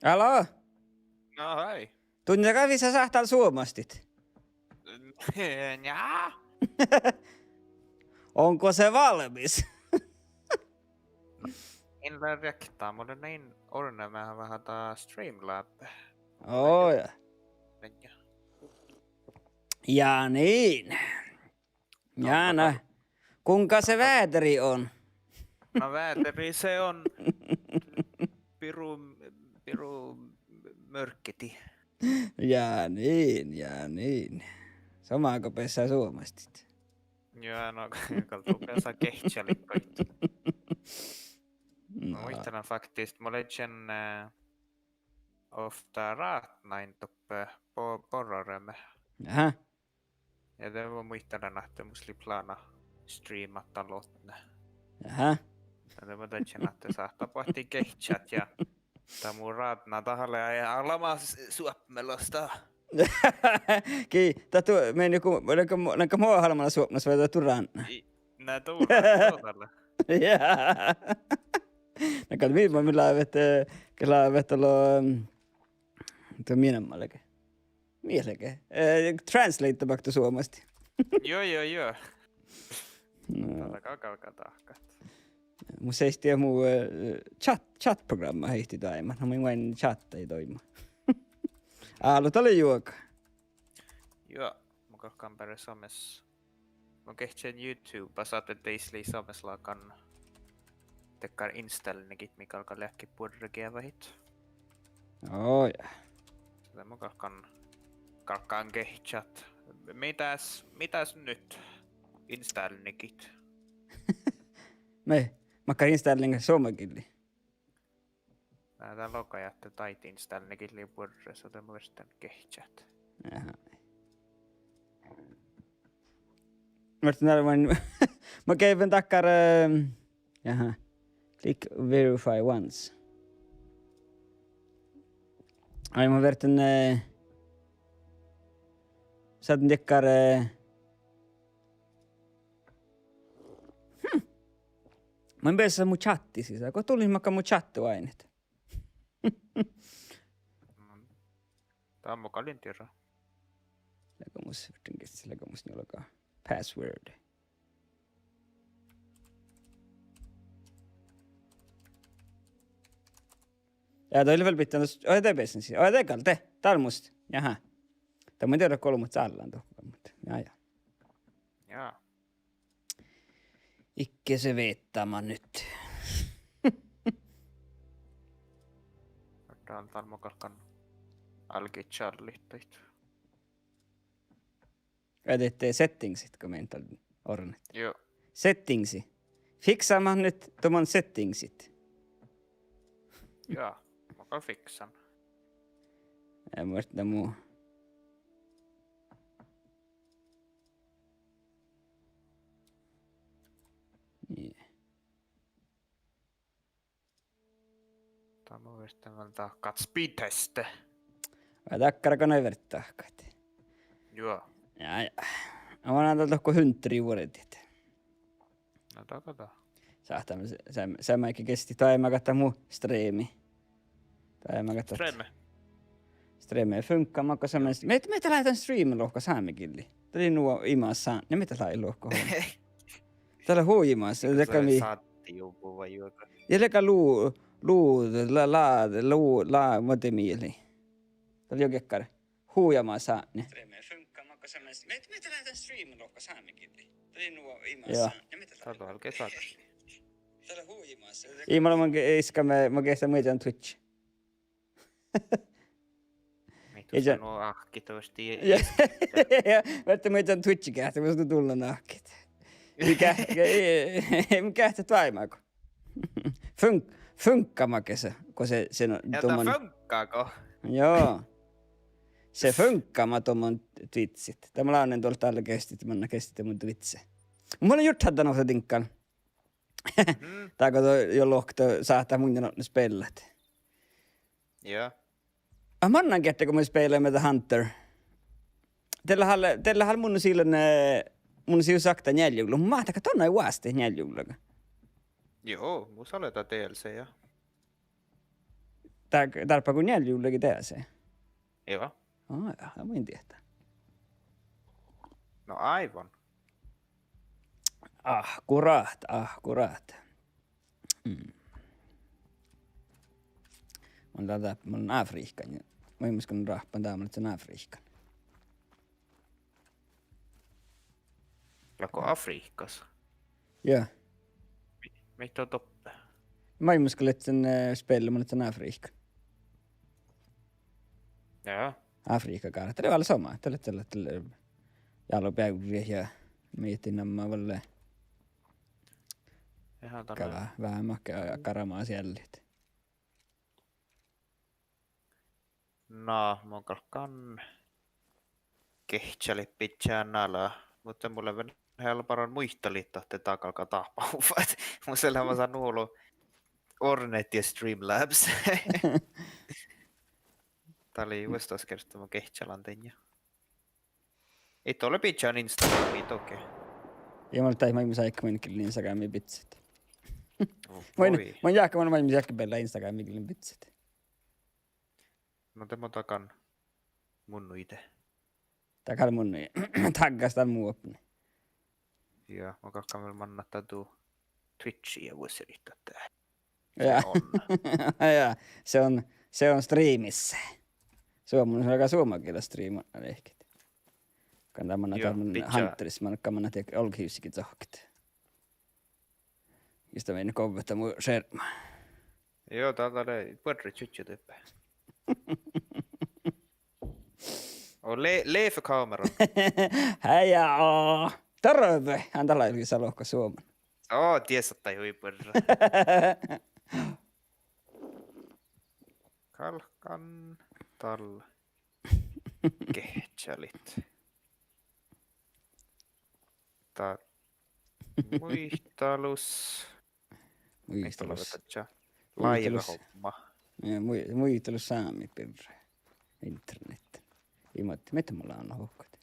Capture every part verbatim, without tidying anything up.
Alá? No hei. Dutnje gal visot sáhttá dál suomastit? Njá. Onko se valmis? In lean rievttán, mun lean in orrut veahá, veahá dá Streamlab. Ó, ja. Ja niin. Ja na, kuinka se veaderi on? No veaderi se on piru, piru mørketi. Ja niin, ja niin. Somá go beassá suomastit. Ja no, gal du beasat geahččalit goit. No. Muitalan faktist, mun ledjen, eh, ovtta rádnain doppe bo-, borrareame. Aha. Ja de mun muitalan ahte mus lei plána streamadda lotne. Aha. Ja de mun dadjen ahte sáhttá boahtit geahččat ja dat mu rádna dat lea almma suopmelosta. Gii, dat du, mii nugo, lea go, lea go mo almma suopmelosta vai dat du rádna? Na du, dat lea. Ja. Na gal mii, mii láveat, eh, ge láveat dalo, mm, dat mii namma lea ge. Mii lea ge. Eh, translate-babehtet suomastit. Juo, juo, juo. No. Dat lea gal, gal, gal dahkat. Mun seistin mu, eh, chat, chat-programma heittii doaimma. Na mun main chat-, doaimma. Álo dat lea juoga. Juo, mun galggan beare somás. Mun geahččen YouTubes ahte deis lei somás lágan dakkár innstállingit mii galgá leahkit buorre geavahit. Ó, ja. De mun galggan, galggan geahččat. Mitäs, mitäs nyt? Innstállingit. Mii, makkár innstállingit suomegillii? Na dat logai ahte daid innstállingit lei buorre, so de mun vierten geahččat. Aha. Vierten, mun, mun geavven dakkár, eh, jaha. Click verify once. Ai, mun vierten, eh, sáhtán dakkár, eh, hm. Mun beasan mu chatti sisa. Go dullen makkár mu chatti oaidnit? Dat mun gal in dierra. Leago mus, vierten gis, leago mus njuolga password. Ja dat lea vel bihtáneappot, oi, de bessen sisa. Oi, de gal, de, dál mus. Jaha. Dat mun in dierra golbmot cállan dohko, muhto ja, ja. Ja. Ikke se vettama nyt. Dál, dál mun galggan álgit čallit daid. Ja dihte settingsit go mii dál orrut. Juo. Settingsi. Fiksamat nyt doman settingsit. Ja, mun gal fiksan. Ja muhto mu Niin. Dat mun vierten vel dahkat speedteste. Vai dakkár go nai viertet dahkat? Juo. Ja, ja. Mun lean dál dohko Hunteri vuordit. Na dat go dat. Sáhtán, se, se, se maid ge gesti doaimmagat mu streami. Doaimmagat. Streami. Streami funkama go somás. Mii, mii leat dan streami lohkat sámegillii. Dat lei nu imaš sátni, mii leat lohkat. Dat lea hui imaš, dat lea mii. Sátni juvvo vai juoga. Ja lea lu, lu, la, la, lu, la, mo de mii lei. Dat lea juoga dakkár. Hui imaš sátni. Streami funkar, man kan se mest, mii, mii leat dan streami lohkat sámegillii. Dat lei nu imaš sátni, mii leat. Dat lea ge sátni. Ii, mun lean ge-, iskame, mun geahččen muittán Twitch. Mii dušše nu áhkit dušše. Ja, ja, verte muittán Twitch geahččen, mun dušše nu áhkit. Mii geahččet, mii geahččet doaimma go. Fun-, funkama ge se, go se, se no, ja, dat doman funkar go. Joo. Se funkama doman Twitchit. Dat mun lean doallat dalle gesti, manná gesti doman Twitchi. Mun lean jurddat dan ovtta diŋggal. Mhm. Dál go dat jo lohká sáhttá munnje nu spellat. Ja. Ah, mannan gerte go mun spellan Medal of Honor. De lea, de lea mun sii, eh, mun sii sakta njealljegulla. Mun máhtán gal don oastit njealljegullaga. Joo, mus lea dat D L C, ja. Dá-, dárbbaš go njealljegullagii D L C? Joo. Á, ja, dat mun in diehtá. No aivan. Akkurát, akkurát. Mm. Mun lean, mun lean Afrihkán. Mun in muitte ráhppan dá, mun lean Afrihkán. Leago Afrihkás? Ja. Mii, mii dat doppe? Mun in muitte, lean, eh, spellan, mun lean Afrihkán. Ja. Afrihká gal. Dat lea vel somá. Dat lea, dat lea, dat lea. Jalo beavret ja mii namma vel. Ja, dat lea. Gal veahá makkár garama seallit. Na, mun galggan gehččalit bidjat nala, muhto mun lean vel bargan muitalit ahte dat galgá dáhpáhuvvat. Mus lea leamaš nu olu Hornet ja Streamlabs. Dat lei vuosttaš gerte mun gehččalan dan ja. It ole bidjan Instagramii dohko. Ja mun lean dat maid mus áigge mun gillen Instagramii bidset. Vo-, Mun, voi. Mun jáhkán, mun maid mus jáhkán beallá Instagramii gillen bidset. No de mun dagan mun nuide. Dagan mun nuide. Taggas dan mu opni. Ja, mun galggan vel mannat dat du Twitchii ja vuosirit ahte Ja. Se on. Ja, se on, se on streamissä. Suomi, se alkaa suomen kieltä streama lehkit. Kan tämä Joo, tamman pitää. Hunteris, man kan man tiedä olkihivsiki zohkit. Just det, men nu kommer det mot skärm. Joo, täällä oli puolue tyttöä typpe. Og le-, le for kameraet. Hei, ja. Terve! Hän täällä oli salohka Suomen. Oo, tiesat tai hui purra. Galggan dal gehččalit. Dá muitalus. Muitalus. Muitalus. Live-homma. Ja, mui-, muitalus sámi birra. Internet. Ii muitte, mii mun lean ohkkat.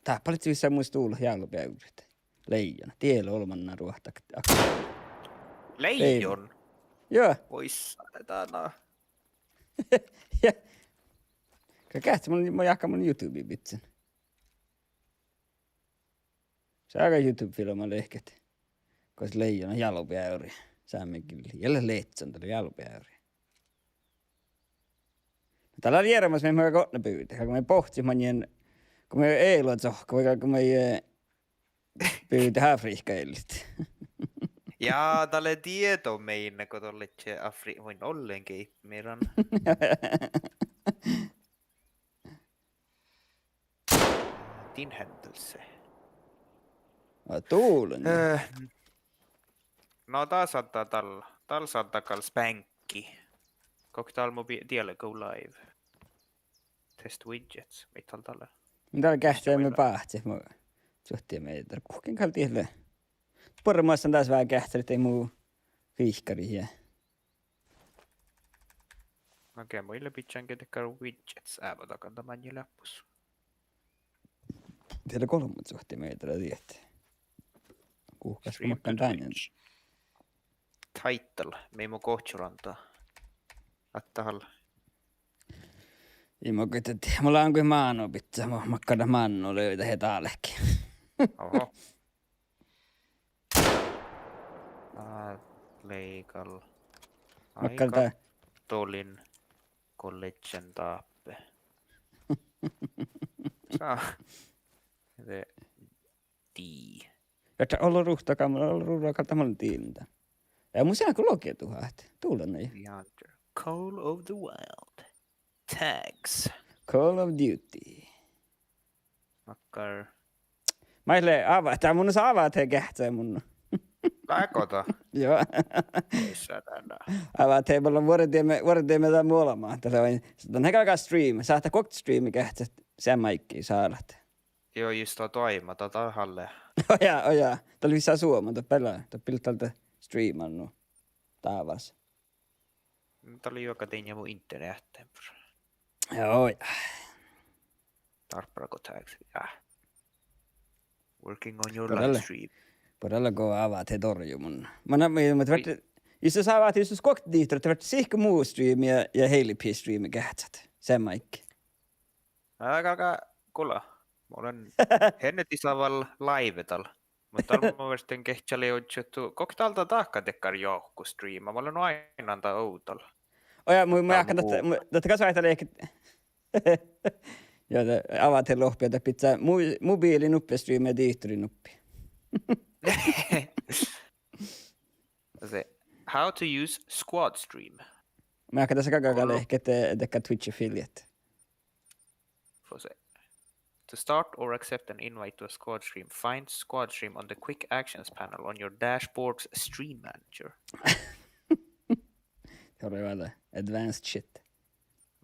Dáhpálaččat vissa musta olu jálo beavret. Leijona. Diet ole olmmoš ruohtat. Leijon? Joo. Voi saatana. Ja. Ka geahččat mun, mun jáhkán mun YouTube bidsen. Sága YouTube-filma lehket. Gos leijona jálo beavret. Sámegillii. Ja lea leatsan dat jálo beavret. Dat lea jearmas, mii mat gotne bivdit, go mii bohcciimet maŋŋel, go mii eai leat zohkka, vai go mii, eh, bivdit Afrihkka eallit. Ja, dat lea dieđe meidá go dolleččii Afri-, vuoi ollen geimmeran. Din hendelse. Aa, duollán. Eh, no, dá sáhttá dal, dal sáhttá gal spáŋkki. Gokko dal mu bi-, diele go live. Test widgets, mii dal dalle. Dal geahččalit báhcet mu. Čuohti mii dal guhkkin gal diele. Buorre muittán dás veahá geahččalit mu fihkkarit ja. Okei, mulle bidjan ge dakkár widgets ávvon dakkár maŋŋil leappus. Diele golbma čuohti mii dal diet. Guhkás go makkan dánen. Title, mii mu gohčodán dat. Ahte hal. Ii mo guddet, mun lean goit mánu bidjat, mo makkár dat mánu lei dat dálki. Oho. Dát lei gal. Makkár dat? Dolin go leaš dáppe. Sá. De dii. Ja dat olu ruhta gal, olu ruhta gal, dat mun dien dan. Ja mun sean go logi duhát. Duollán. Call of the Wild. Tags. Call of Duty. Makkár. Maid lea, ává-, dat mun sávan ge geahččalit mun. Leago dat? Joo. Ei sa dan. Ává, mun lean vuordit mii, vuordit mii dan mu olbmot. Dat lea vai, dan he galgá stream. Sáhttá guokte streami geahččat seamma áiggi sálat. Joo, just dat doaimma, dat, dat halle. Ojá, ojá. Dat lea vissa suoma, dat beare, dat beare dat streama nu. Dávás. Dat lei juoga dainna mu internet. Joo. Dárbbašit go tages. Ja. Working on your live stream. Buorre go avát dorju mun. Mun, mun, mun, jus, jus avát, jus, jus guokte dihte, ahte fertet sihke mu streami ja, ja Heili P streami geahččat. Seamma áigge. Ná, galgá gula. Mun lean hernedis vel live dal. Muhto dál mun ferten geahččat lei ožžo, guokte dal dat dahká dakkár joavkku streama. Mun lean nu ain dan ovdal. Oi ja, mu, mu jáhkán dat, mu, dat gal svaitalehket. Ja de avát lohpi, dat bidjá mu, mobiili nuppe streama ja dihtori nuppe. Se, how to use Squad Stream. Mu jáhkán dasa galgá lehket, eh, dakkár Twitch affiliate. Får se. To start or accept an invite to a squad stream, find squad stream on the quick actions panel on your dashboard's stream manager. Hui vel advanced shit.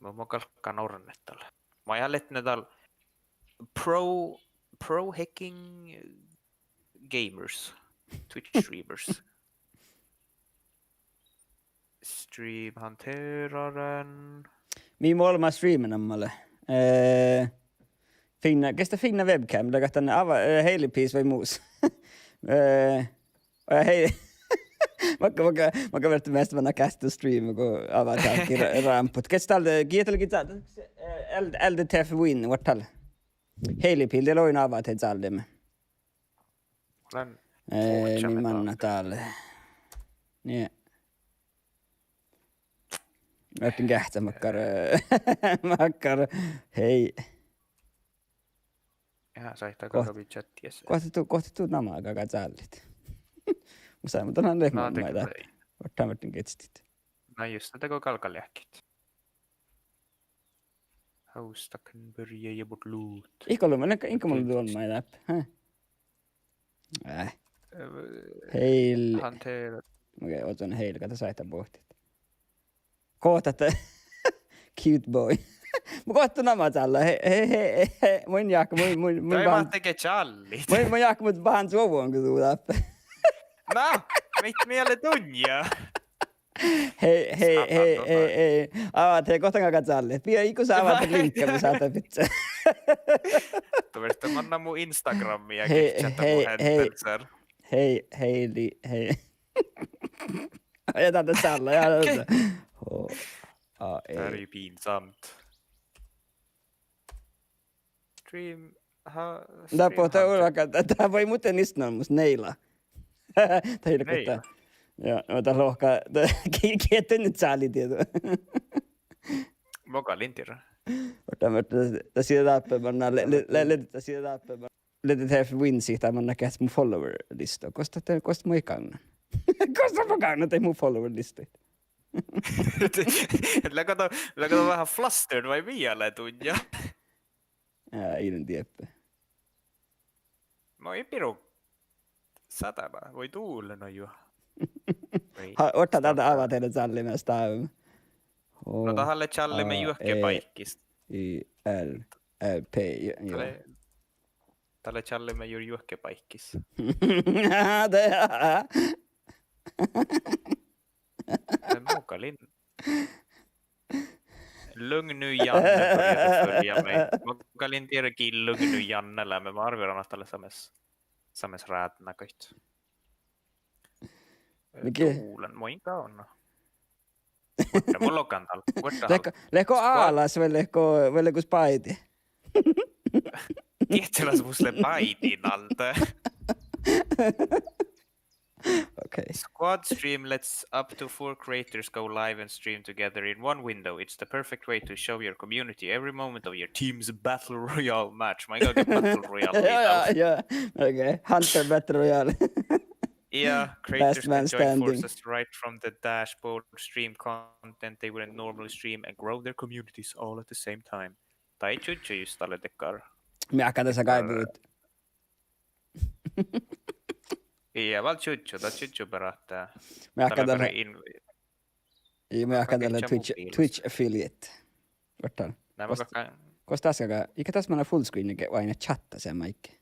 Mun, mun galggan ornet dal. Mun ean leat ne dal pro, pro hacking gamers, Twitch streamers. Stream hanteraren. Mii moalmma streamanama lea. Eh, fiinna, gesta fiinna webcam, leago dan ava-, eh, Heili P vai mus. Eh, eh, hei. Makkár, makkár, makkár fertet measta manná geahččat streama go avá dál gii ra-, rámput. Gesta dal, gii dal gii dal, eh, L-, L D T F win, what dal. Heili P, de lea oidno avahit dalle me. Lean Eh, ožžon mii manná dal. Nie. Mun geahččat makkár, makkár, hei. Ja, sáhttá goit-, galgá bidjat dies. Goit du, goit du namága galgá čállit. Mun sáhtán, mun dan leat. Na, mun de-, maid dáppe. Ortán, mun geahččat. Na jus, na de go galgá leahkit. Hostaken börje ja bort luut. Ihkka ollu, mun lean, inka mun lean duon maid dáppe. Hä? Eh. Eh, Heil. Hanter. Okei, otan Heil, gal dat sáhttá bohtit. Gohtat, cute boy. Mun gohttán namága čálle. Hei, hei, hei, hei, hei. Mun jáhkán, mun, mun, mun, tai baan-, máhtte ge čállit. Mun, mun jáhkán, mun báhán čuovvon go du dáppe. Na, mit mielle dunja? Hei, hei, hei, hei, hei. Aa, de gohtan galgá čállit. Pia, iige sa avát linkka, mun sáhtán bidjat. Doppe manná mu Instagrammi ja hei, geahččat hei, mu hei. Hendelser. Hei, Heili, hei. Ja, dat er čálle, ja, dat er. H A E. Det är ju pinsamt. Stream, ha-, dat stream pohtii hanter. Ura, dat, dat vai muhtin issan olmmoš Neila. Dat ii leat Neila. Ja, no dat lohká, dat ge-, ge-, dat čáli dieđu. Mo gal in dieđe. Ortán, dat, dat sii dáppe, man le-, le-, le-, le-, dat sii dáppe, man le-, det här för win sii, dat man geahččat mu follower-lista. Gos dat, gos dat mu ii gáŋŋa. Gos dat mu gáŋŋa, dat mu follower-lista. Leago dat, leago dat veahá flustered vai mii ale dunja? Ja, ii lean dieppe. Mo ii piru sáhtán, vai duole no juo. Vai ha-, ortán dat stáhpá. Avá dieđe čálle measta. No dat lea čálle me juohke báikkis. I R, R P, jo, jo. Dat lea, dat lea čálle me juo juohke báikkis. Det er. Men mo gal in. Løgnu Janne började följa mig. Mo gal in dieđe gii Løgnu Janne lea, me mo arvvaran ahte dat lea sámás, sámás ráđna goit. Miki? Duolen, mo in gávdno. Vuorddá, mun logán dal. Vuorddá. Leatko, leatko álas vai leatko, vai leatko spáidi? Dieđe las mus lea báidin alde. Okay. Squad stream lets up to four creators go live and stream together in one window. It's the perfect way to show your community every moment of your team's battle royale match. Mun in gávdno battle royale. Yeah, yeah. Okay. Hunter battle royale. Yeah, creators can join forces right from the dashboard, stream content they wouldn't normally stream, and grow their communities all at the same time. Tai čužžu jus dalle dakkár. Mii áhkán dasa dakkár gáibut. Ja, vel čužžu, dat čužžu beare ahte. Mii áhkán dalle, ja, mii áhkán dalle Twitch, Twitch affiliate. Vuorddá. Gos, gos das galgá, iige das manná full screen ge oaidná čáhta seamma áigge.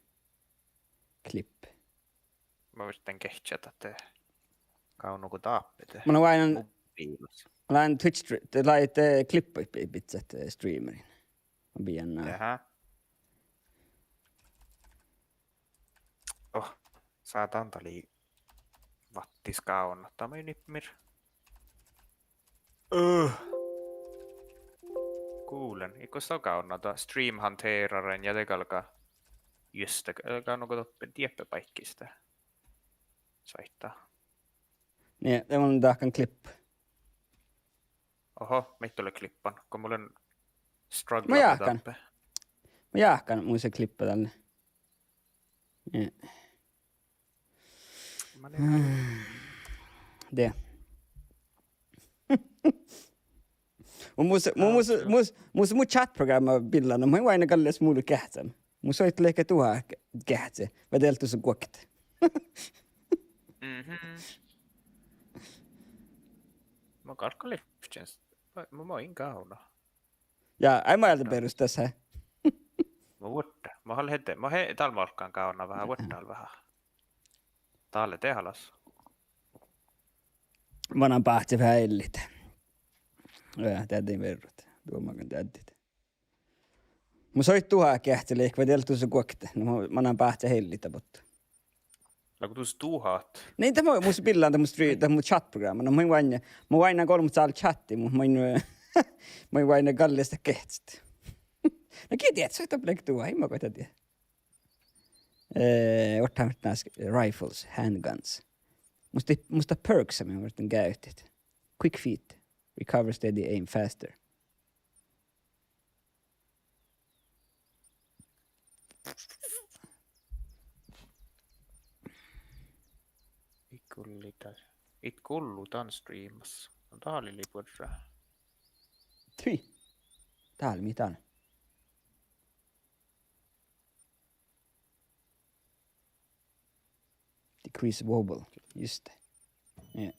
Klipp. Mun ferten geahččat ahte gávdno go dáppe de. Mun oaidnán mobiilas. Lean Twitch stri-, de leat, eh, klippaid bi-, bidjat, eh, streamerin. Ma bidjan. Jaha. Oh, sá dan dal lei vattis gávdnat, dat maid nippamir. Öh. Gulen, ii gos dat gávdna, dat stream-hanteraren ja de galgá. Just, dat galgá nugo doppe dieppe báikkis de. Sáhttá. Nie, de mun dahkan klippa. Oho, mitt dal lea klippan. Go mun lean struggla dáppe. Mun jáhkán, mun se klippa dalle. Nie. De. Mun mus, mun mus, mus, mus, mu chat-programma billán, mun oaidná gal leat mus geahččan. Mus oaidná lehpet duhát geahččat, vai diet dusa guokte. Mhm. Mun galggan livččen, mun, mun in gávdna. Ja, ai, mun ealde beroštan das. Mun vuorddán, mun hal-, hede, mun he-, dál mun galggan gávdna veahá, vuorddán veahá. Dál lea dehálaš. Manan báhce veahá ellit. Ja, deaddin verrut. Duomagan deaddit. Mus oaidná duhát geahččat lehpet, vai diet dusa guokte. No, manan báhce ellit bot. Leago dus duhát? Nin, dat mu, mus billán dat mu stri-, dat mu chat-programma. No, mun oaidná, mun oaidná golbmot sálle chatti, muhto mun, mun oaidná gal leat geahččat. No, gii dieid, soaitá blekduha, ii ma goit dieđe. Eh, ortahit rifles, handguns. Mus dat, mus dat perks, mii orten gávtit. Quick feet. Recover, steady, aim faster. It gullu dan, it gullu dan streamas. No, dál lei buorre. Tvi. Dál, mii dál. Decrease wobble, just det. Ja.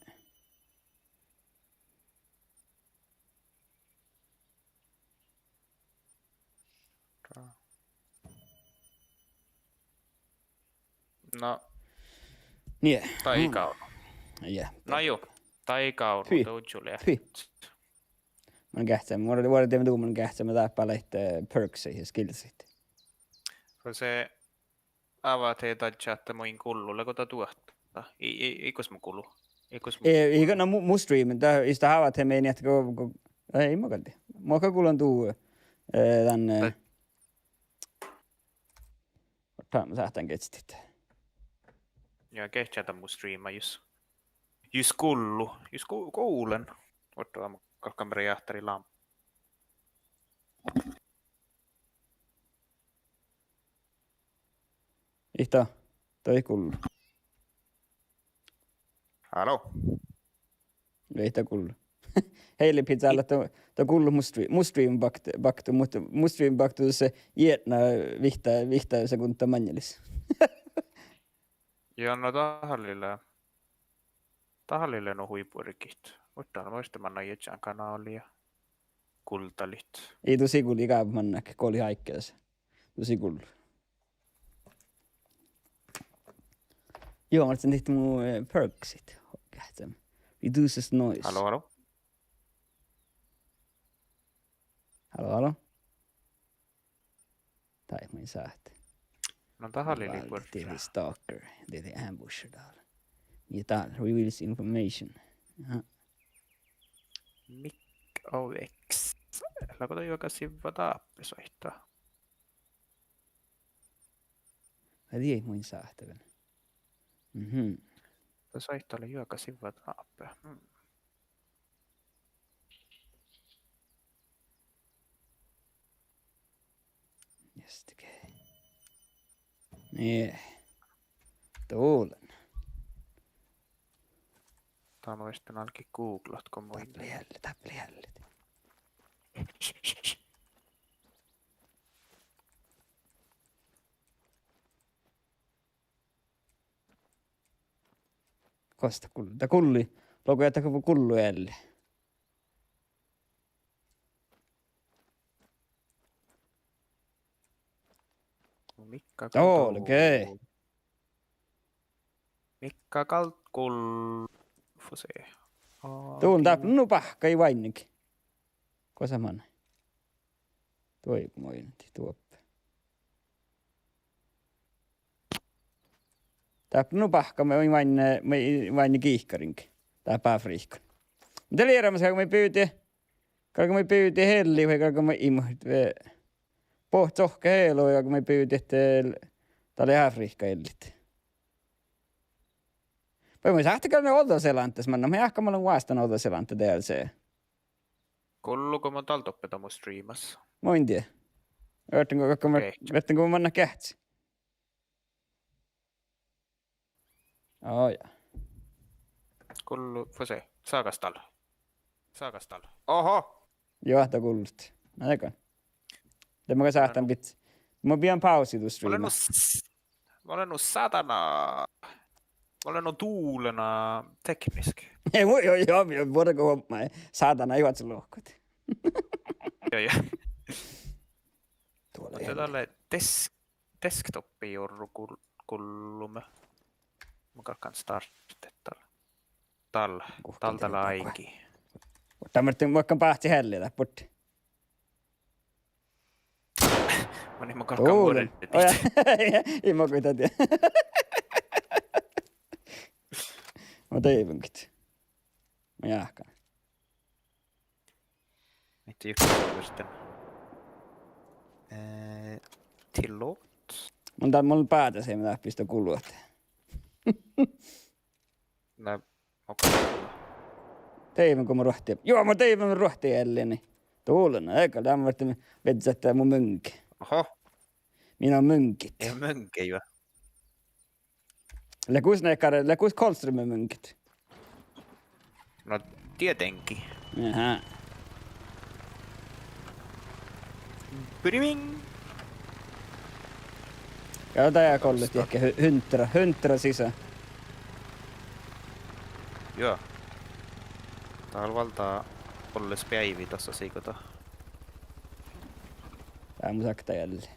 Na. Nie. Tai gávdno. Ja. Na ju, tai gávdno, Tvi. Dojo lea. Tvi. Mun geahččamin, mun, mun dieđen du, mun geahččamin dáppe lea, eh, perksit ja skillsit. Fas se Ávahit daddjá ahte main gullu, leago dat duohta? Ii, ii, ii gos mun gulu. Ii gos mun gulu. Ii, ii, na mu, mu stream, dat, ii dat ávahit mii, ni ahte go, go, ii, ma galggan. Mun gal gulan du, eh, dan, eh, dat, dat sáhtán geahččat. Ja geahččat dan mu streama jus, jus gullu, jus gu-, gulen. Oaččo dan galggan reaktori lámma. Ii dat, dat ii gullu. Hallo? Ii dat gullu. Heile pizza, dat, dat gullu mu stre-, mu stream baktu, baktu, muhto mu stream baktu se jietna vihtta, vihtta sekundda maŋŋelis. Ja, no dat lea, dat lea nu hui buorgit. Muhto muitte manai iežan kanála ja guldalit. Ii, dušše gullu, ii gábáhit manai, go lei áigge das. Dušše gullu. Juo, ma lean dihte mu, eh, perksit. Geahččamin. Reduces noise. Hallo, hallo? Hallo, hallo? Tai mun in sáhte. No, dat lea buorre. Dihte stalker, dihte ambusher dál. Ja dál, reveals information. Aha. Mick O X. Leago dat juoga sivva dáppe soaitá? Ai, dihte mun in sáhte vel. Mhm. Dat soaitá lea juoga sivva dáppe. Hmm. Just okei. Nie. Dolen. Dál mun vihtten álgit googlat, go mun Dáppe lei eallit, dáppe lei eallit. Gos dat gul-, dat gullu. Logo ja dat gullu ealli. Mihkkege. Joo, gul-, okei. Mihkkege gul-, fas se. Dul dáppe nu báhkka ii váinniga. Gosa manai? Duoigu moinnat duoppe. Dáppe nu báhkka maid váinni, maid váinni giikkarin. Dáppe Afrihkon. Muhto lei eará mus galgá maid bivdit, galgá maid bivdit ealli vai galgá maid imaš, eh, bohtet sohkket ealu vai galgá maid bivdit, eh, dalle Afrihkái eallit. Vai mun sáhtán gal ođđa Seelánddas mannan, mun jáhkán mun lean vástán ođđa Seelándda D L C. Gullugo mun dál doppe dan mu streamas? Mun in dieđe. Viehtán go, go, viehtán go mun mannat geahččat. Ó, ja. Gullu, fosii. Ságas dal. Ságas dal. Oho! Juo, dat gullut. Na, dego. De mun gal sáhtán bidjat. Mun bijan pausi du streama. Mun lean nu s-, mun lean nu sátana, mun lean nu dulena teknisk. Juo, juo, juo, vuorgo huopmai. Sátana juohke lohkat. Juo, juo. Muhto dalle des-, desktoppi jorru gul-, gullume. Mun galggan starte dal. Dal, dal, dal áigi. Muhto dan muhtin mun galggan báhcit ealli dáppe. Mun in, mun galggan vuordit. Ii maid go dat die. Mun deivven go. Mun jáhkán. Mihkke juhke vuostten? Eh, tilot. Mun dal, mun báđáseimmet dáppe istuhuvvá gulot. Na, okei. Deivven go mun ruohti. Juo, mun deivven ruohti ealliin. Dullen, ega dál muhtin viežžat mu muŋge. Oho. Mii muŋgit. Ii muŋge, juo. Lea gus nekkár, lea gus Kolstrømmi muŋgit? No, tietenkin. Jaha. Bring. Ja, dat lea golle dieđusge hu-, huntra, huntra sisa. Juo. Dál válddá olles beaivi dasa sigoda. Dál mun sakta ealli.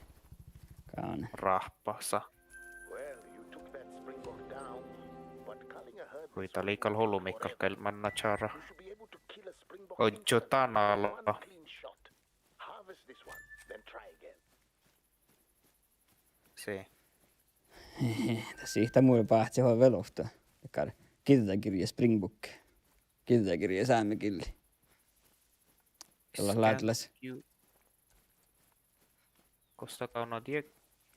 Gáne. Rahpasa. Hui, dat lei gal holu mii galggai manná čára. Ožžo dán ala. Sii. Dat sii, dat mu báhci vel ovtta. Dakkár girjagirje, Springbok. Girjagirje sámegillii. Gal ládlás. Gos dat dál na die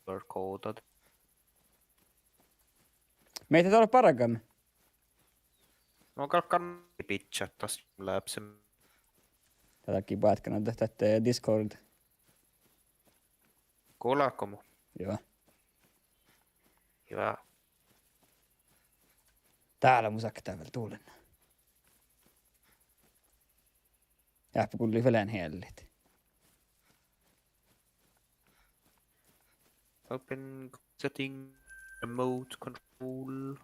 QR-kođa? Mii dat dal bargan? No galggan bidjat das lea sem. Dat lea gii bátkana dat, dat, eh, Discord. Gullágo mu? Juo. Juo. Dál mun sakta vel dullen. Dáppe gullit vel eallit. Open setting, remote control.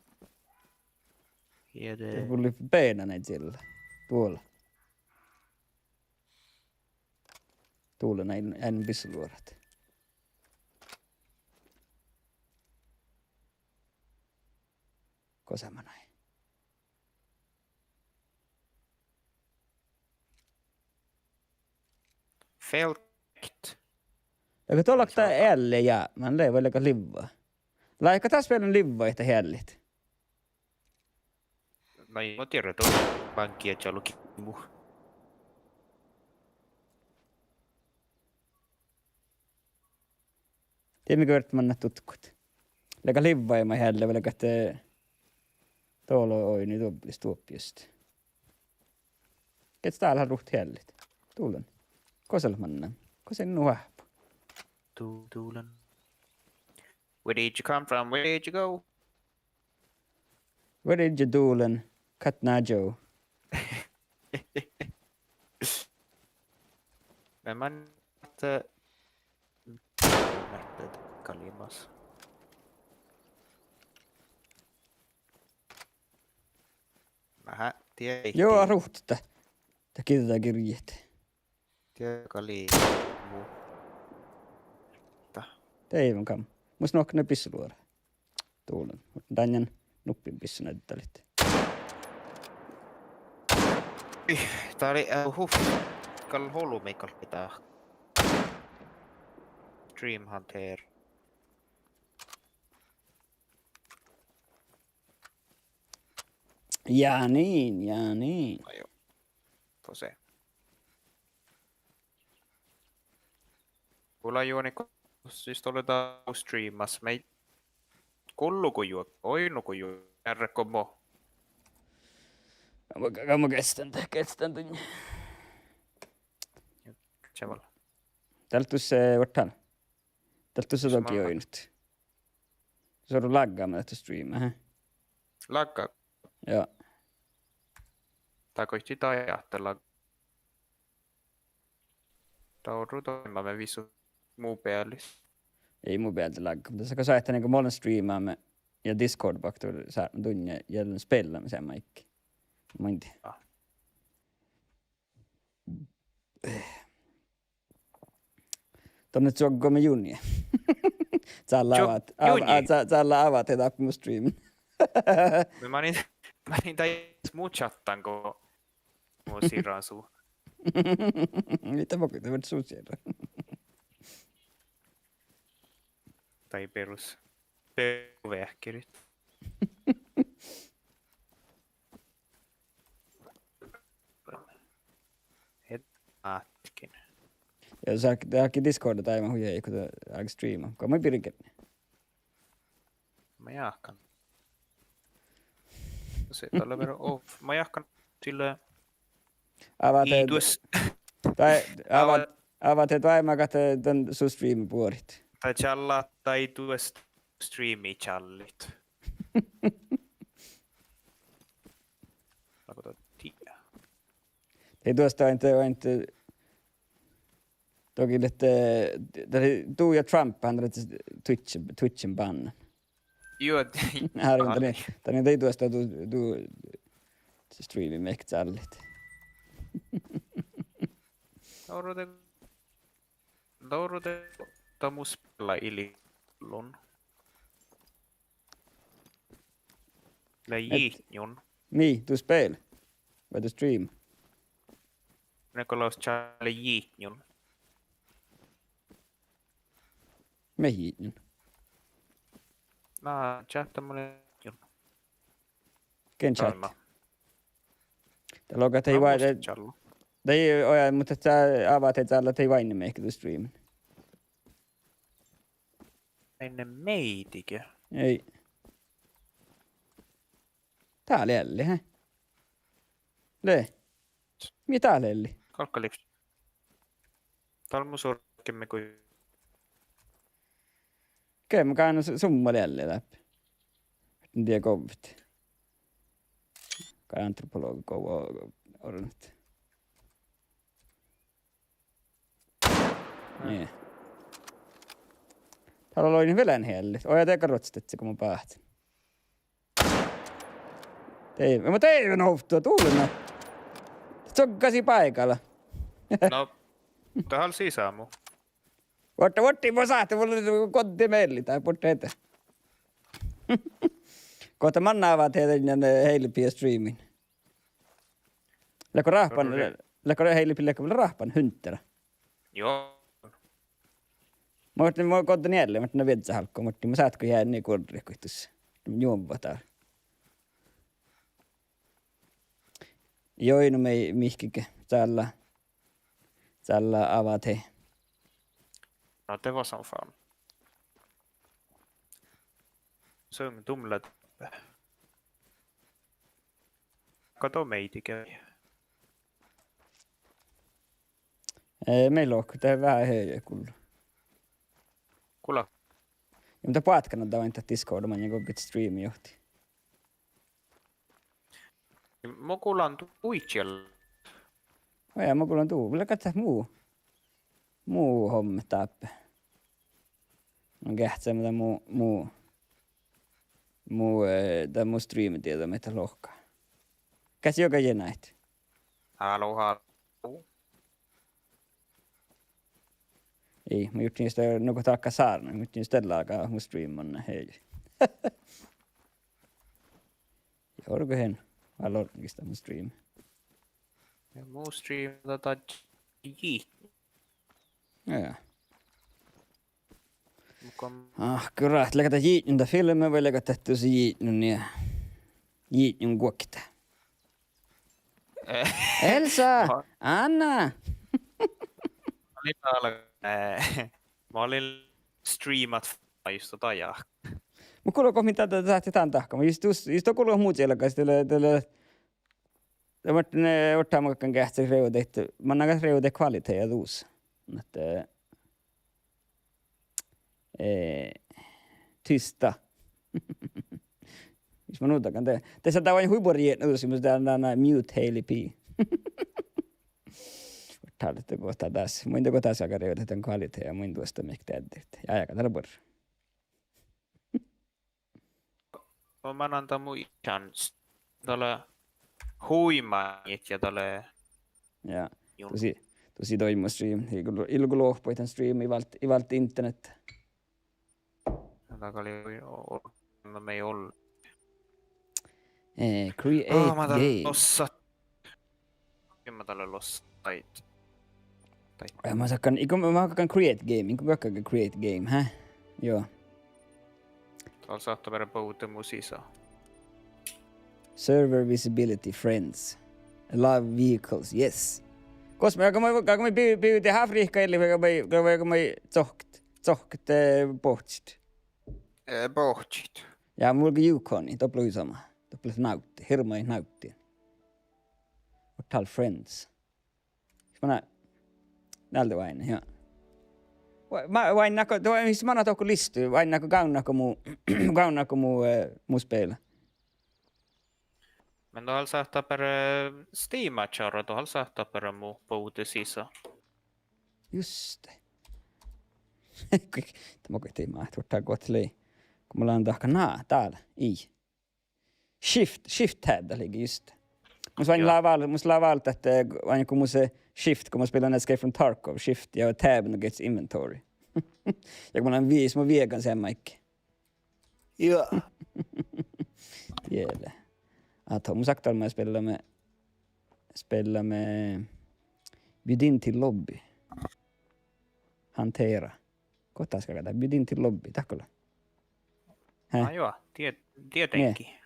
Ja de. Dáppe gullit beana nai čiella. Duola. Dullen eai, eai bissaluorat. Gosa manai? Felt. Leago doallat ealli ja, man lei vai leago livva. Leago das vel livva ahte eallit. Na, in mun dierre, dat lea giežalogimu. Dieđe mii go vierret mannat dutkot. Leago livvaima ealli vai leago ahte dolo oidno duobbulis duobbuža. Gieđe dál leat ruhtet eallit? Dullen. Gosa leat mannan? Gosa in nu oahppa? Du-, dullen. Where did you come from? Where did you go? Where did you dullen? Cut na Joe. Me man-, eh, mehtet kalimas. Aha, tie-, juo, ruhtet. Dat girjagirjet. Tie gal lei mu. Deaivvan kam. Mus nohkan bissaluorat. Dullen. Muhto dan nuppin bissan eddalit. Ih, dat lei, eh, huh. Gal olu mii gal lei dat. Dream Hunter. Ja niin, ja niin. Ai joo. Tose. Gula Juoni, go-, sis dovlle dat streamas. Mii gullu go juo-, oidno go juo-, erre go mo. Gal mun, gal mun gestán, gestán dan. Čavala. Dál dušše, eh, vuortán. Dál dušše dohko oidnot. Son lagga mii dat streama, he? Lagga? Joo. Dat goit dajahit lag-, dat orru doaimma, mii visot mu bealis. Ii mu bealde lagga, muhto sa-, go sáhtát, go mo lean streamámin ja Discord baktor sáhtán dunnje ja lean spellámin seamma áigge. Maŋŋá. Ah. Don leat čuoggame Juni. Čuo-, Čállá avat-, av-, Juni. A-, čá-, čállá avat-, dáppe mu stream. No manin, manin dai mu čattan go mu sirran su. Ii, dat makkár, dat vel su sirra. Dai perus. Perus veahkkerit. Hetken. Ja sa-, de álggii Discorda dáimat hui, go de álgá streama. Go maid birget? Maid jáhkán. Se, dat lea vero off. Maid jáhkán sille Avat-, iiduos. Dai, avat-, avat-, avat-, dáimat ahte dan su streami buorit. Dai čállá, dai duostta streami čállit. Nagu dat die. Dai duostta ain, ain, dohko lea, dat lei du ja Trump, han lei Twitch, Twitchin bánnán. Juo, árven, dat lei, dat lei duostta du, du streami mehket čállit. Dovro de, dovro de, dat mus spela ililuonno. Lea jitnjun. Mii, du spel? Vai du stream? Nikolas čálle jitnjun. Mii jitnjun? Na, čáhta mun jitnjun. Ken čáhta? Čálmma. Dat lohká ahte ii, na, vai-, musta čállá. Dat ii, oja, muhto dat avat-, dat lea, dat ii váinne mehket du streamin. Váinne mehket? Ii. Dál eallit, he? Lea. Mii dál eallit? Galggalii. Dál mun surkeme go. Ge mun gáin su-, summa eallit dáppe. En dieđe govvet. Gal antropologi go-, orrut. Nie. Dál lei vel eallit. Oja, de gal ruohtastit go mun báhcen. Dei, ma deiven ovtta, dulme. Čoggasi páigala. No, dat lei sisamu. Vuorddá, vuorddá, mun sáhtán, mun lean goddin mielli, dat vuorddá ede. Go dat manná avat-, eden, eh, Heilpi streamin. Leago ráhpahan, leago Heilpi, leago vel ráhpahan Huntera? Joo. Muhtin mun goddin eallit, muhtin na viežžat álggu, muhtin mun sáhtán go eanet guorrit goit dus. Njuovvat dál. Joo, no mii, mihkkege, čállá, čállá avat-. No det var som fan. Son dumla. Go don meidege? Eh, mii lohkat veahá eai gullo. Gula. Ja muhto boatkán dan ain dat Discorda maŋŋá go bit streami johti. Mo gulan du čiel. Oja, mo gulan du. Vel gal dat mu. Mu hommet dáppe. Mun geahččamen dan mu, mu, mu, eh, dan mu streamitieđa mii dat lohká. Kas joga jenaid? Halló, halló. Ii, mun jurddašin just, eh, nugo dat galgá sárnat, mun jurddašin just dat láhkai mu streamin, eh. Jorgohin. Vel ortnegis dat mu stream. Mu streamada dat jiitnjun. Ja, ja. Muhto akkurát, leago dat jiitnjun dat filbme vai leago dat dušše jiitnjun ja jiitnjun guokte? Eh, Elsa! Ma-, Anna! Ma lean dál, eh, ma lean streamat just dajahka. Muhto gullo go mii dat, dat, dat, dat dahkama. Just, just, just gullo mu čielggas, dat lea, dat lea, dat Martin, eh, ortama galggan geahččat rievdit, mannan gal rievdit kvaliteata dus. Ahte, eh, tysta. Mis mun nuhtagan de. Dasa dá oaidná hui buorre jietnus, mus dá, dá, dá mute Heili P. Ortadal ahte go dás. Mun de go dás aga rievdit dan kvaliteata, mun duostan mii deaddit. Ja, ja, dá lea buorre. Mun manan dan mu ižan s-, dat lea hui maŋŋit ja dat lea. Ja. Jun. Dušše, dušše doimmá stream. Ii go, ii go lohpojit dan stream, ii válddi, ii válddi internet. Dat gal lei hui o-, o-, ma mii ol-. Eh, create game. Aa, ma dal lossat. Ii ma dal lossat. Daid. Daid. Eh, ma sakkan, ii go ma, ma galggan create game, ii go galggan create game, hä? Joo. Dál sáhttá beare bovde mu sisa. Server visibility, friends. Allow vehicles, yes. Gos mii, galggai mii, galggai mii bi-, bivdit Afrihkka elli, vai galggai mii, vai galggai mii cohkket, cohkket, eh, bohcit? Eh, bohcit. Ja mun galggan Yukoni, doppe lea hui somá. Doppe lea návtti, hirbmadit návtti. What all friends? Sis manai, dál de oaidnán, ja. Oa-, ma-, oainnát go, de, mis manai dohko listu, oainnát go gávnnát go mu, gávnnát go mu, eh, mu spela. Men dál sáhttá beare Steama čađa, dál sáhttá beare mu bovde sisa. Just det. Kuikke, dat ma goit dimmá, ahte vuortán gohte lei. Go mun lean dahkan, na, dál, ii. Shift, shift tab, dat lei just. Mus oaidná, ja, lea vál-, mus lea váldit ahte, eh, oaidná go mus, eh, shift, go mus spela Escape from Tarkov, shift ja tab no gets inventory. Ja go mun lean viis, mun viegan seamma maid. Ja. Diele. Ahte mus aktuálmai spellaime, spellaime Bjud in till lobby. Hantera. Gos dat galgá, Bjud in till lobby, dat galgá. Hä? Á, juo, tie-, dieđánge. Nie.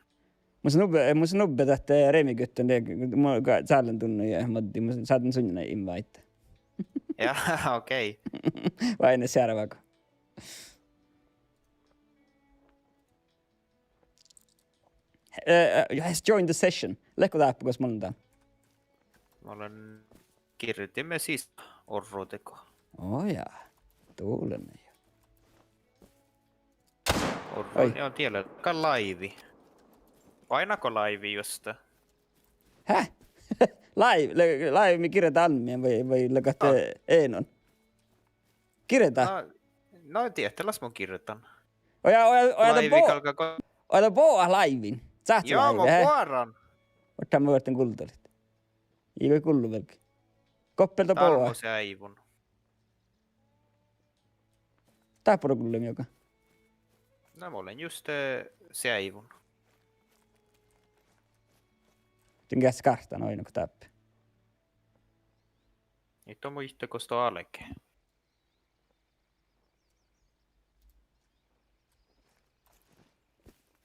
Mus nubbe, mus nubbe dat, eh, Remi guttán, de, mu ga-, čállán dunnui ja Maddi, mus sáhtán suinna invite. Ja, okei. Vai ne searvá go. Eh, eh, has joined the session. Leatgo dáppe gos mun lean dán? Mun lean girdimin sis orro dego. Ó ja. Dál lea. Orro, oi. Ja diele, galgá livei. Oaidná go livei juste? Hä? Live, le-, livei mii girdat almmiin vai, vai leat, ah, eanon? Girdat? Na, na, diehtit las mun girdan. Oja, oja, oja, livei bo-, galgá go-, oja, boahtá livei. Sáhttá livei, hä? Boahtán. Oaidná mo vuorten guldalit. Ii go gullu velge. Goppe lea boahtá. Dál mo seaivun. Dáppe gullu mii oga. Na, mun lean juste, eh, seaivun. Din geahččat kárttaa, oinnát go dáppe. It don muitte gos dat álgii.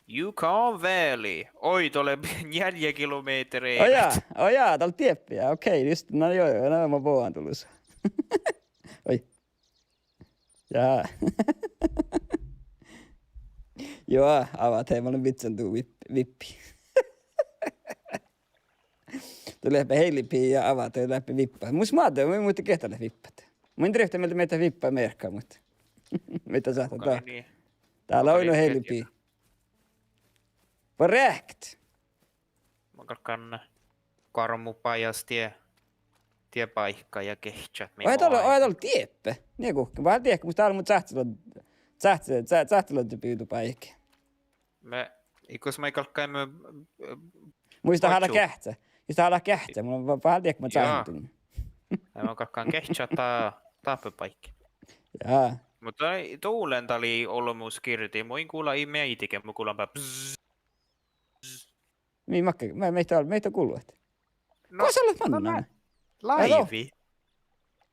Yukon Valley. Oi, dat lea njeallje kilomehtera. Oja, earát. Oja, dat lea dieppi, ja, okei, just, na joo, na, mun boahan dološ. Oi. Ja. Joo, avat, hei, mun lean bidjan du vip-, vippi. Dat lea Heili P ja avat, dat lea vippat. Mus mađe, mun muitte gehta lea vippat. Mun in drehte mielde mii dat vippat mearkka, muhto mii dat sáhtát. Okei, dat. Niin. Dál lea oaidno Heili P. Korrekt. Mun galggan goarmu bajás die, die báikka ja gehččat mii. Oi, dat lea, oi, dat lea dieppe. Nie guhkkin. Vál diehko, mus dál lea mu čáhcelodd-, čáhce-, ča-, čáhceloddibivdu báiki. Me, ii gos mii galggaime, eh, muhto dat lea geahččá. Jus dat lea geahččá, mun va-, vál diehko mo čáhcen. Ja mun galggan gehččat dá, dáppe báikki. Ja. Muhto dál lea, dál lea olbmos girdi, mun in gula ii miehtege, mun gulan beare bzz. Mii makkár, mii, mii dat, mii dat gullat. No, gos leat, no, mannan? Live.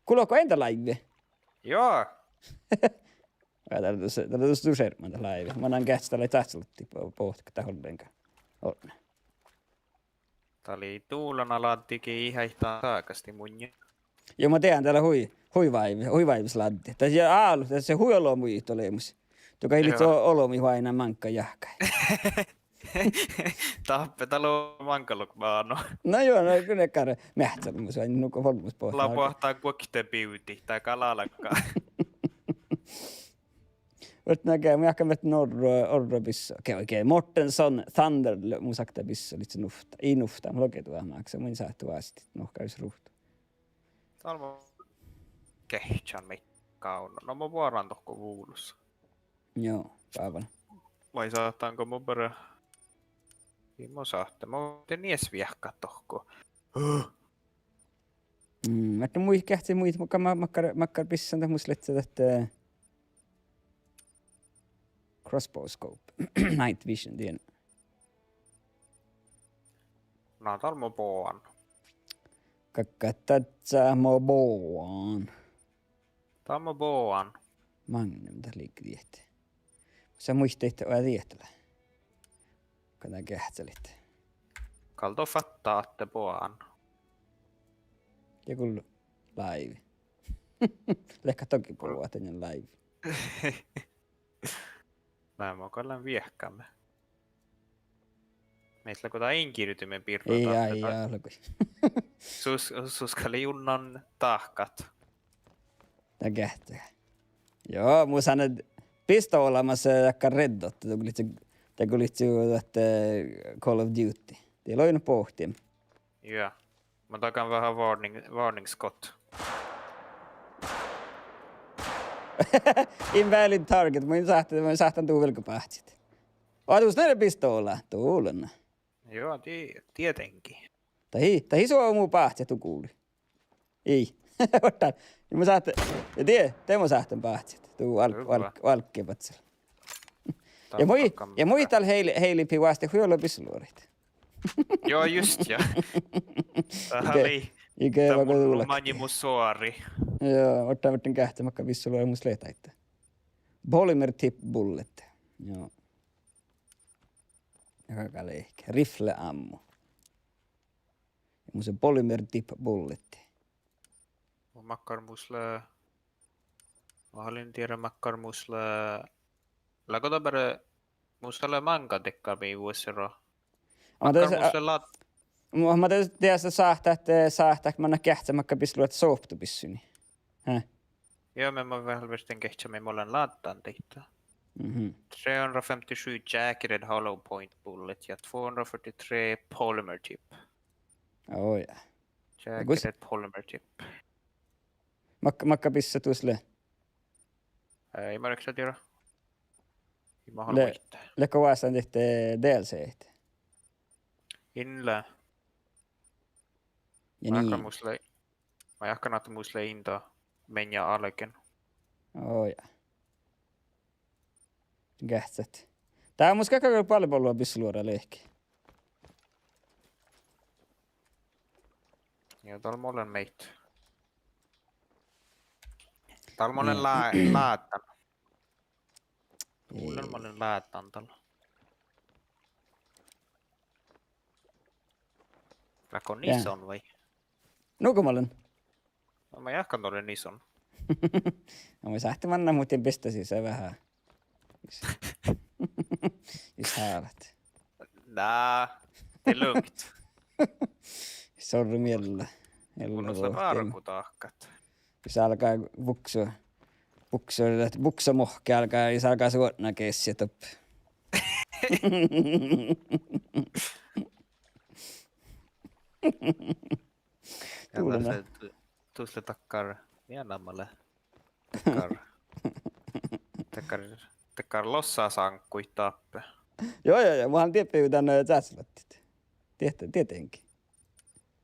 Guhkes enda live? Joo. Ja dat lea dus, dat lea dus, dus erenoamážit live. Mun lean geahččat dalle čáhccilogi bohtet dat ollenga. Ollen. Dat lei duollana láddigiid ii háitán ságastit munnje. Joo, mun dieđán, dat lea hui, hui váivi-, hui váivvis láddi. Dat lea álo, dat lea hui olbmuid olemus. Duohkái lei, joo, o-, olbmuid oaidnán máŋga jahkái. Dáppe dat lea máŋga logi mánno. Na joo, na gal, gal meahccalemus vai nugo olbmos boahtá. Lea boahtá guokte bivdit, dat gal álgá. Vártnage, mun jáhkán vehtet orro, orro bissui. Okei, okei. Mortenson Thunder, mus sáhtán bissui lihttá nuvtta. Ii nuvtta, mun logen duohta máksa, mun in sáhte vásttit, nohká jus ruht. Dál mo geahččan maid gávdno. No mo boaran dohko vulos. Joo, bávan. Vai sáhttán go mo beare, ii mo sáhte, mo de nie viehkat dohko. Mm, ahte muitte geahččat muitit, ma-, ma-, makkár, makkár bissat dat mus lehpet dat, eh, crossbow scope. Night vision, dien. Na, dál mo boaran. Kakkatta, mo boaran. Dál mo boaran. Maŋŋá dat lei diehtit. Mus muitte ahte oažžu diehtit. Go dat geahččalit. Gal don fattá ahte boaran. Ja gul live. Leat dohko boađat dan live. Na, mo gal lean viehkámin. Meahla go dat ingirdui birra. Ii, dahkat, ii, dat, ja, logi. Sus, sus gal lei unnan dahkat. Dat geahččat. Joo, mus han lea pistoola mas, eh, dakkár red dot, dat go lihttá, dat go lihttá dat, eh, Call of Duty. Die lea nu bohten. Joo. Mun dagan veahá warning, warning shot. Invalid target, mun in sáhte, mun in sáhte du velgobáhcit. Oažžut dan pistoola, du lea. Joo, die, die dieđán. Dat ii, dat ii su mu báhcit du guli. Ii. Oažžut. Ja mun sáhte, ja die, de mun sáhte báhcit. Du al-, al-, alggi bacel. Ja mui-, ja muital heil-, heilibbi vásttit hui olu bisseluoraid. Joo, just, ja. Dat lei, ii ge-, dat mun, mun maŋŋil mu suori. Joo, oažžut, oažžut geahččat makkár bisseluora mus lea dáidda. Polymer tip bullet. Joo. Ja gal lei rifle ammo. Ja mus lea polymer tip bullet. Makkár mus lea, mun in dieđe makkár mus lea, leago dat beare, mus lea máŋga dakkár mii vuostára. Makkár mus lea lát-. Mu-, ma de-, dieđusge sáhtát, eh, sáhtát mannat geahččat makkár bisseluoraid soahptobissuin. Hä? Joo, mun veahá vierten geahččamin mii leat láddán daidda. Mhm. Tre hundre femtisju jacketed hollow point bullet ja två hundra fyrtiotre polymer tip. Oj. Jacketed polymer tip. Mak-, makkár bissat dus lea? Eh, ii ma rikka dieđe. Ii ma han muitte. Leago oassán dihte D L C-t? In lea. Ja ma jáhkán, mus lea, ma jáhkán ahte mus lea in dat meannge álgen. Oj. Geahččat. Dat mus galgá gal balle bollá bisseluoraid leahkit. Ja dál mo lean maid. Dál mo lean lá-, láddán. Dál mo lean láddán dál. Leago nison vai? Nugo mo lean. No ma jáhkán dál nison. No ma sáhtán mannat, muhtin bistan sisa veahá. Jus, jus hálat. Nä, det är lugnt. Sorru miella. Mun lea várgu dahkat. Jus álgá buksu, buksu, buksamohkki álgá, jus álgá suotna gessiet doppe. Ja dat lea, dat lea dakkár, mii namma lea. Dakkár, dakkár, dakkár lossásáŋgguid dáppe. Joo, joo, joo, mun han dieđán dan, eh, čáhccilogi. Diet-, dieđánge.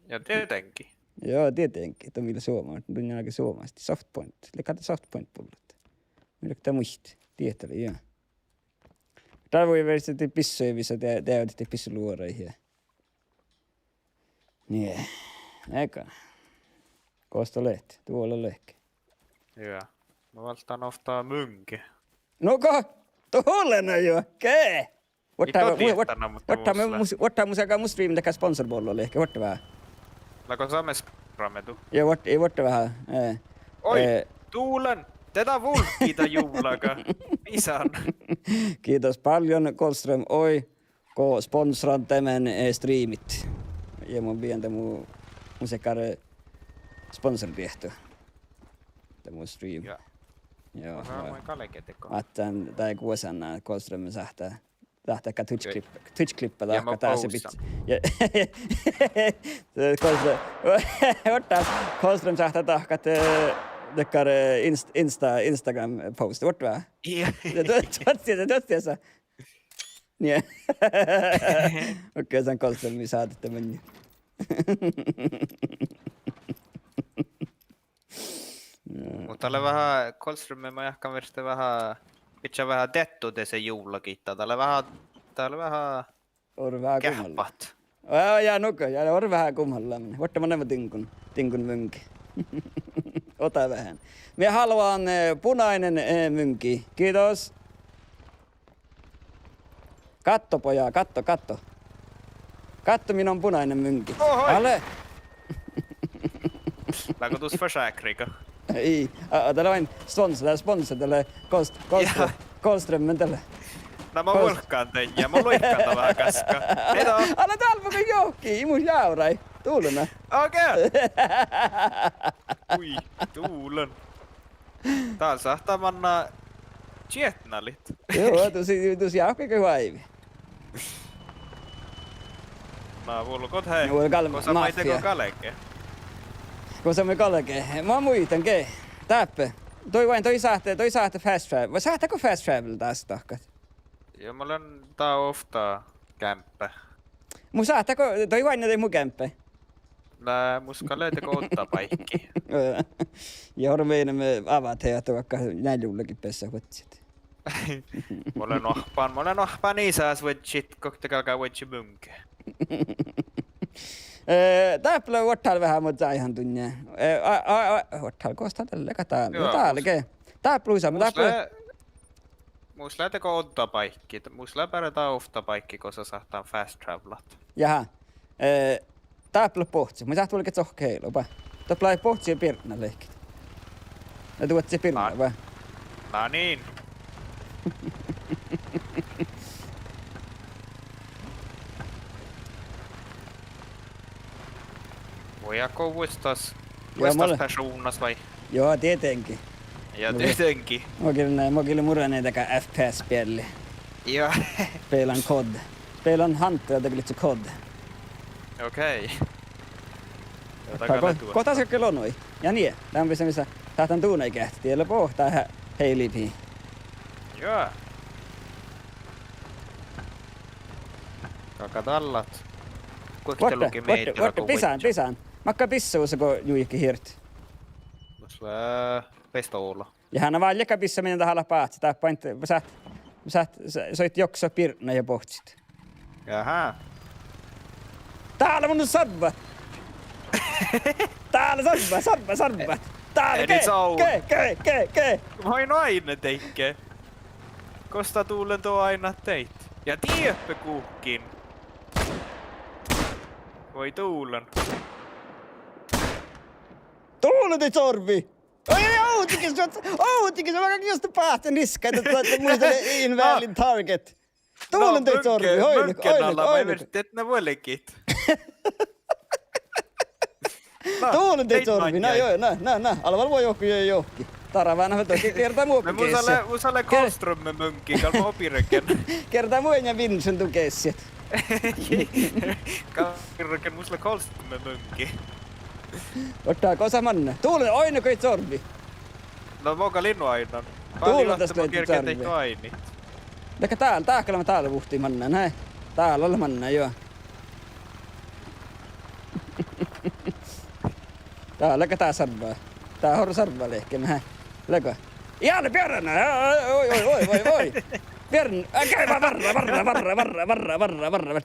Ja dieđánge. Joo, dieđánge. Dat mii lea suomas, dat mii lea suomas. Soft point. Leago dat soft point bullet? Mii leat dat muitte. Dieđán, joo. Dál vuoi veiste bissuid, vissa de-, dieđán bisseluoraid ja. Nie. Ega. Gos dat leat? Duola lehke. Ja. Mun válddán ovtta muŋge. Nugo, duola na juo, ge. Vuottá, mu-, vuot-, vuottá mu-, mus-, vuottá mus-, aga mu stream dakkár sponsorbollo lehke, vuottá veahá. Lea go sa mes rame du. Ja vuot-, ja vuottá veahá, eh, Oi, eh. Duolan, de dat vulggii dat juvlaga. Bisan. Kiitos paljon, Golström, oi, go sponsrat de men, eh, streamit. Ja mun bijan de mu-, mus dakkár, eh, sponsordiehtu. De mu stream. Ja. Ja, mun galge dego. Máttán, dat guosanna, Golström sáhttá. Sáhttá dakkár Twitch-klipp-, Twitch-klippá dahkat, ja, dat sa bit-. Ja. Golström, vuottá, Golström sáhttá dahkat, eh, dakkár, eh, Inst-, Insta-, Instagram post, vuottá? Ja. Ja du-, du-, du-, du-, Nie. Okei, son Golström, mii sáhtát de mennje. Muhto dat lea veahá, Golström, makkár verte veahá, bidjat veahá deattu dese juvlagitta. Dat lea veahá, dat lea veahá Orru veahá gumalla. Geahppat. Ja, ja, nugo, ja, orru veahá gumalla. Vuottá man diŋggon, diŋggon muŋge. Oda veahá. Mii haluamme, eh, punainen, eh, muŋge. Kiitos. Katto, poja, katto, katto. Katto, min on punainen muŋge. Ohoi! Ale! Leago dus forsikriga? Ii, a, a, dat lea ain spons-, dat lea sponsor, dat lea Golst-, Golströ-, Golströmmen, dat lea. Na, mun vuolggán dan ja mun luikkan dan veahá gaskka. Edo. Ale dál mun johkii, ii mus jávrái. Duola na. Okei. Ui, duolan. Dál sáhttá manná čiehtnalit. Juo, dus, dus jáhkii go oaivvi. Na, vuolggot hei. Go sa maid dego galge? Go sa maid galge? Mun muittán ge. Dáppe. Doai, doai sáhttá, doai sáhttá fast travel. Vai sáhttágo fast travel dás dahkat? Ja mun lean dá ovtta geampe. Mu sáhttágo, doai, oainna de mu geampe. Na, mus gal lea dego ođđa báikki. Ja orru mii eat avahit ahte vaikko njeallje juvllagiid beassat vuodjit. Mun lean oahppan, mun lean oahppan isás vuodjit, gokte galgá vuodjit muŋge. Eh, dáppe lea vuottál veahá mo áihan dunnje. Eh, a, a, a, vuottál gos dat lea, gal dál, dál ge. Dáppe lusa, dáppe lea Mus lea dego ođđa báikki, mus lea beare dá ovtta báikki gos sáhttá fast travelat. Jaha. Eh, dáppe lea bohccit, mun sáhtán vuolgit sohkket ealu, ba. Dáppe lea bohccit ja birtnat lehket. Ja duodje birra, ba. Na niin. Vuoi, go vuosttaš, vuosttaš persovdnas vai? Juo, dieđenge. Ja dieđenge. Mo gii, mo gii muranen dakkár F P S-spielli. Juo. Spellan COD. Spellan Hunter, dat lea COD. Okei. Gos dat lea, gos dat lea onui? Ja nie, dan vissan, vissan. Sáhtán duonaid geahččat, die lea bohtet hei-, heilipii. Juo. Galgá dallat. Guokte luge mehtera go vuodjá. Bisán, bisán. Makkár bissavusa go juiket hirt? Mus lea pistola. Ja han vállága bissa mii dat leat báhcet, dáppe ain, sáhtát, sáhtát, soit joksot birtnat ja bohccit. Jaha. Dál mun sarvvá. Dál sarvvá, sarvvá, sarvvá. Dál ge, ge, ge, ge, ge. Mun oaidnán deike. Gos dat duolan oaidnat deit? Ja dieppe guhkkin. Vuoi duolan. Duolan deit sorvvii! Oi, oi, ovdal ges, ovdal ges, ma gal just báhcen riska, dat, dat, dat muitalii invalid target. Duolan deit sorvvii, oidno, oidno, oidno. Dieppe vuolgit. Duolan deit sorvvii, na, joo, na, na, na, ale vel vuoi johkii, joo, johkii. Darván ahte dohko gierddá mu oppe geassit. Mus lea, mus lea Golströmmen muŋgi, gal mo birgen. Gierddá mu ja Vinčen du geassit. Gal birgen, mus lea Golströmmen muŋgi. Oažžut gos manne. Duolan, oidno go deit sorvvii. Na mo gal in oaidnán. Duolan das lei sorvvii. Dahká dál, dahká leat dál vuhtii mannan, hei. Dál leat mannan, joo. Dá leago dá sarvva. Dá orru sarvva lehkeme, hei. Leago. Ja lea bierne, oi, oi, oi, oi, oi. Bierne, okei, va-, varra, varra, varra.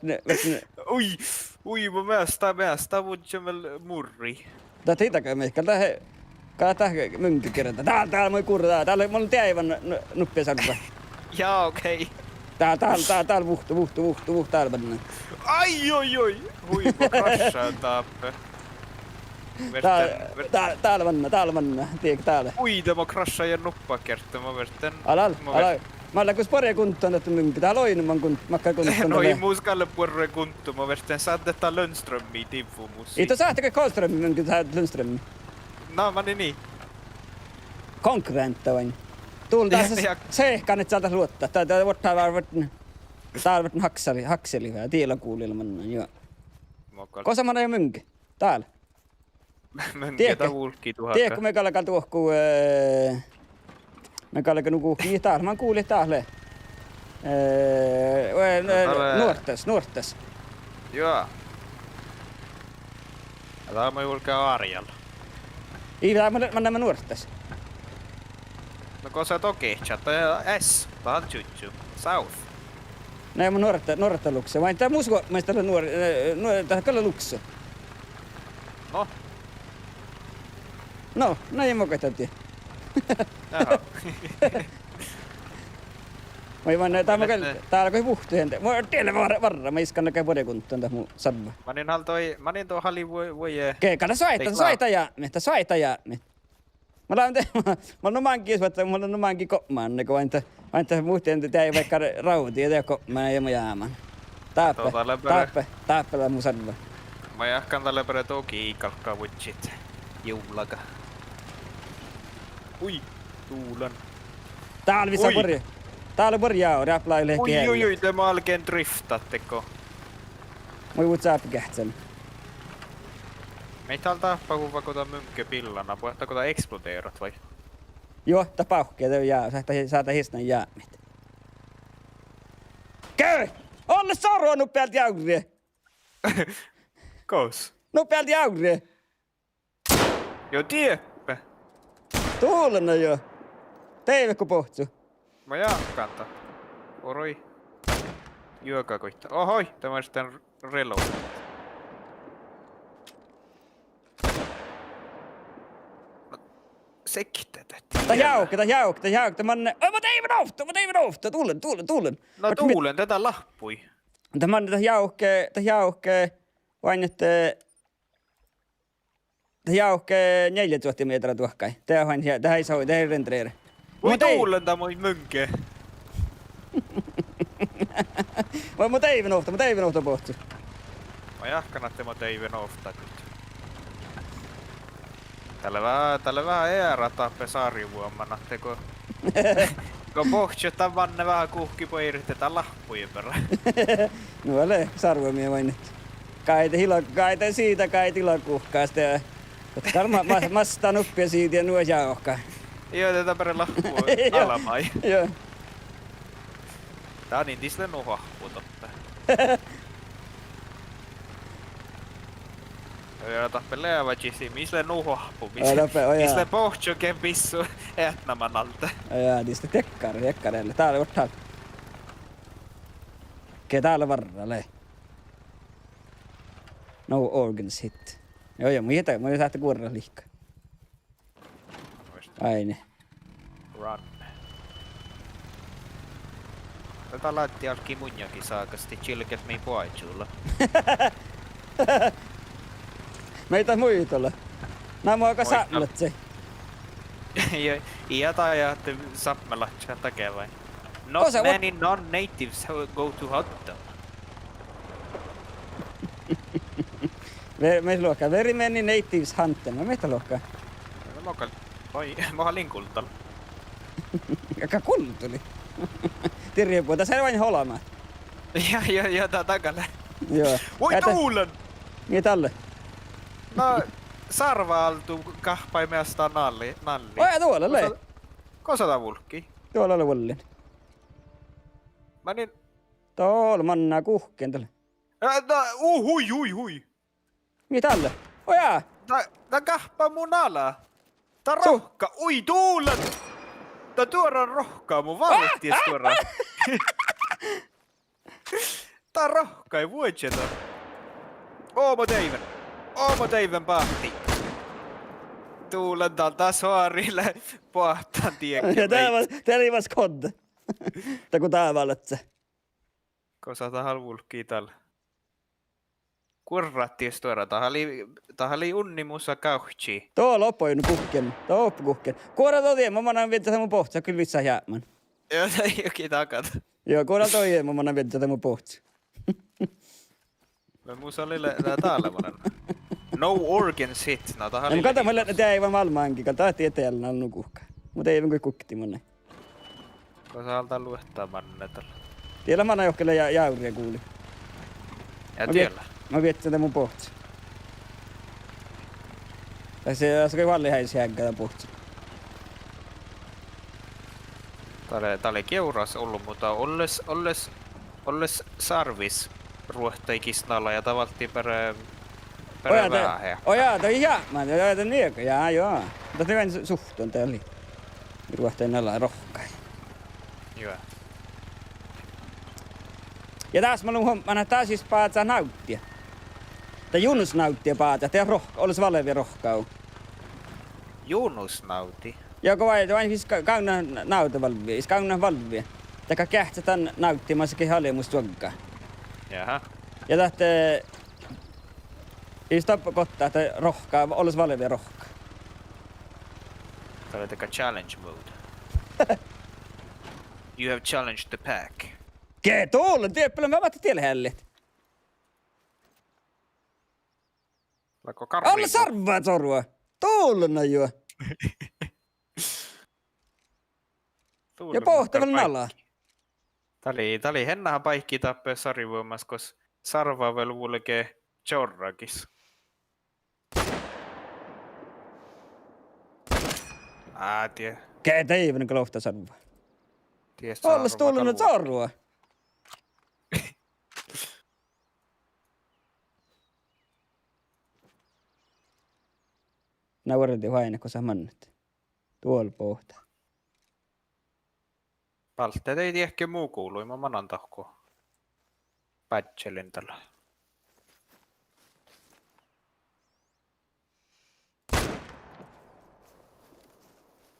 Ui, ui, mu measta, measta vuodjá vel murri. Dat ii daga mii gal dat, gal dat muŋge girda. Dál, dál maid gurra, dál, dál mun deaivan nu-, nuppi sarvva. Jaa, okei. Dál, dál, dál, dál vuhtu, vuhtu, vuhtu, vuhtu, dál manne. Ai, oi, oi. Hui, mun kraššan dáppe. Dál, vertten, ver- dál, dál manne, dál manne. Diek dál. Hui, de mun kraššan ja nuppat gerte, mun vertten. Alal, mun ver- alal. Malle gus buorre guntton dat muŋge, dál oidne man gun-, makkár guntton. No ii mus gal buorre guntton, mun vertten sáhtán Lundstrømii divvumus. Ii, dat sáhttá ge Karlstrømii muŋge, dat Lundstrømii. Na, manin ii. Konkurrenta vai? Dul das. Ja. Sehkan et sáhtát luottat. Dat, dat vuorttaa vár vuorttaa. Dál vuorttaa hakseli, hakseli vai. Diela guulila mannan, juo. Mokal. Gosa manai muŋge? Dál. Muŋge dat vulggii duhát. Diekko mii galgá duohku, eh, mii galgá nu guhkit dál, man gulit dál. Eh, eh, nuorttas, nuorttas. Juo. Ja dál maid vulggii Árjjala. Ii, dál man, man lean nuorttas. No gosa dohko čat, eh, es, dál čužžu. South. Na, mun nuortta, nuortta lukso. Vai dat mus go-, maid dat lea nuor-, eh, nuor-, dat gal lea lukso. No. No, na ja mo gal dat die. Aha. Vai man, dat mo gal, dál go vuhtu hende. Mo diela var-, varra, ma iskan ge buorre guntton dat mu sarvva. Manin hal doi, manin doi hali vuo-, vuoje. Ge, gal dat soaitá, soaitá jápmit, dat soaitá jápmit. Mun lean de-, mun lean nu máŋgii, mun lean nu máŋgii gopmán, go oaidná, oaidná muhtin de deai vaikko rávdi ja de gopmán ja mu jámán. Dáppe, dáppe, dáppe lea mu sarvva. Ma jáhkán dalle bere dohko galggavužžit juvllaga. Ui, dulan. Dál vissa buorre. Dál buorre, jao, rápláilet. Ui, ui, ui, de mo álgen driftat dego. Mui vuos sáppi geahččan. Mii dál dáhpáhuvvá go dat muŋge billana, boahtá go dat eksploderat vai? Juo, dat bávkki, de jao, sáhtát, sáhtát hissan jápmit. Ge! Olle sárvva nuppi álddii ávri! Gos? Nuppi álddii ávri! Juo, dieppe. Dulen juo. Deivehko bohccu. Ma jáhkán dat. Orui. Juoga goit. Ohoi, dat maid dán reload. Sekte dat. Dat jávke, dat jávke, dat jávke, dat manne. Oi, mo deaiven ovtta, mo deaiven ovtta, dulen, dulen, dulen. Na dulen, dat lea láhppui. Dat manne, dat jávke, dat jávke, oaidná, eh, dat jávke njealljeduohta mehtera duohkái. Dat oaidná, dat eai sou-, dat eai renderer. Ui, dulen dat maid muŋge. Mo, mo deaiven ovtta, mo deaiven ovtta bohccu. Ma jáhkán ahte mo deaiven ovtta dihte. Dat lea veahá, dat lea veahá earát dáppe sárvuoman ahte go, go bohccot dan manne veahá guhkit buorit dan láhppui beare. Nu ale sárvomii oainnat. Gáide ila-, gáide siđa, gáide ila guhkás de. Gal ma-, ma-, mastán uppi siđi ja nu jávká. Juo, de dat beare láhppu almái. Juo. Danin dis lea nu oahppu doppe. Ja dáppe leavažis, mis lea nu oahppu, mis, mis lea bohccuge bissu eatnaman alde. Ja, dis lea diekkár, diekkár ealle. Dál ortahal. Ge dál varra lea. No organs hit. Juo, juo, mun ii, mun ii sáhte guorrat lihka. Aine. Run. Dá ládje álggii munnje ságastit čilget mii boažžula. Mii dat muitalit? Na mo gal sápmelaččat. Ja, ja dat ja ahte sápmelaččat dahje vai. Not many non-natives go to hunt them. Ve-, mis luohká? Very many natives hunt them. Vai mis dat luohká? No mo gal, oi, mo han lean guldal. Gal guldalii. Dirjebua, das eai oaidná olbmát. Ja, ja, ja, dat, dat gal lea. Juo. Oi, dulen! Mii dalle? Na, sárvva áldu gahpái measta nallii, nallii. Oi, duola lea. Gosa, gosa dat vulggii? Duola lea vuollin. Manin Dol manná guhkkin dal. Ää, da, uh, hui, hui, hui. Mii dalle? Ojá! Da, da gahpá mu nala. Da rohkká. Ui, dulen! Da duoran rohkká mu, váldit duoran. Da rohkái vuodjeda. Ó, mo deaiven. Ó, mo deaiven báhtii. Dál, dál soarui lea boahtán diegge. Ja dat lei mas, dat lei mas gohčodit. Dat go dál váldit. Gosa dat lea vulggii dál? Guorrat die stuorra, dat lei, dat lei unni mus gávcci. Doppe lea nu guhkkin, doppe guhkkin. Guorra dohko, mun manan viežžat mu bohcci, gal vissa jápmán. Ja, dat ii ole dagat. Juo, guorra dohko, mun manan viežžat mu bohcci. Mun mus lea, lea dál manan. No organ shit, na dat lei. Gal dat mun lean deaivvan málmmáŋgii, gal dat dieđán nu guhká. Mun deaivvan goit guhkkin manai. Gosa dál luotta manne dál? Die lea manai juohke lea ja-, jávri guli. Ja die lea. Mun viežžan de mu bohcci. Dasa, dasa gal váldit eai seagga dat bohcci. Dá lea, dá lea geavras ollu, muhto olles, olles, olles sárvvis ruohtaigis nala ja dat válddii beare, beare veahá. Ojá, dat jápmán, ojá, dat niega, ja, juo. Dat lei vel suhttan, dat lei. Ruohtaigis nala rohkái. Juo. Ja dás mun lean huománnan ahte dás ii bázat návddit. Dat Junus návddii bázat, dat rohk-, olles válvvi rohkká. Junus návddii? Ja go vai, vai ii gáŋŋa návddit válvvi, ii gáŋŋa válvvi. Dat gal geahččat dan návddii maid ge albmot čuovgga. Jaha. Ja dat, eh, ii sta gokte ahte rohkká, olles válvvi rohkká. Dá lea dakkár challenge mode. You have challenged the pack. Ge, dolla, dieppe lea, ma váhte diet leat. Leago garri? Olles sárvvačoru. Dolla na juo. Ja bohte vel nala. Dat lei, dat lei heanet báikki dáppe sárvvamas gos sárvva vel vulge čorragis. Á, die. Ge deaivvan gal ovtta sárvva. Die olles sárvva dolla gal na vuolgge čoru. Na vuordit oaidnit gosa mannet. Duol bohte. Báltet dieđusge mu guvlui, mun manan dahko. Bádjelen dál.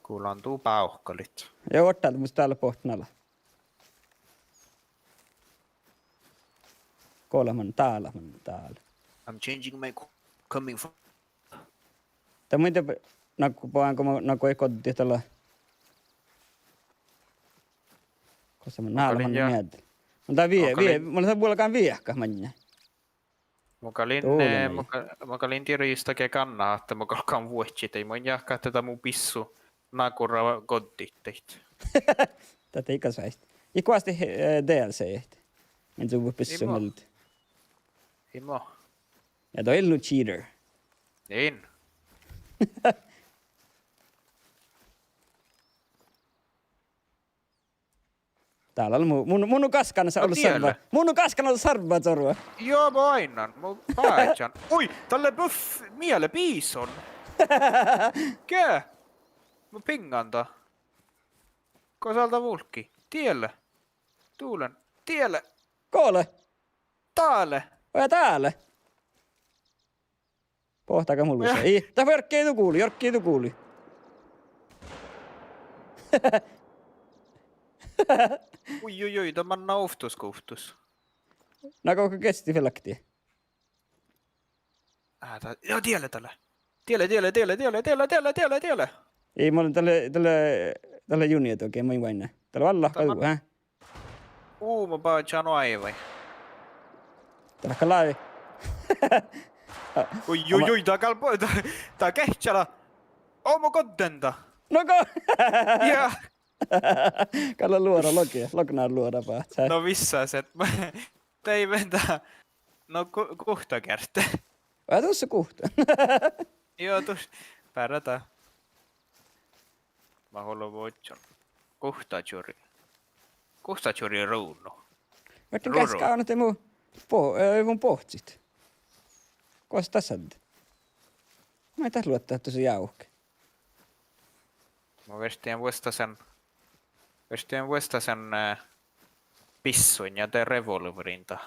Gullan du bávkalit. Ja oaččut mus dál bohte nala. Golbma dál, man dál. I'm changing my co-, coming from. Dat mun de, nagu, boaŋ go, nagu ii goddit dál. Gosa mun, mun gal lean ja-, mielde. Mun dá vie-, mun gal lean vie-, mun lean vuolgán viehkat manne. Mun gal lean, eh, mun gal-, mun gal lean dieđusge gánná ahte mun galggan vuodjit, ii mun jáhkán ahte dat mu bissu nagorat goddit daid. Dat ii gal sáhte. Ii goaste, eh, D L C-t. Min zuvvot bissu mielde. Ii mo. Ja dat ii lean nu cheater. In. Dál lea mu-, mun, mun gaskkan sa-, no olles sárvva. Mun gaskkan olles sárvvačoru. Juo, mun oaidnán, mun báhčan. Ui, dalle buff-, miele bison. Ge? Mun biŋgan dat. Gosa dál vulggii? Diele. Dulen. Diele. Gole. Dále. Ojá, dále. Bohte gal mu lusa. Ii, dat jorggai du guli, jorggai du guli. Ui, ui, ui, dat manná ovttus guovttus. Na go gesti felakti. Á, dat, ja, diele, dále. Diele, diele, diele, diele, diele, diele, diele, diele. Ii, mun, dalle, dalle, dalle juni dohko, mun oaidnán. Dalle vállá, dat man-, hä? Uu, mun báhčan oaivái. Dat lea lávi. Ui, ui, ui, dat gal bo-, dat, dat geahččala. Oh, mun godden dat. No go-, ja. Gal luora logi, lognár luora báhcá. No vissa set, deaivven dat. No gu-, guhtta geardde. Vel dušše guhtta. Juo, duš-, beare dat. Mun ollen vuodján. Guhtta čuori. Guhtta čuori runo. Muhto geahččat gal ahte mu bo-, eh, mun bohccit. Gos dat šadde? Maid dat luotta ahte su jávke. Mun viežžan vuosttasan, viežžan vuosttasan, eh, bissuin ja de revolverin dat.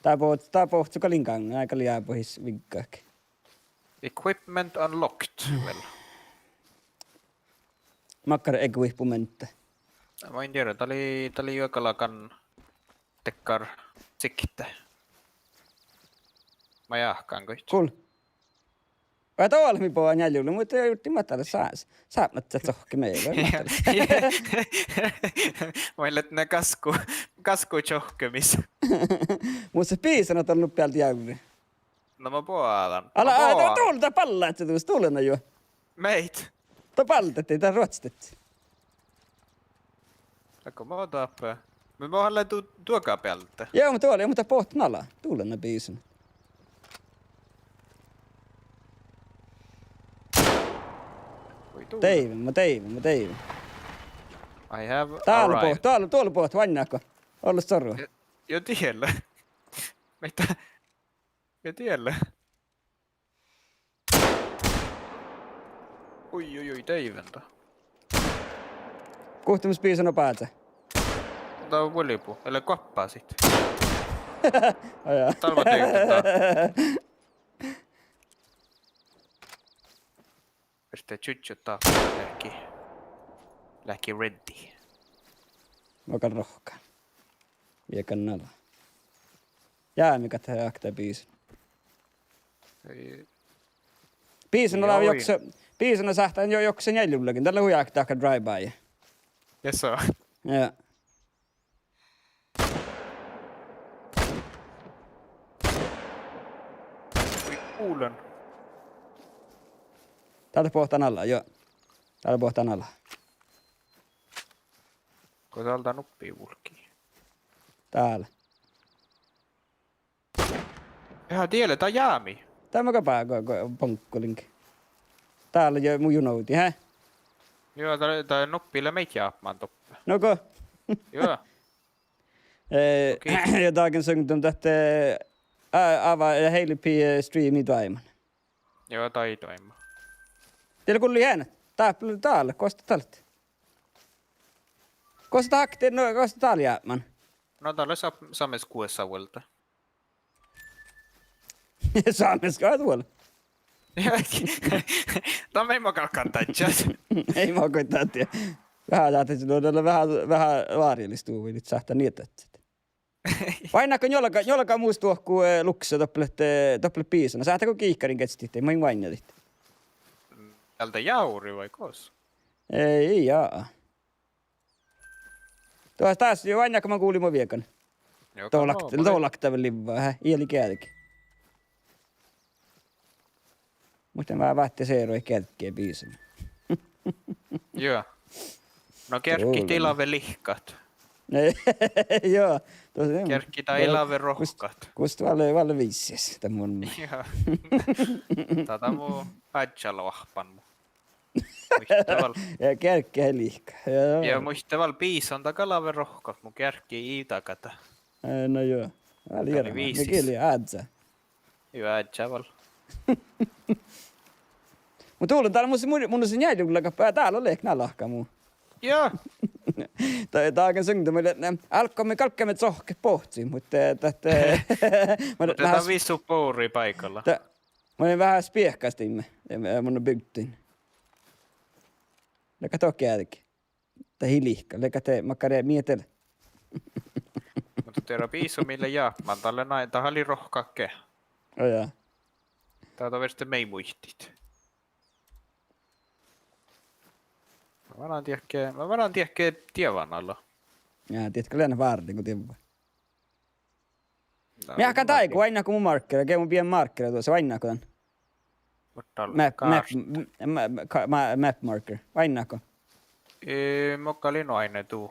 Dat bo-, dat bohcci gal in gaŋŋa, gal jábahis viggát. Equipment unlocked vel. Makkár equipment? Ma in dieđe, dat lei, dat lei juoga lágan dakkár sikte. Ma jáhkán goit. Kul- Vai doalmi boa njeallje, muhto jurddašin mat dat lea sa-, sápmelaččat sohkke mii, vai mat dat lea. Vai leat na gasku, gasku čohkkemis. Mus lea bisan ahte dat lea bealde jávri. Na ma boađán. Ala, ma boađán. Dál, dál ballá, dál dulá juo. Meit. Dat ballá, dat ruohcci. Dego mo dáppe. Mun mo han lean du-, duoga bealde. Ja, muhto dál, muhto bohten ala. Dulá na bisan. Oi, dulá. Deaivven, mo deaivven, mo deaivven. I have arrived. Dál boh-, dál, dál bohten, oainnát go. Olles sorru. Ja, ja diella. Mii dat Ja diella. Ui, ui, ui, deaivven dat. Guhte mus bisan oba báze? Dat vuolibut, ele goappásit. Ajá. Dál va deaivven dat. Verte čužžot dáppe leahkit, leahkit ready. Mo gal rohkká. Viegan nala. Jámi gal ahte bisan. Ei. Bisan lea jokse, bisan sáhttá jo-, jokse njeallje vuolgin. Dat lea hui áhkku dáhkka drive-by. Yes, sir. Ja. Ui, kuulen. Dál bohten ala, jo. Dál bohten ala. Go dál dán uppi vulggii? Dál. Ja, diela, dat jámi. Dál mo gal bá-, go, go, boŋgolin. Dál lea mu junovdi, hä? Jo, dat, dat nuppi lea meid jápmán doppe. No go? Jo. Eh, okei. Ja Dagens Ungdom, dat, eh, a-, ává, eh, heilpi, eh, streami doaimma. Jo, dat doaimma. Diela gulli heana? Dáppe dál, gos dat dál. Gos dat hakte, no, gos dat dál jápmán? No, dat lea sa-, sámmes guosa vuolde. Sámmes gal vuol. Dat mii mo galggat dadjat. Ii mo go dadje. Veahá dat, no, dat lea veahá, veahá várjalistuhuvvui, sáhttá nie dadjat. Oainnát go njuolga, njuolga mus dohko, eh, lukse doppe leat, eh, doppe leat bisana. Sáhttá go giikarin geastit, mun oainnadit. Ealde jávri vai gos? Ii, jaa. Duos dás, jo, oainnát go mun gullen mo viegan. Jo, dohko, dohko vel livva, hä? Ii leat geađge. Muhto mun váttis earáin geađge bisan. Jo. No gearggi ii leat vel lihkat. Jo. Gearggi ii leat vel rohkkat. Gos, gos dat vel, vel viissis, dat mun. Jo. Dá, dá mu áddjá loahpan mu. Muitte vel. Ja gearggi ii lihka. Ja, ja muitte vel bisan dat gal lea vel rohkkat, mu gearggi ii daga dat. Eh, no jo. Vel dat lea ierman. Viissis. Mii gal áddjá. Jo, áddjá vel. Mu dullen dál, mun, mun, mun njeallje vuolgin, dál lea leahkit nalahka mu. Jo. Dat, dat Dagens Ungdom, mun lean, ne, álggos galggamin sohket bohccit, muhto, eh, dat, eh, mun lean, muhto dat veahá visot buri báikalla. Dat, mun lean veahá spiehkastin, eh, mun bygdin. Leago dat geađge? Dat ii lihka, leago dat makkár mii dat lea. Muhto diera bisan mii lea jápmán, dat lea na-, dat lei rohkkat ge. Ó, jaa. Dat, dat verte mii muitit. Mun vanan diehke, mun vanan diehke dievan ala. Jaa, dieđát go lean várren go dievva. Na, mii áhkán dáigu, oainnát go mu markera, ge mun bidjen markera duos, oainnát go dan? Map, map, m-, m-, ka-, ma-, map marker, oainnát go? Eh, mo gal in oaidne du.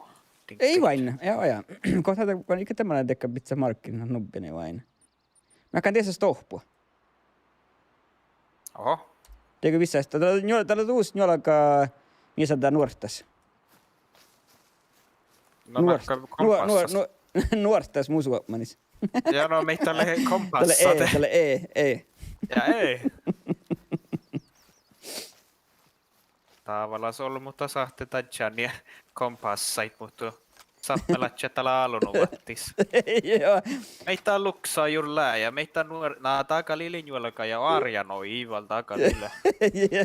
Ii oaidne, jaa, jaa. Go dat, go ii ge de manai dakkár bidjat markera, na, nubbi ii oaidne. Mii áhkán dies stohpu. Oho. Diego vissáš, dat lea njuo-, dat lea dus njuolga, mis dat lea, nuorttas. No, nuort-, nuo-, nuo-, nuorttas mu suopmanis. Ja no, mii dat lea kompassa. Dat lea e, dat lea e, e. Ja e. Dábálaš ollu, muhto sáhtte dadjat nie kompassaid, muhto Sápmelaččat dal álo nu váttis. Ja. Maiddái luksá jur lea ja maiddái nuor-, na dat gal ii lean juolga ja oarjá, no ii vel dat gal ii lean. Ja.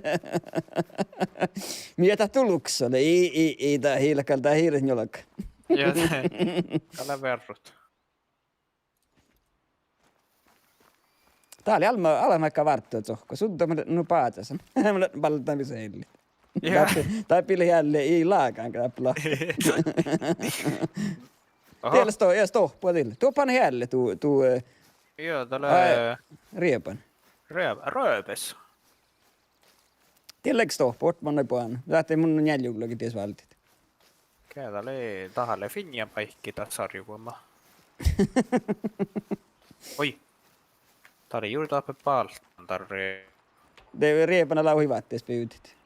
Mii dat du luksa lea, ii, ii, ii, dat ii lean gal dat ii lean juolga. Ja, dat lea vearrut. Dá lea almma, almma áigge várttu, dohko. Sudda mun lean nu báhcásan. Mun lean baldamis eallit. Ja. Dáppe, dáppe lea ealli, ii lágan, dáppe lea. Aha. Dieđusge, ja stohpu dieđusge. Doppe han ealli du, du, eh, ja, dat lea, eh, rieban. Rieban, röbes. Dieđusge stohpu, ortman boan. Dáhte mun njeallje uglaga dies váldit. Ge dat lea, dat lea fiinna báiki dat sarjuvuoma. Oi. Dat lea jur dáppe báltán darre. De rieban ala hui váttis bivdit.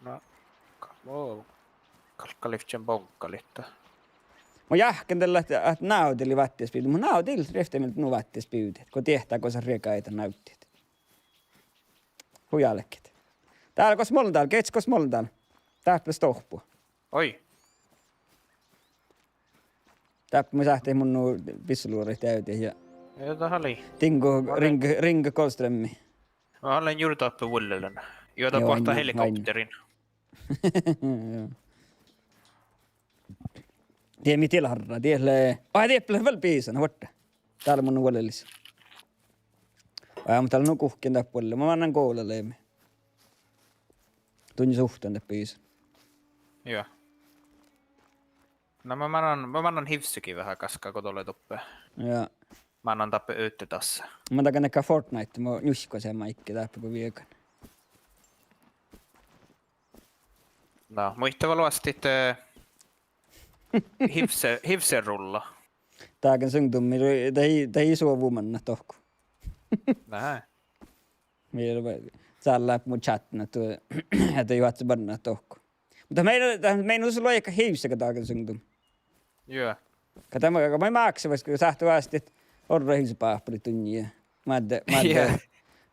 Na, ka-, mo-, galgga livččen boŋŋalit. Mo jáhkán dalle ahte, ahte návdil lei váttis bivdit, mo návdil rievtti mielde nu váttis bivdit, go diehtá gos riegádit návddiid. Hui álkit. Dál gos moldal, geahččat gos moldal. Dáppe stohpu. Oi. Dáppe mun sáhtán mun nu bissoluoraid deavdit ja. Ja dat lei. Diŋgo, Riŋge, Riŋge Golfstrømmi. Mun lean jur dáppe vullelen. Ja dat boahtá helikopterin. Ja. Die mii dieid harra, dieid lea. Ai, dieppe lea vel bisan, vuorddá. Dál mun vuollelis. Ai, mun dal nu guhkkin dáppe vuolle. Mun mannan gola leami. Dunnje suhttan dáppe bisan. Ja. Na, mun mannan, mun mannan hivssege veahá gaskka go dat lea doppe. Ja. Mannan dáppe utedasse. Mun dagan dego Fortnite, mun njuškkasin maidege dáppe go viegan. Na, muitte vel oastit, eh, hivsse-, hivsserulla. Dagens ungdom, dat ii, dat ii suovu mannat dohko. Nä. Mii, dál lea mu čatna, ahte, ahte juohke mannat dohko. Muhto mii, dat mii nu sus loikat hivssege dagens ungdom. Juo. Ka dat, aga maid mákse, vaikko sáhttá oastit orru hivssebáhpalit dunnje. Moadde, moadde,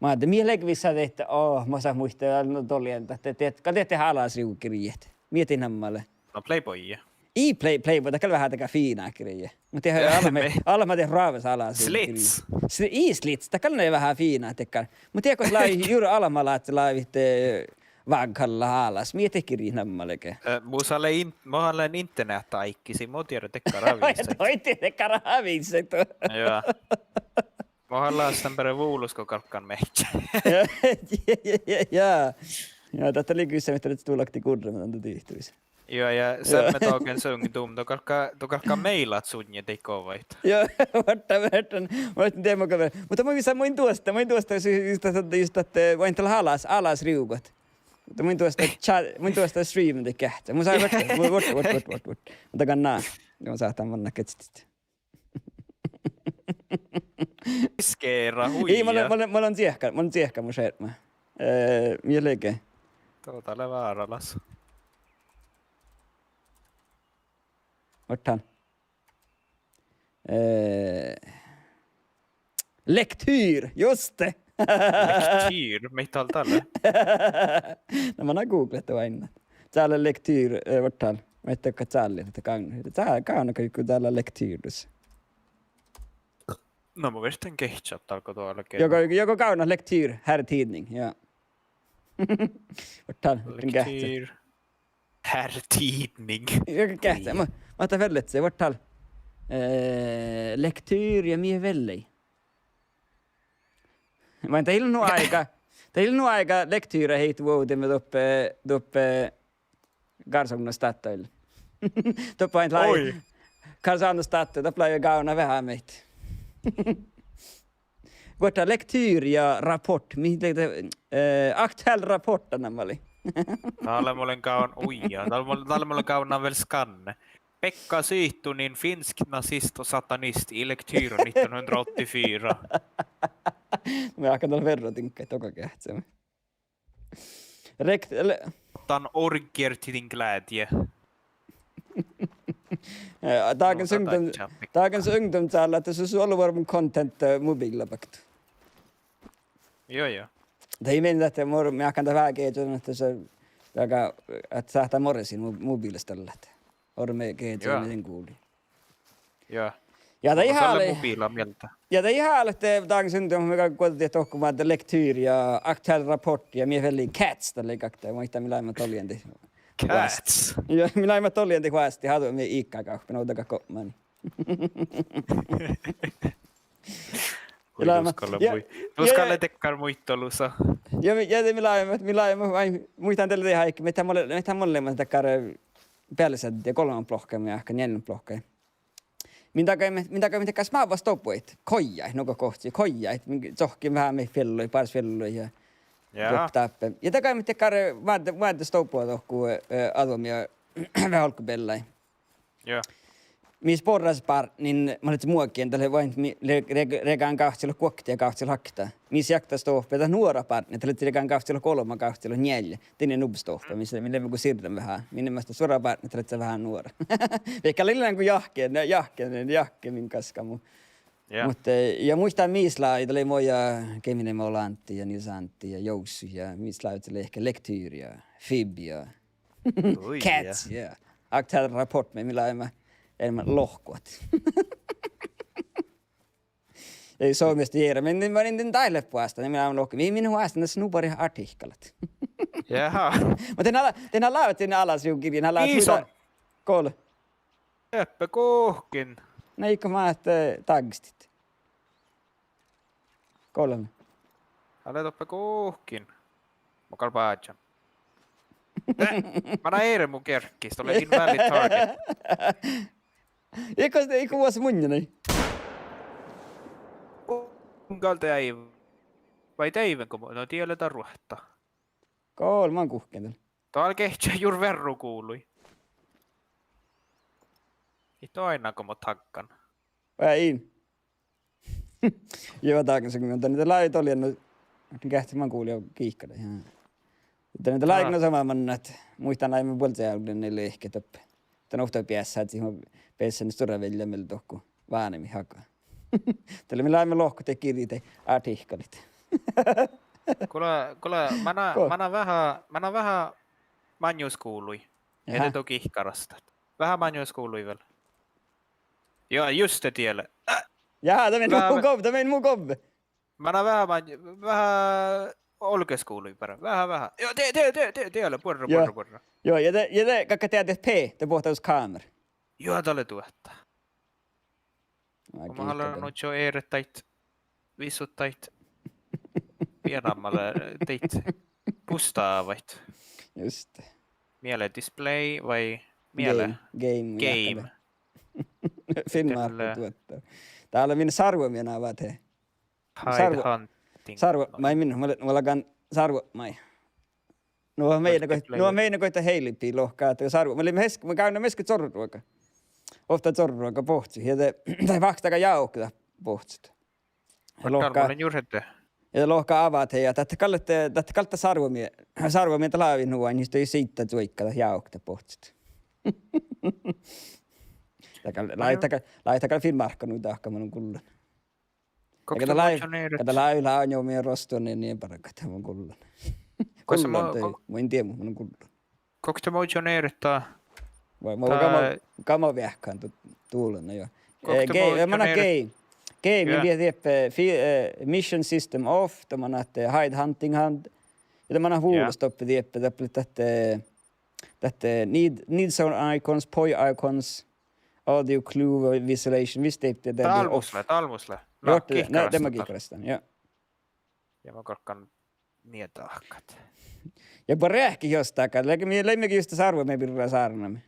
moadde, mii leat vissa dieid, oh, mo sáhtát muitte, no doalde, dat, dat, dat, gal dieid alasrivgirijet. Mii dieid namma lea. No Playboy. Ii Play-, Playboy, dat gal veahá dakkár fiinát girjejit. Muhto dieid almma, almma dieid roavvas alasrivgirijet. Slits. Sli-, ii Slits, dat gal lea veahá fiinát dakkár. Muhto dieid gos lávii jur almma láhtte lávii, eh, Vággá hálle alas, mii dieid girjejit namma lea ge. Eh, mus lea in-, mo lean interneahta áiggis, in mo dieđe dakkár aviissaid. Doiti dakkár aviissaid. Juo. Mo lean las dan beare vulos go galggan mehkkái. Ja, ja, ja, ja. Ja, dat lei gussemehtá, dat du laktit gurramin dan dihtoris. Juo, ja seamma dagens ungdom, dat galgá, dat galgá mailat sutnje dieid govaid. Ja, vuorddá, vuorddá. Muhto dego mun, muhto mun vissan, mun duostan, mun duostan, just, just dat, just dat, eh, vuoi dal alas, alasrivgat. Muhto mun duostan, ča-, mun duostan streamii geahččat. Mun sáhtán vuot, vuot, vuot, vuot, vuot. Muhto gal na. Mun sáhtán mannat geahččat. Skera, hui. Ii, mun lean, mun lean, mun lean čiehkkan, mun lean čiehkkan mu skjermá. Eh, mii lea ge. Dá dat lea várálaš. Vuorddán. Eh, Lektyr, just det. Lektyr, mii dal dat lea? Na, mun googletan oaidnán. Dál lea Lektyr, eh, vuorddán. Mii ii galgga dál, dat gávdna. Dat gávdna go dál lea Lektyr dus. Na, mun viežžan geahččat dál go doalge. Juo go, juo go gávdna Lektyr, herr tidning, ja. Vuorddán, vuorddán geahččat. Lektyr. Herr tidning. Juo go geahččat. Oi. Mo-, mo dat vellejedje, vuorddán. Eh, Lektyr ja mii vellejedje. Muhto dat ii lean nu áigá, dat ii lean nu áigá Lektyra heituvovdeme doppe, doppe Kársávdna Statoil. Doppe ain lávii. Oi. Kársávdna Statoil, doppe lávii gávdnat veaháš maid. Vuorddán Lektyr ja Rapport, mii, eh, aktuell Rapport namma lei. Dál mun lean gávdnan, oj, ja, dál mun, dál mun lean gávdnan vel skanne. Pekka Sihtonen, finsk nazist og satanist i Lektyr nittenhundraåttiofyra. Mun áiggun dál verra diŋggaid dohko geahččat. Rekt-, le- Ostan orgier till din glädje. Eh, dagens ungdom, dagens ungdom talar, ahte sus olu vuorrán content, eh, mobiilla baktu. Juo, juo. Dat ii mii dat, ahte mor-, mii áiggun dat veahá geahččat, ahte sus, daga, ahte sáhttá morrasit mo-, mobiilas dallat. Orru mii gieđaime dan gulii. Ja. Ja dat ii lean mobiila mielde. Ja dat ii lean ahte dagens undre, mii gal guođđit dohko maid lektyra ja aktuell Rapport ja mii velii Cats, dat lei gal, muittán mii leimmet dolljehandit. Cats. Ja mii leimmet dolljehandit vásttit, ahte mii iiggá gávppi, ovdal gal gokko manii. Hui duskalle, ja, muit-, ja, duskalle dakkár muitalusa. Ja, ja de mii leimmet, mii leimmet, ai, muittán dalle de áigge, mii leimmet, mii leimmet dakkár, eh, bealleseaddji golbmablohkái, mii áhkku njealljemat blohkái. Mii dakkár, mii dakkár, mii dakkár smávva stobbuid, kojaid, nugo gohčodit, kojaid, mii sohkkiimet veahá mii fiellain, bárs fiellain ja, ja, doppe dáppe. Ja dakkár mii dakkár, eh, moadde, moadde stobbua dohko, eh, adomii ja veahá olggobeallái. Ja. Mis borrasbártnin, mat leat muogen, dat lea, vai mii, re-, re-, reagan gávccilogi guokte ja gávccilogi okta. Mis jakta stohpe, dat nuorat bártnit, dat leat reagan gávccilogi golbma, gávccilogi njeallje. Danin nubbi stohpe, mis, mii leimmet go sirdan veahá. Mii leimmet stuorra bártnit, dat leat veahá nuora. Vaikko lei lean go jahke, ne, jahke, ne, jahke min gaskkamu. Ja. Muhto, eh, ja muittán mis lávii, dat lei mo ja Gemini Molanti ja Nils Antti ja Joussu ja mis lávii, dat lei ehte Lektyr ja Fib ja Hui, Cats, ja. Ja. Aktuell Rapport, mii, mii leimmet, eimmet lohkat. Ei Suomesta jera, mii, mii, mii, mii dáid leat boastán, mii leimmet lohkat. Mii, mii nu boastán, dat lea nu bargat artikkalat. Jaha. Muhto dat lea, dat lea lávejit alas, jú, girjji, dat lea lávejit. Iso. Muhto gol. Doppe guhkkin. Na, iige máhte, eh, dággestit. Golbma. Ale doppe guhkkin. Mo gal bážžan. Eh, mana eret mu gearggis, dat lea invalid target. Iige, iige vuos munnje nai. Mun gal deai-, vai deaivven go mu-, no, diet lea dat ruohta. Golbman guhkkin dal. Dal gehččá jur vearru guvlui. It oaidná go mo taggan. Vai in. Juo, dat, dat lávii dolljehan, no, geahččá man guvlii gihkadit, ja. Dat lávii, ah, no, somá mannat, muittán, ai, mun buolleálgán lehket doppe. Dan ovtta beassá, ii, mun bessen stuorra vealle mielde dohko vánemiid haga. Dat lea, mii leimmet lohkat de girjji, de artikkalit. Gula, gula, mana, go-, mana veahá, mana veahá maŋŋus guvlui. Ja de, aha, do gihkarastat. Veahá maŋŋus guvlui vel. Juo, juste diet lea. Äh! Ja, dat mii, veahá mu-, gov-, dat mii mu gov-. Mana veahá maŋŋ-, veahá olgeš guvlui beare. Veahá, veahá. Juo, de, de, de, de, diet lea, buorre, ja, buorre, buorre. Juo, ja de, ja de galggat deadit P, de bohtet kámera. Juo, dat lea duohta. Ná, go mun háliidin giikkadit. Nuo eret daid, visot daid, bienama lea daid bustávaid. Just. Miele display vai miele game, game, game. Filmma. Dál lea, duohta. Dál lea min sárvomii ná váhte. Hide, sárvo-, hunting. Sárvo-, maid min, mun, mun galggan sárvomaid. Nu mii, nu mii goit-, nu mii goittii Heilipii lohkat ahte sárvo-, mun lean mes-, mun gávdnojin mieska čorruruoga. Ovtta čorruruoga bohccot. Ja de, de váhkkadat jáhkit bohccot. Ja lohká-, mun lean jurhedde. Ja lohká avahit ja dat galggai, dat galggai sárvomii, sárvomii dat lávejit nu ain, istuid siidda čuoigat jáhkit bohccot. Dat gal, lávejit, dat gal, lávejit dat gal filmma árkka nu dahkat, mun gullen. Gokte možžon eret? Gokte lávejit, lávejit, lávejit, lávejit, jo, mii rostui nie, nie bargat, mun gullen. Gullen mo-, dai, go-, mun in dieđe, mun gullen. Gokte možžon eret? Vai, mo-, dat gama, gama veahkkan du-, duollán, jo. Gokte, eh, ge-, možžon manat eret? Game. Game, ja, mii dieppe fi-, eh, mission system off, dat manat, eh, hide hunting hunt. Ja dat manat, ja, vulos doppe dieppe, doppe dat, eh, dat, eh, need, need sound icons, poi icons, audio clue visualization, vistit, dat, dat, dat, dál mus lea, dál mus lea. Na, jo, dat, na, dat gihkkarastat, gihkkarastat, jo. Ja mun galggan nie dahkat. Ja bargit jos dahkat, lei mii, lei mii juste sárvomi birra sárnami.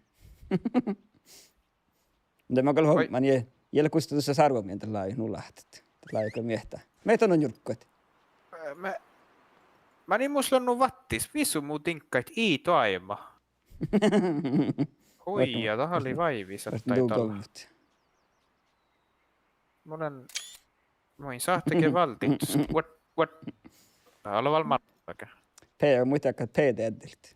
De mun gal, oi, huomán, ja, ja lea gustus sárvomi dat lávejit nu láhttet. Dat lávejit gal miehtá. Miehtá nu njurggat. Eh, me, manin mus lea nu váttis, visot mu diŋggaid ii doaibma. Hui, ja dat lei váivi, dat lei dál. Mun lean, mun in sáhte ge váldit. What, what? Dál lea vel máŋga. P, muitte ahte P deaddilit.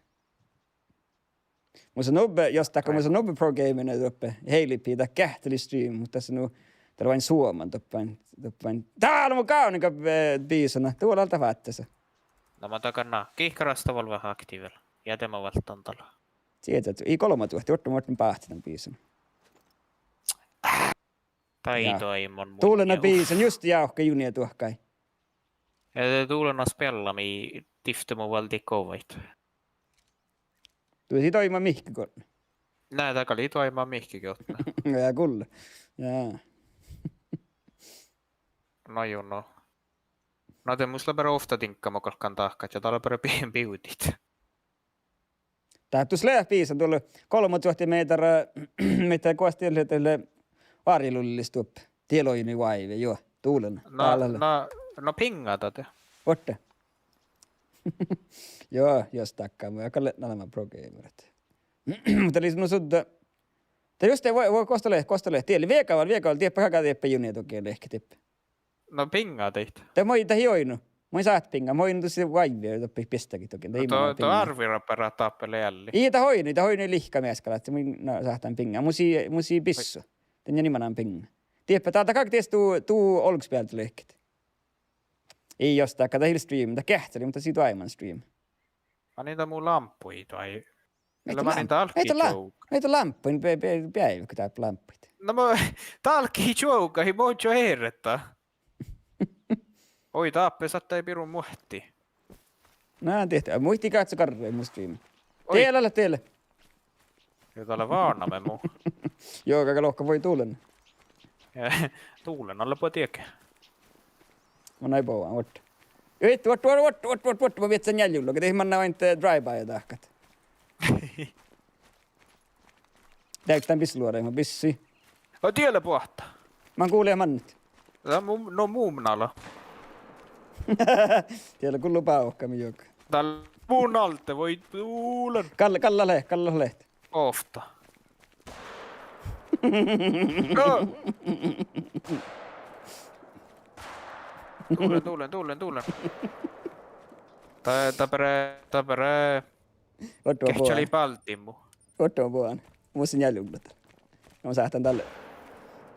Mus lea nubbe, jos dahkat, mus lea nubbe pro gamer doppe. Heilipii, dat geahččalit stream, muhto das lea nu, dat lea oaidná Suomi, doppe oaidná, doppe oaidná. Dál lea mu gávdnagabbi, eh, bisona, duola alde vácces. Na ma dagan ná, gihkkarastat vel veahá aktiivel. Ja de ma válddán dál. Sieža, ii golbma duohti, ortama, ortama báhcen bisan. Dai, ja doaimman mun dulen ja, uf, bisan, juste jávkka juni duohkái. Ja de dulen spiella mii divtte mu valddit govvai. Du sii doaimma mihkkege otná. Na, dat gal ii doaimma mihkkege otná. Ja gulle. Ja. No ju, no. Na de mus lea beare ovtta diŋgga mo galggan dahkat ja dat lea beare bi-, bivdit. Dat dus lea bisan, dulle golbma duohti mii dal, mii dal goas dieid lea, lea oarjjolullis doppe. Die loi mii váivi, juo, dulen. Na, dál lea. Na, na piŋŋa dat de. Orte. Juo, jos dakka, mun gal lean nalmá pro gamer. Muhto lei nu sudde. De juste, vuo-, vuo-, gos dat lea, gos dat lea. Die lea viega vel, viega vel, dieppe haga dieppe juni dohko lehket dieppe. Na piŋŋa dieid. De moai dat ii oidno. Moai sáhtán piŋŋa, moai oidno dus váivvi doppe biestagit dohko. Na dat ii to-, manai to piŋŋa. Árvira beare dáppe lea ealli. Ii dat oidno, dat oidno lihkka measkal ahte moai, na, sáhtán piŋŋa. Mus lei, mus lei bissu. Oi. De ja ni manai piŋŋa. Dieppe, dá, dá gal dies du, du olggos bealde lehket. Ii, jos dakka, dat ii leat stream, dat geahččalii, muhto sii doaimman stream. Manin dat mu lámppuid vai? Mii dat lea, manin dálkki, mii dat lea, čuovga, mii dat lea lámppuin, be-, be-, beaivvi go dáppe lámppuid. Na mo dálkki čuovgahii, mo čuovga eret dat. Oi, dáppe sáhtái birra muohti. Na, diehtá, muitti gáhččat garraid mu streami. Oi. Diela lea, diela. Ja dat lea váhname mu. Juo, gal lohká, vuoi dulen. Ja, dulen, ale bođii diege. Mun eai bođán, vuot. Vuot, vuot, vuot, vuot, vuot, vuot, mun viežžän njeallje juvllaga, de manná ain drive-by dahkat. Deaivvis dán bisseluođain, ma bissii. Oi, diela boahtá. Man gulii mannat. Ja mu, no mu nala. Diela gullo bávkami juoga. Dál mu nalde, vuoi dulen. Gal-, galla leat, galla leat. Ovtta. No. Dulen, dulen, dulen, dulen. Dat, dat beare, dat beare. Vuot go geahččalii bođán. Bálddiin mu. Vuot go bođán. Mus lea njeallje juvllaga. Mun sáhtán dal,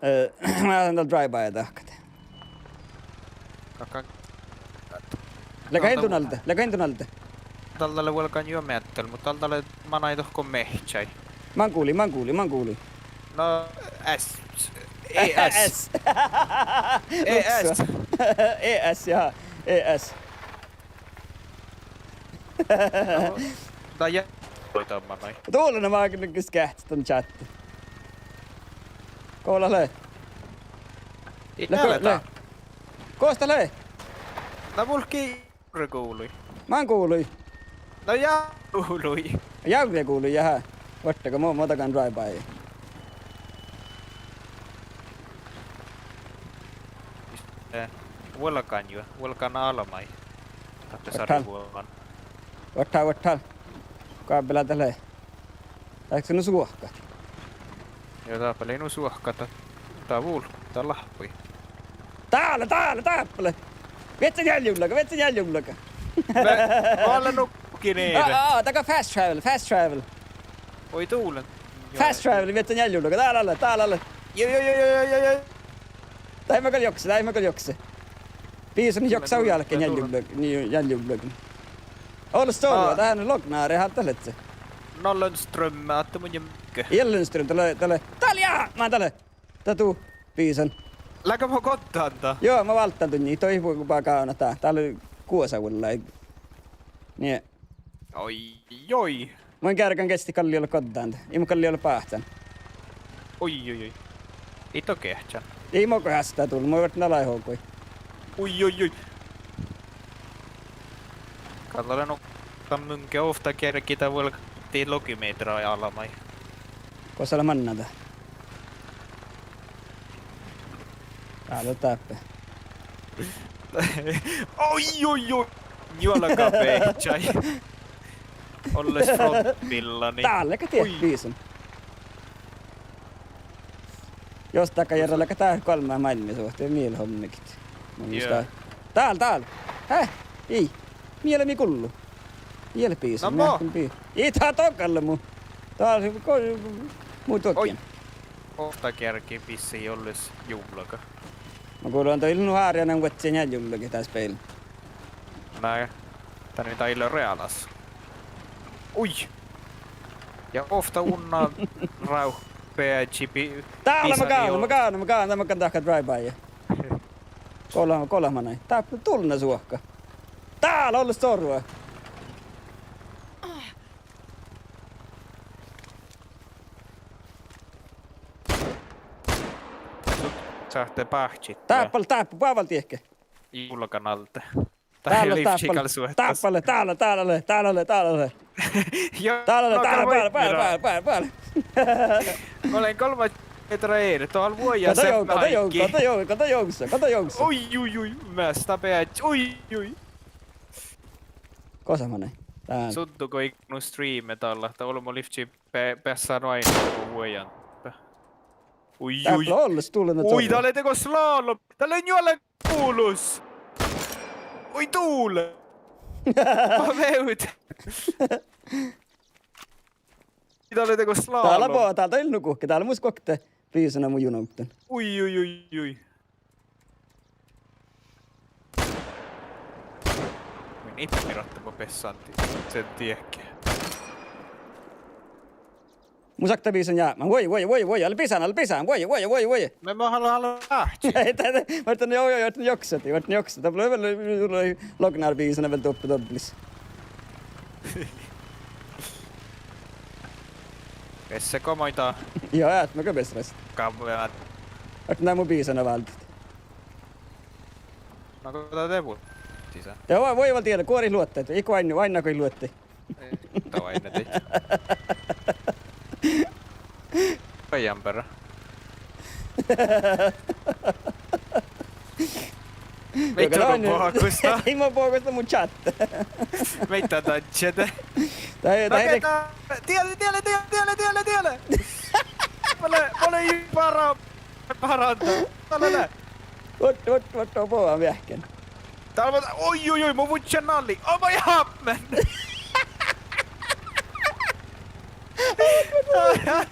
eh, mun sáhtán dal drive-by dahkat. Galggan. Leago ii du nalde, leago ii du nalde. Dal, dal lea vuolgán juo meaddel, muhto dal, dal lea manai dohko meahčai. Man gulii, man gulii, man gulii. No, S. E S. S. E S. E S, ja. E S. No, dat ja-, doaimman manai. Dulen máŋga geahččat dan čáhtte. Gos dat lea? Ii leat, leat. Gos dat lea? Na vulggii jávre guvlui. Man guvlui. Na jávre guvlui. Jávre guvlui, jahá. Vuot go mo, mo dagan drive-by. Eh, vuolgán juo, vuolgán almmáid. Dáppe sárvuođan. Vuot dál, vuot dál. Goabbel dat lea? Dáppe nu suohkat. Juo, dáppe lei nu suohkat, dat, dat vul-, dat láhppii. Dál, dál, dáppe lea. Viežžän njeallje juvllaga, viežžän njeallje juvllaga. Ve-, valle nu kinive. Aa, aa, dat gal fast travel, fast travel. Oi, dulen. Fast travel, viežžän njeallje juvllaga, dál ale, dál ale. Joi, joi, joi. Daid mun gal joksen, daid mun gal joksen. Bisan jokse hui álki njeallje juvl-, njeallje juvllaga. Olles solo, dat lea lognári, háldit ledje. Na Lundstrøm, ahte mun ja mekka. Ii Lundstrøm, dat lea, dat lea, dál lea, man dál lea. Dat du, bisan. Leago mo goddán dat? Juo, mo válddán dunnje, ii dohko báhkán gávdnat dat, dál lea guosa vuollái. Nie. Oi, oi. Mun geargan geažžat gal ii leat goddán, ii mun gal ii leat báhcán. Oi, oi, oi. Ii dohko geahččan. Ii mo go eastta dul, mo ferten dal áigohii. Oi, oi, oi. Gal dat lea nu, dan mun ge ovtta gearggi dat vuolgá logimetra almmáid. Gos dat lea mannan dat? Dál lea dáppe. Oi, oi, oi! Njuolga beahčai. Olles frontbillanii. Dál lea ge diet bisan. Jos dat gal jearrá leago dat goalmmát máilmmi suohte, mii leat hommegiid. Mun muittán. Dál, dál! Hä? Ii. Mii lea mii gullu. Ii leat bisan, mii leat bi-, ii dat dogalle mu. Dat lea go-, mu dogiin. Ovtta gearggi bissii olles juvllaga. Ma gullen dat ii leat nu hárjánan vuodjin njeallje juvllaga dat spel. Na, dat ii leat realas. Ui! Ja ovtta unna rau-, beažžii bi-, Dál lea, ma bisan gávdnan, ma juo- gávdnan, ma gávdnan, ma gávdnan dahkat drive-by. Golbma, golbma nai. Dáppe dullen suohka. Dál lea olles sorvva. Sáhttá báhčit. Dáppe, dáppe, boađe vel diehke. Julgan alde. Dál lea, dáppe, dáppe, dál lea, dál lea, dál lea, dál lea. Juo, dál lea, no, dál lea, boađe, boađe, boađe, boađe. Mun lean golbma mehtera earret, dohko vuoja. Go dat joga-, go dat joga-, go dat joga-, go dat jogsa, go dat jogsa. Oi, oi, oi, measta beažžat, oi, oi. Gos dat manai? Dál. Suddu go iige nu streame dalle, dat ollu mo livččii be-, beassá nu ain go vuojan. Oi, oi. Dáppe olles dullen. Oi, dat lea dego slalom, dat lea njuola gulus. Oi, dule. Mo vevden. Dat lea dego slalom. Dál lea bo-, dál dat ii lean nu guhkki, dál lea mus guokte biisona mu junovddan. Ui, ui, ui, ui. Mun ii tiedje, mii ratta mo beassan, en tiedje. Mun sakka bisan jápmán. Vuoi, vuoi, vuoi, vuoi, ale bisán, ale bisán, vuoi, vuoi, vuoi, vuoi. Mun, mun han-, han-, áhči. Ei, dat, dat, várten, jo, jo, várten joksat, várten joksat. Dat lea vel, vel, lognár bisan vel doppe dobbelis. Esse go maid. Jo, eat ma go besras. Gávvojat. Várten mu bisana váldit. Na go dat de bu-, sisa. Ja vuoi, vuoi vel diela, guorit luotta, iige oainna, oainna go luotti. Ei, dat oainna dieid. Bai jambera. Mii čuoru boahosta. Ei, ma boahosta mu čat. Mii dat dadjede. Dat, dat, diele, diele, diele, diele, diele, diele. Mole, mole ju bara. Baranda. Dál lea. Vuot, vuot, vuot, vuot, boa veahkkin. Dál lea, oi, oi, oi, mun vuodjin nalli. Oh, ma jápmen.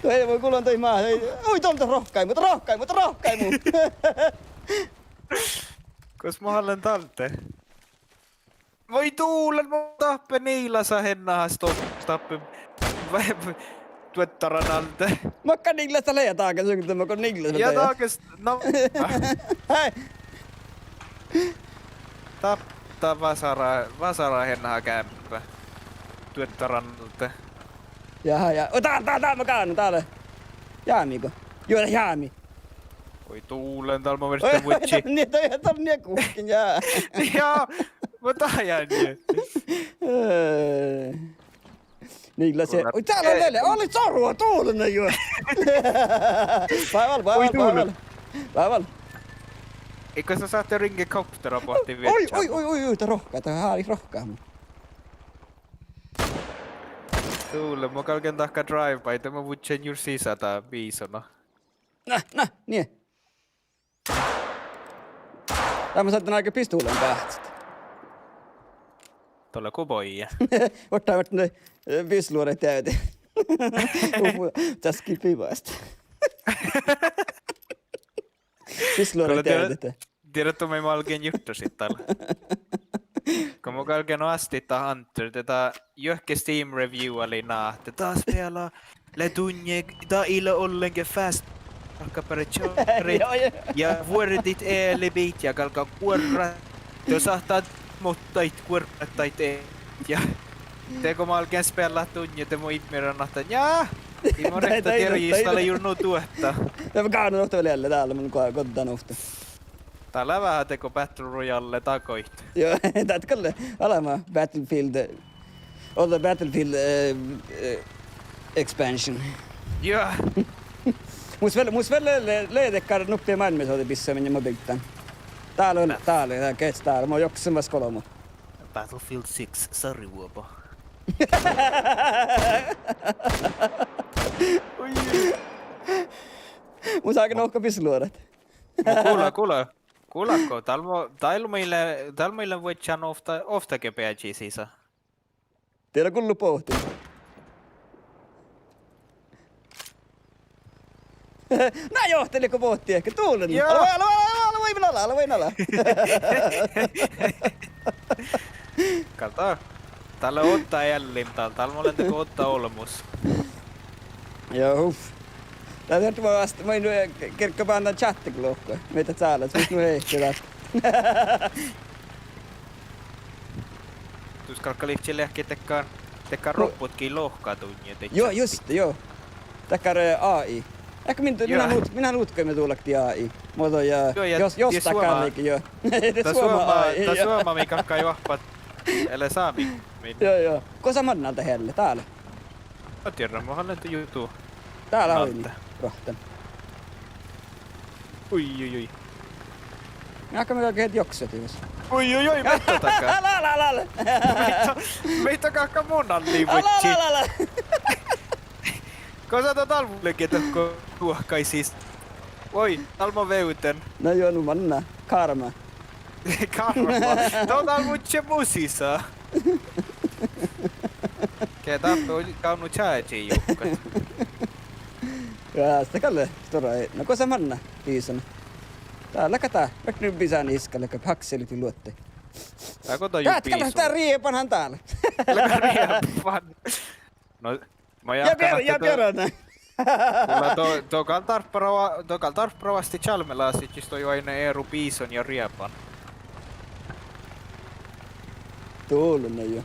Dai, mun gulan dai ma-, ei, oi, dál lea rohkaimu, rohkaimu, rohkaimu. Gos mun han lean dál de? Vai dulen, mun dáppe niilasat eanaš, dáppe duoddara alde. Makka niilasat lea dagen, sun, makka niilasat lea. Ja dagen, na. Hei. Dáppe, dat vasara, vasara eanaš gámpe. Duoddara alde. Ja, ja. Oh, dál, dál, dál, ma gávdnan, dál. Jámi go. Juo, jámi. Oi, dulen, dál mo verte vuodji. Nie, dat, dat nie guhkkin, ja. Ja, ma dájan. Eh, niilasat. Oi, dál lea, lea, lea. Ole soru, dulen jo. Bávval, bávval, bávval. Bávval. Ii go sa sáhte ringekoptera boahtin viežžat. Oi, oi, oi, oi, oi, dat rohká, dat hálit rohká. Dulen, mo galgen dahkat drive-by, de mo vuodjen jur sisa dat bisona. Na, na, nie. Dál mo sáhtán áigge pistolan báhcit. Dál lea go bođii. Ortá, ortá, eh, bisluoraid deavdit. Uu, das gilpii bast. Bisluoraid deavdit. Diet, diet, mii málgen jurddašit dál. Go mun galgen oastit dat Hunter, de dat juohke Steam review lei ná, de dat spela lea dunnje, dat ii lean ollenge fast, ahte bare čorit ja vuordit ealibit ja galgá guorrat. De sáhttá mottai guorrat daid e-, ja de go málgen speallat dunnje, de mun immiran ahte, njá, ii mo rekta dieđe, jus dat lea jur nu duohta. Ja mun gávdnan ovtta vel ealle, dál mun go-, goddan ovtta. Dat lea veahá dego Battle Royale dagoit. Jo, dat gal lea olema Battlefield, eh, ođđa Battlefield, eh, eh, expansion. Jo. Mus vel, mus vel lea, lea, lea dakkár nuppi máilmmis ođđa bissaa, min mo bygden. Dál lea, dál lea, dál gehččá, dál mo joksen vas golbma. Battlefield six, sarjuvuoba. Mus áigge nohka bisluoraid. Gula, gula. Gula go, dál mo, dál mo ii lean, dál mo ii lean vuodján ovtta, ovtta ge beažžii sisa. Diela gullu bohtin. Na jo, dat lea go bohtii, ii dulen. Jo. Ale, ale, ale, ale, vuoi nalá, ale vuoi nalá. Gal dat. Dál lea ođđa eallim dál, dál mo lean dego ođđa olbmos. Ja uf. Dat eret mo oastit, mo in, eh, gergga bannat čáhtte lohkat. Mii dat sálet, mus nu ehkes dat. Dus galggalii leahkit dakkár, dakkár robotgii lohkat duinna, dahje. Juo, juste, juo. Dakkár, eh, A I. Ehk min, min han ut-, min han utkaime duolakti A I. Muhto ja, jos, jos dat gal lei, juo. Dat Suoma A I, dat Suoma mii galggai oahppat, ele sámi. Juo, juo. Gosa mannal dat eallá, dál? Ahte dieđán, mo han lea jutu. Dál lea oidne ruohttamin. Ui, ui, ui. Mii galggaime gal joksat ivas. Ui, ui, ui, mii dat galggai. Ala, ala, ala, ala. Mii dat, mii dat galggai mu nallii vuodjit. Ala, ala, ala. Gosa dat dál vuolgit dohko duohkaid sis? Oi, dál mo vevden. Na juo, nu manná. Karma. Karma. Dál vuodjit mu sisa. Ge dáppe, gávdno čážii juhkat. Ja, dat gal lea stuorra. Na gosa manná, bisan? Dál lea gal, dat nu bisan iska lea gal, hakselit luotte. Dál go dat ju dat gal lea bisan. Dat rieban han dál. Lea rieban. No, ma ja, ja, ja, ja, bieran. Kulla, do, do gal dárbbaša, do gal dárbbaša oastit čalmmelásit, jus dohko ain eru bisan ja rieban. Dál lea, na juo.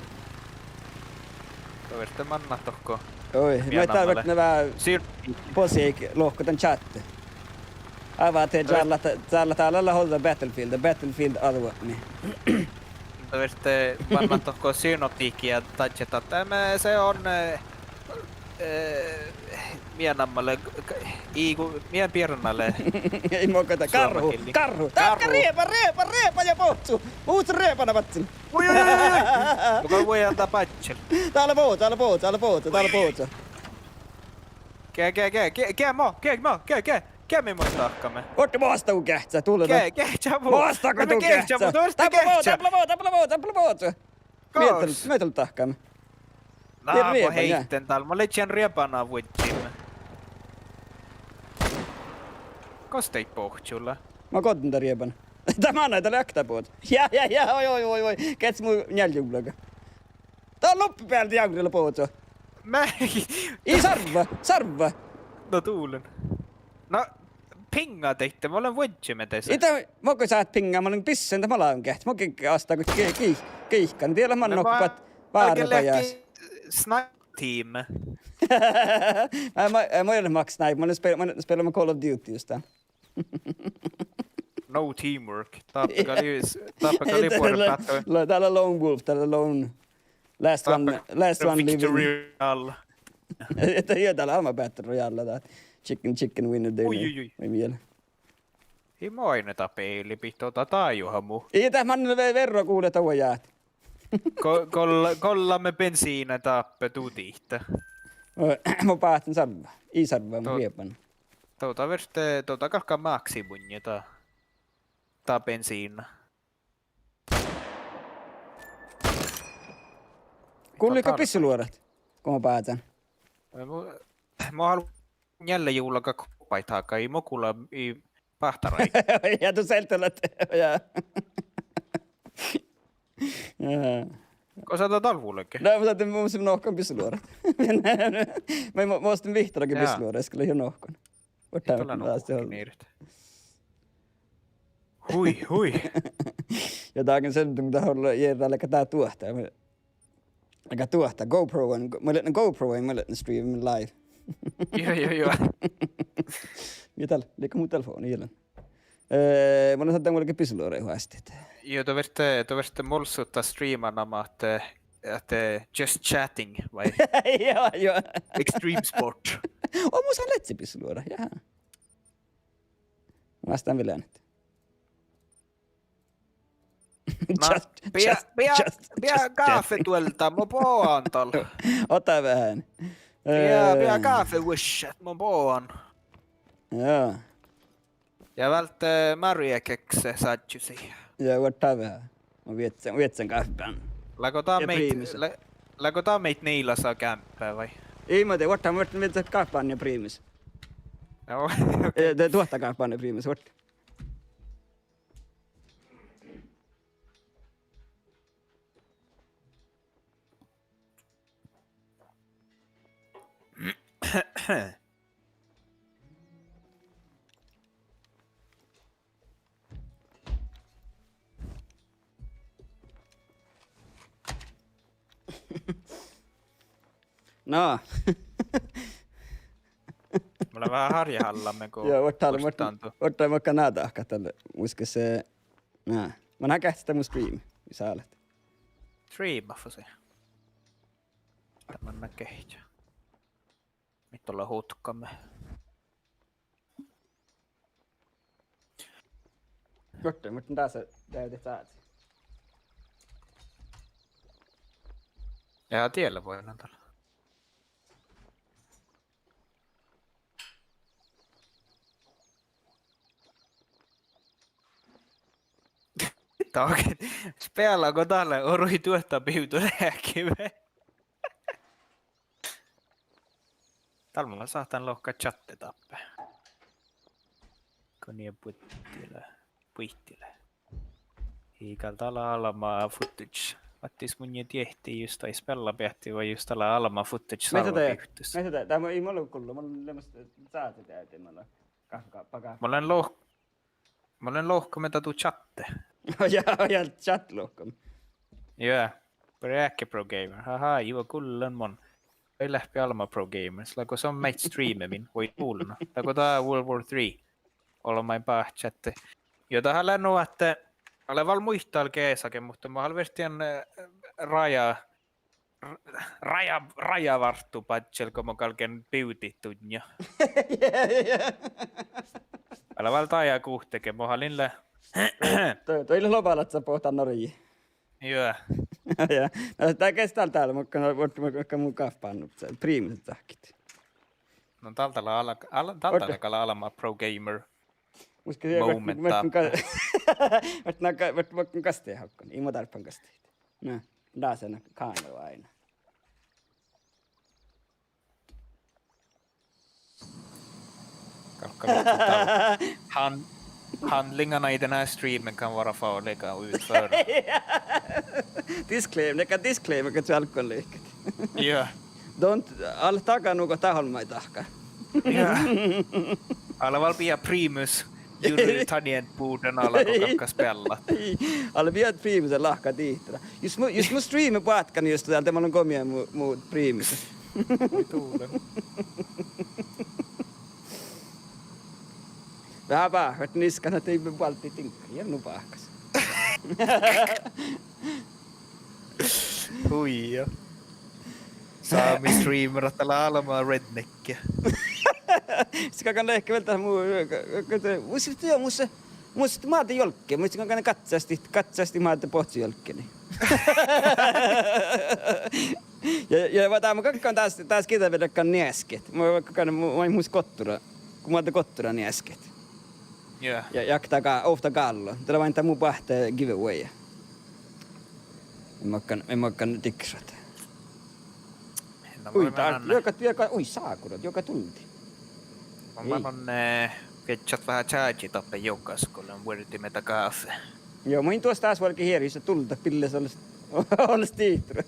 Dat fertii mannat dohko. Oi, mii dat fertii vá. Sii- Bossii lohkat dan čáhtte. Ává, de čállat, čállat dál lea hođđa Battlefield, Battlefield ađuopmi. Dat fertii mannat dohko synoptikki ja dadjet ahte, eh, se on, eh, eh, mii namma lea, g-, g-, ii, go mii bierna lea. Ii mo go dat, karhu, karhu. Dáppe rieban, rieban, rieban ja bohccii. Ui, rieban báhcen. Ui, ui, ui, ui. Muhto vuoi anda báhcen. Dál lea bohcci, dál lea bohcci, dál lea bohcci, dál lea bohcci. Ge, ge, ge, ge, ge mo, ge mo, ge, ge, ge mii mo dahkáme. Orte, mo oastan geahččá, dál lea. Ge, geahččá mo. Mo oastan, ge, geahččá mo, dál lea, geahččá. Dáppe lea bohcci, dáppe lea bohcci, dáppe lea bohcci. Mii dat, mii dat dahkáme. Na, mo heiten dál, mo ledjen riebana vuodjin. Gos dat bohččui lea? Mo goddin dat riebana. Dat manai, dat lea okta bohcci. Ja, ja, ja, oi, oi, oi, oi. Geahččá mu njealjuglaga. Dat lea luppi bealde, jávrri lea bohcci. Mii. Ii, sarvva, sarvva. Na dál lea. Na, piŋŋa dieid, mo lean vuodjimin dasa. Ii dat, mo go sáhtát piŋŋa, mo lean bissan dat mo lean geahččá. Mo ge-, ge-, oastan go ge-, ge-, geahččá. Die leat manne, no, ma-, okta vára bajás. Snipe team. Ää, ma-, ää, mo ii leat mak snipe, mo lean spe-, mo lean speallama Call of Duty just dan. No teamwork. Dáppe gal lei, dáppe gal lei buorre battle. Dál lea lone wolf, dál lea lone. Last one, last one living. Victory royale. Dat, ja, dál lea ain battle royale dat. Chicken, chicken winner dinner. Ui, ui, ui. Vai miel. Ii mo ain dáppe ealibehtet, dat, dat juohke mu. Ii, dat manná ve-, verroguđet dat vuojit. Go-, gol-, gollan bensiinna dáppe duđiid. Mo báhcen sarvva. Ii sarvva, mo rieban. Dovdá fertet, dovdá galggat máksimuin dat. Dat bensiinna. Gullit go bisseluorat? Go mo bázán. Mo, mo háliidin njeallje juvlaa koppaid haga, ii mo gula, ii báhtárai. Ja du seltelat, ja. Ja. Gosa dat dál vulge? Na, mun sáhtán, mun sáhtán nohkan bisseluorat. Mun, mun, mun oastin vihttara ge bisseluorat, eska lea jo nohkan. Vuoi, dat lea nu vásti hođđa. Hui, hui. Ja dagens eddom dat ollu, ja dat lea dat duohta. Lea duohta GoPro, mun lean GoPro, mun lean stream live. Juo, juo, juo. Ja dál, lea mu telefovdna, ja lea. Eh, mun sáhtán vuolgit bisseluoraid oastit. Juo, dat fertet, dat fertet molsut dat streamanama ahte, ahte just chatting, vai? Juo, juo. Extreme sport. Oh, mus lei ledje bisseluora, jaa. Mun sáhtán vel eanet. Na, just, pea, just, pea, just, pea just chatting. Gáfeduolda, mo bogan dal. Ođđa veaháš. Pea, pea, eh, gáfevuoššat, mo bogan. Jaa. Ja váldit, eh, Mario Kekse sážžusi. Ja vuođđá veahá. Mun viežžan, viežžan gáfebeana. Leago dat mii, le-, leago dat mii niilasa gámppe vai? Ii, ma de vuođđá, vuođđá viežžan gáfebeana ja priimus. Joo, okei. Eh, de duohta gáfebeana ja priimus, vuođđá. No. Mun lean veahá hárjehallan, go ja, vuorddal, vuorddal, muittán du. Vuorddal makkár ná dahkat dalle, muhto mus, eh, na. Mun han geahččat mu streami, mis sálet. Streama fasi. Tamán na geahččá. Mii dolle hutkamin. Goarte, muhto dás, dás, dás. Ja, diela vuoi na dal. Dahkat, speala go dal lea orui duohta bivdu reahkime. Dal mun sáhtán lohkat chatte dáppe. Go nie buitti lea, buitti lea. Ii gal dal albma footage. Attis mun in diehttii jus dal speallabeahtti vai jus dal albma footage. Mii sáhtán, sálva bivddus. Mii sáhtán, dá mun, ii mun lean gullo, mun lean leamaš sáhte deaide, mun lean. Gahpa, gahpa. Mun lean loh-, mun lean lohkamin dahje chatte. Ja, ja, chat lohkamin. Ja, Breake Pro Gamer. Aha, juo, gullen mun. Gal leat albma Pro Gamer, gal go son maid streamamin, vuoi gullen. Dahje go dá World War Three. Olbmuin báhčat ahte. Ja dat lea nu ahte, ale vel muital geasage, muhto mun ale viehtán, eh, raja, r-, raja, rajavárttu badjel go mun galgen bivdit dunnje. Ale vel daja guhte ge mun lean le. Dá, dá ii leat lobalatsa bohtan Norjii. Juo. Ja. Na, dat geas dal dal, mun gal, mun, mun gal mun gáhpán, primus dahkat. No, dal dal ala-, ala-, dal dal gal albma Pro Gamer. Muhto gal, moment, muhto gal, muhto gal, muhto gal gasteha hákon. Ii mun dárbbašan gasteha. Na, dás lea kámeara ain. Galgá lea dal. Han-, handlingarna i den här streamen kan vara farliga att utföra. Disclaimer, gal disclaimer, gal čuovggan liikkat. Ja. Don't, ale daga nu go dát olmmái dahkat. Ja. Ale vel bia primus, jur tangentborden ala go galggat speallat. Ale bia primus ja lahka dihte. Jus mu, jus mu streami boatkán jus dal, de mun lean gomia mu, mu primus. Muitán. Veahá báhá, ahte niskkat ahte ii buoldit diŋgga, ja nu báhkás. Hui, ja. Sámi streamerat dal leat albma redneck. Sis galggan lehket vel dat mu, ka-, ka-, ka-, mus, mus, mus, mus, Mádde juolgge, mus galggan gassahit, gassahit Mádde bohccujuolgge. Ja, ja va-, dá mun galggan dás, dás giđđavelggan neasket. Mun galggan, mu-, mun mus gottura. Go Mádde gottura neasket. Ja. Ja, ja okta ga-, okta gállo. Dat lea ain dat mu boahtte giveaway. Mii galggat, mii galggat diksat. Na, ui, mun dá, menan, juoga, juoga, ui, ságurat, juoga dulde. Mun menan, eh, viežžat veahá čážit doppe jogas go lean vuordimin gáfe. Joo, mun in duos dás vuolgit eará, jus duldat bille, olles, olles dihte.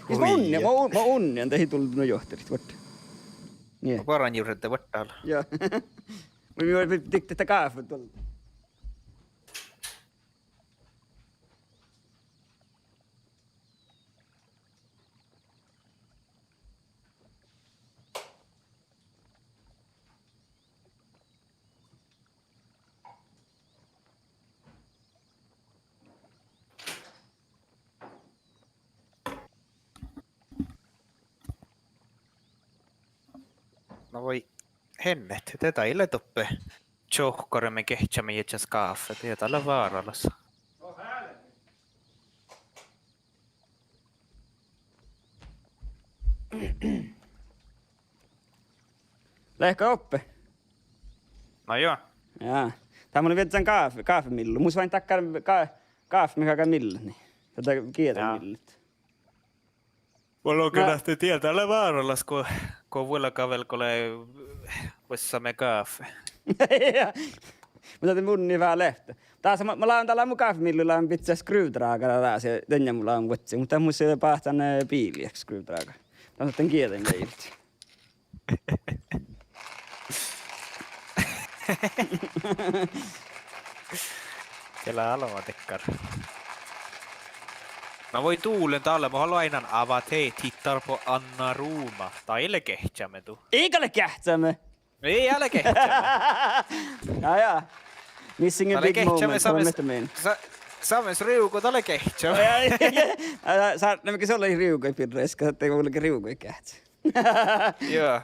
Jus mun unnin, mun, mun unnin, dat ii dulde nu johtilit vuorddal. Nie. Mun boaran jurdda vuorddal. Joo. Mun, mun diktit gáfe dulde. No vuoi hennet, de dat ii leat doppe čohkkára mii geahččamet iežas gáfe, de dat lea várálaš. Leat go oppe? Na juo. Ja. Dá mun viežžan gáfe, gáfemillu. Mus oaidná dakkár gá-, gáfe mii galgá millat, nie. Dá, dá gieđa millat. Vuolgán ahte dieđán lea várálaš go, go vuolgá vel go lea vuossame gáfe. Ja. Muhto de mun in veahá lehpet. Dás mun, mun lean dal mu gáfemillu lean bidjat skruvdragara dás, ja dan mun lean vuodjit. Muhto mus lea báhcán, eh, biivi skruvdragara. Dan mun gieđain vejolaš. Gal lea dakkár. Na vuoi, dál lea, mun áiggun, Avate tittar på Anna Roma. Dalle geahččame du. Ii gal geahččame. Ii ále geahččame. Ja, ja. Missing a big moment. Sa-, Sámi rivgui dalle geahččame. Ja, ja, ja. Aa, sártnemiga ii leat rivgui birra, eska de vuolgit rivgui geahččat. Joo.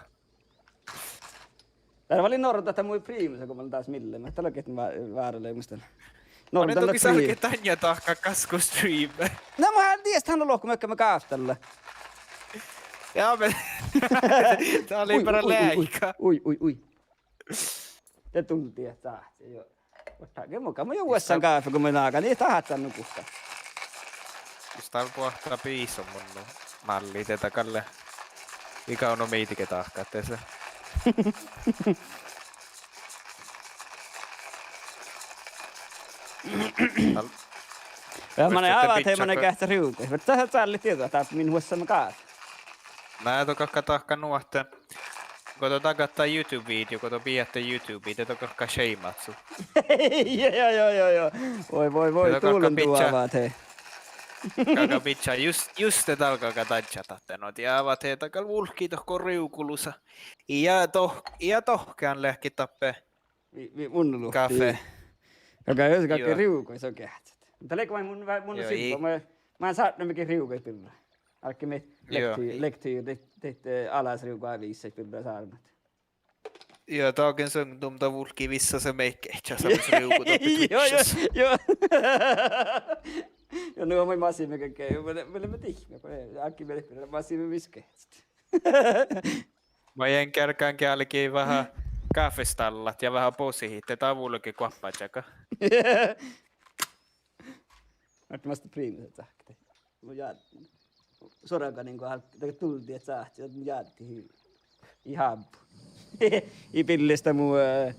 Dál vel norrdat mu primus go mun lean dás mille, ma dál geahččan vá-, várra leimus dál. Norrdat mu primus. Dál geahččat dán ja dahkat gaskku streame. Na mun gal dieđán, han lohku mekka me gáftalle. Ja, mun, dál lei bara leaika. Ui, ui, ui. De dul dieđán, jo. Vuoi, ge mun gal, mun jo vuossan gáfe go mun áiggun, ii dat háhcán nu guhká. Jus dál boahtá bisom mun nu málli, de dat gal lea. Ii gal nu mii ge dahkat dese. Dál. Ja, manai Avate, manai geahččat rivgui. Vel dat cállit dieđát, dat min vuossan gáfe. Na, dat galgá dahkat nu ahte go dat dahká YouTube video, go dat bijat YouTubei, de dat galgá šeimmat su. Jo, jo, jo, jo, jo. Vuoi, vuoi, vuoi, dat galgá duollen du bidjat, Avate. Galgá bidjat, jus, jus de dál galgá dadjat ahte no, die Avate, dat gal vulggii dohko rivgulusa. Ja doh-, ja dohkehan leahkit dáppe. Vii, vii, mun luhtte. Gáfe. Galgá, jos galgá rivgui, son geahččat. Muhto leago maid mun, mun sibba, ma, ma sártnemiga rivgui birra. Álgge mii lekti-, lekti-, dit, dit, eh, alas rivgui aviissaid birra sármat. Ja dagen son dum dat vulggii vissa, sa mii geahččat sámi rivgui dáppe Twitchis. Jo, jo, jo. Ja nu maid massiime ge-, ge-, mii le-, mii leat dihme, go, eh, álgge mii leat birra massiime mis geahččat. Maid gal geargan gealggi veahá gáfestallat ja veahá bosihit, de dat vulge guoppažaga. Ahte masta primus dat sáhkkii. Mun ja-, sorganin go álgii, dat dul dieđát, ja mun jáddejin. Ii hábbu. Ii billesta mu, eh,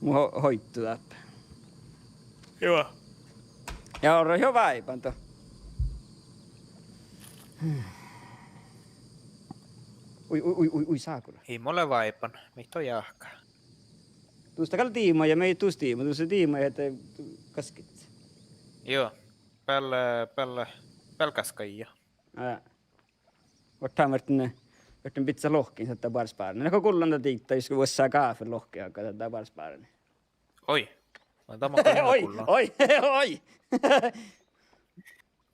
mu ho-, hoittu dáppe. Juo. Ja orru jo váiban do. Ui, ui, ui, ui, ui, sákula. Ii, mun lean váiban, mii do jáhkát. Dus dat gal diima ja mii dus diima, dus diima ja de gaskit. Juo, beal, beal, beal gaskkaid. Aa. Vuoi, dat muhtin, muhtin bidjat lohkkin ahte dat boares bárani. Na go gullan dat diitta, jus vuossá gáfe lohkki, aga dat, dat boares bárani. Oi. Na, dat mun gal in leat gullan. Oi, oi.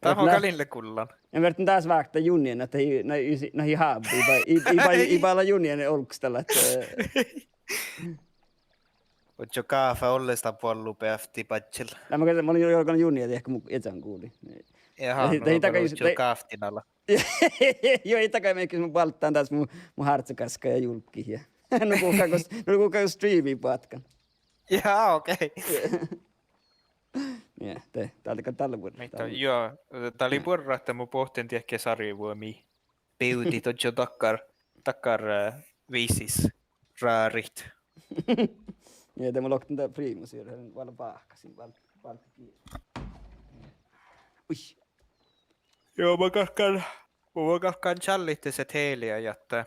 Dat mun gal in leat gullan. Ja muhtin dás váhte juniin, ahte ii, na, ii, na ii hábbu, ii ba-, ii, ii ba-, ii bala juniin olggos dalle, ahte, eh. Ožžo gáfe olles dat boallu beavtti badjel. Lea mun, mun lean jorgan juniin diehko mu iežan guli. Eha, no, dat ii dagai, ožžo gávtti nala. Juo, ii dagai mii, mu boalttán dás mu, mu hárttogaskka ja julgit ja. Nu guhká gos, nu guhká gos streami boatkán. Jaa, okei. Nie, de, dál lea, dál lea buorre. Muhto, juo, dat lei buorre ahte mun bohten diekkár sarivumi. Bivdit ožžo dakkár, dakkár, eh, viissis rárit. Nie, de mun lohken dat primus, vel vel báhkasin, vel, vel. Ui. Juo, mun galggan, mun galggan čállit dese Teliaid ahte,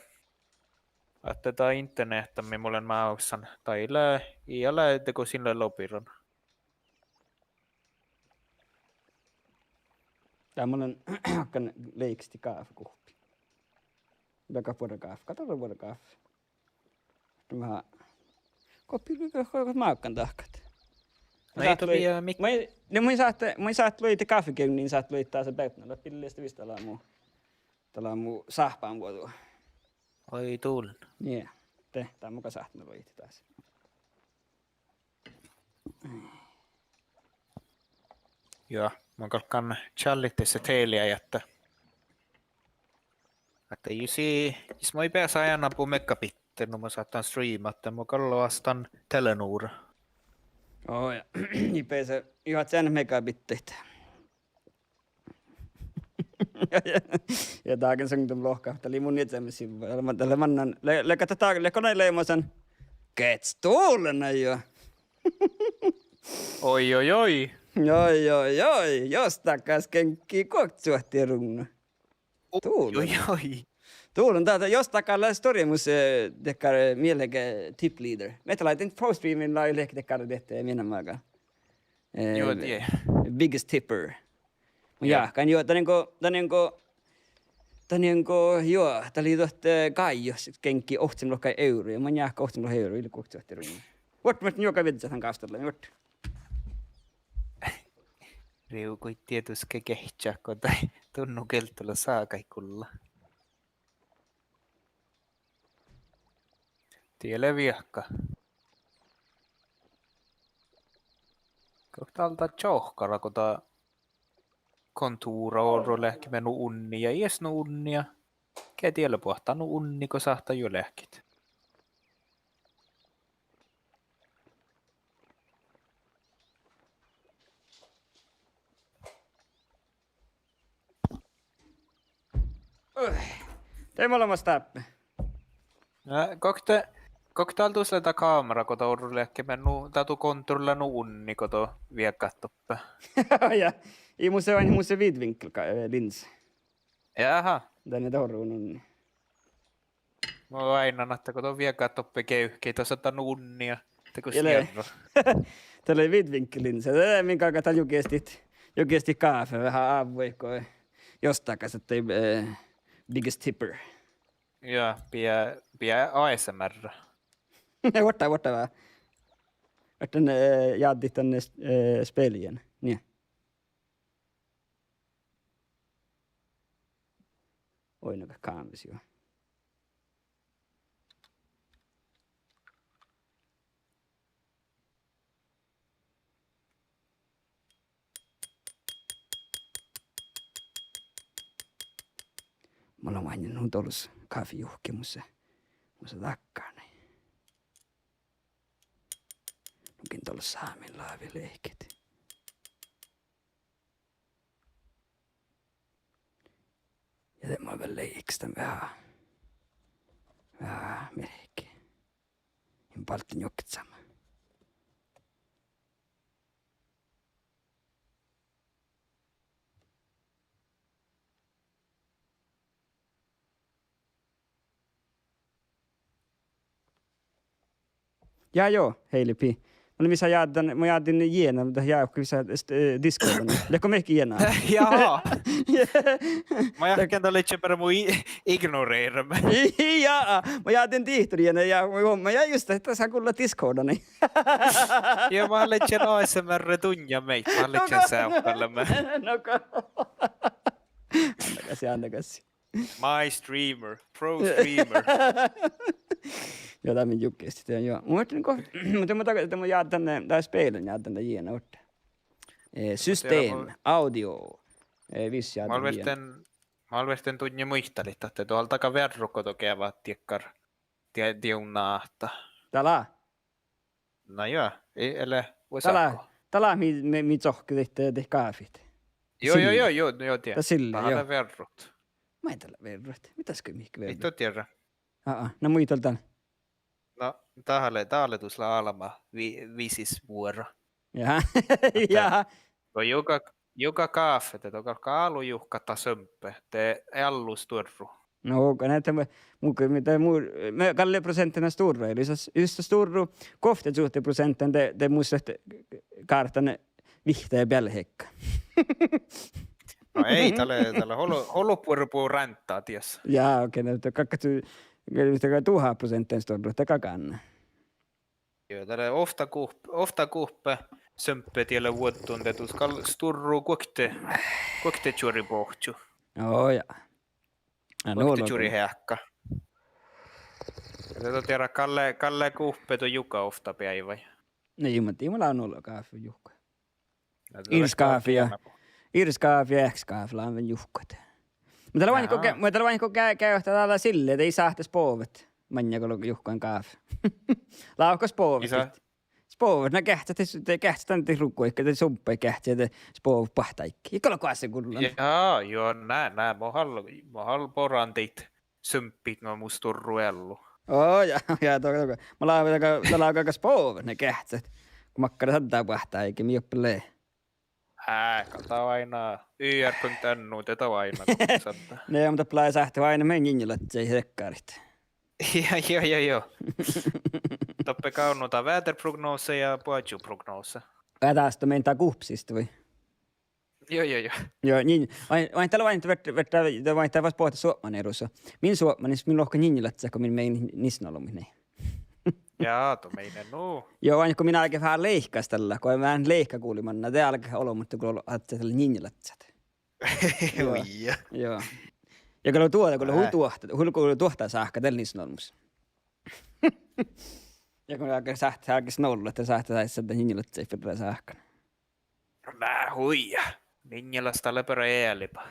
ahte dat internehtami mun lean mávsan, dat ii leat, ii leat de go sin lea lobiran. Ja mun lean, galggan leiggastit gáfeguhppi. Dá gal buorre gáfe, gal dá buorre gáfe. Veahá. Guhppi, guhppi, guhppi máŋgan dahkat. Na, ii sáhte to luođi, pia mik- ma-, ne mun sáhte, mun sáhte luođi gáfegevdnui, sáhte luođi dasa beavdna, dat billii vissa dá leat mu, dá leat mu sáhpánvuođu. Oi dul. Nie. De, dá mun gal sáhtán luođi dasa. Juo, mun galggan čállit dese Teliaid ahte, ahte jus ii, jus mun ii beasa eanabu megabitteid, nu mun sáhtán streama, ahte mun gal oastán Telenora. Oo, ja ii beasa juo eanabu megabitteid. Ja, ja, ja dágan son dum lohká, dat lei mun iežames sivva. Dá lea, dá lea mannán, lea, lea, dat dágan, lea go nai leamasan. Gets dole nai jo. Oi, oi, oi. Oi, oi, oi. Jos dat gal geaŋggi guokte čuohti ruvnno. Oi, dule. Oi, oi. Dán lea, dat, dat, jos dat gal lea stuorra mus, eh, dakkár, eh, mielege tip leader. Mii leat dán postreamin lávii leahkit dakkár diet, eh, mii namma gal. Eh, Juo, die. Biggest tipper. Mun Juo. jáhkán, juo, dan go, dan go, dan go, juo, dat lei dat, eh, Gaio geŋgii ovccinuppelot euro, ja mun jáhkán ovccinuppelot euro, ii leat guokte ruŋŋa. Vuortán, muhto juoga viežžat dan gávstallat, vuortán. Rievui dieđusge geahččat go dai, dán nu gieltala ságaid gulla. Die lea viehka. Go dál dat čohkkara go dat kontuvra orru leahkit nu unni ja ieš nu unni ja ge diela buot, dat nu unni go sáhttá juo leahkit. De olles dáppe. Na, gokte, gokte dál dus lea dat kámera go dat orru leahkit nu, dat du kontrollerat nu unni go dat vieggat doppe. Ja, ii mus lea, mus lea vidvinkel ka-, eh, lins. Jaha. Dan dat orru unni. Mun oainnán ahte go dat vieggat doppe gevkki, dat sáhttá nu unni ja dat go Ja lea. sierra. Dat lea vidvinkel lins. Dat lea min galgá dat juhkestit, juhkestit gáfe veahá ávvui go jossakin sáhttá, eh, biggest tipper. Ja, pidä, pidä A S M R. Vuotta, vuotta veahá. Vuotta, eh, jáddit dan, eh, spelien. Nie. Oi, no, kámmis juo. Mun lean oainnán nu dološ gáfejuhke mus lea, mus lea dakkár. Nugo dološ sámi lávii leahkit. Ja de mun vel leahkit dan veahá, veahá mearkki. In baltten joktsama. Ja, jo, Heili Pi. Mun lean visot jáddán, mun jáddin jiena, dat ja, kun visot, eh, Discordiin. Leatko mihkkege jiena? Ja. Mun jáhkán dat lei vel mu i-, ignorera. Ja, mun jáddin dihtor jiena, ja, mun, ja just dat, dat sá gulla Discordiin. Ja mun lean A S M R dunjá meid, mun lean No go, seahka no. leama. No go. Annagas, annagas. My streamer, pro streamer. Ja, dat mii jukestit, ja, ja. Muhto, muhto, muhto, muhto mun jáddán, eh, dat spelen jáddán dan jiena orru. Eh, system, audio, eh, vis jáddán jiena. Mun vierten, mun vierten dunjá muitalit ahte dat lea dakkár vearrut go dat geavá dakkár, die-, dievdnat. Dá lea? Na ja, e-, ele, Dá lea, vuosakko. Dá lea mii, mii, mii cohkkedit, eh, de gáfit. Jo, jo, Sille. jo, jo, no jo, die. Dá sille, Dá jo. lea vearrut. Maid dá lea vearrut? Mii das go mihkke Ii vearrut? do dierra. Aa, na muital dál. No, dá lea, dá lea dus lea álbmot vi-, visis vuoro. Jaha, Ahte jaha. go juhka, juhka gáfe, de dat galgá álo juhkat dat sumpet, de eallu stuorru. No, go ne, de mu-, mu-, de mu-, me-, galle proseantta stuorra, eli sas, jus dat stuorru, guovtte čuohte proseantta, de, de mus leat gártat vihtta ja beallet hiekka. No ii, dat lea, dat lea hol-, hol-, buorre bu ránta, dies. Ja, okei, no, de galggat, de galggat duhát proseantta stuorra, de galgá. Jo, dat lea ovtta gup-, ovtta guppe sumpet diet lea vuoddon, de dus gal stuorru guokte, guokte čuori bohčču. Ó, ja. Ja nu Guokte čuori heakka. Ja de dat dieđát galle, galle guppe dat juhka ovtta beaivái. Ii, mun, ii, mun lean gáfe juhka. Ja dat Iris lea gal gáfe ja, diena. Iris gáfe ja eahkes gáfe lean vel juhkat. Muhto dat lea oaidnit go ge-, Jaa. muhto dat lea oaidnit go ge-, ge-, dat lea sille, de ii sáhte spovet. Maŋŋá go lea juhkan gáfe. Lávkos spovet Ii sá- dit. Spovet, na geahččat, de, de geahččat dan de ruggoid, de sumppet geahččat, de spovet boahtá áigge. Ja galgá goassege gullan. Jaa, jo, na, na, mun hal-, mun hal- boran daid sumppiid nu mu stuorru eallu. Ó, ja, ja, dohko, dohko. Mun láven, dohko, dat lea galgá spovet, na geahččat. Go makkár dat boahtá áigge, mii doppe lea. Á, gal dat oaidná, Y R punkt N O, de dat oaidná go sadjá. Ne, mun doppe lea sáhte oaidná mii ninjalaččaid dekkáriid. Jo, jo, jo, jo. Doppe gávdno dat veðurprognósa ja boazoprognósa. Ja das dat mii dat guhpesiste vai? Jo, jo, jo. Jo, nin, vai, vai dat lea vai, vert-, vert-, dat vai, dat fas bohte suopmane rusa. Min suopmanis, min lohká ninjalaččat go min, min Nissan-olbmot, nie. Ja, dat mii nu. Jo, vai go min álgá veahá leigga dalle, go veahá leigga guli manná, de álgá olbmot go lea, ahte dalle ninjalaččat. Jo. Hui. Jo. Ja go lea duohta, go lea hui duohta, hui go lea duohta sáhka dalle Nissan-olbmos. Ja go álgá sáhttá, álgá snolla, ahte sáhttá, sáhttá ninjalaččaid birra sáhkan. Ná hui. Ninjalaš dat lea beare ealiba.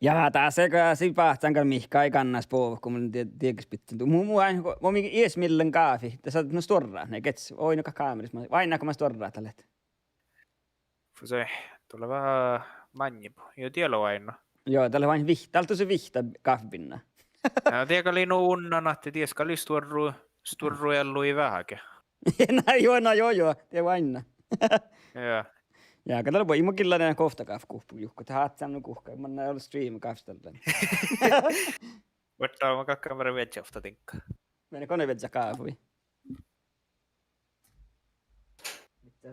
Ja das gal sii báhcán gal mihkkege, gal ná boazohuvvá, mun die-, dieđusge bidjen du-, mu-, mu-, ain-, mu-, mii ieš millan gáfi, das lea nu stuorra, ne gets, oidno gal kámeris, ma-, vai ná go man stuorra dat lea. Fusai, dat lea veahá maŋŋit. Jo, dat lea oaidná. Jo, dat lea oaidná vihtta, dat lea dušše vihtta gáfibinna. Ja, dat gal lei nu unnan ahte dies gal lei stuorru, stuorru eallu ii veaháge. Na jo, na jo, jo, dat oaidná. Ja. Ja, gal dat lea, ii mun gilla lean go ovtta gáfiguhppu juhku, dat áhččám nu guhká, manná ol stream gáfistallan. Vuorddá, ma galggan beare viežžat ovtta diŋgga. Mii go viežžat gáfui.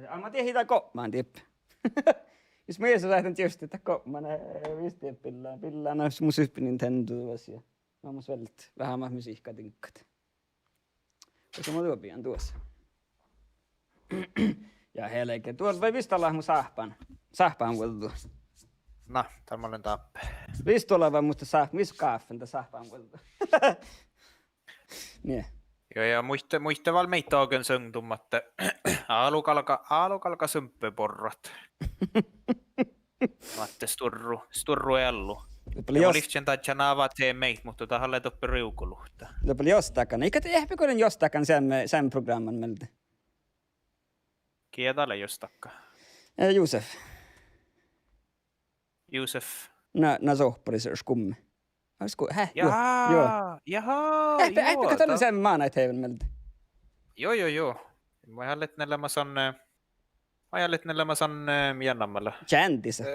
Almma dieid ii dat gobman dieppe. Jus mu ieš sáhtán juste dat gobman, eh, vis dieppe billá, billá, na, mus uppi Nintendo vas ja. Na, mus vel veahá mat musiikka diŋggat. Osa ma duobbiin duos. Ja helge, duol vai vissa leat mu sáhpán, sáhpánvuođđu. Na, dál mun lean dáppe. Vissa leat muhto sáh-, vissa gáfen dat sáhpánvuođđu. Nie. Jo, ja muitte, muitte vel maid dagens ungdom ahte álo galgá, álo galgá sumppeborrat. Ahte stuorru, stuorru eallu. Doppe lea, ja jos-, livččen dadjá ná vat teameit, muhto dat lea doppe rievgoluhtta. Doppe lea jostágan. Ii gal eahppi go lean jostágan seamma, seamma programman mielde. Gie dat lea jostágga? Eh, Josef. Josef. Na, na sohpparis skummi. Olisiko, hä? Juo, juo. Jahá, jahá, eahppi, eahppi juo, gal dat lea seamma mánáidheaven mielde. Juo, juo, juo. Maid állen leat maid son, eh, maid állen leat maid son, eh, mii namma lea. Kjendis. Eh,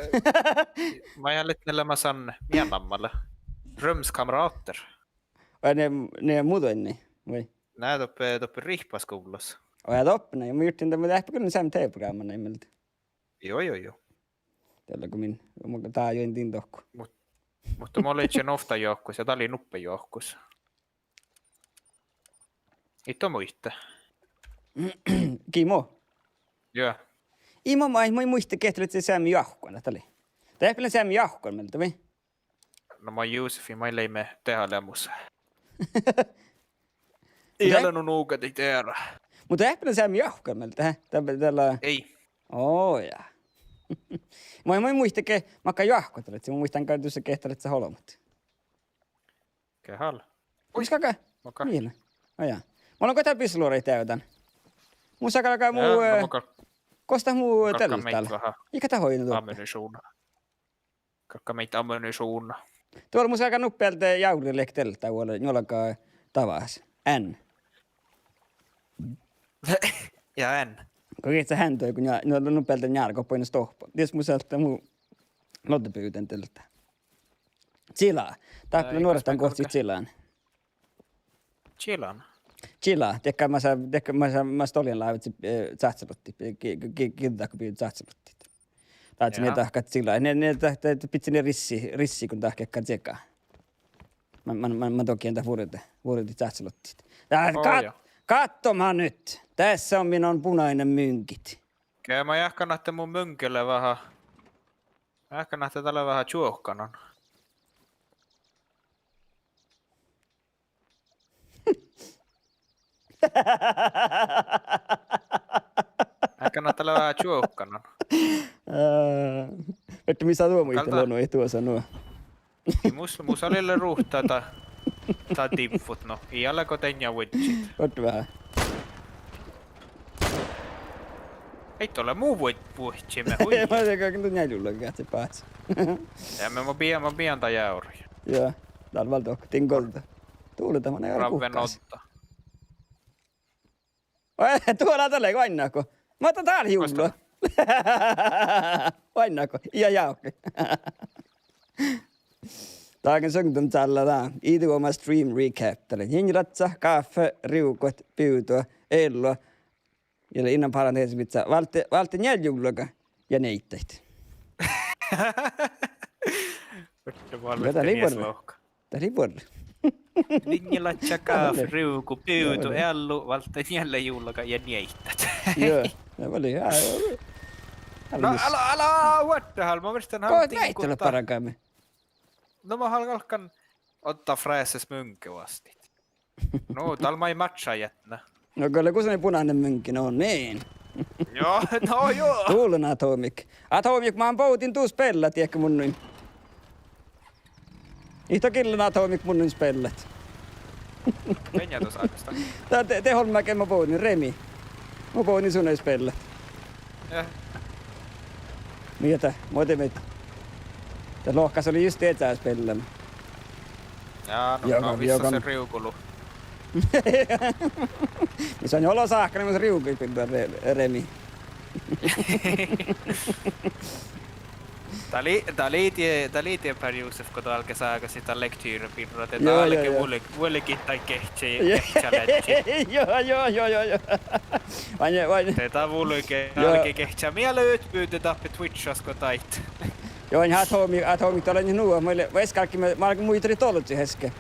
maid állen leat maid son, mii namma lea. Drømmekamerater. Vai ne, ne muđui, vai? Na, doppe, doppe rihpaskuvllas. Oi, ja doppe, na, ja mun jurddašin dat, mun eahppi gal seamma TV-programma mielde. Juo, juo, juo. Dalle go min, mun dájuin din dohko. Mut-, muhto mun lean ovtta johkkus, ja dat lei nuppe johkkus. It don muitte. Gii mo? Juo. Ii mo, ma-, ma-, muitte gehtet leat seamma johkkuin, dat lei. Dat eahppi lean seamma johkkuin mielde, vai? Na, maid Josefin maid leimmet deháleamos. Ii leat nu nugadit eará. Muhto eahppi lean seamma johkkuin mielde, hä? Dat, dat lea. Ii. Ó, ja. Maid, maid muitte ge-, makkár johkkuin dat leat, mun muittán gal dušše gehtet leat olbmot. Gehal. Mis galgá? Makkár? Miel-. Ó, ja. Mun lean go dál bislorai deavdan. Mus galgá mu, eh, gos dat mu delta lea? Ii gal dat oidno doppe. Ammunišuvdna. Galgá maid ammunišuvdna. Duol mus galgá nuppe ealde jávri leat delta vuole, njuolga davás. N. Ja N. Go geahččá N duoigi, nu-, nuppe ealde njálgá, oba ii stohpa. Dies mus ealtá mu loddebuvden delta. Čilá. Dáppe lea nuorahtán gohcit čilán. Čilán. Čilá, diekká mas, diekká mas, mas doljan lávejit, eh, čáhcelotti, eh, gi-, gi-, gi-, giđđat go bivdit čáhcelottit. Dahkat nie dahkat čilá. Nie, nie dahkat, dahkat bidje nie rissi, rissi go dahkat čieža. Man, man, man, man dohko dat vuorđe, vuorđe čáhcelottit. Ja, kat-, katsomme nyt. Dasa on minun punainen myŋgit. Ge, ma jáhkán ahte mu myŋge lea veahá. Jáhkán ahte dat lea veahá čuohkanan. Jáhkán ahte dat lea veahá čuohkanan. Eh, erte mis sa duo muitte lea nu, et duo sa nu. Ii mus, mus lea ruhta dat, dat divvut, no. Ii ale go dainna vuodjit. Otte veahá. Ii ole mu vuo-, vuodjime, hui. Ma de galgen du njealljelogit báhcet. Ja, ma, ma bijan, ma bijan dat jávri. Ja, dál vel dohko, din golda. Dovdal dat man eai ole guhkás. Ravven odda. Oi, duo lea dalle go ainna go. Mat dat dál hiuvlo. Oainnát go? Ja, ja, okei. Dagens ungdom calla dá. Ii duoma stream recap. Dalle njeŋŋi ladja, gáfe, rivgot, bivdu, eallu. Ja lea innen parentesas bidjat: váldit, váldit njeallje juvllaga ja njeaiddit. Ja dat lei buorre. Dat lei buorre. Njeŋŋi ladja, gáfe, rivgot, bivdu, eallu, váldit njeallje juvllaga ja njeaiddit. Juo, dat lei, ja, ja. Na, ala, ala vuorddit, Halmá, muittán. Go meahttá leat bargame? No mo galggan ođđa freses muŋge vuostit. No dál maid madjá eatni. No go lea gus lea bunanen muŋge, no niin. Jo, no jo. Dullen Atomik. Atomik, man bovdin du spellat, diekko mun nuin. Ii to gillen, Atomik, mun nuin spellat. Beaŋŋa du sáhkastit? Dat de, de olmmoš ge mo bovdin, Remi. Mo bovdin su nuin spellat. Ja. Mii dat, mo de mii. Dat lohká ollu just dieđusge spellat. Ja, no, jo, go visot rivgolu. Mis han olo sáhkkan, mus rivgui birra, Re-, Remi. Dat lei, dat lei die, dat lei die per Josef, go dál ge ságasii dan lektyra birra, de dál ge vuol-, vuolgit daid geahča-, geahččaleaddji. Jo, jo, jo, jo, jo. Vai, vai. De dál vuolgit, dál ge geahččat. Mii lea utbytte dáppe Twitchis go daid. Jo, en Atomik, Atomik, dat lea nu, ma lea, veskkalkki, ma, ma muitalit dolci heske.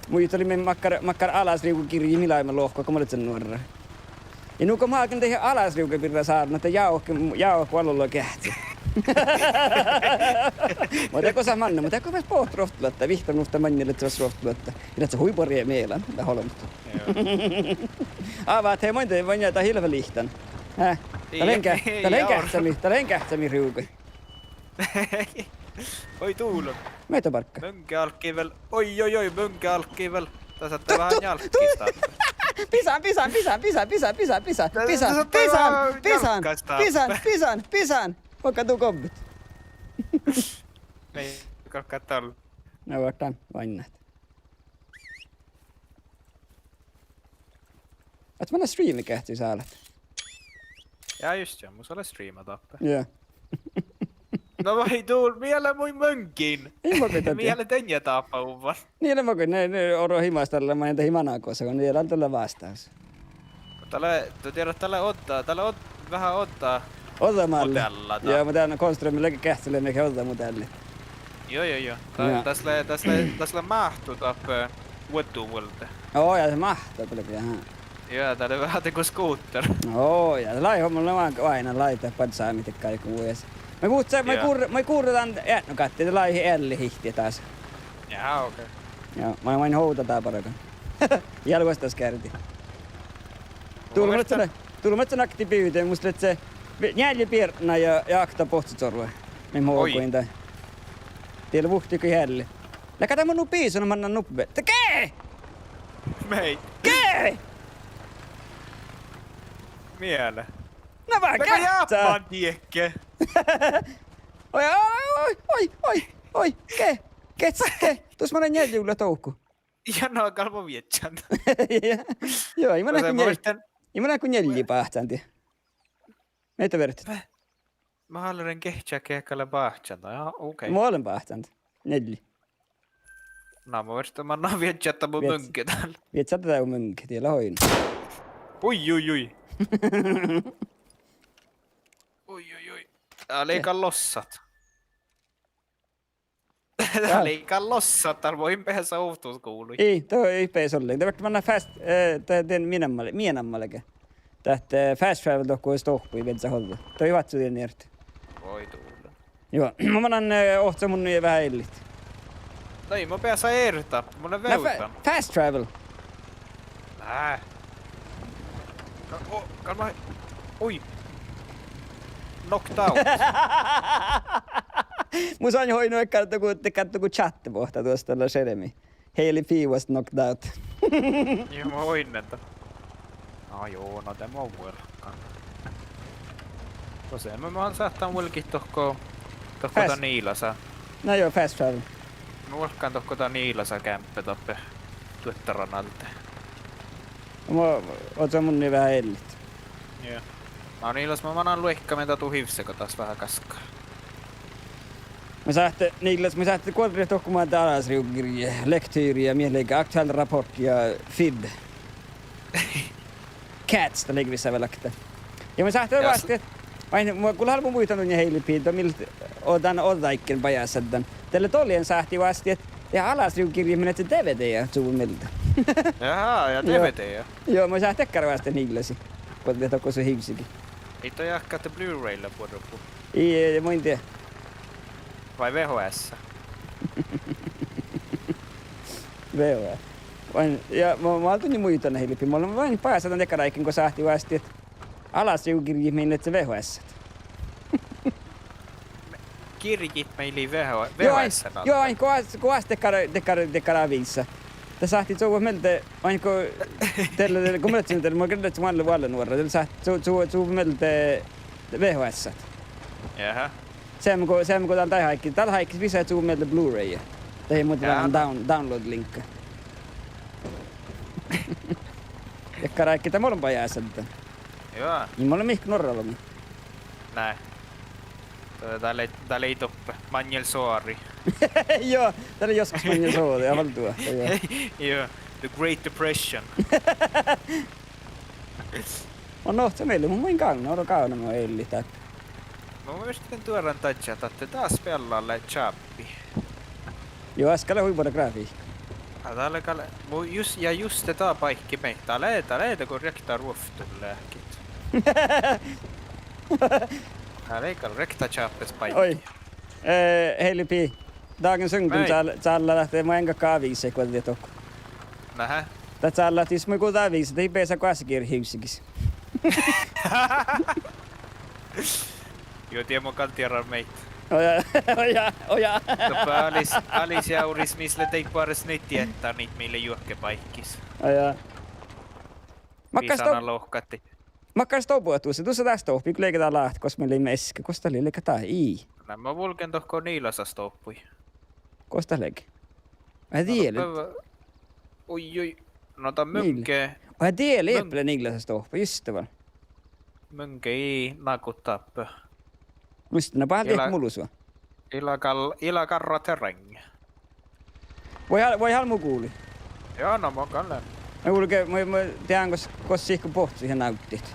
Muitalit makkár, makkár alasrivgogirjji mii leimmet lohkat, go mun lean nuorra. Ja nu go mun galgen dahje alasrivga birra sárna, de jávke, jávke vuolleollu geahččat. Muhto go sa manne, muhto go ves bohte ruovttoluotta, vihtta minuhta maŋŋel ledje ves ruovttoluotta. Ja ledje hui buorre mielas, dat olbmot. Jo. Ávahit, maid de, maid dat ii leat lihttán. Hää? Dat lea ge-, dat lea geahččamii, dat lea geahččamii rivgui. Oi, dullen. Mii to bargga. Muŋge álggii vel. Oi, oi, oi, muŋge álggii vel. Dasa ahte veahá njálkkis dáppe. Bisan, bisan, bisan, bisan, bisan, bisan, bisan, bisan, bisan, bisan, bisan, bisan. Vuokka du gobbet. Mii galggat dál. Na, vuorddán, oainnát. Ahte manná streami geahččalit sálat. Ja just, ja, mus lea streama dáppe. Ja. No vai dul-, mii leat mu muŋgin. Ii maŋŋá dat. Mii leat dainna dáppe uvvá. Ii leat maŋŋá, ne, ne oro himastallat, maŋŋá dat ii managosa, go ne leat dalle vástahus. Dat lea, dat lea, dat lea ođđa, dat lea ođ-, veahá ođđa. Ođđa modealla dat. Ja, mo dán Konström lea geahččaleimmet ođđa modeallit. Jo, jo, jo. Dat, das lea, das lea, das lea máhttu dáppe vuoddu vuolde. Ó, ja, máhttu dat lea, aha. Jo, dat lea veahá dego skuter. Ó, ja, lei, mun lean oaidnán lei dat badsámi dego áiggun vuos. Moai vuhca-, moai gurre-, moai gurre dan eatnogatti, dat lei eallit ihte dasa. Ja, okei. Ja, moai, moai ovdal dat bargan. Ja vuosttaš geardit. Dul-, mun lean, dul-, mun lean nakti bivde, mus lei njeallje biebmá ja, ja okta bohccučuorvu. Mii mo-, oi, oaidnán dat. Diet lea vuhtii go eallit. Leago dat mun nu bisun, mannan nuppe. Ge! Mii. Ge! Miele. Na, veahá geahččá. Oi, oi, oi, oi, oi, ge, ge, ge. Dus manai njeallje juvllat dohko. Ja na gal mo viežžan. Jo, ii mun lean go njeallje, ii mun lean go njeallje báhcán die. Mii to viežžat. Mo háliidin geahččat, ge galgá báhcán. Ja, okei. Mo lean báhcán. Njeallje. Na mo viežžat, mannan viežžat mu muŋge dál. Viežžat dat mu muŋge, die lea oaidnán. Ui, ui, ui. Ui, ui, ui. Dat lei gal lossat. Dat lei gal lossat, dál mo in beasa ovttus guvlui. Ii, dat ii beasa ollen. Dat fertii manná fast, eh, dat dien mii namma, mii namma lea ge. Dat, eh, fast travel dohko stohpui viežžat ođđa. Dat ii oaččo dien eret. Oi dullen. Jo, mo mannan, eh, ohcan munnje veahá eallit. Dai, mo beasa eret dáppe, mun lean vevdan. Fast travel. Nää. Ka-, o-, gal mo-, ui. Knocked out. Mus oaidnán oidne, gal dohko, gal dohko chattibohta duos dalle šermi. Heli P was knocked out. Ii, mo oidnen dat. Na jo, na de mo vuolggan. Dosse mo, mo sáhtán vuolgit dohko, dohko dan ilasá. Na jo, fast travel. Mo vuolggan dohko dan ilasá geamppe dáppe duottaran alde. Mo ožžon munnje veahá eallit. Jo. Na, Niilas, mun manan luoikkamin dat du hivssegat das veahá gaskka. Mun sáhtán, Niilas, mun sáhtán guođđet dohko maid alasrivgirjji, lektýri ja mii leigga aktuell Rapport ja Fib. Cats, dat lei vissa vel okta. Ja mun sáhtán Ja s- vástidit, vai, mun gula album muittán dan ja Heili Pii, dat mii, o dan ođđaikken bajásat dan. Dalle dollien sáhttit vástidit, ja alasrivgirjji mii lei D V D ja čuvvon mielde. Jaa, ja Juo. D V D ja. Juo, mun sáhtán dakkár vástidit Niilasi. Guođđet dohko su hivssigii. Ii dat ahte Blu-ray lea buorre go. Ii, mun in dieđe. Vai V H S? V H S. Vai, ja mun, mun dutnjen muittán Heili Pii, mun lean vástán dakkár áigge go sáhttit vástidit alasrivgirjji mii lei V H S. Girjjit mii lei V H-, Juo, V H S-ii. Juo, go oas-, go oas dakkár, dakkár, dakkár aviisa. Dat sáhttii čuvvot mielde, vai go, dalle, dalle, go mun ledjen dalle, mun gal ledjen vuolle, vuolle nuorra, dalle sáhttii ču-, ču-, čuvvot mielde V H S-ii. Jaaha. Seamma go, seamma go dál dahje áigge, dahje áigge visai čuvvot mielde Blu-ray. Dahje muhtin Jaa. dan down-, download-liŋkka. Dakkár áigge dat mo lean bajásat dan. Juo. Ii mo lean mihkkege nuorra olbmot. Nai. Dat, dat lei, dat lei doppe. Maŋŋel soari. Juo, dat lei joskkus maŋŋel soari, ja vel duo, juo. Juo, the Great Depression. Mun ohcen mielde, mun main gávdnat, oro gávdnat mu eallit dáppe. Mun muittán duoran dadjat ahte dat speallá lea čáppi. Juo, easka lea hui buorre grafihka. Ja dat lea gal, mu jus-, ja juste dat báikki mii, dat lea, dat lea dego riekta ruovttuleahkit. Dat lea gal riekta čáppes báikki. Oi. Eh, Heili Pii. Dagen suŋgen Ai. čál-, čállá ahte mun in galgga aviissaid guođđet dohko. Nahá. Dat čállá ahte jus mun guđa aviisat, de ii beasa goassege hivssigis. Juo, die mun gal dieđán maid. Ojá, ojá, ojá. Doppe Alis, Alis Jávrris mis lea dieid boares nit diehtánit mii lea juohke báikkis. Ojá. Makkár sto-, Visana lohkadit. Makkár stobu dušše, dušše dás stohpii, go leige dál láhtti, gos mii leimmet easka, gos dat lei, leige dat ii. Na mo vulgen dohko Niilasa stohpui. Gos dat leige? Ai, No, die dat lea. Oi, oi. No dat Niil-, muŋge, ai, die lea muŋ-, eple Niilasa stohpu, juste vel. Muŋge ii nagut dáppe. Muitte, na bahal diehtán Ila-, mulusva. Ila gal-, ila garra terrenge. Vuoi al-, vuoi al mu guvlui. Juo, na mo gal lean. Na guvlui ge-, mu, mu dehan gos, gos sihke bohccot ja návddit.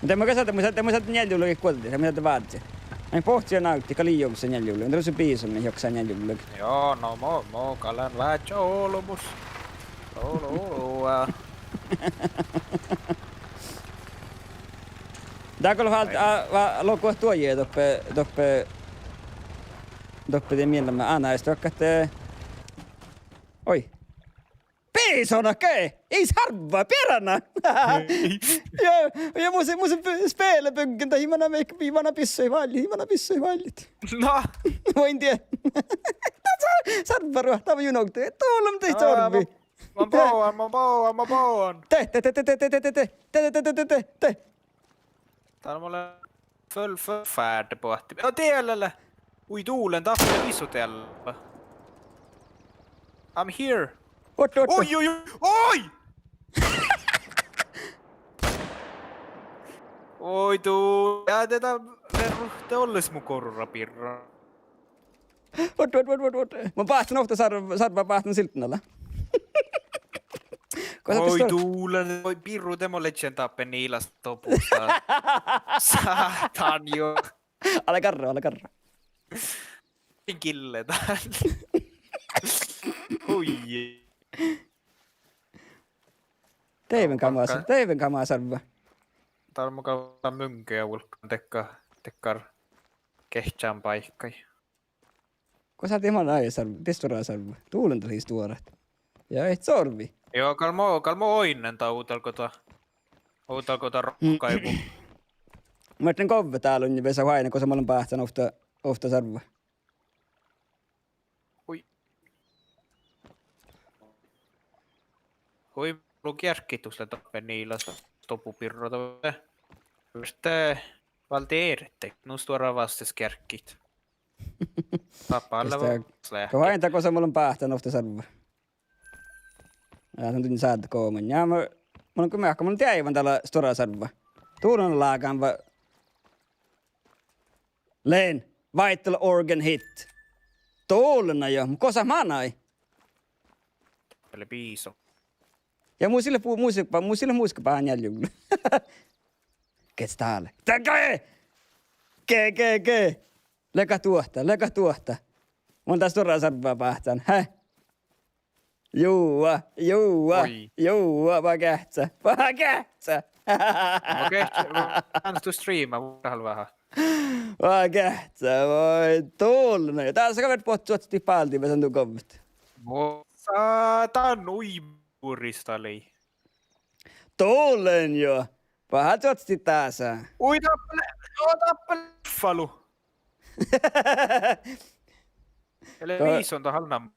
Muhto de mun gal šadden, mun šadden, mun šadden njealljelogit guođđit, de mun šadden vázzit. Maid bohccot ja návddit gal ii jovssa njealljelogit, de lusa bisonii joksa njealljelogit. Juo, na mo, mo gal lean vádjá olbmos. Olu, olu, aa. Dál gal fal-, Ai. a, va-, logu duoje doppe, doppe, doppe de miella ma-, ana esto akkat, eh. Oi. Bisonat ge! Ii sarvva, bearna! Ja, ja mun, mun sp-, spelebyggen, dat ii mana mihkke, ii mana bissoid válljet, ii mana bissoid válljet. Na. Vuoi in dieđe. Dat sa-, sarvva ruohta, mun juo nogdin. Dulom dihte Aa, orvi. Mun, mun bogan, mun bogan, mun bogan. De, de, de. Dál mun lean føl-, føl-, fárde boahtti. Ja, diella lea. Ui, dulen, dáppe visot diella. I'm here. Otte, otte. Oi, oi, oi, oi! Oi, du-, ja, de dat lea ruhte olles mu gorra birra. Otte, otte, otte, otte, otte. Mun báhcen ovtta sar-, sarvva, báhcen silddin ala. Oi, dulen, oi, birru, de mo ledjen dáppe Niilasa stobus. Sáhtán juo. Ale garra, ale garra. Gille dál. Hui. Deiven kamasa, deiven kamasa sarvva. Dál mun gal muŋge ja vulkkan dakkár, dakkár geahččan báikkai. Gos dat lea, mana ain sarv-, de stuorra sarvva. Dulen dat lei stuorra. Ja et sorvi. Juo, gal mo, gal mo oidnen dál ovdal go dat, ovdal go dat rohkaibu. Muhtin govvet dál unni vesa oaidne, gos mun lean báhcán ovtta, ovtta sarvva. Hui. Hui, lu gearggiid dus lea dáppe Niilasa stobu birra, dat verte, verte váldit eret, nu stuorra vástes gearggiid. Dáppe lea vel sleahkit. Go oaidne, gos mun lean báhcán ovtta sarvva. Ja, dan dutnje sáhttá goamen. Ja, ma-, Mun, mun, mun deaivan dál stuorra servva. Dán lágan va-, lean. Vital organ hit. Dollena jo, mun gosa manai. Lea biso. Ja mus ii leat bu-, musiikka, mus ii leat musiikka báhán njeallje. Gets dále. Dá ge-, ge-, ge-, ge-. Leaga duohta, leaga duohta. Mun dál stuorra servva báhcán, he? Jua, jua, oi. Jua, ba geahččá, ba geahččá. Ba geahččá, ba, áns du streama, vuorra veahá. Ba geahččá, ba dollena. Dás gal vert bohtet suohtas báldi, vel son du govvet. Mo-, sa-, dan ui burista lei. Dollen jo. Ba suohtas dása. Ui, dáppe lea, o, dáppe lea falu. Ele Ka-, viisonda halnam.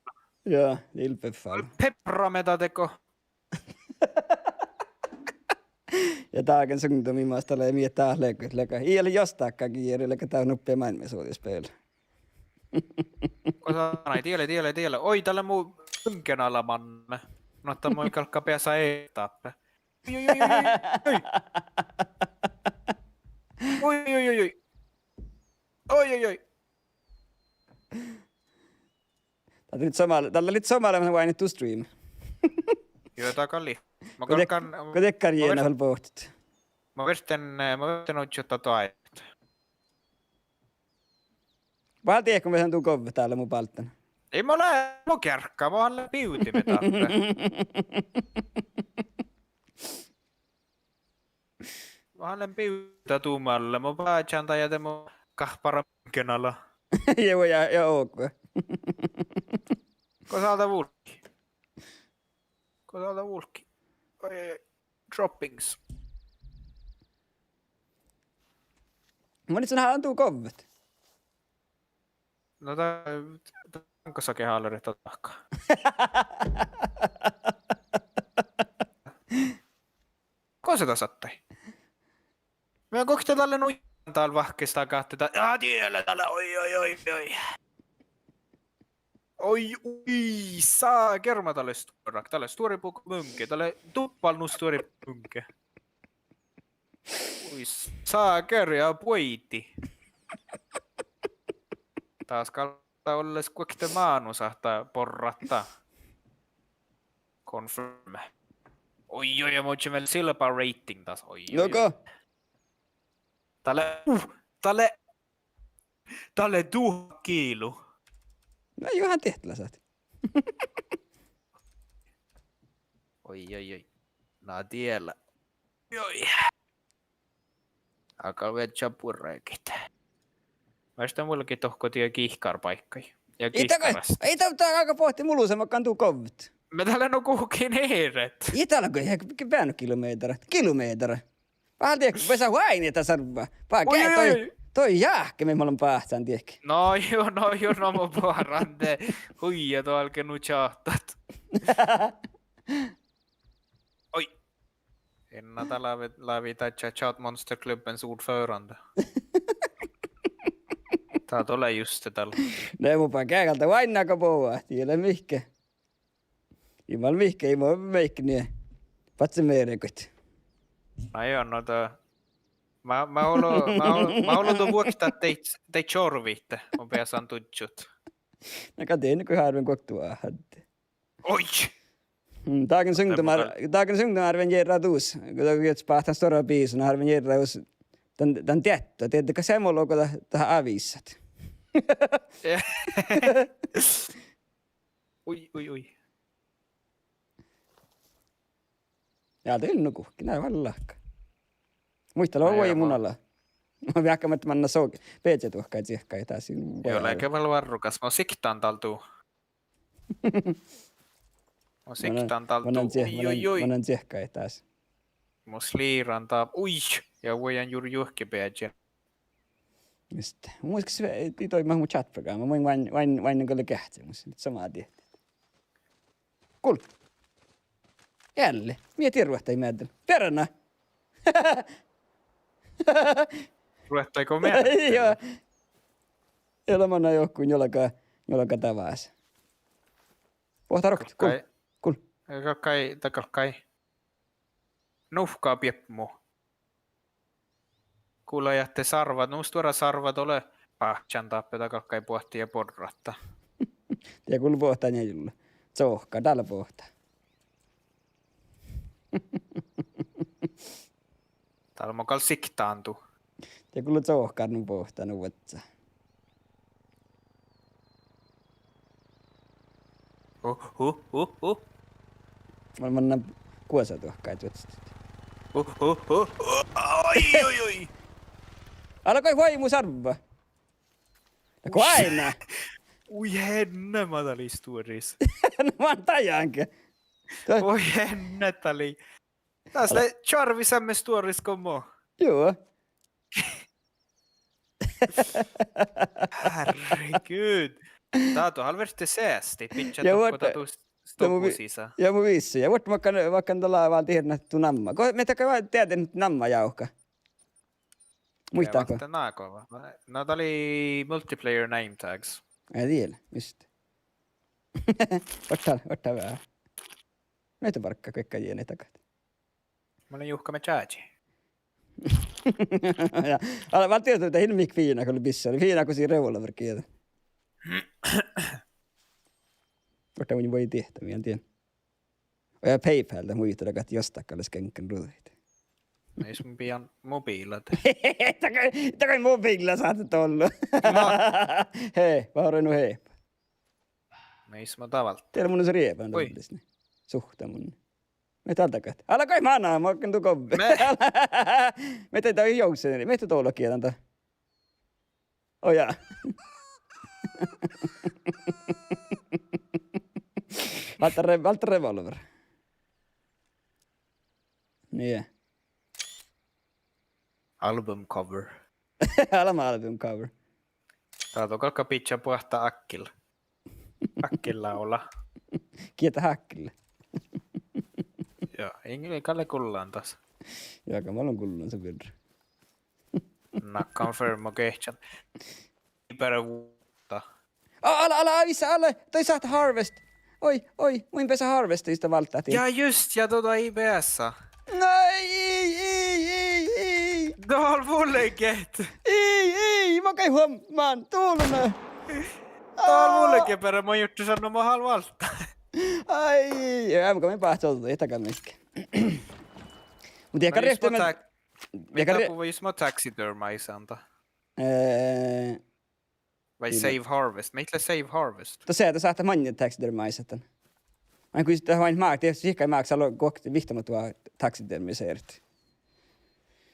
Joo, ilbefal. Pepra me dá dego. Ja Dagens Ungdom, mii maid dá lea mii dát leago, leago. Ii leat jostakka gieri, leago dát nuppe maailmasuođispel. Gosa, nai, diele, diele, diele. Oi, dá lea mu ungenala manne. No, dá mun galggan beasa e dáppe. Oi, oi, oi, oi, oi. Oi, oi, oi, oi, oi. Oi, oi, oi. Dat lei somá, dat lei somá leamaš wainna du stream. Joo, dat gal lei. Ma Go dek-, galggan, go dekkár ma jeana vert-, vel bohtet. Ma verten, eh, ma verten ožžot dat doaivut. Vál diehko, mii son du govvet dál mu bálddán. Ii mo lean, mo geargga, mo han lean bivdit mii dáppe. Mo han lean bivdit dat du malle, mo bážan dat ja de mo gahpara manggenala. Ja, ja, ja, ok. Gosa dá vulggi? Gosa dá vulggi? Oi, oi, oi. Droppings. Mun in son han du govvet. No dat, dat gosa ge hálarit dat dahká. Gosa dat sattai? Mii gohte dalle nu dál vahkkestagat dat. Ja, diele dalle, oi, oi, oi, oi. Oi, ui, sa-, germa dalle stuorra, dalle stuori buku munnje, dalle duppal nu stuori buku munnje. Ui, sa-, gerja buoidi. Dás gal dat olles guokte mánus ahte borrat dat. Confirm. Oi, oi, ja mun vel silba rating das. Oi, oi, oi. Nugo. Dalle, uh, dalle, dalle duhát kilu. Na, juohán diehtit lasat. Oi, oi, oi. Na diele. Oi. Algá viežžat buorraide. Maid mun lean dohko die gihkárbaikkaid. Ja ii dat go, gihkáras. Ii dat, dat galgá bohtet mu lusa, makkár du govvet. Mii dá lea nu guhkkin eret. Ii dat leat go, ja, beanu kilomehtera. Kilomehtera. Vál diehko, beasa oaidnit dat servva. Ba, oi, ge-, oi, doi, oi. Doi jáhke, mii mun lean báhcán diehko. No jo, no jo, no mo boaran de. Hui, ja dál ge nu čáhtat. Oi. Inna dat lávii, lávii dat ča-, čat Monsterklubbens ordførande. Dat lea juste dál. Ne, mun ba geagal dat oaidná go boat, ii leat mihkke. Ii mal mihkke, ii mo mihkke nie. Patse meregoit. Na jo, no dat. Ma, ma olo, ma olo, ma olo du vuoktat dei, dei čorvit, mo beasan duddjut. Na go dien go hárven guokte ahte. Oi! Mm, Dagens Ungdom, Dagens Ungdom hárven jerra dus. Go dat, go dat báhcán stuorra biisan, hárven jerra dus. Dan, dan dietto, dietto, kas se mo logo dat, dat aviissat. Ui, ui, ui. Ja, dat lei nu guhkki, na vel láhkai. Muittán, lea vuoi mu ala. Viehka mat manná soge, beaze duohkái ciehkái dás. Joo, leage vel várrugas, mo siktán dál du. Mo siktán dál du. Ui, ui, ui. Manán ciehkái dás. Mo sliran dál, ui, ja vuojan jur juohke beaze. Juste. Mun muittán, ii doibmat mu chatprogrammii, mun oaidnen, oaidnen, oaidnen gal geahččamus, somá diehtit. Gul. Ealli. Mii dii ruohtai meaddel. Bearrana. Ruohtai go meaddel? Joo. Eale manná johku njuolga, njuolga davás. Boahtá roktot. Gul. Gul. Galggai, dat galggai. Nuhkka biepmu. Gulai ahte sárvvat, nu stuorra sárvvat ole báhčan dáppe, dat galggai boahtit ja borrat. Ja gul boahtá njeallje. Cohkkár dál boahtá. Dál mo gal siktándu. Ja gul cohkkár nu boahtá nu vuodsa. Uh, uh, uh, uh. Mun, mun lean guosa duohkái duosta. Uh, uh, uh, uh. Oi, oi, oi. Ale goit vuoi mu sárvva. Ja goit ná. Ui, henne, ma dalle stuoris. No, mun dajánge. Oi, henne, dat lei. Das lei čoarvvi seamma stuoris go mo. Juo. Herregud. Dát du alverte seasti, bidjat ja dohko vuorddá, dat du, dat mu vi-, stobu sisa. Ja mu vissi. Ja vuorddá makkár, makkár dat lea váldit du namma. Go, mii dat gal deadit namma jávká. Ja muittátgo? Váldit nagoa. Na, dat lei multiplayer name tags. Ai dieđe, just. Vuorddá, vuorddá veahá. Mii dat barggat goit gal jienet dagat. Mun lean juhkama čáži. Ja, ale, váldit dat ilmahit fiinna go lea bissá, fiinna go sii revolver gieđe. Vuorddá mun vuoi diehtami, en tiedä. Ja PayPal, dat muittán dagat jostakkalis geŋggan ruđaid. Mis mun bijan mobiila. Dagai, dagai mobiila sáhtát ollu. No. Hei, várra nu hei. Mis ma dál válddán. Diela mun lean rieban dohko, oi, dieđusge. Suhta mun. Mii dat dal dagat. Ale goit mana, ma galgen du gobbe. Mii dat dal joussenet, mii dat dolo gieđan dat. Oh jaa. Válddá re-, válddá revolver. Nie. Album cover. Alma album cover. Dát galgá bidjat boahtá Ákkil. Ákkil lávlá. Gieđe Ákkil? Ja, in gal lean gullan das. Ja, gal mun lean gullan sa birra. Na confirm geahččan. Ii beare vuođa. A-, ale, ale, ai vissa, ale, dat sáhtát harvest. Oi, oi, mun in beasa harvesta, jus dat válddán. Ja just, ja dat ii beasa. Na, ii, ii, ii, ii. Dál vulget. Ii, ii, ma gal huommán, dulna. Dál vulget beare, mun jurddašan, nu mo háliidan válddá. Ai, ja, mun gal báhcen ođđa, ii dat gal mihkke. Muhto ja, no, gal jus rehte mo ta-, ja, gal re-, buvvá jus mo taxidermisan dat. Eh, vai save harvest? Mii lea save harvest? Dat se, dat sáhtát maŋŋel taxidermisat dan. Main kui dat main mákte, sihkkai máksá lo-, guokte vihttamat duhát taxidermiseret.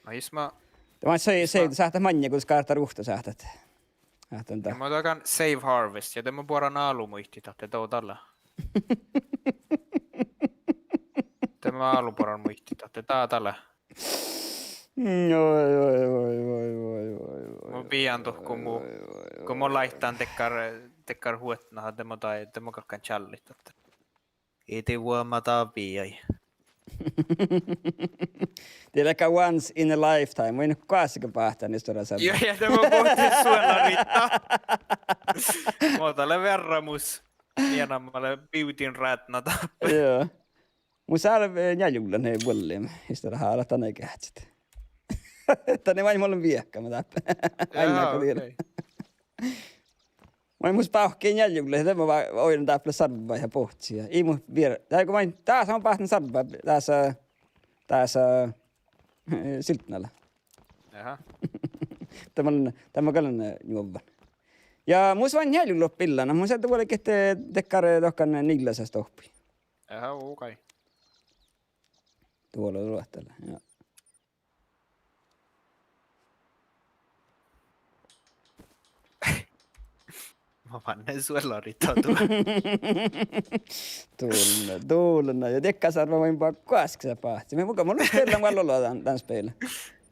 No jus mo-, dat main save, jus mo-, save, dat sáhtát maŋŋel, go skártá ruhta sáhtát. Sáhtán dat. Ja mo dagan save harvest, ja de mo boaran álo muitit ahte dat dal lea. De mo álo boaran muitit ahte dat dal lea. Mm, oi, oi, oi. Mun bijan dohko mu, go mo láittán dakkár, dakkár huotna, de mo dal, de mo galggan čállit ahte. Ii de vuoma dábijai. Diela gal once in a lifetime, mun in goassege báhcán nie stuorra sárvva. Ja, ja, de mo bohten suolarit. Mo dat lea vearramus. Ja namma lea bivdin rádna dáppe. Ja. Mus álvve njeallje gullan vuolleime, ii stuorra hálat dan geahččat. Dan maid mun lean viehkama dáppe. Jaa, okei. Maid mus bávkki njeallje gullat, de mo va-, oidnen dáppe sárvva ja bohcci ja ii mu vier-, dego maid, dasa mo báhcen sárvva, dasa, dasa, eh, siltnala. Aha. De mo lean, de mo gal lean njuovvan. Ja mus van njeallje gullat billana, mus eat vuolgit dakkár dohko niglasas dohppui. Aha, okei. Duola luohtala, ja. Ma manne suolarit dán. Dulna, dulna. Ja dakkár sárvva main ba-, goaskese báhcen. Mun gal, mun gal lean vel olo dan, dan spela.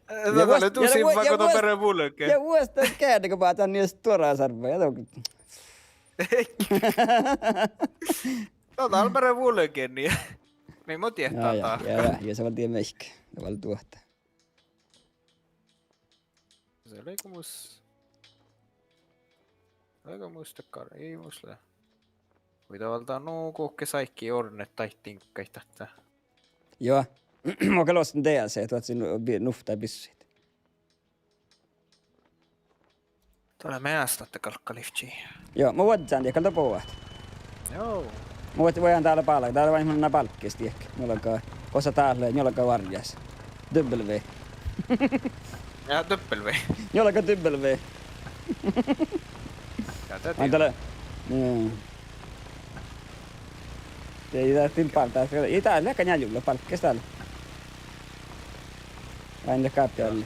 Eh, ja dat lea vuos-, ja du sin vuo-, ma ja go vuos-, beare vulge. Ja vuosttaš geardega báhcen nie stuorra sárvva, ja dok-. Dat dal beare vulge nie. Mii mo diehtá. Ja, ja, ja, ja, ja, sa vel dieđe mihkke. Dat vel duohta. Se lei go mus, lei go mus dakkár, ii mus lea. Vai dat vel dán nu guhkes áiggi ornet daid diŋggaid ahte. Juo. Mun gal osten D L C, tuo sin bi-, nuvttaa bissuid. Dat lea measta ahte galggalivččii. Juo, mun vuodján diehtit gal dohko. Joo. Mun vuo-, vuojan dál bál-, dál lea vai manná bálkes diehtit. Njuolga, gosa dál lea, njuolga várjjás. W. Ja, W. Njuolga W. Ja, dat Vai dii. Dál lea, mm. Ii dat dil bál-, dat, ii dat leaga njeallje julla bálkes dál. Vai dat gáppi Joo. Alli.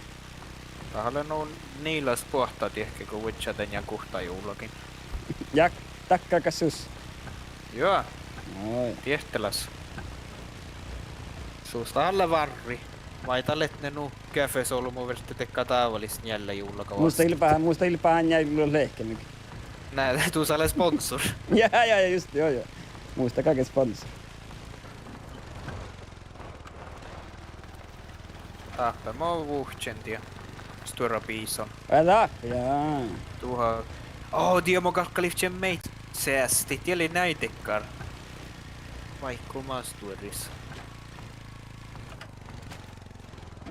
Dat lea nu niilas buohta diehtit go vuodjá dan ja guhtta jullagiin. Ja, dakkár gal sus. Juo. Oi. Diehtit las. Sus dat lea várri. Vai dat leat nu geafes ollu mu verte dego dávalis njeallje jullaga Mus dat vástá. Ii leat báhán, mus dat ii leat báhán njeallje julla lehkemiga. Nai, du sálet sponsor. Ja, ja, ja, just, juo, juo. Mus dat galget sponsor. Dáppe mo vuhčen die. Stuorra biison. Vel dáppe, ja. Duhá. Oh, die mo galggalivččii maid seastit, die lei nai dakkár. Vaikko mat stuoris.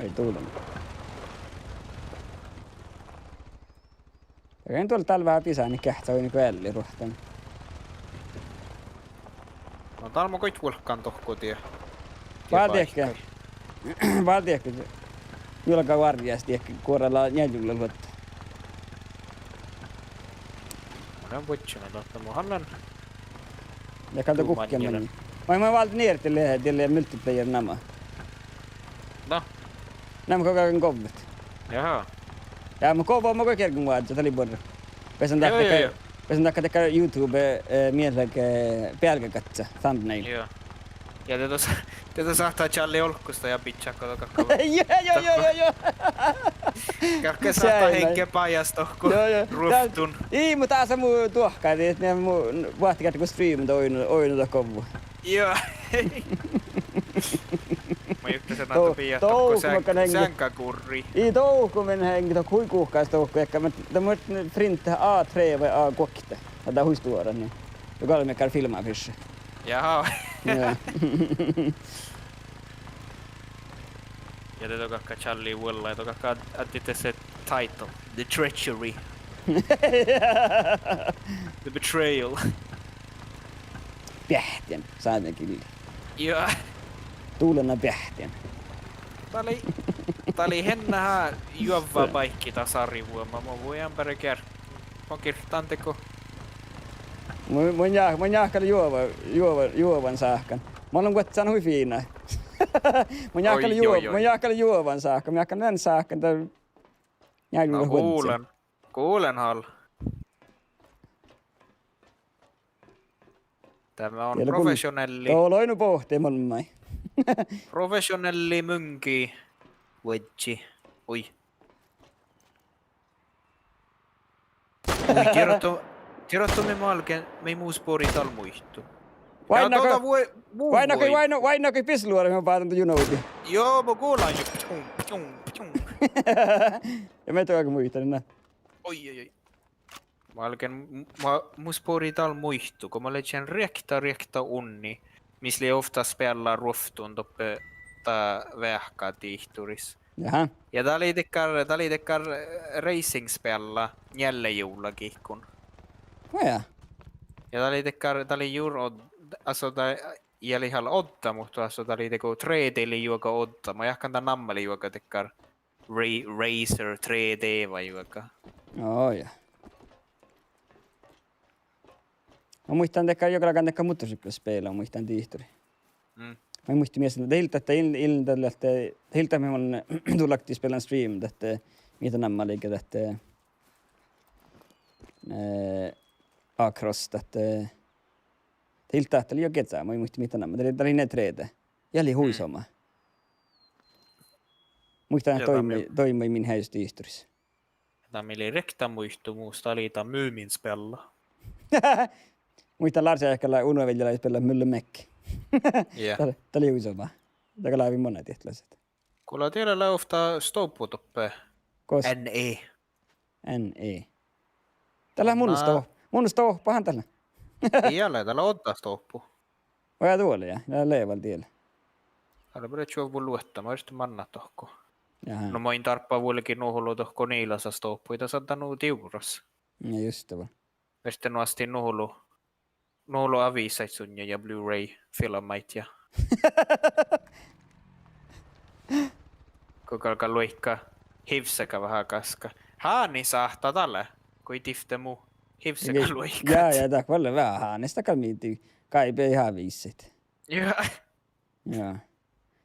Ai, dulan. Ja gal duol dál veahá bisániid geahččat oaidnaga ealli ruohttamin. No dál mo goit vuolggan dohko die. Die Vál diehtit. Báikkai. Vál diehtit. Juolga várjjás diehtit, guora lea njeallje julla luotta. Mun lean vuodján ahte mu hallan. Ja gal dat guhkkin manne. Maid, maid válden earret die lea, die lea multiplayer nama. Na. Nama go galgen govvet. Jaa. Ja mun govvet, mun go kergen vázzit, dat lei buorre. Bessen Joo, dahkat, joo, joo. bessen dahkat dakkár YouTube, eh, mielage, eh, bealgegadde, thumbnail. Joo. Ja de dat, de dat sáhttá čálle olggos ja bidjat go dat galgá. Joo, joo, joo, joo, joo. Galgá sáhttá Seainna. Heŋge bajásdohko Joo, joo. Dat, ruovttun. Ii, muhto dasa mu duohkádii, ahte mu boahtte geardde go streamada oidno, oidno dat govvo. Joo. Ma juhtasin ahte Do-, pijat dohko dohko sáŋ-, makkár heŋge. Sáŋgagurrii. Ii, dohko min heŋge, dohko hui guhkás dohko, eakka, ma-, dat muhtin Frinta A tre vai A guokte. Dat hui stuora, nie. Ja gal makkár filmafyšša. Jaa. Joo. Ja de dat galgá čállii vuollái, dat galgá addit se title. The Treachery. The Betrayal. Beahtten, sámi gilli. Joo. Dulana beahtten. Dat lei, dat lei henne há juovva báikki dat sárivuoma, mo vuojan beare gear-, mo girtan dego. Mun, mun ja-, mun jáhkán juovan, juovan, juovan sáhkan. Mun lean guoccán hui fiinna. Mun jáhkán Oi, juo-, oi, mun oi. jáhkán juovan sáhkan, mun jáhkán dan sáhkan, dat njeallje Na, julla vuodján. gulen, gulen hal. Dá on Tiedä, kun professionelli. Dá lei nu bohte man mai. Professionelli muŋgii vuodji. Ui. Ui, dieđát, dieđát mii málgen, mii mus boriimet dal muitui. Ja Váinna toda go-, vuo-, mu váinna go-, vuoi. váinna, váinna go bisluoraid, ma bádan du junođii. Joo, ma gulan jo. Pčum, pčum, pčum. Ja mii dohko muitalit, na. Oi, oi, oi. Málgen, m-, ma, mus boriimet dal muitui, go ma ledjen riekta, riekta unni, mis lei ovtta speallá ruovttun doppe dat veahkká dihtoris. Jaha. Ja dat lei dakkár, dat lei dakkár, eh, racing speallá njealljejullagihkun. Ó ja. Ja dat lei dakkár, dat lei juo od-, altså, dat, ja lei hal odda, muhto altså, dat lei dego tre D lei juoga odda. Ma jáhkán dat namma lei juoga dakkár Ra-, Razer tre D vai juoga. Ó ja. Ma muittán dakkár, juogalágan dakkár motorsykkelspeala, muittán dihtorii. Mm. Ma in muitte mii, dat ii leat dat, ii, ii leat dat, dat ii leat dat, mii mun, du lakti speallan stream, dat, eh, mii dat namma lei, dat, eh, Across, dat, eh, dat ii leat dat, dat lei juo G T A, ma in muitte mii dat namma, dat lei, dat lei ne tre D. Ja lei hui Mm. somá. Muittán Ja dat doimma, mii- doimma min heajes dihtoris. Dat mii lei riekta muitui mus, dat lei dat Mumin speallá. Muittán Lársi eahkela unoveljjalaš speallá Mulle Mekki. Ja. Dat, dat lei hui somá. Dat galvá mannat diet laset. Gula diela lea ovtta stobu doppe. Gos? N E. N E. Dat lea mun Anna- sto-, mun stohpahan dat lea. Ii leat, dat lea odda stohpu. Oi, dat lea, ja, dat lea vel diela. Dál lea čuovvu luotta, ma erten mannat dohko. Aha. No main dárbbašin vuolgit nuholu dohko Niilosa stohpui, dat son dan nu divrras. No just det va. Erten nu astin nuholu, nuholu avisaid sutnje ja Blu-ray filmmaid ja. Go galgá luoikat hivssaga veahá gaskka. Hánis sáhttá dat lea, go divtte mu hivssaga luoikat. Ja, ja, dat gal lea veahá hánis, dat gal mii dii, gáibehit avisaid. Ja. Ja.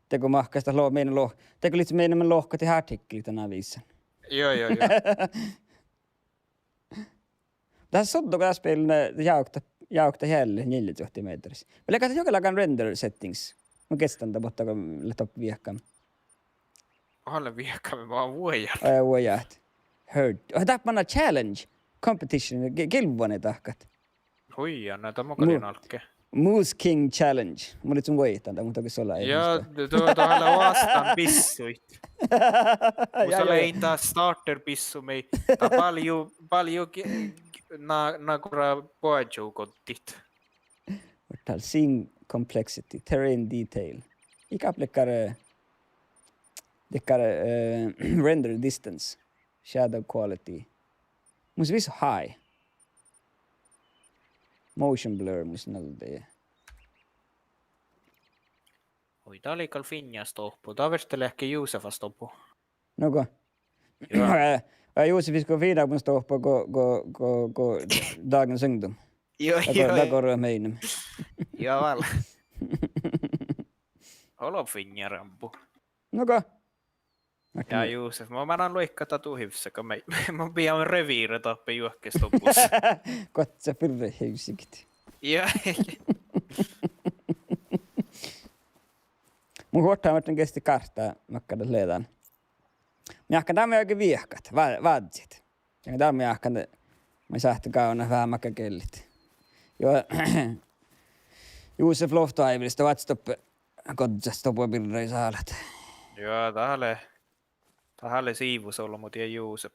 Dego mahkáš dat lo-, mii lo-, dego lei mii lohkat dieid artikkelit dan avisan. Jo, jo, jo. Dat sutto go dat spil, eh, jávkta, jávkta ealli njealljetuohti mehtera. Vel leat dat juogalágan render settings? Mun geastan dat, muhto go leat doppe viehkamin. Oalle viehkamin, ma vuojan. Ai, vuojat. Heard. Oh, dáppe manná challenge, competition, ge-, gilvvani dahkat. Hui, ja, na dat mo galgen álgit. Moose King Challenge. Mun lean vuoitan dat, muhto gal sus lea. Ja, dat, dat lea oastan bissuid. Mus lea ain dat starter bissu mii. Dat balju, balju ge-, na, na gora boažžu goddit. What else? Scene complexity, terrain detail. Ii gáppa dakkár, dakkár, eh, render distance, shadow quality. Mus visot high. Motion blur mus nalde. Oi, dat lei gal fiinna stohpo. Dat verte leahkit Josefas stohpo. Nugo. Ja. Eh, eh, Josefas go fiinna mun stohpo go, go, go, go Dagens Ungdom. Jo, dat go, jo, dat jo. Go rø meinum. Ja vel. Ollu fiinna rambu. Nugo. Ja Josef, ma, ma lean luoikat dat du hivssaga, ma, ma bijan reviire dáppe juohke stohpos. Guossa fierre hivssigit. Ja. Mun hortán ahte geasti kárttaa makkár dat lea dan. Mun jáhkán dan veaháš viehkat, va-, vázzit. Ja dan mun jáhkán, maid sáhttá gávdnat veahá makkár gellit. Jo, Josef lohká áivis, dat oaččut doppe, goddasat doppe birra sáhttá. Jo, dat lea, dat lea sivvusolbmot ja Josef.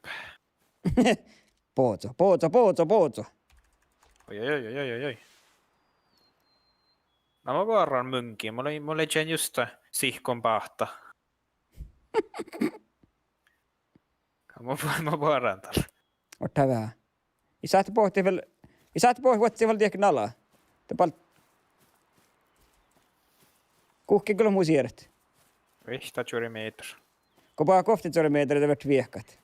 Bohcco, bohcco, bohcco, bohcco. Oi, oi, oi, oi, oi, oi. Na mo boarrán munnje, mun lean, mun lean just sihkkon báhta. Mo, mo boarrán dál. Oaččut veahá. Ii sáhte bohcci vel, ii sáhte boh-, vuodji vel diekkár nala. De bal-, guhkkin gal mus ieret. Vihtta čuoru mehtera. Go boahat guovttit čuoru mehtera, de vert viehkat.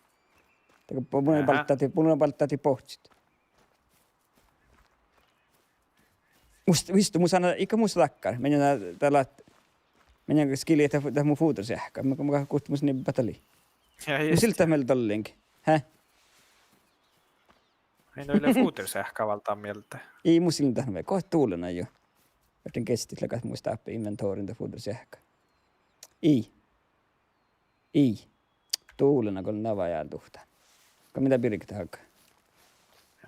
De go mun, aha, balddá dii, mun balddá dii bohccit. Mus, vistu, mus han, iige mus dakkár. Mii, dat lea, mii skilii dat, dat mu fodorseahka. Ma, ma, guhte mus nibbat dat lei. Ja, mus just. Ii leat dat mielde dollin. Hä? Ii, no ii leat fodorseahka váldán mielde. Ii, mus ii leat dat mielde. Go dovllana jo. Verte geastit legat mus dáppe inventorin dat fodorseahka. Ii. Ii. Dovllana go lea navajá duhtán. Go mii dá birget dahká.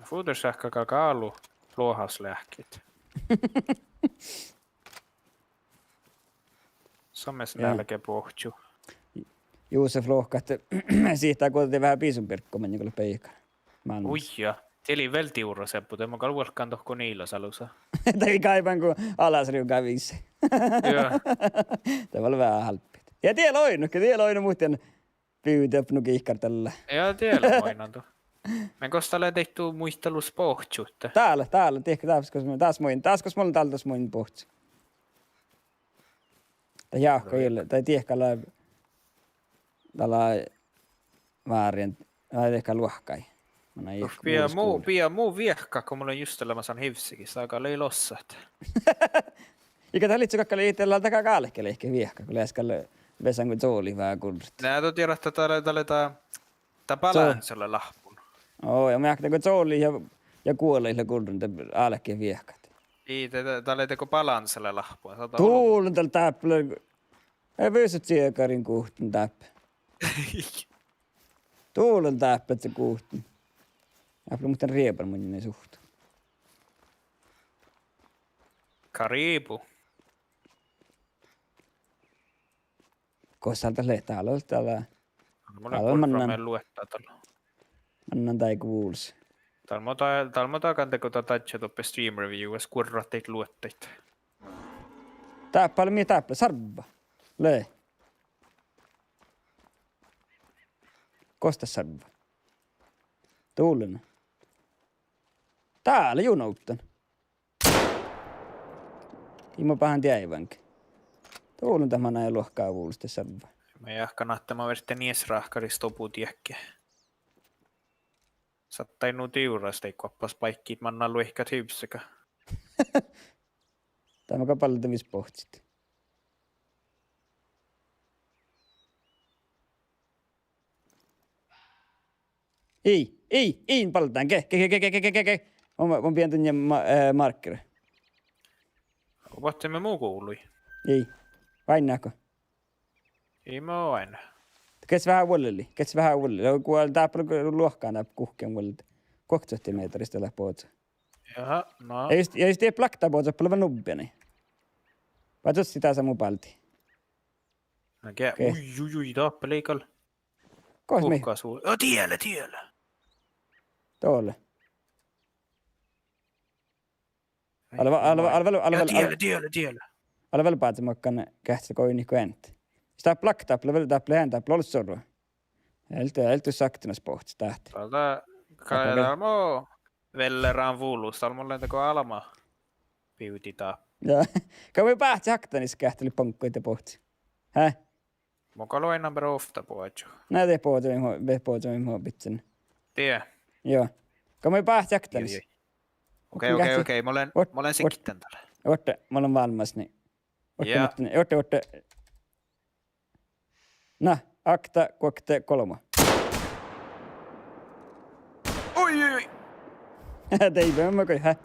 Fodorseahka gal álo luohas leahkit. Somás, jaa, nálgá bohccu. Josef lohká ahte sihttá guovdit veahá bisonbirkkomain go leat beikar. Mánu. Ui ja, dii lei vel divrras eanet, de mun gal vuolggán dohko Niilosa lusa. Dat ii gáiban go alasrivgá visii. Jaa. Dat vel veahá hálpit. Ja dieid oidno, dieid oidno muhtin bivdit nugo iikkár dalle. Ja dieid oidno. Mun gos dat lea daiddu muitalus bohccu ahte. Dál, dál, diehko dás gos, dás mun, dás gos mun dál, dás mun bohccu. Dat jáhkái, dat diehko lea, dat lea váriin, dat diehko luohkái. Mun ii, uf, bijan mu, bijan mu viehkat, go mun lean just leamasan hivssigis, dat gal lei lossat. Iige dat lei gal, gal lei, dat gal álki leahkit viehkat, go leat gal vesan go čolit veahá gurret. Na, dat dieđát, dat lea, dat lea dat, dat balansa lea láhppon. Oo, ja mun jáhkán go čolit ja, ja guolit lea gurren, de álkit viehkat. Ii, dat, dat, dat lea dego balansa lea láhppon. Dovllana dal dáppe lea, e visot čiekariin guhtten dáppe. Dovllana dáppe lea guhtten. Dáppe lea muhtin rieban munnje suht. Karibu. Gos dál dat lea, dál, dál, dál, mun lean gurra mannan, mii luotta dál. Mannan dáiguvuolis. Dál mo da-, dál mo dagan dego dat dadjá doppe Steam Review, es gurrat daid luottaid. Dáppe lea, mii dáppe, sarba. Lei. Gos dat sarvva? Dullen. Dá lea juo nuvddan. Ii mo báhán deaivánge. Dullen dat manai luohkká vulos de sarvva. Mun jáhkán ahte mun ferten ieš ráhkadit dobu diehke. Sáhtát nu divrras dego oappasbáikkit manná luohkká hivssega. Dat maga balde mis bohccit. Ii, ii, in baldán ge, ge, ge. Mun, mun bean dan ja ma-, eh, markera. Bohcciimet mu guvlui. Ii. Oainnát go? Ii mo oainna. Geahča veahá vuollelii, geahča veahá vuollelii. Lea guol dáppe luohkán dáppe guhkkin vuollelii. Guoktesahtá mehtera dat lea bođii. Jaha, na. Ja jus, ja jus dieid blakta bođii, doppe lea vel nubbi. Vai dutsi dasa mu bálddii? Na ge, okei. Ui, ui, ui, dáppe lei gal. Gos mii? Guhkás vuol-, ja diele, diele. Dole. Ale va-, ale va-, ale vel, ale vel, ale, diele, diele, diele. Ale vel bázi makkár geahččá go oidno go eant. Stas blakta, dáppe lea vel, dáppe lea ean, dáppe lea olles orru. Ealde, ealde saktinas bohccit dáhte. Dál, dál, okei. Dál mo vellerán vulos, dál mo lean dego almma bivdit dáppe. Ja. Go mii báhcit haktanis geahččalit baŋggaid bohccit. Hä? Mun gal oainnán beare ovtta boažžu. Na, de boažžu, de boažžu, mo bidjen. Die. Juo. Go mii báhcit haktanis. Okei, okei, okei, mo lean, mo lean siktán dál. Orte, mo lean valmmas, nie. Orte, orte, orte. Na, akta, guokte, golbma. Oi, oi, oi. Deaivve makkár, hä?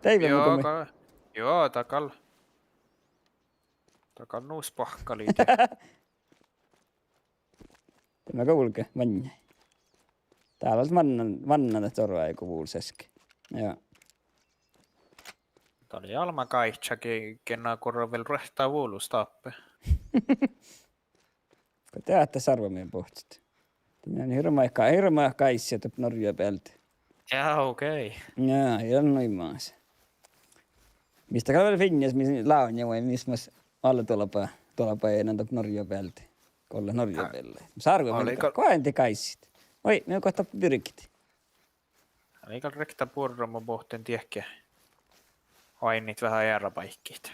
Deaivve makkár. Juo, dat gal. Dat gal nu spahkkalii. Dá maga vulge, maŋŋá. Dál leat mannan, mannan dat orru áigu vulos easka. Ja. Dat lei almma gáikča ge-, gena gorra vel ruohttá vulos dáppe. Go de ahte sarvamin bohccit. Dat lea hirbmat ká-, hirbmat gáissit doppe Norjja bealde. Ja, okei. Ja, ja nu mas. Mis dat gal vel finnes, mis lávnja vai mis mas ale dolba, dolba enan doppe Norjja bealde. Golle Norjja bealde. Sarvamin gal-, go ean de gáissit. Oi, mii gohtet birgit. Lei gal rikta buorre, mun bohten diehke. Oainnit veahá eará báikkit.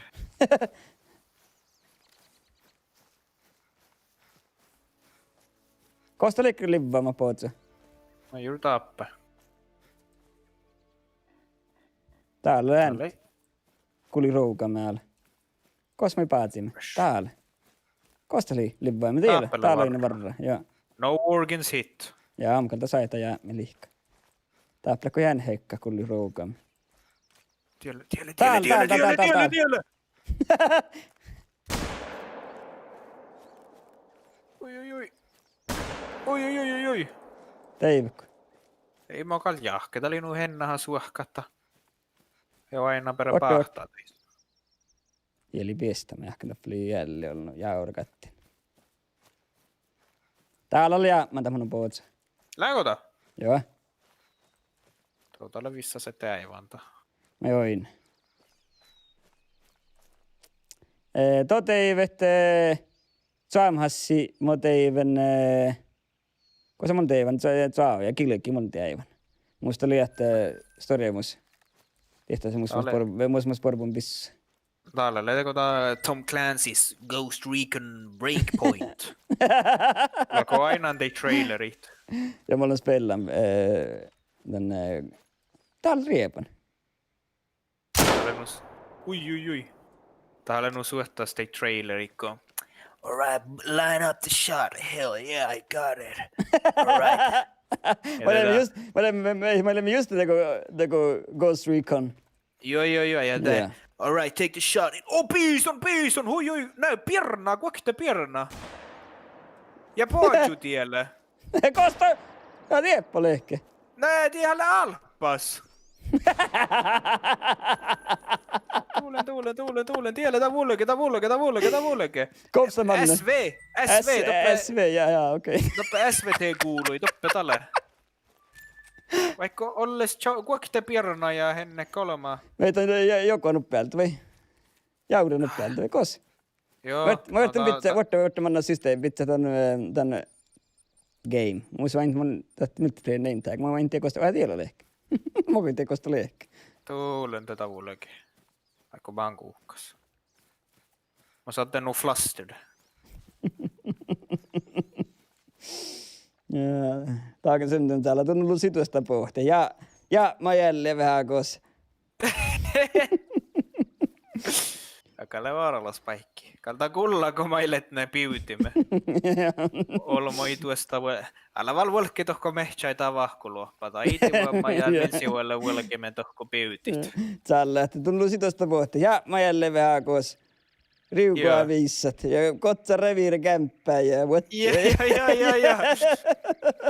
Gos dat lei livvama boažžu? Na jur dáppe. Dál lea ean. Gullit ruovgame ale. Gos mii bázimet? Dál. Gos dat lei livvama? Dál lea, dál lea varra, ja. No organs hit. Ja, mun gal dat sáhtán jápme lihka. Dáppe lea go ean heikka gullit ruovgame. Diele, diele, diele, diele, diele, diele. Oi, oi, oi. Oi, oi, oi, oi, oi. Deaivvet go? Ii mo gal jáhke, dat lei nu hennaha suohkata. Ja oaidná beare báhta. Ja lei biestame jáhke, doppe lei ealli ollu jávre gattin. Dál lea jápmán dat mu boažžu. Leago dat? Juo. Dovdal lea vissa sat deaivvan dat. Juo, in. Eh, do deaivvet, eh, čoavmahassi mo deaivven, eh, gos mun deaivven, čo-, čoavmahassi ja gilge mun deaivven. Mus dat lei ahte, eh, story mus. Dihte mus, mus bor-, mus, mus borbun bis. Dál lea dego dat Tom Clancy's Ghost Recon Breakpoint. Go oainnán daid trailerit. Ja mun lean spellan, eh, dan, eh, dál rieban. Dál lea nu s-, ui, ui, ui. Dál lea nu suohtas daid trailerit go. All right, line up the shot. Hell yeah, I got it. All right. Ja ma lean just, ma lean, ma, ma, ma lean just dego, dego Ghost Recon. Juo, juo, juo, ja de. All right, take the shot. Oh, bison, bison, hui, hui, nai, biernna, guokte biernna. Ja boažžu diele. Gos dat? Ja dieppo lehke. Nai, die lea álppes. Dál lea, dál lea, dál lea, dál lea, diele, dat vulge, dat vulge, dat vulge, dat vulge. Gos dat manne? S V, S V, doppe, S V, ja, ja, okei. Doppe S V T guvlui, doppe dat lea. Vaikko olles čo-, guokte biernna ja henne golbma. Vai dat, ja, joga nuppe ealde vai? Jávre nuppe ealde vai gos? Juo, muhto, muhto no, bidjat, vuorddá, vuorddá manná system, bidjat dan, eh, dan game. Mus oaidná mun dat multiplayer name tag, mun oaidná dieđusge, oaidná dieđusge lehpet. Mun oaidná dieđusge lehpet. Dán lean de dál vuolgit. Áiggut man guhkás. Mun sáhtán nu flustered. Ja, dahkan sundin dál, dán lusi duostta bohte. Ja, ja, ma eallin veahá gos. Ja gal lea váralaš báikki. Gal dat gullá go maid leat bivdimin. Olbmot ii duostta vuo-, ale vel vuolgge dohko mehččái dán vahkku loahpa, dat ii dieđe vuo-, maid eat mii vuolle vuolggimin dohko bivdit. Dál leat, dán lusi duostta bohte. Ja, ma eallin veahá gos. Rivgga viissat ja gokte reviret geampá ja vuot-. Ja, ja, ja, ja, ja.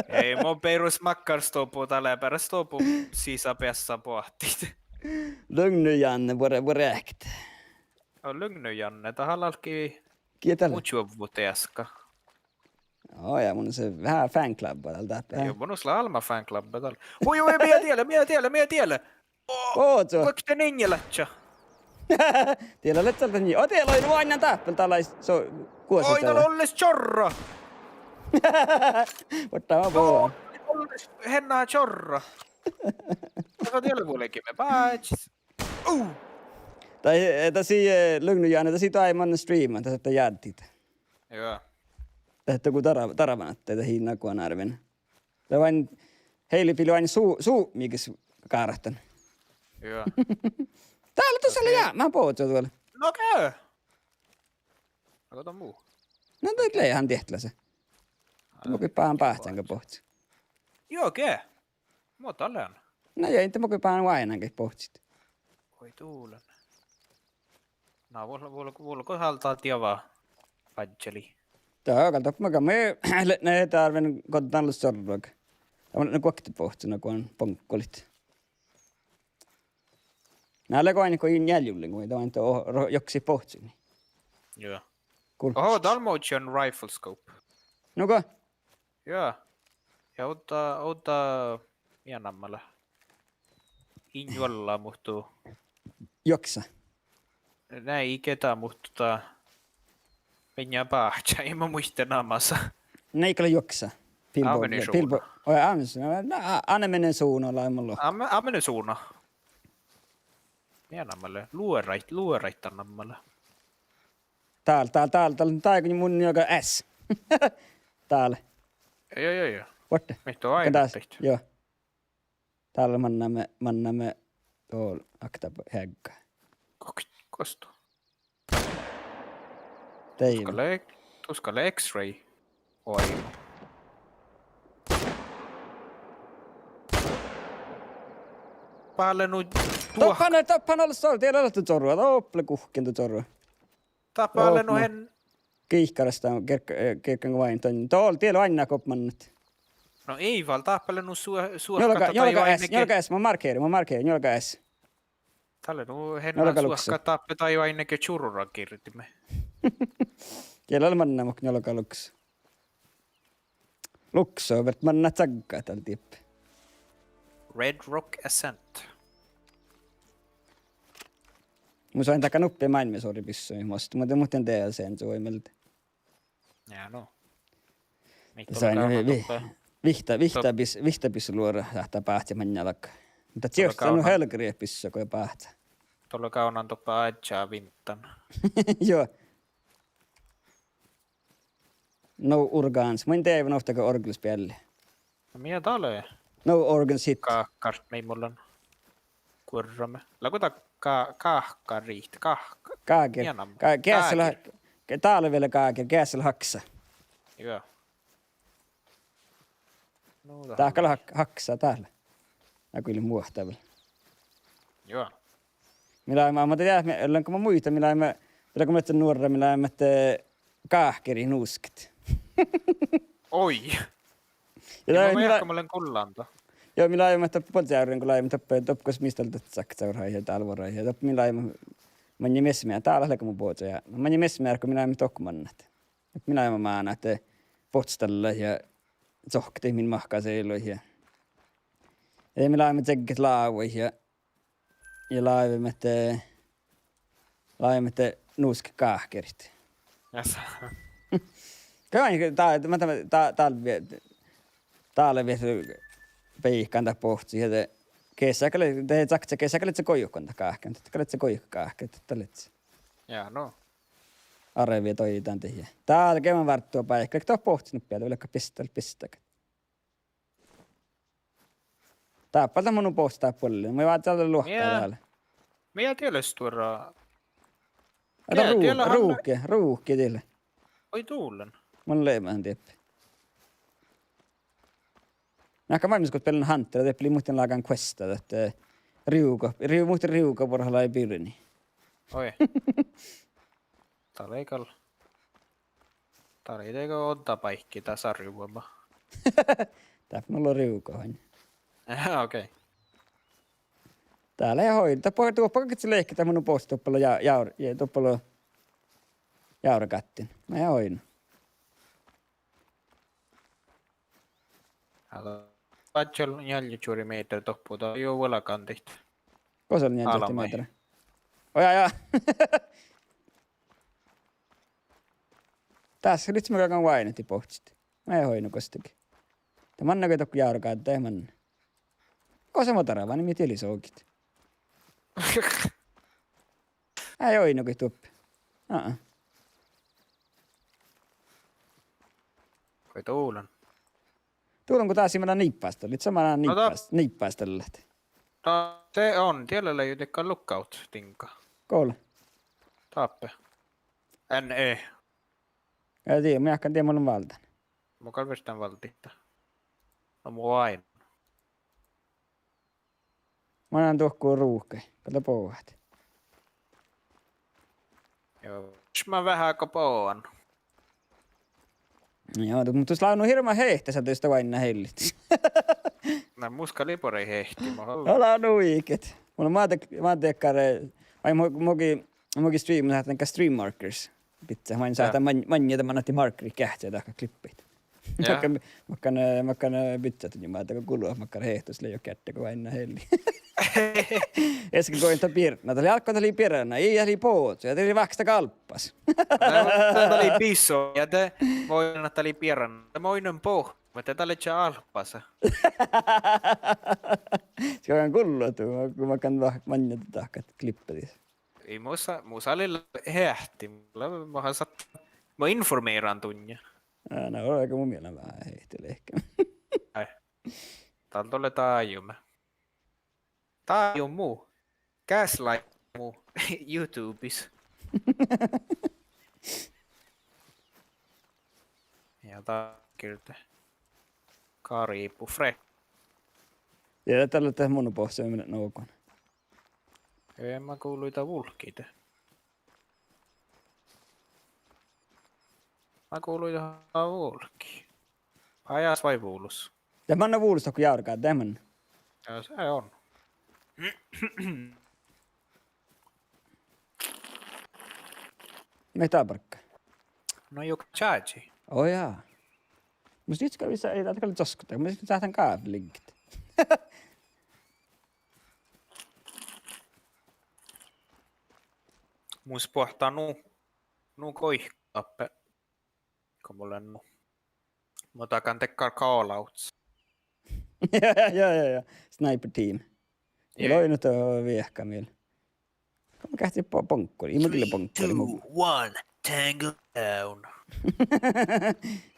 Ei, mo beroš makkár stobu, dat lea beare stobu sisa beassá boahtit. Lugnu Janne, vuo-, vuo-, reakt. Ó, Lugnu Janne, dat álggii. Gie dat lea? Mu čuovvut easka. Ó, ja mun lean veahá fan club dál dáppe. Juo, mun lean álbmot fan club dál. Hui, hui, mii diele, mii diele, mii diele. Ó, guokte ninjeladja. Diele lea čalde ni-, ó, diele, oi, nu oainnán dáppe, dál lea so-, guosa. Oi, dál olles čorra. Vuorddá ma bođán. Olles hennat čorra. Dál diele vuolggimin báhčis. Uh. Dat, dat sii, eh, Lugnu Janne, dat sii doai manne streama, dat sáhttá jáddit. Juo. Dat go dara-, darvan ahte dat ii nagonaremin. Dat oaidná, Heilifil oaidná su-, su-, mii ges gártan. Juo. Dál lea dušše, ale ja, ma bođán duolle. No ge. Aga dat mu. No dat lea han diehtlaša. Mo goit báhán báhcán ge bohccit. Juo ge. Mo dat lean. No ja, inte mo goit báhán oaidnán ge bohccit. Oi dulen. Na, vuol-, vuol-, vuolgit háldit dievva badjeli. Dahká gal doppe maga, mii leat ne dárven goddán los čorrut. Dat mun lean guokte bohcci, na go boŋkkolit. Na lea go oaidná go in njealljelogii, dat oaidná o-, ro-, joksit bohccinii. Juo. Oho, dál mo čuohken rifle scope. Nugo? Juo. Ja ovdda, ovdda, mii namma lea. In juolla, muhto. Juoksa. Nai, ii ge dat, muhto dat. Mielde báhčá, ii mu muitte namasa. Nai, gal lea juoksa. Pilbo-, ammunition. Pilbo-, oi, ammunition, na, a-, ammunition lea mun lohkat. Am-, ammunition. Mii namma lea. Luoraid, luoraid namma lea. Dál, dál, dál, dál, dál, go mun njuolga S. Dál. Juo, juo, juo. Vuorddá. Mii doai. Dál, juo. Dál mannaime, mannaime dol-, akta heagga. Kok-, kosto. Dei. Tuossa lea, tuossa lea X-ray. Oi. Dáppe lea nu duohk-. Doppe han, doppe han olles čorru, diet lea ahte čorru, doppe lea guhkkin dat čorru. Dáppe lea nu hen. Gihkkarasta, gir-, eh, girkan go oaidnit dan. Dol, diet lea oainnán gos mannat. No ii vel, dáppe lea nu suo-, suohkat, njuolga S, njuolga S, mun markkerin, mun markkerin, njuolga S. Dál lea nu hen suohkat dáppe daid oaidnit ge čurra girdimin. Diet lea manná mo njuolga luks. Lukso, vel mannat caggat dal dieppe. Red Rock Ascent. Mun soain dakka nuppe maailmmas orre bissui, muhto, muhto, muhto en tiedä sen, su ei mielde. Ja, no. Mii dolle gávnna vi-, vi-, doppe. Vihtta, vihtta bis-, vihtta bissui luora, ahte báhce maŋŋá lagga. Muhto dolle čiortá nu gávnna helgariid bissui go báhce. Dolle gávnna doppe áddjá vinttan. Juo. No organs. Mun in dieđe ovtta go orgel speallet. No mii dat lea? No organs hit. Gáhkar, mii mun lean guorramin. Lea go dat gá-, gáhkariid, gáhk-, gáger. Mii namma? Gá-, geassellaha-, gáger. Ge-, dál lea vel gáger, geassellaha haksa. Juo. No, dat gal lea hak-, haksa dál. Na go ii leat muohta vel. Juo. Mii leimmet, ma, ma, ja, mii, lean go ma muittán, mii leimmet, vel go mii leimmet nuorra, mii leimmet, eh, gáhkeriid nuskat. Oi. Ja mii leimmet, mii leimmet, ma lean gullan dat. Juo, mii leimmet doppe Bođiávrriin go leimmet doppe, doppe gos mis dal dat sakcavvrra ja dálvorra ja doppe mii leimmet, maŋŋá miessemearkka, dál lea go mu bođii ja. Maŋŋá miessemearkka mii leimmet dohko mannat. Mii leimmet mánát, eh, bohccostallat ja cohkket min mahkásagiid ja. Ja mii leimmet čegget lávuid ja, ja leimmet, eh, leimmet nuskat gáhkeriid. Jas. Ge-, dat, dat, dat, dálvvi, dálvvi beikkan dat bohccit ja de geasá gal, de cakce geasá gal lei goikan dat gáhkket, dat gal lei goikan gáhkket, dat lei. Ja, no. Arvii doidan dihte. Dál geaman várddut báikka, dat bohccit nuppi, dat lei gal bistet, bistet. Dáppe dat mun bohccit dáppe ollen. Mun vázzen luohká dál. Mii, mii dat lea stuorra. Ai, dat lea ruuhki, ruuhki diet. Oi, dulan. Mun lean dieppe. Mii gal váimmas go beaivvi Hunter, dieppe lei muhtin lágan questa, dat, eh, rivuga, riv-, muhtin rivuga borrat lei birni. Oi. Dat lei gal. Dat lei dego ođđa báikki, dat sarjuvuoma. Dáppe mun lean rivuga han. Okei. Dat lea oidne. Dat boh-, doppe gal lei lehpet, dat mun bohccit doppe ja-, jávr-, ja doppe jávregáttiin. Na ja oidne. Ale, badjel njeallje čuori mehtera dohko, dat lea jo vuolgán dihte. Gos lea njeallje mehtera? Oi, ja, ja. Dás lei mat galggan váinehit bohccit. Na ja oidne gostege. Dat manná ge dohko jávregádda, dat manná. Gos lea mo darvá, mii dieđusge soagit. Ai, oidne go doppe. Aa. Gos dulan? Dulan go dás lei manná niibbas dalle, lei manná niibbas, niibbas dalle. No, de on, diet lea jo dego lookout diŋga. Gos lea? Dáppe. N E. Ja die, mun jáhkán, die mun lean válddán. Mun gal viežžan váldit. No mu ain. Manán dohko ruuhkái, gal dat bohtet. Joo, ma veahá go bohten. Joo, muhto sus leat nu hirbmat hehtet, dat jus dat váinnát hellit. Na mus gal lei buorre hehtti, ma hal- Ala nu iket. Mun ma de-, ma dakkár, eh, ai, mo-, mogi, mogi stream, sáhtán dakkár stream markers. Bidjat, maid sáhtán maŋ-, maŋŋel, de manná markerit geahččai dahkat klippejit. Ja. Makkár, makkár, eh, makkár, eh, bidjat, ja ma dakkár gulu, makkár hehtus lei jo geardde go váinnát hellit. Easka go ii dat biernna, dat lei álggus, dat lei biernna, ii dat lei bođii, ja dat lei váhkkis dakkár álppes. Dat, dat lei biso, ja de, mo ii dat lei biernna, de mo ii boh-, muhto dat lei ča álppes. Gal gullo, go makkár váh-, maŋŋel dahkat klippejit. Ii, mus, mus lei hehtti, muhto ma han sat-, ma informeran dunnje. Á, na, vel gal mu mielas veahá hehtti lehpet. Ai. Dál dolle dájume. Dájumu. Gaslightimu YouTubes. Ja dat girde. Karibu fre. Ja dat lea dat mun bohccit, mii nugon. Ii, ma gului dat vulggi de. Ma gului dat vulggi. Pájás vai vulus? Ja manná vulus dohko jávregádda, manná. Ja, se on. Mii dat bargga? No, juo čážžii. Ó jaa. Mus dihte gal visot, ii dat gal čoskkodit, mus dihte sáhtán gáfeliŋggat. Mus boahtá nu, nu goikat dáppe. Go mun lean nu. Mun dagan dakkár callouts. Ja, ja, ja, ja. Sniper team. Ii. Ii lean nu viehka miel. Go mun geahčen bo-, boŋkkorii, ii mun gille boŋkkorii. Three, two, one, tango down.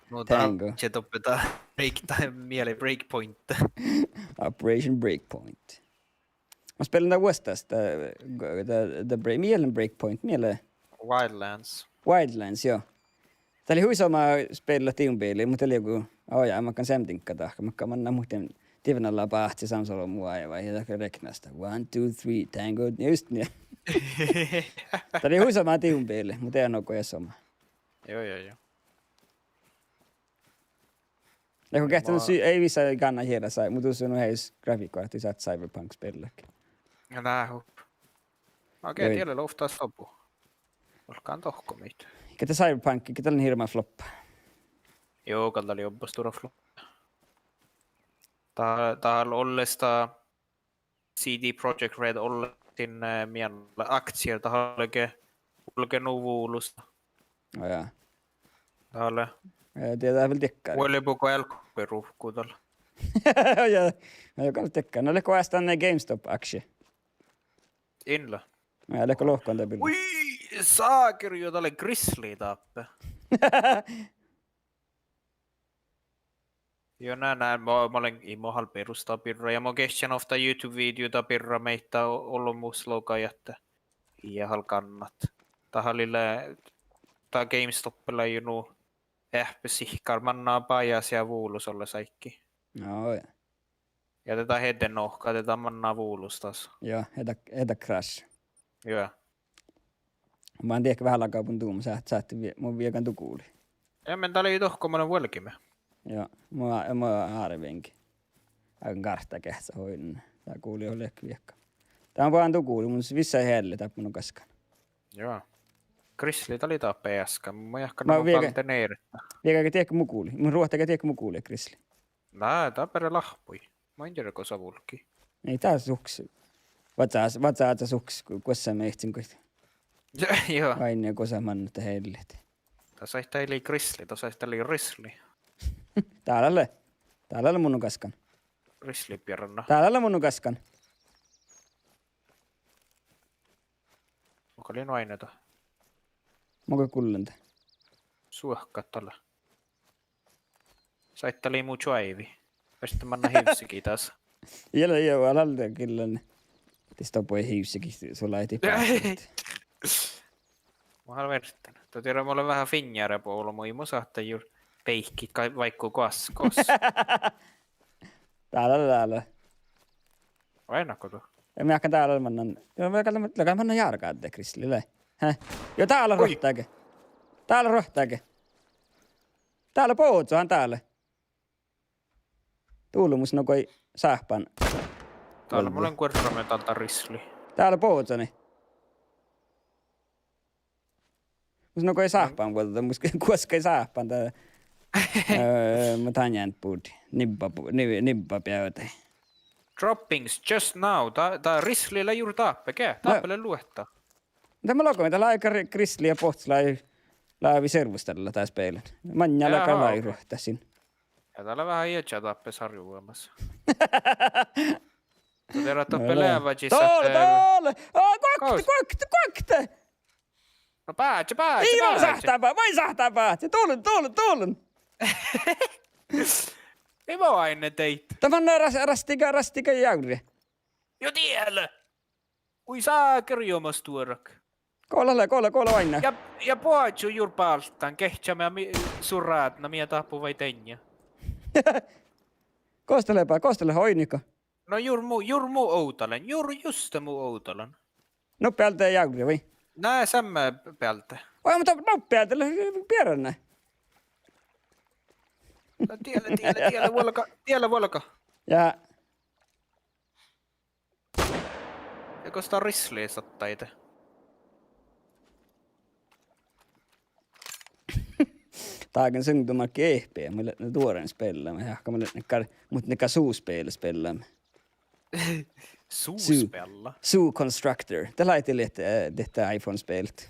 Nu dat Tango. Čieža doppe dat break time miele breakpoint. Operation Breakpoint. Mun speallan dat vuosttaš, dat, dat, dat break-, mii lea Breakpoint, mii lea Wildlands. Wildlands, joo. Dat lei hui somá speallat divbiili, muhto dat lei joku, ó jaa, makkár seamdiŋgga dahkat, makkár manná muhtin divnala báhci samsalo mu áivi, ja dat reknasta. One, two, three, tango. Ja just nie. Dat lei hui somá divbiili, muhto eai nugo eai somá. Joo, joo, joo. Ja go geahčen, ma- sy-, ii vissa gánná hieža, muhto ii nu eai grafiikka, ahte sáhtát Cyberpunk speallahit. Ja nahku. Okei, joo. Diet lea ovtta sobu. Olggán dohko mii. Ge dat Cyberpunk, ge dat lea hirbmat floppa? Joo, gal dat lea oba stuorra floppa. Dat, dat olles dat C D Projekt Red olles sin, eh, mii aktier, dat olge, olge nu vulos. No ja. Dale. Eh, dieđát vel diekkár. Vuollebu go ealkui ruovkku dal. Ja, no gal diekkár. No leat go oastan GameStop-aksie? In leat. Ja, leat go lohkan dat birra? Ui, saker, juo, dale Grizzly dáppe. Juo, na, na, mo, mo lean, ii mo han birrus dat birra. Ja mo geahččan ovtta YouTube-videoid dat birra maid dat olbmos logai ahte ii han gánná. Dat han lei, dat GameStop lei juo nu eahpes sihkkar manná bajás ja vulos olles áiggi. No ja. Ja de dat ii de nohka, de dat manná vulos das. Ja, ii dat, ii dat crash. Juo. Mun dieđán veahá laga mun duomas, sáhtán, sáhtán vie-, mun viegan du guli. Ja, mun dal lei dohko, mun vuolgime. Ja, mun, mun árvenii. Agan gártá geahččá oidne. Dat guli ii leat viehka. Dat mun viegan du guli, mun vissa ealli dáppe mun gaskan. Juo. Grizzly dat lei dáppe easka, mun jahkán, mun viegan, balde neret. Viegan ge dieđán mu guli, mun ruohtagan dieđán mu guli, Grizzly. Na, dat beare láhppui. Maŋŋel gosa vulggii. Ii dat suhtes. Vacás, vacás suhtes, gu-, guossámehcen goit. Juo. Oainne gosa manne dat eallit. Dat sáhtát lei Grizzly, dat sáhtát lei Rizzly. Dál lea. Dál lea mun gaskan. Rizzly bierrana. Dál lea mun gaskan. Okei, lei nu oainne dat. Mun gal gullen dat. Suohkat dal. Sáhtát lei mu čuoivi. Verte manná hivssegiid das. Ieš, ieš, alde gillen. Diste doppe hivssegiid, su láidit. Mun han vertten. Dat diera mo lea veahá finnjára bola, mu ii mo sáhte juo beikkiid ga-, vaikko goas, gos. Dál lea, dál lea. Vai nakko du? Ja mii ahte dál lea mannan. Ja mii ahte lea mannan járgádde Grizzly lea. Hä? Juo, dál lea ruohttage. Dál lea ruohttage. Dál lea bohcco, han dál lea. Dolomus nu goit sáhpán. Dál lea, mun lean guorrame dal dat Rizzly. Dál lea bohcconi. Mus nu goit sáhpán vuolde, mus guoskai sáhpán dat. Eh, ma dan jään budi. Nibba bu-, ni-, nibba beavdái. Droppings just now. Dat, dat Rizzly lea juo dáppe, ge? No. Dáppe lea luohta. De ma logan, dat lávii Gri-, Grizzly ja bohccos lávii, lávii servvus dal dat spelen. Maŋŋá lea gal, aha, lávii, okei, ruohtta sin. Ja dat lea veahá ieža dáppe sarjuvuođas. Dat diera doppe leavahis. Dole, dole! Á, guokte, guokte, guokte! No báhče, báhče, ii, báhče. Sáhttá bá-, vai sáhttá báhce. Dullen, dullen, dullen! Ii mo oainne deit. Dat manná ras-, rastiga, rastiga jávre. Juo diele! Ui, sáker juo mo stuorak. Gole, gole, gole oainne. Ja, ja boazu juo bálttán, geahččá mii, mi-, su rádna, mii dáhpáhuvvai dainna. Gos dat lea, gos dat lea, oidnigo? No juo mu, juo mu ovdal, juo juste mu ovdal. Nuppe álde jávre vai? Na, seamma bealde. Oi, muhto nuppe álde lea bierrana. No diele, diele, diele vuolgá, diele vuolgá. Ja. Ja gos dat Rizzly sattá ide? Dagens ungdomar ikke E P, mun lean duoran spellamii, ja, mun lean kar-, muhto ne ka su spel spellamii. Su spella? Su Constructor. Dat lei dihte, eh, dihte iPhone-spelet.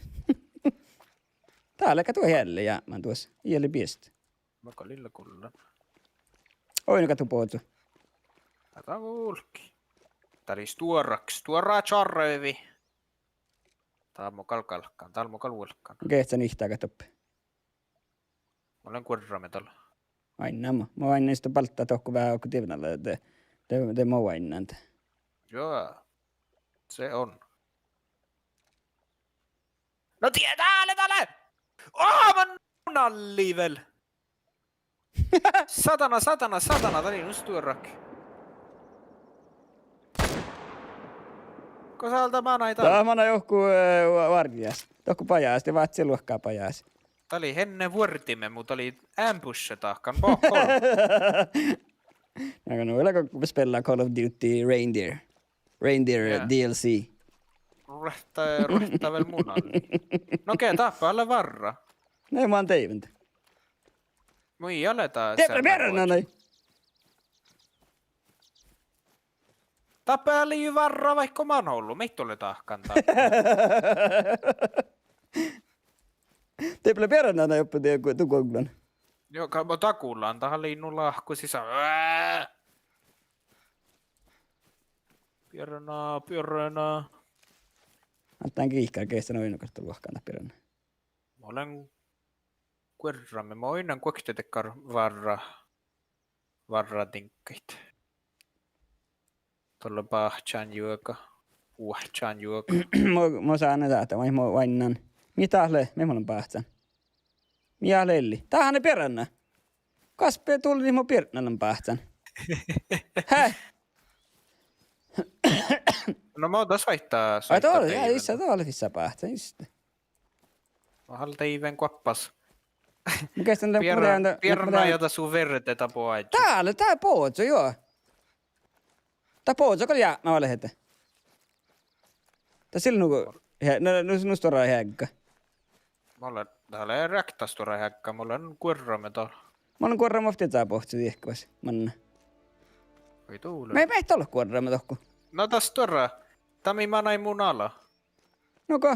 Dál lea ka duo ealli, ja, mun duos. Ealli biest. Mun gal lea gullan. Oi, nu gal du bođii. Dál vulggii. Dál lei stuorakas, stuora čarvi. Dál mun gal galggan, dál mun gal vuolggan. Geahččá nihttagat doppe. Mun lean guorrame dal. Oainnán mo. Mun oainnán isto baltta dohko veahá okko divnale, de, de, de mo oainnán de. Joo, se on. No die-, dále, dále! Ó, mun nallii vel! Satana, satana, satana, dat lei nu stuorakas. Gos álda manai dal? Dat manai dohko, eh, va-, várjjás. Dohko bajás, de vátce luohká bajás. Dat lei henne vuordime, muhto dat lei ambush dahkan, bohko. Aga nu lea go spella Call of Duty Reindeer. Reindeer, jaa, D L C. Ruohtta, ruohtta vel mu nallii. No ge, dáppe ale várra. Nai, mun deivven. Mu ii ale dat. Dieppe bierrana nai. Dáppe ale ju várra vaikko man ollu, mitt ole dahkan dáppe. Dieppe lea bearrána doppe die gu-, du guoglan. Juo, gal mo dat gullan, dat lei nu lahku sisa. Bearrána, bearrána. Addán giikkár geahččan oidno garra luohkán dat bearrána. Mun lean guorrame, mun oidnen guokte dakkár várra-, várradiŋggaid. Dolle báhččán juoga, buohččán juoga. Mo, mo sánen dáhte, vai mo oainnan. Mii dat lea, mii mo lean báhcán. Mii dat lea elli. Dáhán bearrána. Gaspe dullen mo birtna lean báhcán. Hää? No mo dat soaitá, ai, soaitá dolle, ja, Deiven. Issa dolle fissa báhcán, juste. Mo háldá Deiven guoppas. Mun geahččan, bearra-, bearrána ja dat su virdde dat boažžu. Dál, dat boažžu, juo. Dat boažžu gal jápmá vel ahte. Dat ii lean nugo, he-, nu, nu, nu stuorra heagga. Mo lean, dat lea riekta stuorra heagga, mo lean guorrame dál. Mo lean guorrame ovtta diehkuvas manná. Oi, dule. Mii, mii eat dal guorrame dohko. Na dat stuorra. Dat mii manai mu ala. Nugo.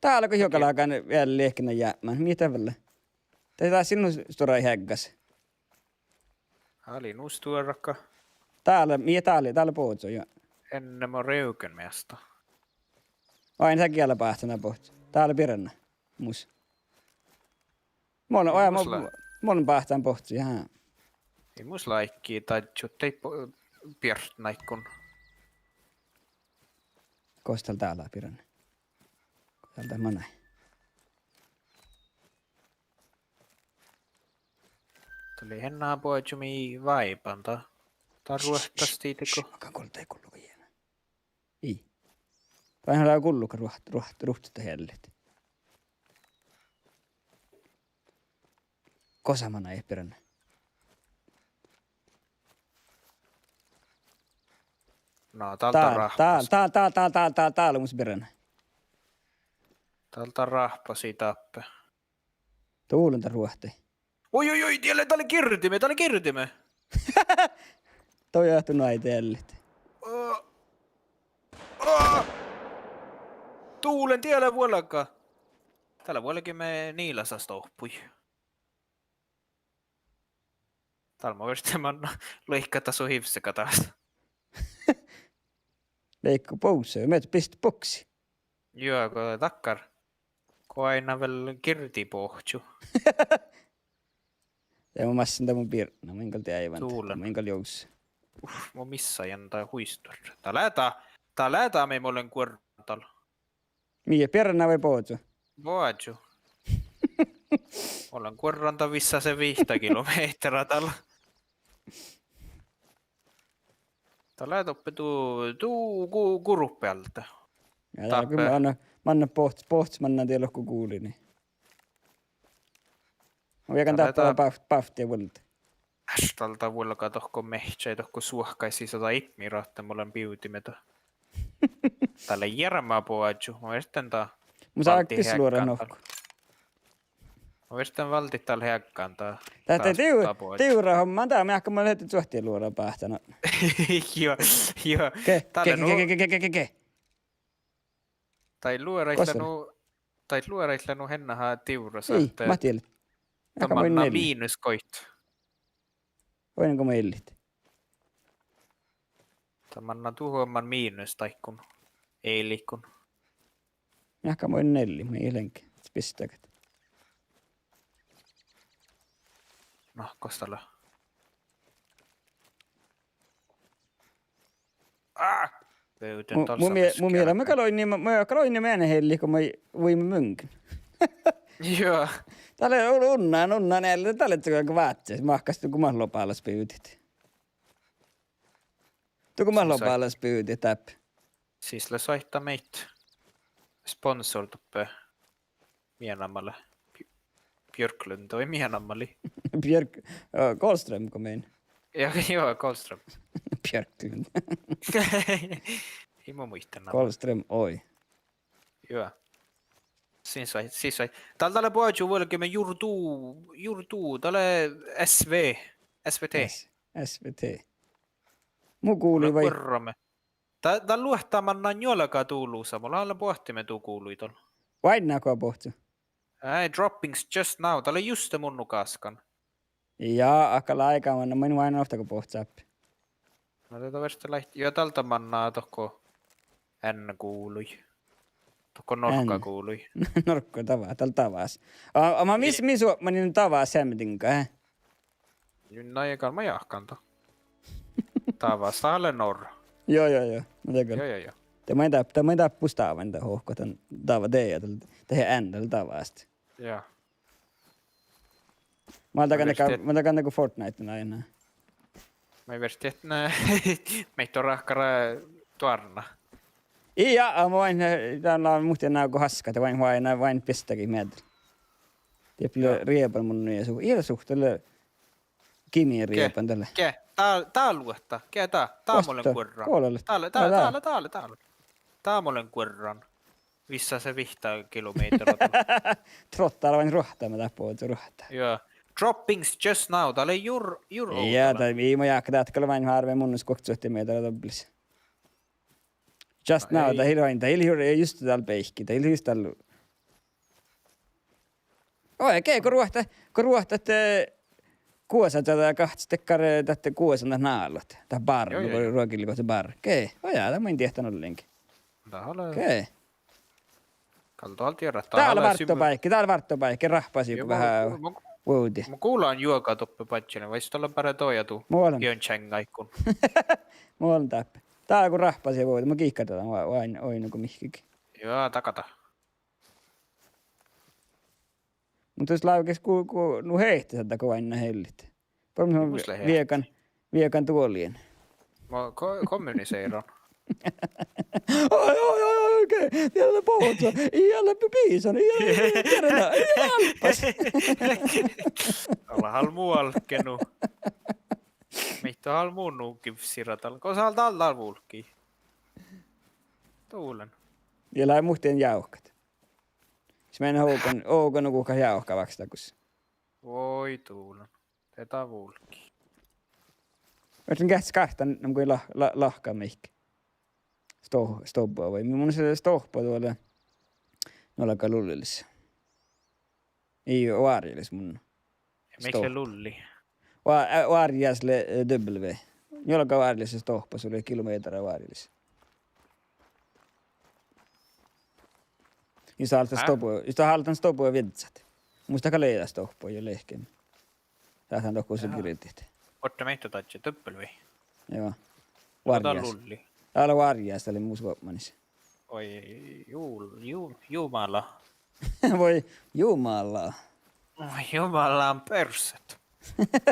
Dál go juogalágan vel liekna jápmán. Mii dat vel lea? Dat, dat ii lean nu stuorra heaggas. Ali nu stuorra. Dál, mii dál, dál boažžu, juo. Enne mo rievgen measta. Oaidnen dat giela báhcán boažžu. Dál bearrána. Mus. Mo lean, ii mus mo-, lea-, mo lean báhcán boažžu, ja. Ii mus leai áiggi dadjut, dei bo-, biartnaiguin. Gos dal dál bearrána? Dál dat manai. Dat lei eanet boažžu mii váiban dat. Dat ruohtas diidego. Š-, š-, makkár gullu, dal gullu go jieđe. Ii. Vai han lea gullu go ruoht-, ruoht-, ruhttat eallit. Gos manai bearrána? Na, dál, dál, dál, ráhpas. Dál, dál, dál, dál, dál, dál, mus bearrána. Dál, dál ráhpas dáppe. Dullen dat ruohtai. Oi, oi, oi, dieđán, dál lea girdime, dál lea girdime. Dou eat du nu eallit. Aa. Aa. Dullen, dieđán vuolgá. Dál lea vuolgime niilasas dohppui. Dál mo vierten manná luohkadit su hivssegat das. Leigga bukse, meat bisttet buksii. Juo, go dakkár. Go oaidná vel girdibohčču. Ja mun massan dat mu birtna, mun gal deaivan, dullen. Mun gal jus. Uf, mun missajen dat hui stuorra. Dat lea dat, dat lea dat mii mo lean guorran dal. Mii, bearrána vai boažžu? Boažžu. Mo lean guorran dat vissa seaivtta kilomehtera dal. Dat lea doppe du, du gu-, guruppi alde. Ja dat dáppe. Manná, manná bohccot, bohccot manná dieđusge gulii. Mun viegan dáppe dat bávt-, bávtti vuolde. Ášši dal dat vuolgá dohko meahččái, dohko suohkái sisa, dat ipmirate mo lean bivdimin dat. Dat lea jearma boažžu, mun vierten dat. Mun sáhkán luorat nohko. Mun vierten váldit dal heaggan dat. Dat, dat div-, dat boažžu. Divra homma dat, mii eat gal leat cuohti luorat báhcán. Juo, juo. Ge, ge, ge. Daid luoraid lea nu, daid luoraid lea nu eanet divra, ii, sáhttá, Matti, eallit. Dat manná mínus goit. Oaidnán go mii eallit? Dat manná duhon mínus dáiguin. Ealiiguin. Mii eat gal oaidnán eallit, mun ii lean spistagat. Na, gos dat lea? Á! Mu-, mu mie-, mu mielas mii gal oaidniime, mii gal oaidniime eanet eallit go mii vuimet munnje. Juo. Dat lea u-, unnan, unnan eallit, dat lea gal váttis, mahkáš du go mat lobalas bivdit. Du go mat lobalas bivdit dáppe. Sis lea soaitá maid sponsor doppe. Mii namma lea? Bj-, Björklund, vai mii namma lea? Björk-, ja, Karlström go mii. Ja, ja, Karlström. Björklund. Ii mu muitte namma. Karlström, oi. Juo. Sis vai, sis vai. Dal, dal lea boažžu vuolgeme jurdu, jurdu, dat lea S V, S V T. S-, S V T. Mu gulii vai? Guorrame. Dat, dat luohta manná njuolga dulusa, mo lean boahtimin du gulii dal. Oaidná go bohccu? Ai, droppings just now. Dat lea juste mun nu gáskan. Ja, ahte láigá man, main oaidnán ovtta go bohcci sáppi. Na, de dat verte láitti. Ja dál dat mannat dohko ean guvlui. Dohko norkka guvlui. Norkka davás, dál davás. A, a ma mis, mis oaidnán davás seamma diŋga, eh? Na ja gal ma jáhkán dan. Davás, dat lea norra. Jo, jo, jo. Na de gal. Jo, jo, jo. De main dáppe, de main dáppe bostávvain dan hohko dan dava, de ja dal, de ean dal davás. Ja. Mii dal gal, mii dal gal go Fortnite-in ain. Mii verte, ne, mii doaráhkara doarna. Ii, ja, a mo oaidnán, dál muhtin go haskat, oaidnán, oaidnán, oaidnán beassagit meaddel. Dieppe lea rieban mun ja su-, ii leat suhte, lea gimi rieban dalle. Ge, dá, dá luotta, ge dá, dá mo lean guorran. Dá lea, dá, dá lea, dá lea, dá lea. Dá mo lean guorran. Vissa se vihtta kilomehtera. Trotta, oaidnán ruohtta, ma dáppe oažžun ruohtta. Ja. Droppings just now, dat lea jur-, jur ovdal. Ja, dat ii mo jáhkán, dat gal oaidnán hárve mun guoktesatta mehtera dobblis. Just now, dat ii lean, dat ii lean jur-, just dál beaivvi, dat ii lean just dál. Oi, ge, go ruohtat, go ruohtat, eh, guosačađa gahččat dakkár, eh, dat guosan dat nálot. Dat bar, jo, jo, nugo jo. Ruogilagohta bar. Ge, oi ja, dat main diehtán ollengi. Dat lea. Ge. Gal dál dieđát, dat lea sima- Vártobáikki, dál vártobáikki, rahpasii veahá vuovdit. Mun gulan juoga doppe badjel, vai dat lea beare doaja du? Mun lean. Pieňáiguin. Mun lean dáppe. Dál go rahpasii vuovdit, mun gihkadan dan, oaidnán, oaidnán go mihkkege. Jo, dakata. Muhto dus lávges go, go nu hehtesat go oaidnán hellit. Palun. Mus lea viegan, viegan duolin. Ma ko-, kommuniseren. Oi, oi, oi, oi, okei. Diet lea bohccat. Ii leat bisan, ii leat bisan, ii leat álppes. Ala hal mualke nu. Mii dohko hal mu nu givssi radal. Gos hal dál dál vulggii. Dulen. Ja lea muhtin jávkat. Sii mii ogan, ogan nugo jávkat vákstagus. Oi, dulen. De dat vulggii. Mii leat geahččat gáhta, nam go la-, la-, lahka mihkke. Sto-, stobba vai. Mun sa-, stohpa duole. Njuolga lullilis. Ii, oarjalis mun. Ja mihkke lea lulli? Oa-, eh, oarjás lea, eh, W. Njuolga oarjalis stohpa, sul lea kilomehtera oarjalis. Jus dat álgá stobu, jus dat álgá stobu viežžat. Mus dat gal lea stohpa jo lehken. Sáhtán dohko su girdiid. Orte mihkke dadjá W. Joo. Oarjás. Lulli. Dál oarjás, dat lea mus vuopmanis. Oi, jul-, ju-, jumala. Voi jumala. Oi, jumalan perset.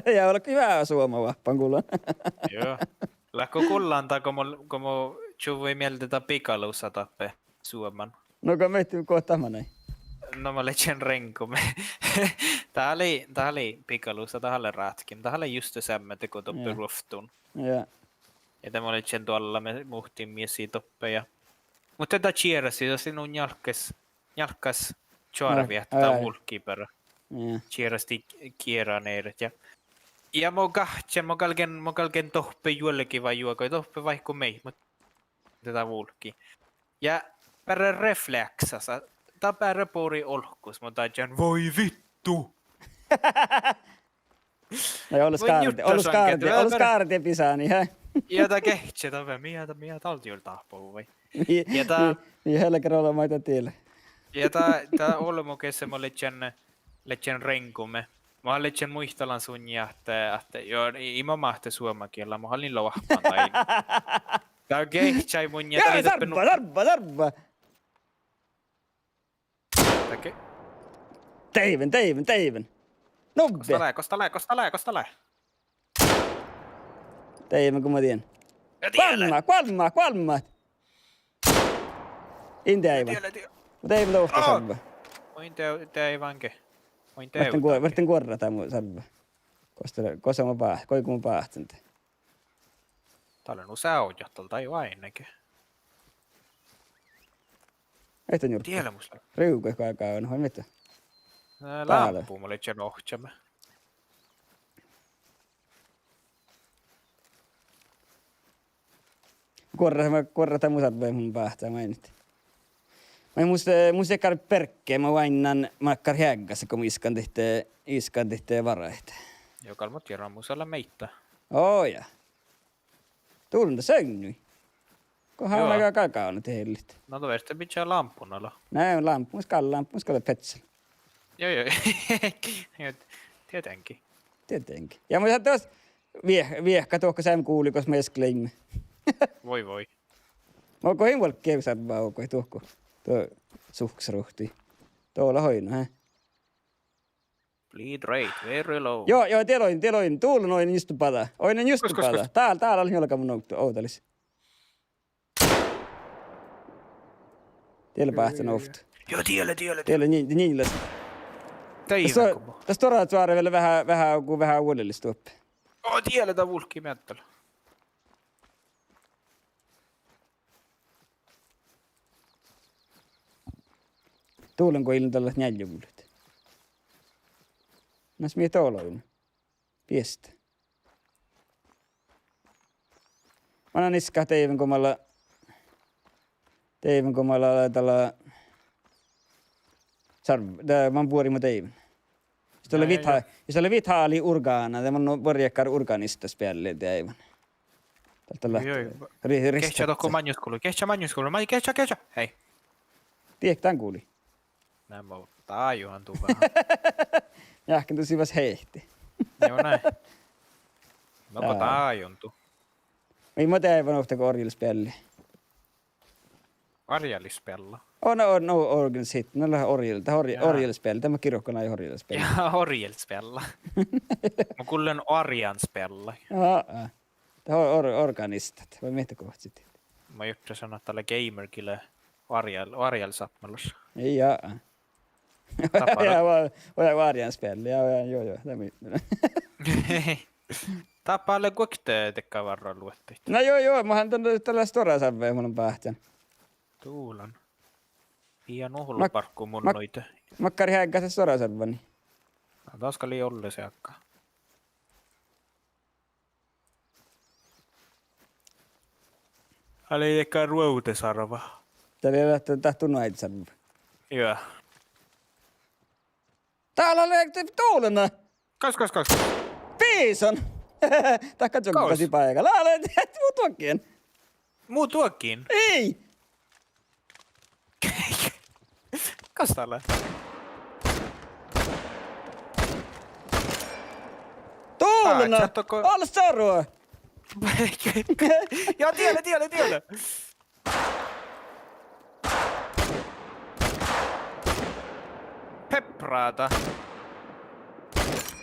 Ja olkui veahá suoma oahppan gulan. Joo. Leat go gullan dan go mo, go mo čuvvui mielde dan bigalusa dáppe Suoman. No go mehtit go dat manai? No mo ledjen reŋgumi. Dat lei, dat lei bigalusa, dat lei rátken. Dat lei juste seamma dego doppe ruovttun. Ja. Ja de mo ledjen doallamin muhtin mii sii doppe ja. Muhto dat čierasii, dat lei nu njálggas, njálggas čoarvit, dat vulggii beare. Čierastii gieran eret ja. Ja mo gahččen, mo galgen, mo galgen doppe juolgit vai juoga, doppe vaikko mii, muhto dat vulggii. Ja beare refleksasa, dat beare bori olggos, mo dadján: Voi vittu! No ja olles gárde, olles gárde, olles gárde bisánii, he? Ja dat gehčče, dat mii, mii dal dieđát dáhpáhuvvai. Ja dat, mii helgar ollu maid dat diele. Ja dat, dat olbmo gešše mo ledjen, ledjen reŋgumi. Mo ledjen muitalan sunnje ahte, ahte, jo, ii, ii mo máhte suoma giella, mo han lea loahpan dain. Dat gehččai munnje, dat lei doppe nu- Sarba, sarba, sarba! Deaivven, deaivven, deaivven! Nubbi! Gos dat lea, gos dat lea, gos dat lea, gos dat lea? Deaivven go mo dien. Gualmmát, gualmmát, gualmmát! In deaivan. Deaivan dohko sarve. Mo in deaivan ge. Mo in deaivan ge. Várten guorrat dán mu sarve. Gos dat lea, gos mo bá-, gos mo báhcen de. Dat lea nu seavdjat dal daid oaidnege. Ehtán jurkka. Diele mus lea. Riuga go gal, vai mii? Láhpu mo ledjen ohccame. Guorrat, guorrat dán mu sarve, mun báhcán mainit. Maid mus, eh, mus dakkár beargge, ma oainnán makkár heaggasa go mun iskan dihte, iskan dihte várra. Ja gal mo dieđán, mus lea meidda. Ojá. Dovllá de seinni. Go han Joo. Aga gal gávdnat dehellit. Na, de verte biddjot lámppu ala. Na, lámppu mus gal, lámppu mus gal betsel. Joo, joo. Joo, tietenkin. Tietenkin. Ja mun sat das vie-, viehkat dohko seamma guli gos mii easka leimmet. Voi, voi. Mun goin vuolgge sarvvá go dohko. Dohko suhkas ruhtii. Dola oidno, he. Bleed rate, very low. Joo, joo, dieid oidno, dieid oidno. Dovllá oidno njuste bada. Oidno njuste Kos, kos, bada. kos? Dál, dál ale njuolga mun ovdal-, ovdalis. Dieid lea báhcán ovtta. Joo, dieid lea, dieid lea, Dieid lea dieid lea. Nji-, njilas. Dieid Das lea, go-, das lea stuorra čuoraid vel veahá, veahá, go veahá vuollelis doppe. Oo, dieid lea dat vulggi miehtala. Dovllá go ii lean dalle njealljevuođaid. Na, mis mii dovllá oidno. Biesta. Mannan iskat deaivvan go mala, deaivvan go mala dala. Sar-, de man buori mo deaivvan. Jos dat lea Jaa, jaa, vihtta-, jaa. Jos dat lea vihtta háliid orgána, de mun buorren dakkár orgánistaspielli deaivvan. Dal dat lea Joi, joi. ri-, Geahččá ristát dohko maŋŋá skuvlui. Geahččá maŋŋá skuvlui. Maŋŋá geahččá, geahččá. Hei. Diek dan guli. Na, ma dájun du veahá. Jáhkán du sii vas heahti. Joo, na. Ma go Jaa. dájun du. Ii, ma deaivvan ovtta go orjel spielli. Orjel spiella. Oh, na, oh, na, orjel sit-, na lea orjel, dat orj-, Jaa. orjel spiella, dat mat girkon aj orjel spiella. Jaa, orjel spiella. Ma gullen orjan spiella. Jaa, jaa. Dat or-, or-, orgánistat, vai mihta gohčodit? Ma jurddašan ahte dat lea gamer gii lea orjel, orjel sápmelaš. Jaa. Dáppe lea Jaa, va-, va-, orjan spiella, jaa, jaa, joo, joo, dat mii. Dáppe lea guokte dakkár várra luohtaid. Na joo, joo, mun han dan, dat lea stuorra sarvva, mun lean báhcán. Dovllá. Ii nu Mak-, hullu barggu mun mak-, nuide. Makkár heaggát dat stuorra sarvva lea? Na, dat gal ii olles heaggát. Ale dakkár ruovdesarva. Dat lea dat, dat nuohtasarva. Joo. Dál lea dovllá. Kas, kas, kas? Bisan! Dat gal čoggasi Kas? báiga. Lea, lea, mu duoggen. Mu duoggen? Ii! Kas dat lea? Dovllá! Aa, čattoko? Ala sarva! Jaa, dieid lea, dieid lea, dieid lea. Pepráda.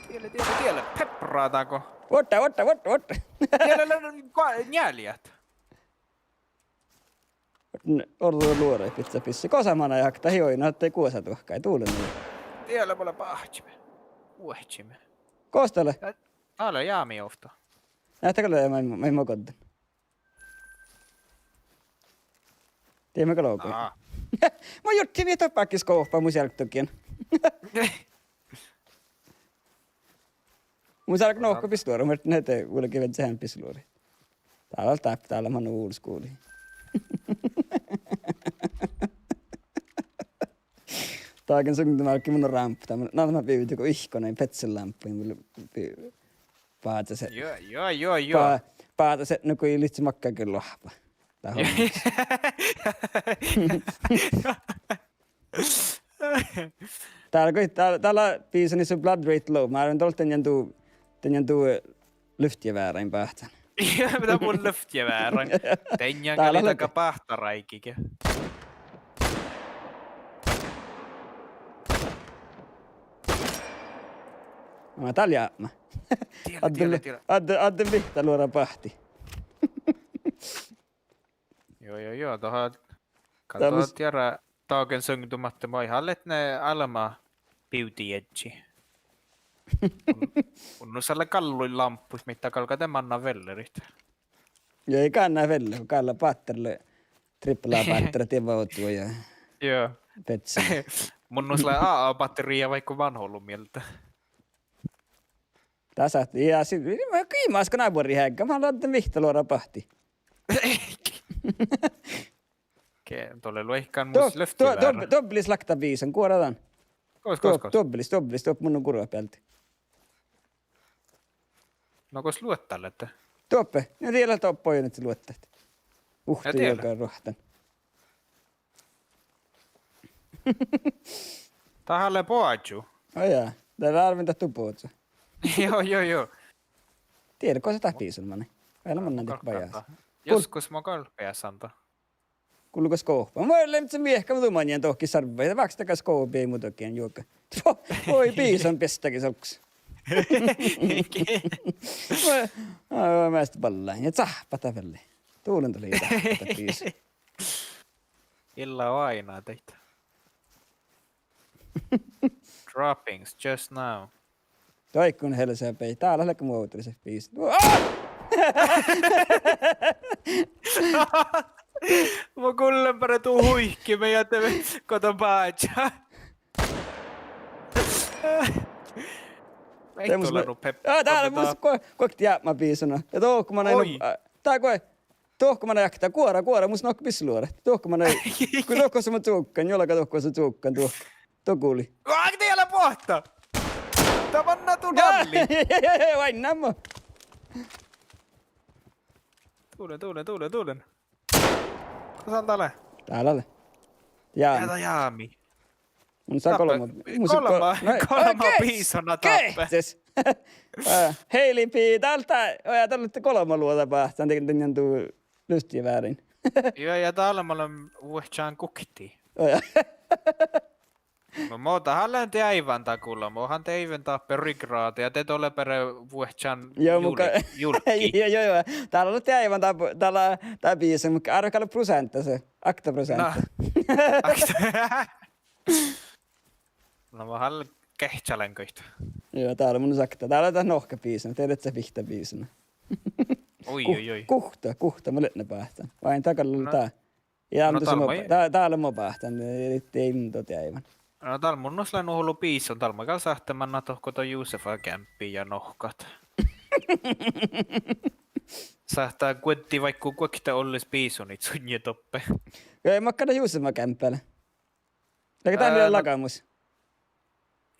Dieid lea, dieid lea, dieid lea. Pepráda go. Vuotta, vuotta, vuotta, vuotta. Dieid lea, lea, go-, njealjat. N-, orru luorai bidjat bissi. Gosa manai hakta hioi, no ahte guosa duohkai, dovllá. Dieid lea, ma lean báhčime. Uohčime. Gos dat lea? Ja, dá lea jámi ovtta. Náhtte gal lea, maid, maid mun goddin. Dieid mat gal logai. Aa. Mun jurddašin vihtta bákki skohpa, mun sealggogiin. Mun sealggan nohkko pistola, mun ahte vuolgit veažžat han pistola. Dál lea dáppe, dál lea man old school. Dagens ungdom álggii mun rámppa, dá, na, dá mat bivdii go ihkkonain petselámppuin, mun bi-, báđaset. Joo, joo, joo, joo. Bá-, báđaset, no go ii lihkku makkárge loahpa. Dá Joo. Dál go, dál, dál lea Bisonii su blood rate low. Mun árven doallat dainna du, dainna du, eh, luftgeværain báhcán. Ii, dat mun luftgeværain. Dainna Dál gal lea ii daga báhtaráigi ge. Na, dál jápmá. Dieid lea, Adde, dieid lea, dieid lea. adde, adde vihtta luora báhti. Joo, joo, joo, dat, gal Dál dat mus- dieđe dagens ungdom ahte maid han leat ne álbmot bivdejiežžii. Mun, mun nu sálle galluid lámppuid, mii galgá de mannan vellerit. Joi, gal ná velle, gal lea bátter lea trippel A bátter dievva ođđu ja Joo. betsá. Mun nu sálle A A bátteriija vaikko man olu mielde. Dás ahte, ja si-, imaš go ná buorre heaggát, mun han lean adden vihtta luora báhti. Ge-, dolle luoikan mus Duo-, duo-, duobbelis laggat bisan, guora dan. Gos, gos, gos? Duobbelis, duobbelis, duobbelis, mun gurra bealde. No gos luotta leat? Duoppe. Ja die lea doppe, oidnen ahte luotta. Uh, ja die lea. Juoga ruohtan. Dat lea boazu. Ó ja, dat lea árven dat du boazu. Jo, jo, jo. Die lea gos dat bisan manai. Vel mannan dihte bajás. Joskus mo gal beasan dat. Gulgo skohpa. Mun lean miehkama du mannan dohko sarvvai. Vákstaga skohpa muhtumin juoga. Vo-, voi bisan beastaga salggus. Vo-, á, measta ballái. Ja cáhppat dat vel lei. Dulen dat lei cáhppat dat bisan. Illa oaidná daid. Droppings just now. Doikkun helsehbei. Dál leat muotalis bisan. Á! Mun gullen bare du huikki, mii ahte go don báža. Ei tule nu pep-, á, dál mus go-, guokte jápma bisana. Ja dohko manai nu-, Oi. Á, dál go-, dohko manai akta, guora, guora, mus nohka bisluorat. Dohko manai, go dohko sa ma čuokkan, juoga dohko sa čuokkan, dohko. Dohko guli. Á, die lea boahtá! Dat manná du nalli! Oainnán mo. Dulen, dulen, dulen, dulen. Gos dál lea? Dál lea. Jaa. Ja dat jámi. Mun sa golbma, mun sa golbma, golbma bisana dáppe. Gehččas. Á, heilii pi-, dál, dál, ja dál lea golbma luođa báhcán, dan, dan, dan du luhtte várin. Jo, ja dál mun lean vuohčan guokte. Ó ja. No mo dat lea deaivan dat gula, mo han deaivan dáppe ryggrad, ja de dole bare vuohčan jul-, julkki. Jo, jo, jo. Dál lea deaivan dat, dál lea dat bisan, muhto árve gal proseantta sa, akta proseantta. Na. Akta. No mo han gehččalan goit. Jo, dál lea mun sakta. Dál lea dat nohka bisana, de lea dat fihtta bisana. Oi, oi, oi. Guhtta, guhtta, mo lean báhcán. Vai dat gal lea dat? Ja, no, dál lea mo báhcán, dál lea mo báhcán, eh, dihte in do deaivan. No, dál mun nu lean nu hullu bisan, dál mo gal sáhtte mannat dohko do Joseffa kámppii ja nohkat. Sáhttá guoddit vaikko guokte olles bisanit sutnje doppe. Jaa, makkár dat Joseffa kámppá lea? Lea dat mii lea lagamus?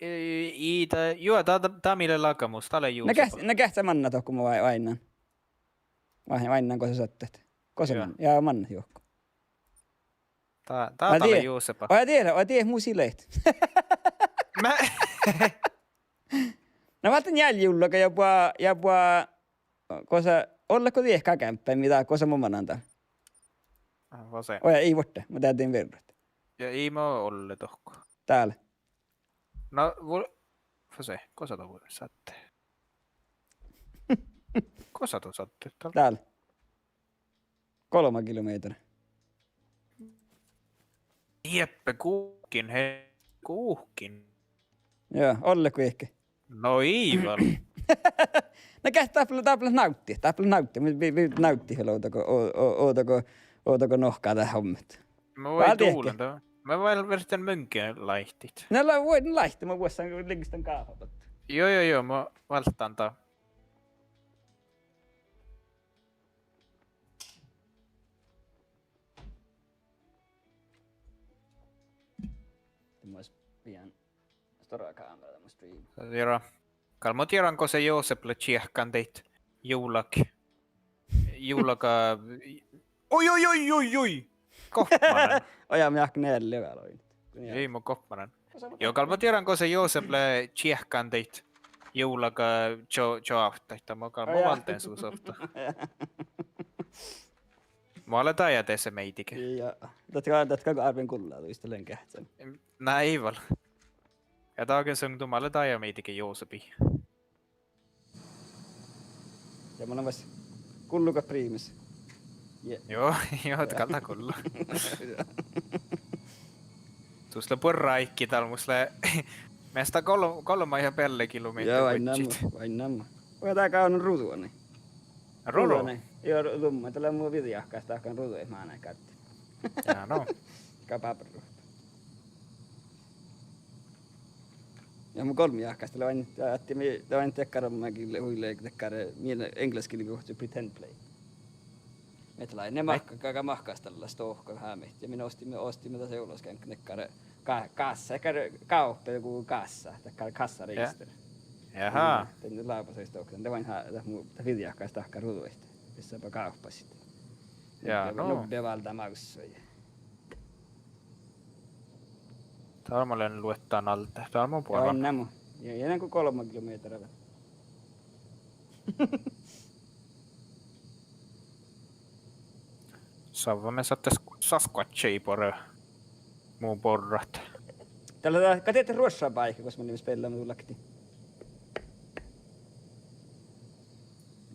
Ii, ii, dat, juo, dat, dat mii lea lagamus, dat lea Joseffa. Na geahččá mannat dohko mo oai-, oainnán. Oai-, oainnán gos sottet. Gos man-, ja mannat juohke. Dat, dat lea Joseffa. Oai, dieđe, oai, dieđe mu sii leat. Na válddán njeallje jullaga ja boa, ja boa, gos, olletgo dieđe kámppái, mii dat, gos mo manan dál. Á, fas. Oai, ii vuorte, mo deaddin verrut. Ja ii mo olle dohko. Dál. Na, vo-, fas, gosa dat vuoi sáhttá. Gosa dat sáhttá dál? Dál. Golbma kilomehtera. Jeppe, guhkkin, he-, guhkkin. Joo, olletgo ii ge? No ii vel. Na ge-, dáppe, dáppe návtti, dáppe návtti, mii, mii, mii návtti vel ovdago, o-, o-, ovdago, ovdago nohká dat hommat. Mo vel dieđe. Dál lea, mo vel viehtán munnje láittit. Na lea, vuoi, láittit, mo vuossan liggastan gáfabot. Joo, joo, joo, mo válddán dat. De mun pien stora kámera dan mun stream. Dieđán. Gal mun dieđán gos Josep lea čiehkán daid julag-, julaga-, oi, oi, oi, oi, oi! Goppanen. Oi, ja mii áhkku nealli gal oidnet. Ii, mun goppanen. Joo, gal mun dieđán gos Josep lea čiehkán daid julaga-, čo-, čoavttain, mo gal mun válden sus ovtta. Mo lea daja dese meidege. Ja dat gal, dat gal árben gullá duiste lean geahččan. Na ii vel. Ja dagen sun duma lea daja meidege Josepii. Ja mun lean vas gullugat priimas. Jee. Joo, joo, dat gal dat gullo. Sus lea buorre áiggi dál, mus lea measta gol-, golbma ja bealli kilomehtera vuodjit. Joo, oainnán mo, oainnán mo. Vel dat gal ruđa, nie. Ruđa? Ruđa, nie. Joo, ru-, dumma, dat lea mu videojahkás dahkan ruđa, eat mánáid gárddit. Jaa, no. Gal bábára ruohta. Ja mu golbmojahkás dat lea ain-, ahte mii, dat lea ain dakkár, mat gii-, hui lea dakkár, mii eŋglasgielii gohčoduvvá pretend play. Mii lávii, ne mahkáštit, gal mahkáštit dalle stohko veháš mihkkege. Ja mii ostiimet, ostiimet das eoloskánka dakkár, ga-, gássa, dakkár gávpe, joku gássa, dakkár kassaregister. Jahá. Mm, dan lábas eai stohko, de oaidná dat mu, dat viđajahkásaš dahká ruđa, ahte vissa gávppasit. Ja, nuppe, no, nuppe váldá mávssui. Dál mun lean luottán alde, dál mun boalan. Jao, nu mu. Ja, ja, na go golbma kilomehtera vel. Sávvamet sáhttá Sasquatchii borre mu borrat. Dalle dat, gal dieđát ruošša báikka, gos mii leimmet spellámin, du laktit.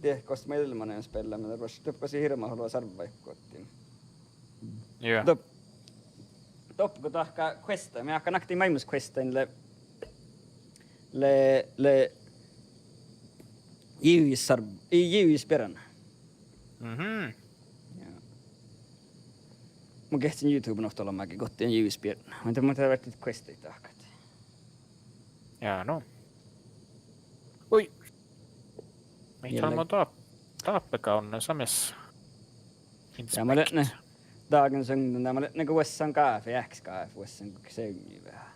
Dieđát gos mii leimmet spellámin, dat ruoš-, doppe gosa hirbmat olu sarvvaiguin. Jaa. Dop-, doppe go dahká questain, mii dahká nakti maid mus questain lea, lea, lea jivjis sar-, i jivjis bearrán. Mhm. Ja. Mun geahčen YouTuben ovtta olemmage gohten jivjis bearrán. Muhto, muhto dat várttii questit dahkat. Ja, no. Ui. Mii dal mo dáp-, dáppe gávdnen samis. Ja ma ledjen, inspect. Dagens ungdom, dá ma ledjen go vuossan gáfe, eahkes gáfe, vuossan go seŋŋi veahá.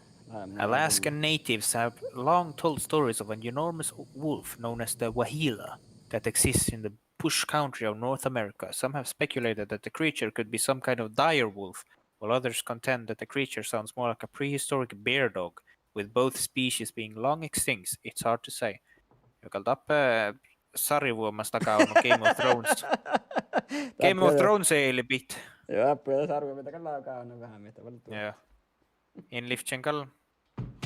Alaskan natives have long told stories of an enormous wolf known as the Waheela that exists in the bush country of North America. Some have speculated that the creature could be some kind of dire wolf, while others contend that the creature sounds more like a prehistoric bear dog, with both species being long extinct. It's hard to say. Ja gal dáppe sarjavuohtas dat gávdno Game of Thrones. Game of Thrones ealibehtet. Jao, dáppe sarjavuohtas dat gal lea gávdno veahá mihkkege. Jao. In livččen gal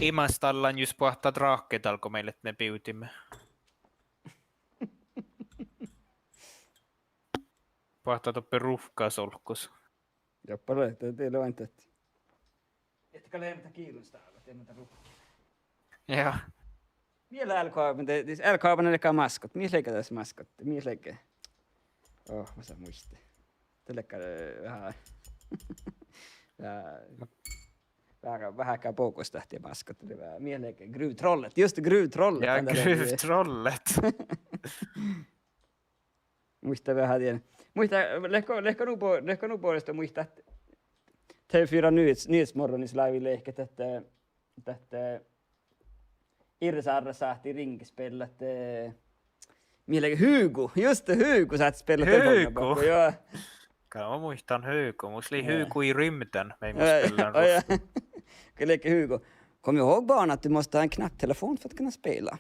imastallan jus boahtá dráhkka dal go mii leat bivdiimet. Boahtá doppe ruovkkas olggos. Doppe lea, dat, dat lea ain dat. Ette gal eanet giilustávat, eanet ruovkkas. Jao. Mii lea álgohabban, de, de álgohabban lea maskot. Mii leige das maskot? Mii leige? Oh, mun in muitte. Dat lea, eh, veahá, veahá, veahá, veahá bogostahtti maskot. Dat lea veahá, mii leige Gruv Trollet. Just det, Gruv Trollet. Jao, Gruv Trollet. Muittán veahá dien. Muittán, lehko, lehko nu bo-, lehko nu borrat muittán ahte TV fire Nyhets-, Nyhetsmorgonis lávii lehket ahte, ahte Irsa Arras sáhttii ringespellat, eh, mii leige Hugo, just det, Hugo sáhttii spellat. Hugo? Jao. Gal mun muittán Hugo, mus lei Hugo i rymden, mii mus spelláimet. Gal leige Hugo. Kom ihåg, barn, att du måste ha en knapptelefon för att kunna spela.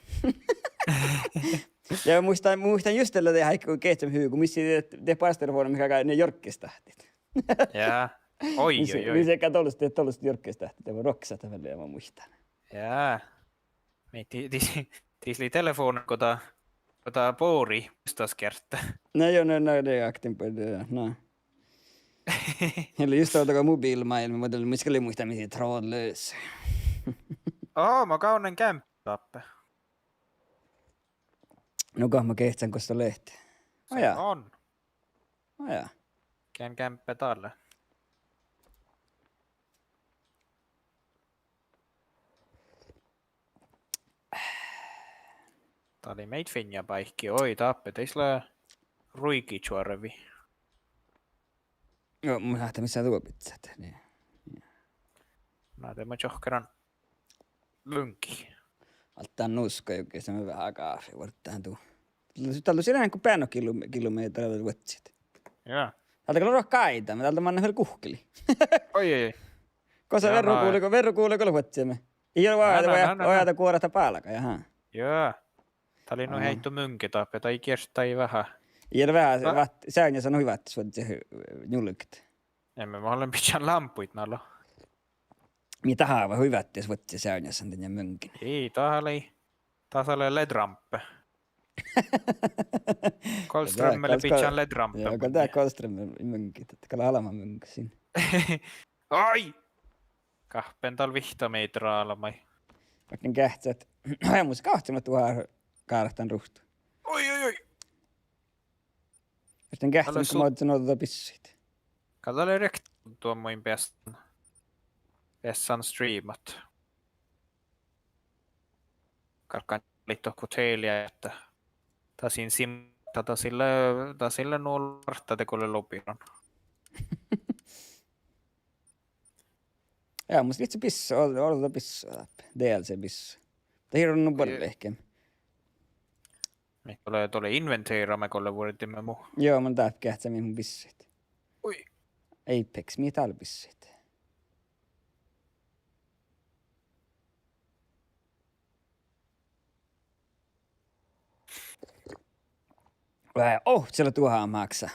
Ja muittán, muittán just dalle de áigge go geahččamet Hugo, mis lei de, de basttelefovdnat mii galggai jorggestáhtit. Jao. Oi, oi, oi. Mis gal dološ, de dološ jorggestáhtit, de lea ruoktot vel, ja mun muittán. Jao. Mii di-, di-, dis lei telefovdna go dat, go dat bori, muittán, geargga. Na jao, na, na, de aktin, na. Lei just dat go mobiilmaailmma, mo dat lei, mis gal lei, muittán, mis lei Trådløs. Aa, mun gávdnen geamppe dáppe. Nu go mun geahččen gos dat lea. Aa, jaa. Aa, jaa. Gean geamppe dalle. Dat lei maid fiinna báikki. Oi, dáppe, deike lea ruigi čuorvi. Joo, mun sáhtán mis duobiccat. Niin. Na de mun čohkkárán vuŋgii. Alde nuska juogi, sa me veahá gáfi vuorddán du. Dál lea sii leat go beanuhit kilo-, kilomehtera vuodjit. Jaa. Dál gal lea ruohkat áidá, dál manná vel guhkeli. Oi, oi, oi. Gosa verroguliin go, verroguliin go leat vuodjeme. Ii ole, na, na, na, na, ojada guorat bálgá, jahá. Jaa. Dál lei nu heitto muŋge dáppe, dá gierttai veahá. Ii ole veahá, vát-, searjjasa nu hui váttis vuodjit njulget. Ii, mii leat bidjan lámbuid nalo. Mii dat hui váttis vuodjit searjjasa dan muŋgin. Ii, dat lei, dasa lea ledrampe. Golfstrømpe lea bidjan ledrampe. Jaa, gal dat golfstrømpe muŋgit, dat gal almma muŋget sin. Ai! Gahppen dal vihtta mehtera almmái. Vaikko geahččat, mus gahččat duhát gártan ruht. Oi, oi, oi. Vaikko geahččat, mus gahččat ođđa bissuid. Gal dat lea riekta duommái beassan, beassan streamat. Galggan lihttut hotellii ahte dat sii sim-, Dasa ii leat, dasa ii leat nu vártá dego lea lobiran. Ja, mus lihkii bissat, ol-, ollu bissat dáppe, D L C bissat. Dat ii lean nu buorre vehkkin. Mii dá lea, dá lea inventeera me go lea vuordime mu. Juo, mun dáppe geahččá mii mu bissat. Ui. Apex, mii dá lea bissat. Ää, oh, gal duhát máksa.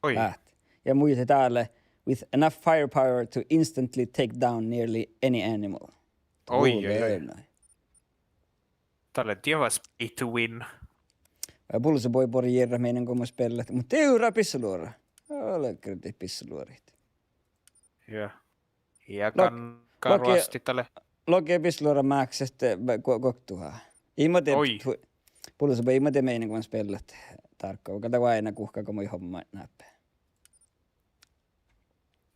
Oi. Lát. Ja muitte dále, with enough firepower to instantly take down nearly any animal. Oi, oi, oi. Dále dievas pay to win. Ää, Bulza Boy boahtá jearrat meidá go mun spellat, muhto divrra bissaluorat. Algardit bissaluoraid. Ja. Ja Lok-, kan-, logi-, karoasti dále. Logi bissaluorat máksat, eh, ba-, go-, gokte duhát. Ii mo de-, oi. Tu-, Bulza Boy, ii mo de meidá go mun spellat dárkka, go dat oaidná guhká go moai hommat náppe.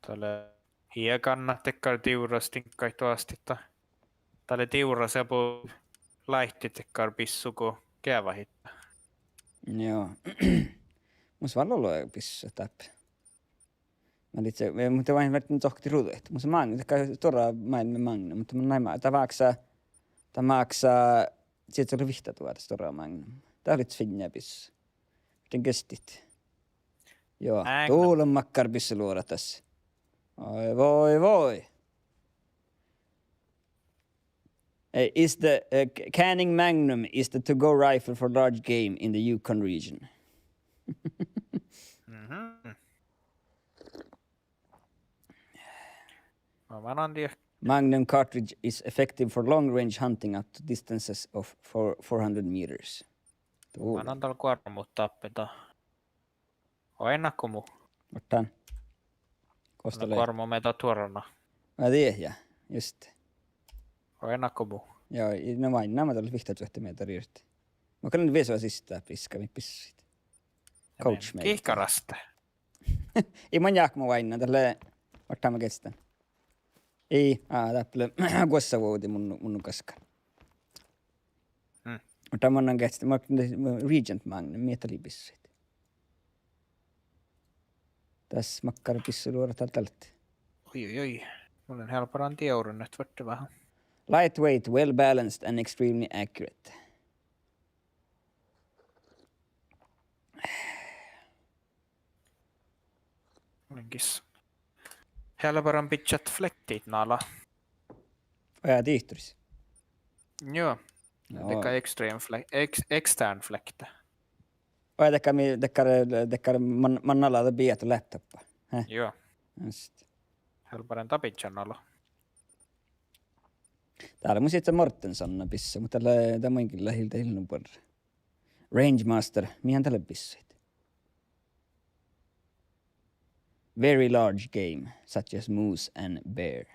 Dále ii kannat dakkár divrra stiŋggaid doastit. Dále divrra seabu láittit dakkár bissu go geavahit. Juo. Mus vel olu bissat dáppe. Mun lei, muhto oaidná vierža dohko ruđa. Mus Magnum, dakkár stuorra Magnum, Magnum, muhto mun nai ma-, dat máksá, dat máksá, sii gal vihtta duođa stuorra Magnum. Dat lei fiinna bissá. Den gestit. Juo, Magnum. Dán lea makkár bissaluorat das. Oi, voi, voi. Eh, is the, eh, K-, Canning Magnum is the to-go rifle for large game in the Yukon region. Mhm. Ma manan die- Magnum cartridge is effective for long-range hunting up to distances of four, four hundred meters. Dán. Ma manan dál guormut dáppe da. Oaidná go mu. Oaidná. Gos dat lea? Guormut mii dat duoraná. Na die, ja, just. Oaidná go mu. Ja, i-, no, oainname dál vihtta čuohtta mehtera irti. Mun gal viežžan siste dáppe iska mii bissasit. Coach mehtera. Gihkaraste. Ii, mun jáhkán oaidnán, dat lea, oaidná ma geahččen. Ii, á, dáppe lea guossavuovdi mun, mun gaskkan. Mm. Oaidná mun geahččen, mun, Regent Magnum, mii dat lei bissasit. Das makkár bissaluorat dál leat. Oi, oi, oi. Mun lean helbbaran dievran, ahte vuortá veahá. Lightweight, well balanced and extremely accurate. Mun lean gis helbbaran bidjat flektit nala. Ojá, dihtoris. Juo. Joo. Dakkár extreme fle-, ex-, extern flekte. Ojá, dakkár mii, dakkár, dakkár man, man nalá dat biat laptoppa. Hä? Juo. Just. Helbbaran dat bidjan nala. Dá lea mun sihte Mortensona bissá, muhto dat lea, dat mun gal lea hilda illu buorre. Rangemaster, mii han dat lea bissasit? Very large game, such as moose and bear.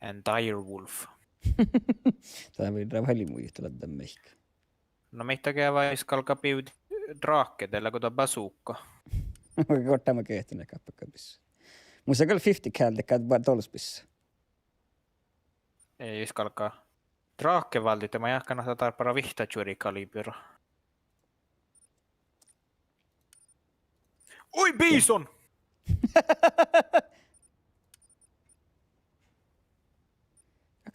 And dire wolf. Dat lea vel muitaldan mihkkege. No mihkkege vai jus galgá bivdit drake, de lea go dat bazooka. Goit ma geahčen, gal bissá. Mus lea gal fifty cal, de gal ba-, dolus bissá. Ii, jus galgá drake váldit, de ma jáhkán ahte dárbbaš vihtta čuori kalibera. Oi, bison!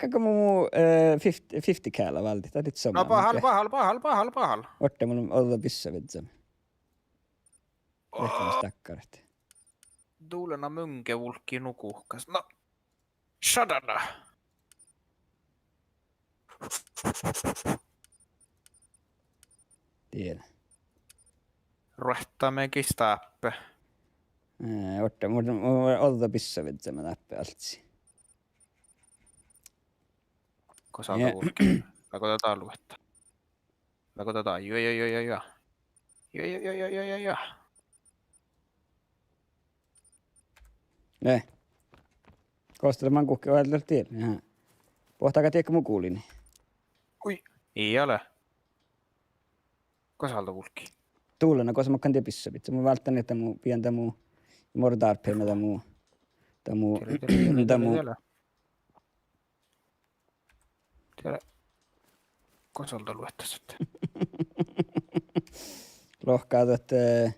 Galgá mu, eh, fifty, fifty cala váldit, dat lei somá. No bahál, bahál, bahál, bahál, bahál. Orte mun ođđa bissá viđđamin. Lehkemaš dakkarat. Dulena munge vulggii nu guhkás. No. Šadana. Diela. Ruohtta mii gis dáppe. Eh, orte, mun, mun ođđa bissá viđđamin dáppe alcci. Gos dat vulggii? Leago dat dá luotta? Leago dat dá? Juo, juo, juo, juo, juo. Juo, juo, juo, juo, juo, juo. Ne. Gos dat lea man guhká oažžut diela? Aha. Boahtá galggat diekko mu guliin. Ui. Ii ale. Gos dat vulggii? Dulena, gos mun galggan dieid bissá viđđa. Mun válddán ahte mu, bijan dat mu, mordarpena dat mu, dat mu, dat mu. Diela, diela, diela, diela. Diela. Gos dat luettas ahte? Lohká ahte, eh,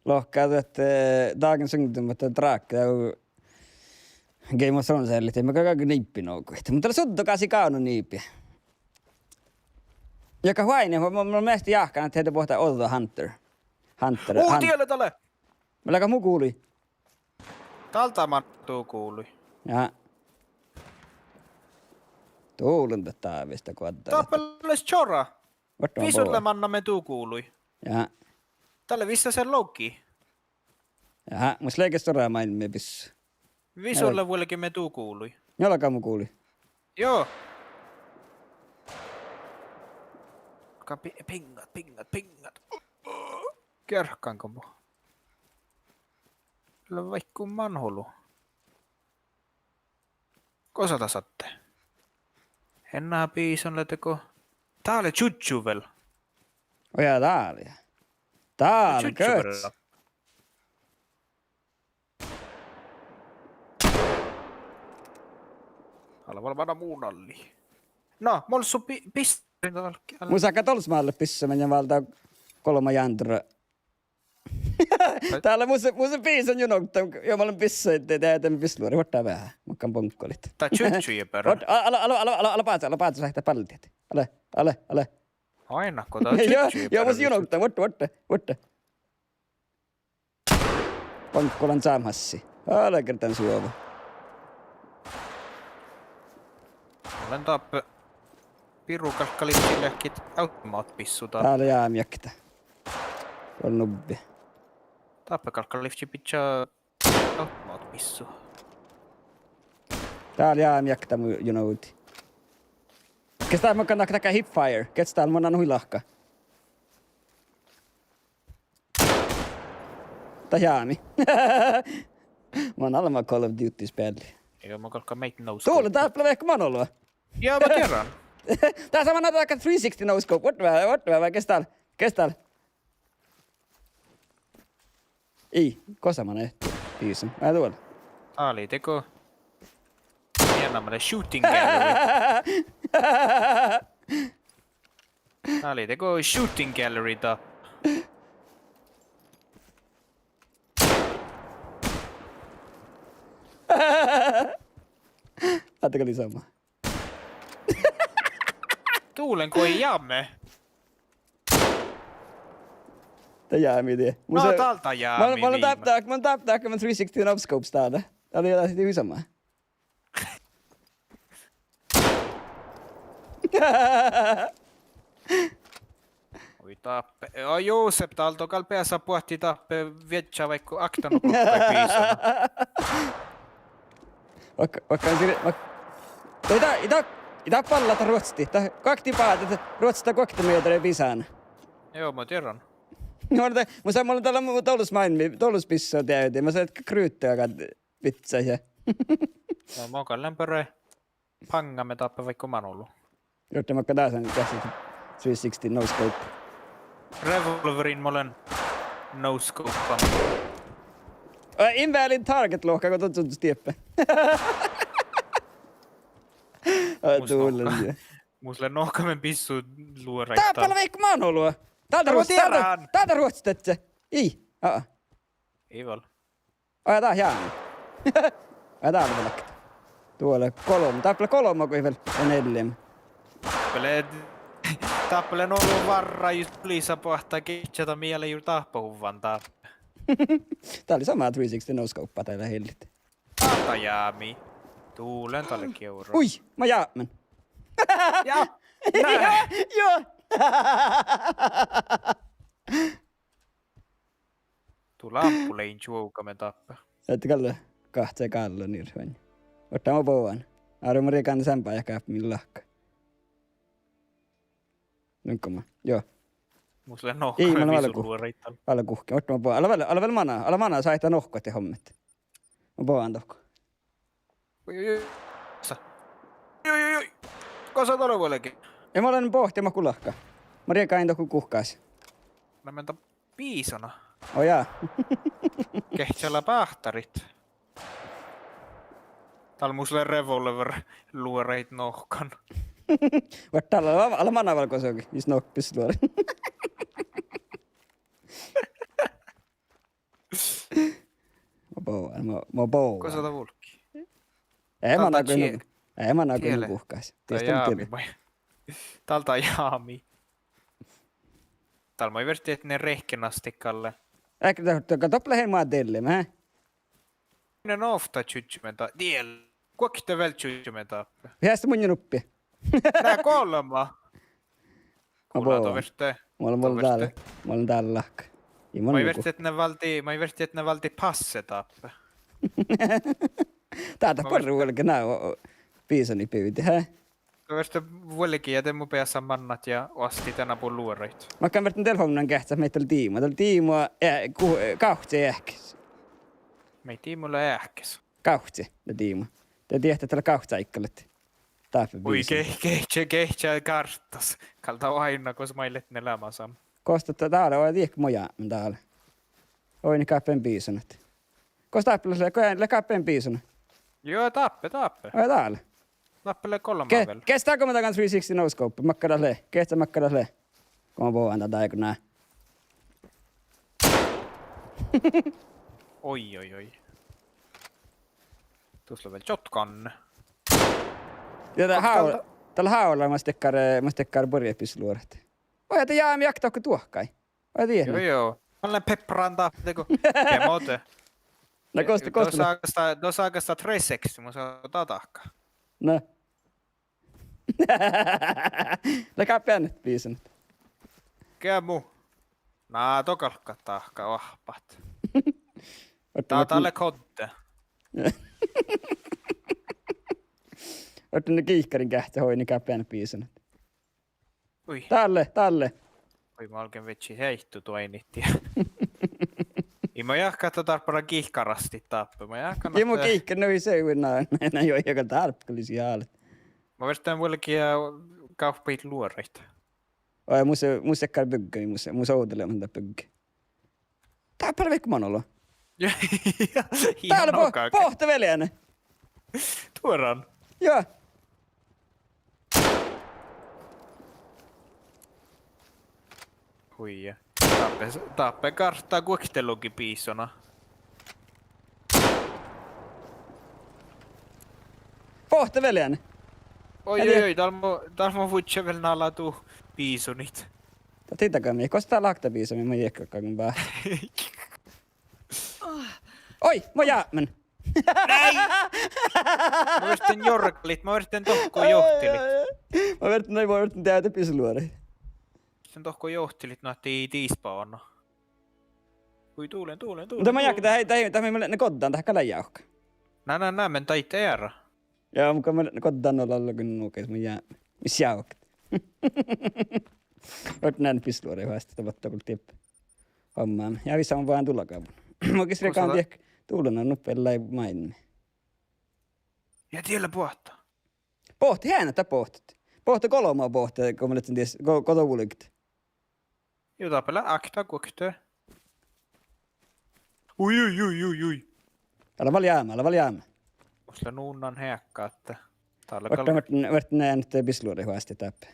lohká ahte, eh, dagens ungdom ahte drákka dego Game of Thrones eallit, mat galgga niibbi nohkit. Muhto dat lea suddo gasi gávdno niibbi. Ja ka huaine, mun, mun, mun mielestä jáhkán ahte de bohte ođđa Hunter. Hunter, Uu, Hun-, diele dale! Mat leat mu guvlui? Dál dá manná du guvlui. Ja. Dulen dat dávista guoddá. Dáppe lea čora. Vissa lea manná mii du guvlui. Ja. Dá lea vissa se logi. Ja, mus lea ge stuorra máilmmi bissu. Vissa lea vuolgit mii du guvlui. Njuolga mu guvlui. Joo. Ka pi-, piŋŋat, piŋŋat, piŋŋat. Gearggan go mo. Lea vaikko man olu. Gosa dat sáhtát? Ean bisan lea dego. Dá lea čužžu vel. Oi, ja, dá lea. Dá lea čužžu vel. Göts. Ale vel mana mu nalli. No, mol su bi-, bis-, Mun sáhkán dollesmállat bissu, mun válddán golbma jándora. Dá lea mus, mus bisan junohta, ja mun lean bissu, de, de, de bissu luori, vuorddá veahá, mun galggan boŋkkolit. Dat čužžu je beare. Vuorddá, ale, ale, ale, ale, ale báze, ale báze, sáhtát ballidit. Ale, ale, ale. Ain go dat čužžu je beare. Ja, mus junohta, vuorddá, vuorddá, vuorddá. Boŋkkolan čámhassi. Ale gerdan suova. Mun lean dáppe. Birra galggalivččii leahkit automatbissu dáppe. Dá lea jámjakta. Vel nubbi. Dáppe galggalivččii bidjat automatbissu. Dá lea jámjakta mu junohta. Ges dál mun galggan dahkat hipfire? Ges dál mun lean hui lahka? Dat jámi. Mun lean almma Call of Duty spealli. Ii, mun galggan meidda no scope. Dole, dáppe lea vehka man olu. Ja, mun dieđán. Dás lea man dahkat three sixty no scope. Vuorddá, vuorddá, ges dál? Ges dál? Ii, gosa man eat bisan. Ai duolle. Dá lei dego. Mii eanáme lea shooting gallery. Dá lei dego shooting gallery dáppe. Áhte gal lei somá. Dulen go jámme. Dat jámi die. No, dál dat jámi. Mun lean dáppe dahkat, mun lean dáppe dahkat three sixty no scope stáhta. Dat lei, dat lei hui somá. Hui dáppe. Joo, Josep, dál don gal beasa boahtit dáppe viežža vaikko ákta no go bisan. Vaikko, vaikko, vaikko, vaikko. Ii dat, ii dat, ii dat ballata ruohcci. Dat guokte báhce, dat ruohcci dat guokte mehtera bisan. Joo, mun dieđán. No, dat, mun sa-, mun lean dál mu dollesmáilmmi, dollesbissa deavdi, mun sa-, dat kruttaa gal vitsai ja. No, mun gal lean beare. Paŋŋame dáppe vaikko man olu. Juohke makkár dás lea, dás lea three sixty no scope. Revolverin mun lean no scope. Ää, invalid target lohká go don čužžu dieppe. Ää, mus duolle nohka-, die. Mus lea nohkamin bissu luoraid. Dáppe lea vaikko man olu. Dál dat ruohcci, dál dat, dál dat ruohcci dieđe. Ii, aa. Ii vel. Oi, dat jámi. Oi, dál lea vel ákta. Duolle golbma. Dáppe lea golbma go vel, ja neljä. Dáppe lea, dáppe lea no várra jus lisa boahtá gehččada mielle juo dáppe huvvan dáppe. Dá lei somá three sixty no scope, dat lea hellit. Dáppe jámi. Dulen dál lea giora. Ui, mun jápmen. Ja. Nai. Juo, juo. Du lámppu lei čuovgamin dáppe. Ette galle gahčai gállo nirvani. Vuorddá mo bovan. Árve mo riegádan seammá baját gápmi lahka. Nugo mo. Joo. Mus lea nohka. Ii, mun vel visu guh-, luoraid dal. Vel guhkkin. Vuorddá mo bovan. Ale vel, ale vel mana. Ale mana, sáhttá nohkkat ja hommet. Mo bovan dohko. Oi, oi, oi. Sa-, oi, oi, oi. Gosa dal vuolgá? Ja mun lean bohte, ma gulahka. Ma riegájin dohko guhkás. Na, mun dan biisana. Oi jaa. Gehččala báhtarit. Dal mus lea revolver luoraid nohkan. Vuorddá, ale, ale mana vel gosage, jus nohkabis luoraid. Mo bovan, mo, mo bovan. Gosa dat vulggii? Eai manai gal nu-, eai manai gal nu guhkás. Dieđusge tiedje. Dál dat jámii. Dál maid fertet ne rehkenasttit galle. Ehket dat, dat doppe lea mat dieid, he? Ii ovtta čužžomin da-, diel. Guokte vel čužžomin dáppe. Heaste munnje nuppe. Dá golbma. Mo bovan. Mol-, mol dál, mol dál lahka. Ii mol. Maid fertet ne válddit, maid fertet ne válddit passe dáppe. Dá, dá buorre vuolgá ná, o, o, bisonit bivdit, he? Dá fertet vuolgit ja de mu beasan mannat ja oastit eanaš luoraid. Makkár ferten dieid fovdnan geahččat maid dal diimo. Dal diimo, e, gu-, e, gávcci eahkes. Maid diimo lea eahkes. Gávcci lea diimo. De diehtá dal gávcci áiggi lea. Dáppe bisonit. Ui, ge-, gehččá, gehččá gárttas. Gal dat oaidná gos maid leat leamasan. Gos dat dá lea, oi, diekkár mo jápmen dál. Oidne gáppen bisonat. Gos dáppe lea, go lea gáppen bisonat? Juo, dáppe, dáppe. Oi, dál. Dáppe lea golbma vel. Ge-, geahččá go ma dan three sixty no scope, makkár dat lea, geahččá makkár dat lea. Go mo bovan dal dáiguin. Oi, oi, oi. Dus lea vel shotgun. Ja dat há-, dal háv-, dal háv-, mas dakkár, mas dakkár buorre bisonluoraid. Oi, dat jámii okta dohko duohkái. Oi, dieđán. Juo, juo. Mun lean pepparán dáppe dego. Ja muhto. Na gos, gos. Dosa gasta, dosa gasta three sixty, mun sa-, dat dahká. Na. Lea gáppen bisonat. Ge mu. Na, do galggat dahká oahppat. Dá, dá lea kodde. Orten gihkkarin geahččat oidne gáppen bisonat. Ui. Dalle, dalle. Ui, mun galgen veččit heittu duoinit. Ii, mun jáhkán ahte dárbbašan gihkkarastit dáppe. Mun jáhkán ahte. Ja mun gihkkarin, no ii, se hui na, na, na, juo, ja gal dárbbašan gal ii álo. Mun ferten vuolgit ja gávpahit luoraid. Oi, mus, mus dakkár bygge, mus, mus ovdal lean dat bygge. Dáppe lea vehkka manolo. Ja, ja, dá lea bo-, bohte vel eane. Duoran. Ja. Hui. Dáppe, dáppe gártá guokte luogi bisona. Bohte vel eane. Oi, oi, oi, dál mo, dál mo vuitšen vel nala du bisonit. Dat ii daga mii, gos dat láhkai bisonit, ma ii eahke galggan ba. Oi, mo jápmen. Nei! Mun ferten jorgalit, mun ferten dohko johtilit. Mun ferten, nei, mun ferten deavet bisonluoraid. Mun ferten dohko johtilit, nu ahte ii dispano. Hui, dulen, dulen, dulen. Muhto ma jáhkán, dat, dat, dat, mun lean goddán, dat gal lea jávkat. Na, na, na, mun daid eará. Ja mun gal lean goddán, nu lea gal nu gos mun jáhkán. Mis jávkat. Oaidnán bisonluoraid fas, dat botta gal diep. Homma. Ja vissan mun bođán dulogávvun. Mun ges regan diek dulon nuppe lei maidme. Ja diela bohte. Bohte, heanet dat bohte. Bohte golbma bohte, go mun lean dies, go, go dat vulget. Juo, dáppe lea okta guokte. Ui, ui, ui, ui, ui. Ale vel jáma, ale vel jáma. Mus lea nunnan heakka ahte. Dá lea gal. Vuortán, vuortán, vuortán eanet bisonluoraid fas dáppe.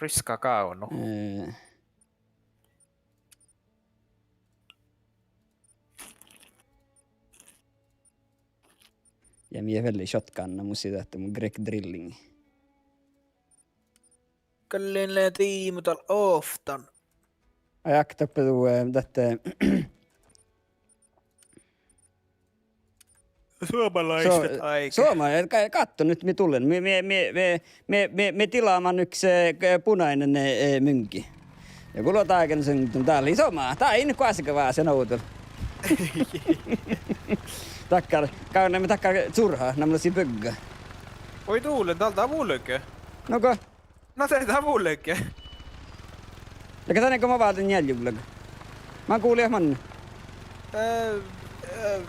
Riska gávdno. Eh. Ja mii velli shotgunna, mus lei dat mu Greg Drilling. Gal lea diimo dal ovttan. Ai, okta doppe du, eh, dat, eh, Suomalaista so-, aike. Suoma-, ka-, katto nyt, mii dullen. Mii, mii, mii, mii, mii, mii, mii diláman yks, eh, k-, punainen, eh, eh, myngi. Ja go lea dagen sun, dá lei somá. Dá in kuasga vásen ovdal. Dakkár, gávdname dakkár curha, namma lea sii bygga. Oi, dullen, dál dat vulge. Nugo. Na, de dat vulge. Leago dat go mo válden njeallje vulge? Mun gullen manne. Eh, eh,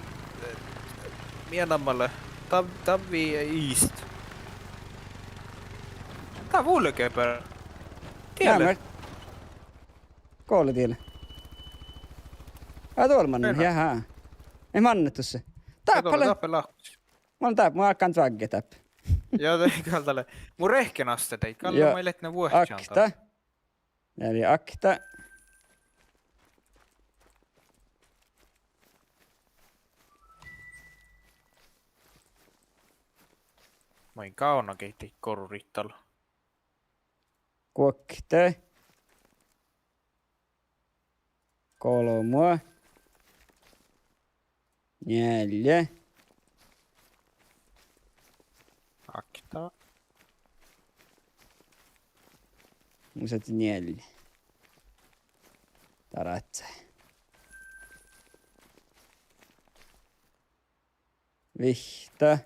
mii namma lea. Dat, dat vii iist. Dat vulge vel. Diele. Gos lea diele? Aa, duol manne, jahá. Ii manne dusse. Dáppe lea. Dáppe lea. Mun dáppe, mun álggán dvagge dáppe. Ja, de gal dat lea. Mu rehkenastet daid, gal maid leat vuohččan. Okta. Eli okta. Maid gávdnagit gorurit dal? Guokte. Golbmo. Njeallje. Ákta. Mus lei njeallje. Dárát. Vihtta.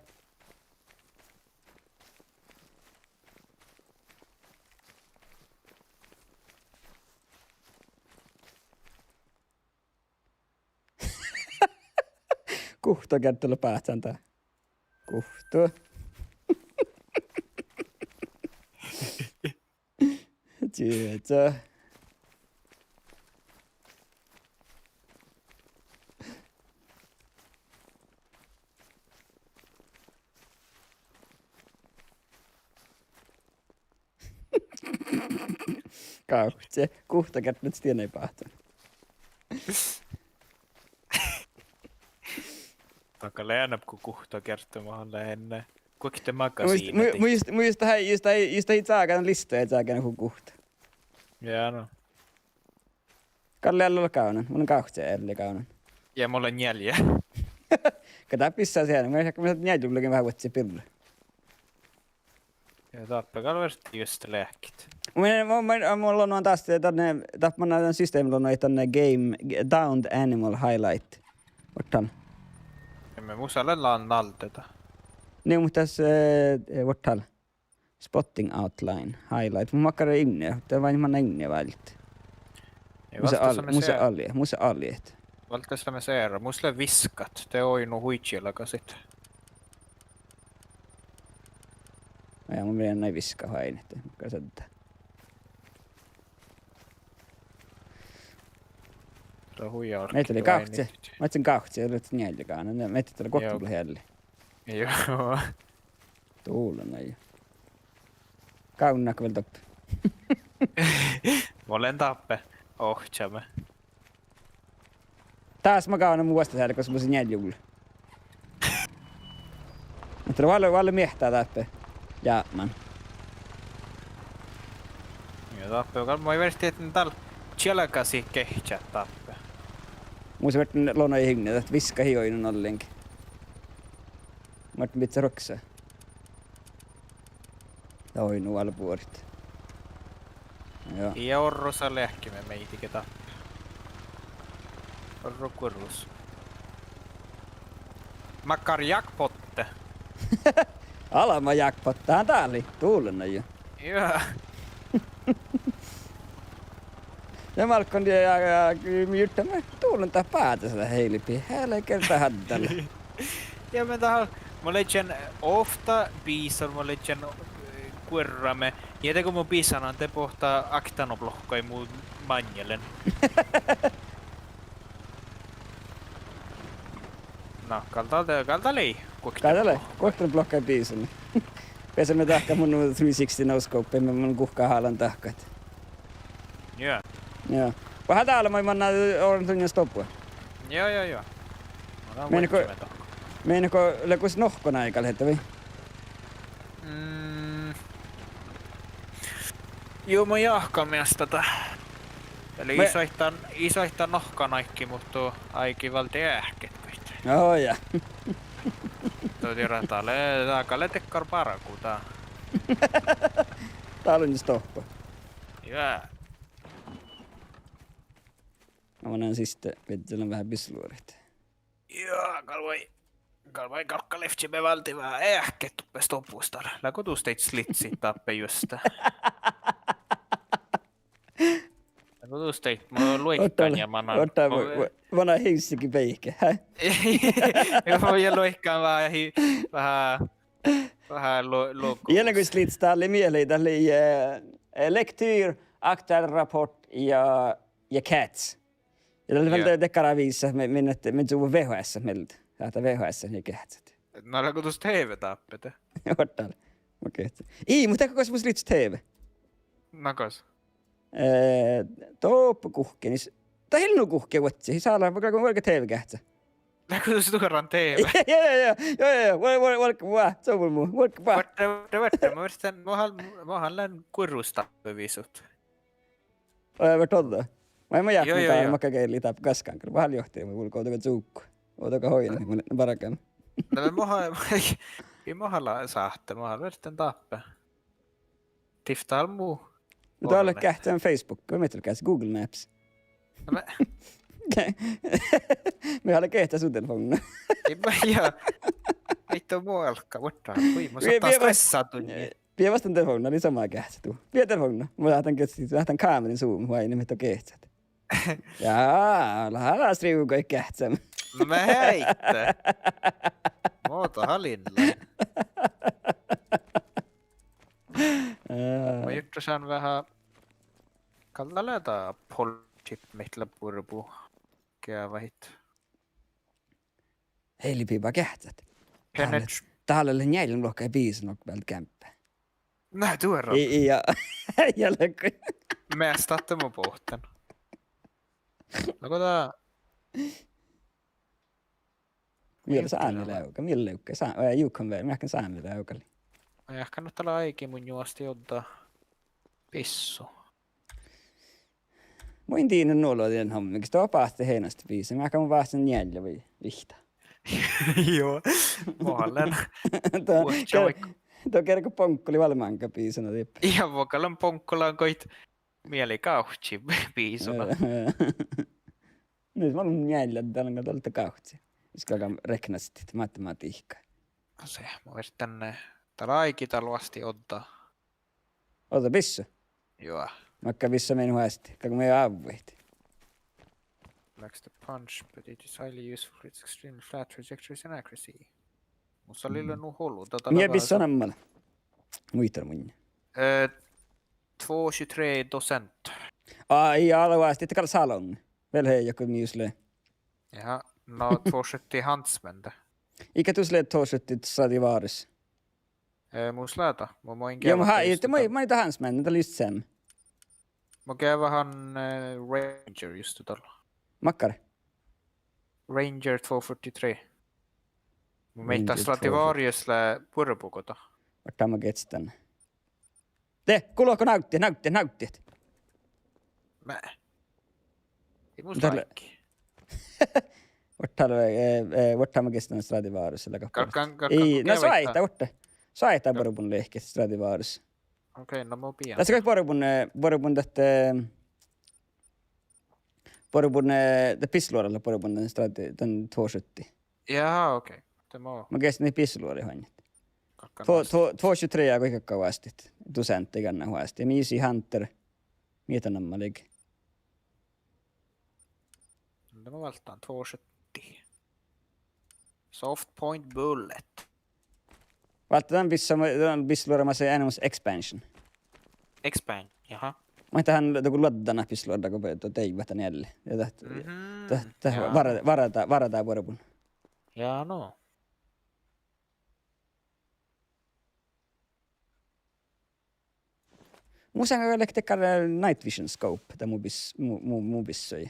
Guhtta geardde lea báhcán dá. Guhtta. Čieža. Gávcci. Guhtta geardde lea dien báhcán. Dat gal leat go guhtta geardde mat leat. Guokte magasiinnat. Mu-, mu-, mu-, just, mu-, just dat, just dat, just dat, čágán lista ja čágán go guhtta. Ja, no. Gal leat gávdnan, mun lean gávcci ealli gávdnan. Ja mun lean njeallje. Ge dat bissá searvan, mun lean njeallje, mun lean veahá vuodjit birra. Ja dáppe gal fertii just leahkit. Mun, mun, mun, mun lean nu dás, danne, dat manná dan system lean nu danne game, downed animal highlight. Vuorddal. Ja mun mus lean nalde dat. Ii, muhto das, eh, vuorddal. Spotting outline, highlight. Mun makkár inne, dat vai manná inne váldit. Mus lea al-, mus lea alge, mus lea alge. Válddis leat searvat, mus lea viskat, de oidno hui čielgasit. Ja mun mielde viskat oaidnit, makkár seaddá. Dat hui álkit. Mii lea gávcci, mii lea gávcci, ja lea njeallje gávdnan, mii lea guokte gal ealli. Juo. Dullan ain. Gávdnat vel doppe. Mun lean dáppe. Ohcame. Dás mun gávdnan vuosttaš ealli, gos mus lea njeallje. Muhto lea vel, vel miehtá dáppe. Jápmán. Ja dáppe gal maid fertet dal čielgasit geahččat dáppe. Mus ferten logaihin dat viskat ii oidno ollengi. Muhto mii lea ruoktot. Dat oidno vel buorit. Ja. Ja orru sa leahkimin meidige dáppe. Orru guorrus. Makkár jackpotte. Almma jackpotte, dat lei. Dullan ain. Ja. Ja málkon ja, ja, ja, mii jurddašit, dullan dat bátes dat heilbit, hele gerda haddal. Ja mun dat, mun ledjen ovtta bisan, mun ledjen, eh, guorrame. Ja de go mun bisan, de bohte oktanoblohkkaid mu maŋŋelen. Na, gal dat, gal dat lei. Gal dat lei. Oktanoblohkkaid bisan. Beasaimme dahkat mun nu three sixty no scope, mun guhká hálan dahkat. Ja. Ja. Veahá dál maid mannat orron dunnje stobbua. Ja, ja, ja. Meinatgo, meinatgo, leat gos nohkkonáigi gal ledje vai? Mm. Juo, mun jáhkán measta dat. Eli ii soaittán, ii soaittán nohkkonáigi, muhto áigi válddii eahket goit. Ó, ja. Duo dieđát, dat lea, dat gal lea dakkár bargu dat. Dál lea stohpa. Ja. Na, mun lean siste, viežžalan veahá bisluoraid. Ja, galvai, galvai galgga levččii, mii válddit veahá eahket doppe stobbus dal. Leago dus dieid slitsit dáppe juste? Leago dus dieid, mun luoikan ja mannan. Otta, mu-, mu-, mana hivssege beike, hä? Ja luoikan veahá hi-, veahá, veahá lu-, luogus. Ja nugo slitsit dal lei, mii lei, dat lei, eh, eh, lektyr, aktuell rapport ja, ja cats. Ja dat lei vel de-, dakkár aviisa, mii, mii, mii čuvvot V H S mielde. Ahte V H S-it geahččat. Na leago dus T V dáppe de? Oađđal. Okei. Ii, muhto dego gos mus lihkii T V. Na gos? Eh, doppe guhkkenis. Dat ii lean nu guhkkevuodji, ii sála, galggan vuolgit T V geahččat. Leago du stuoran teave? Ja, ja, ja, ja, ja, ja, vuol-, vuol-, vuolgge ba, so mun mu, vuolgge ba. Vuorte, vuorte, vuorte, mun viehtán, mun han, mun han lean gurrus dáppe visot. Oi, vert odda. Maid mun jáhkán, jo, jo, dál jo. Makkár geaid dáppe gaskkan, mun han johtimin vuolgge, ovdal go cukku. Ovdal go hoidnit, mun bargan. Na, mun han, ii, mun han lean sáhte, mun han viehtán dáppe. Dihte dál mu. No, dál lea geahččan Facebook, vai mii dál geahččat Google Maps. Na, me- Mii han leat geahččat su telefovnna. Ii, ma-, ja. Vittu muolkka, vuortán. Hui, mun sáhtán stressádut. Bie-, bie-, bie-, vastán telefovnna, lei somá geahččat du. Bie telefovnna. Mun sáhtán geahččat, sáhtán kámeran su, vai mii dál geahččat. Ja, lea striivga geahččan. Na, me heite. Mo dat han lei. Ää. Mun jurddašan veahá, gal dat lea dat Polship, mii lea buorebut geavahit. Hei, lei biiba geahččat. Dál lea, dál lea njealljeloahkái biisa nokko bealde geamppe. Na, duoran. Ii, ii, ja. Ja lei go. Measta ahte mo bohten. Leago dat. Mii lea sámi leavga, mii lea leavga, sá-, eh, Yukon ve-, mii leat sámi leavga. Ja gal nu dat lea áigi mu njuosti ođđa bissu. Mun in dieđe nu olu dien hommiin, gis dat báhce heanet biisa, mii gal mun váccán njeallje vai vihtta. Juo, mo lean. Dat, dat kergo boŋkkolii vel máŋga biisa, na dihte. Ja mo gal lean boŋkkolan goit mieli gávcci biisuna. Nu, mun njeallje, dat lea gal gávcci. Ii galgga reknastit, matematihka. Se, mun viehtán, eh, dat lea áigi dál oastit ođđa. Ođđa bissu? Juo. Makkár bissu mii vuostit, galgá mii ávvut. Lacks the punch, but it is highly useful for its extremely flat trajectories and accuracy. Mus lea lea nu holu, dat, dat lea veahá bissu namma lea. Muital munnje. Eh, två tjugotre docent. Ai, ja, dat vuostit, dat gal sálan. Vel hei, joku mius lea. Ja, no, två sjuttio Huntsman de. Iige dus lea två sjuttio Stradivarius. Eh, mus lea dat, mu, mu in. Ja, mu geavahan ha-, just dat. Mu, mu in dat Huntsman, dat lea just seamma. Mu geavahan, eh, Ranger just dat. Makkár? Ranger två fyrtiotre. Mu mielas Stradivarius lea buorebut go dat. Oažžut ma geahččen. De, guhkes navddit, navddit, navddit. Meh. Ii mus leat. Oažžut, eh, eh, oažžut ma geahččen Stradivarius, lea gal. Galggan, galggan. Ii, go no geavaha. Soaitá, oažžut. Soaitá buorebun lehket Stradivarius. Okei, no mo bijan. Dasa gal buorebun, eh, buorebun dat, eh, buorebun, eh, dat bissuloras lea buorebun dan Stradi-, dan två sjuttio. Jaa, okei. De mo. Ma geahččen bissuloras oažžut. Galggan två, två, två tjugotre ja goit galgá vuostit. Docent galgá vuostit. Mii jus Hunter. Mii dat namma lei. De mo válddán två sjuttio. Soft point bullet. Válddán dan bissu-, dan bissuloras mus lei eanemus expansion. Expand, jaha. Muhto han lea dohko luoddanat bissuloras dohko be-, dohko deaivvat dan ealli. Ja dat, dat, dat várra-, várra-, várra buorebun. Ja, no. Mus lea gal dakkár night vision scope, dat mu bis-, mu, mu, mu bissui.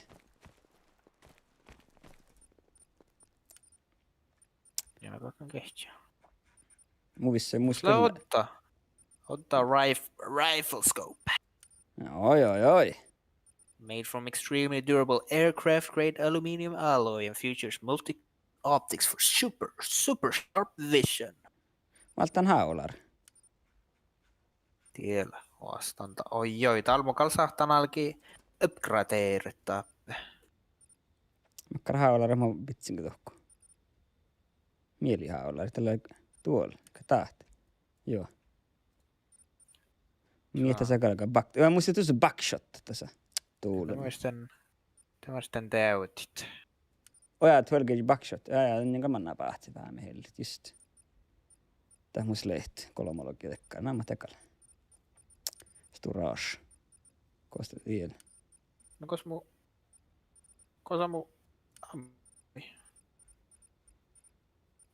Ja, ma galggan geahččat. Mu bissui, mus lea ođđa. Ođđa rif-, rifle scope. Oi, oi, oi. Made from extremely durable aircraft-grade aluminum alloy and features multi-optics for super, super sharp vision. Válddán hávolára. Diela, oastán da-, oi, oi, dál mo gal sáhtán álgit uppgraderet dáppe. Makkár hávolára mo bidjen ge dohko. Mieli hávolára, dat lea duol-, ka dat. Juo. Mii dasa galgá buck-, ja, mus lea dušše buckshot dasa. Duola. Muittán, de muittán deavdit. Oi, ja, twelve gauge buckshot. Ja, ja, dan gal manná báhcet veahá miehellet, just. Dat mus leat golbma logi dakkár. Na, ma dat gal. Storage. Gos dat lea? No gos mu, gos mu, am-,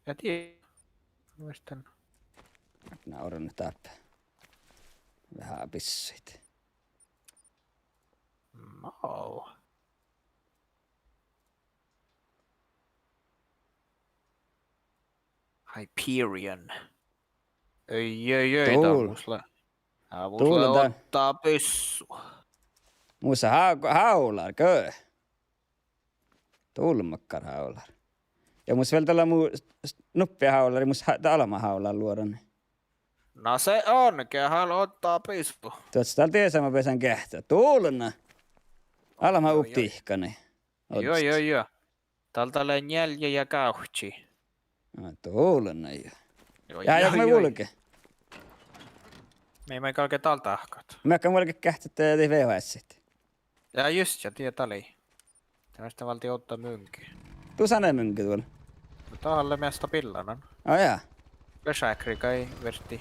ja die-, muittán. Na, orren dáppe veahá bissuid. No. Hyperion. Ii, ii, ii, dál mus lea, dál mus lea dál odda byssu. Mus lea há-, hálar, gö. Dál makkár hálar. Ja mus vel dal lea mu s-, s-, nuppi hálar, mus há-, dal almma hálar luoran. Na se on, ge hál odda byssu. Duos dal diesa ma beasan geahččat. Dál lea. Almma, oi, oi, oi, updihkani. Juo, juo, juo. Dal, dal lea njeallje ja gávcci. Á, dál lea, juo. Juo, ja, ja juo, mii juo. Vulge. Mii, mii galge dal dahkat. Mii galge geahččat, eh, dihte V H S-it. Ja just, ja die dal lei. Dá mii válddit odda muŋge. Dušše muŋge dál. Dál lea measta billanan. Á, ja. Vešákriga ii vertti.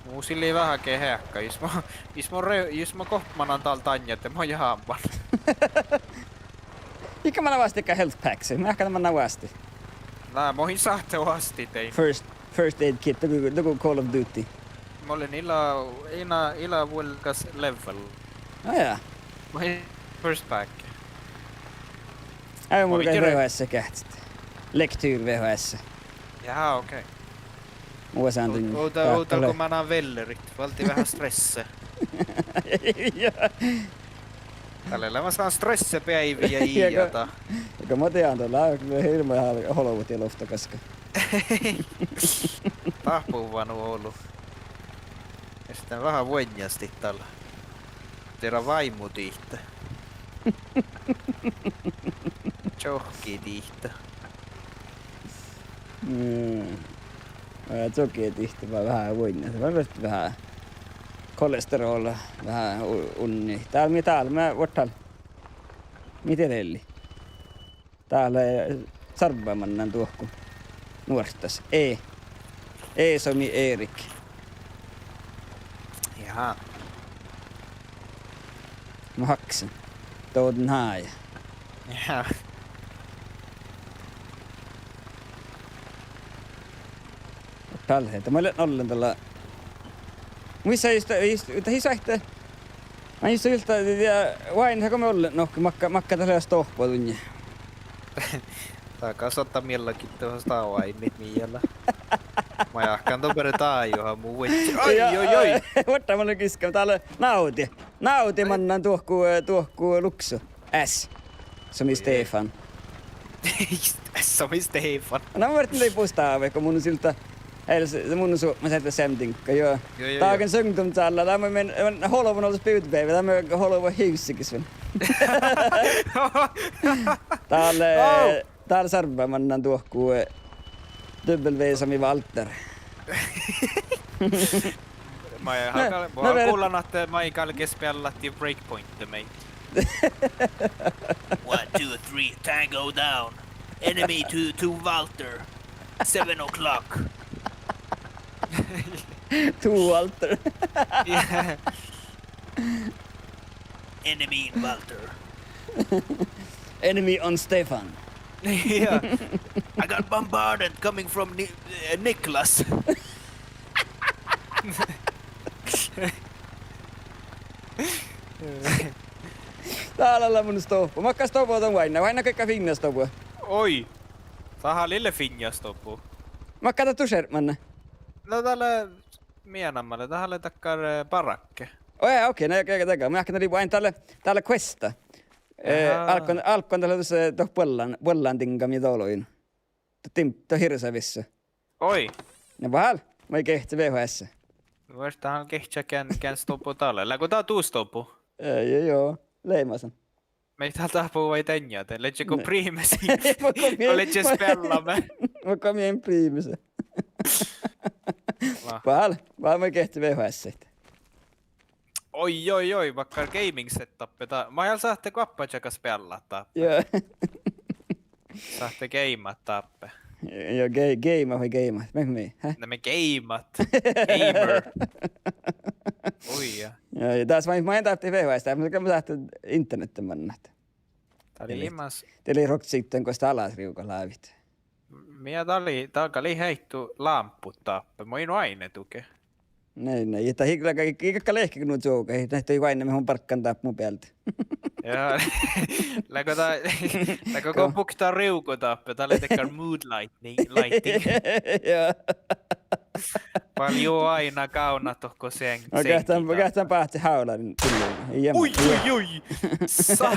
Mu sil lei veahá ge heakka, jus mo, jus mo re-, jus mo gopmanan dal dainna, de mo jámman. Iige manná vásttit health packs, mii galggašit manná vásttit. Na, mo in sáhte vásttit dain. First, first aid kit, dohko, dohko Call of Duty. Mo lean ila, ina, ila vuolgás level. Á, ja. Mo in first pack. Ai, mun galggan V H S geahččat. Lektyr V H S. Jaa, okei. Muhto sáhtán, ovdal, ovdal go manán vellerit, válddii veahá stresse. Ja. Dál lea leamaš stresse beaivi ja iida. Ja go, ja go mo dieđán, dál lea hirbmat holvot ja lofta gaskka. Dáhpáhuvvá nu olu. Este veahá vuoiŋŋastit dal. Diera váimmu dihte. Čohkki dihte. Mm. Eh, čohkki dihte, va-, veahá vuoiŋŋa. Va-, va-, veahá kolesterola, veahá u-, unni. Dál mii, dál mii, vuorddal. Mii dieđát. Dál lea sarba mannan dohko. Nuorttas. E. E somi Erik. Jaa. Mo háksen. Dovden hája. Jaa. Dál lea, de ma lean ollen dal. Muhto ii, ii, dat ii sáhte. Ai, jus ii, dat, ja, oaidná go mii ollet nohkki, makká, makká dat lea stohpoduvvui. Dat gal soaitá miellagitta fas dat oaimmet miella. Maid ahte don beare dájuha mu vuodjit. Ai, ja, ai, ai. Vuorddal mun lean giska, dál lea návdi. Návdi mannan dohko, eh, dohko luksu. S. Som i Stefan. S som i Stefan. Na, muhto lei bustávat go mun sil dat. Hel-, mun su-, ma sáhtán seamdinka, juo. Juo, juo, juo. Dagens ungdom čállá, dá mun, mun holbmán olles biudbeaivvi, dá mun holbmán hivssigis vel. Dál, eh, dál sarba mannan dohko, eh, W som i Walter. Maid, na, gal-, na, mun vel- gullan ahte maid galge speallat die Breakpointa maid. One, two, three, Tango down. Enemy to, to Walter. Seven o'clock. To Walter. Yeah. Enemy in Walter. Enemy on Stefan. Yeah. I got bombarded coming from Ni-, eh, Niklas. Dál lea mun stohpo. Makká stohpo don oaidná? Oaidná goit fiinna stohpo? Oi. Dat lea lille fiinna stohpo. Makká dat dušše manne? No dat lea, mienan male, dat lea dakkár, eh, barákke. Ó, jaa, okei, na, jaa, jaa, jaa, mun ahte dat lei, dat lea, dat lea questa. Eh, aha. Álgán, álgán dat lea dus, eh, dohko buollan, buollandiŋgga mii doloin. Dohko dim-, dohko hirsavissa. Oi. Na, vahál, maid geahččat V H S. Vuortán geahččat gean, gean stohpo dat lea. Leago dat du stohpo? Eh, juo, juo, leamasan. Maid dál dáhpáhuvai dainna, de ledje go priimesii. Go ledje speallame. Mo go mii priimese. Vahál, vahál maid geahččat V H S-it. Oi, oi, oi, makkár gaming setup dat. Maid sáhtte goappačaga speallat dáppe. Juo. Sáhtte geimmat dáppe. Juo, ge-, geimmat vai geimmat? Mii, mii, hä? Na mii geimmat. Gamer. Oi, ja. Juo, ja das maid, maid dáppe V H S, dat mun sáhtán internettiin mannat. Dat lei imaš. Dat lei roktsitten gos dat alasriivga lávii. Mii dat lei, dat gal lei heitto lámput dáppe. Mo in oaidne duge. Nei, nei, dat ii gal, ii gal lehke nu čuovga, dat ii oaidne mii mun barggan dáppe mu bealde. Ja, leago dat, leago go bukta rivgo dáppe, dat lea dakkár mood lighting, lighting. Ja. Báljo aidna gávdnat dohko sen-, ma geahččan, ma geahččan báhcit hálárin. Ui, ui, ui! Sa-,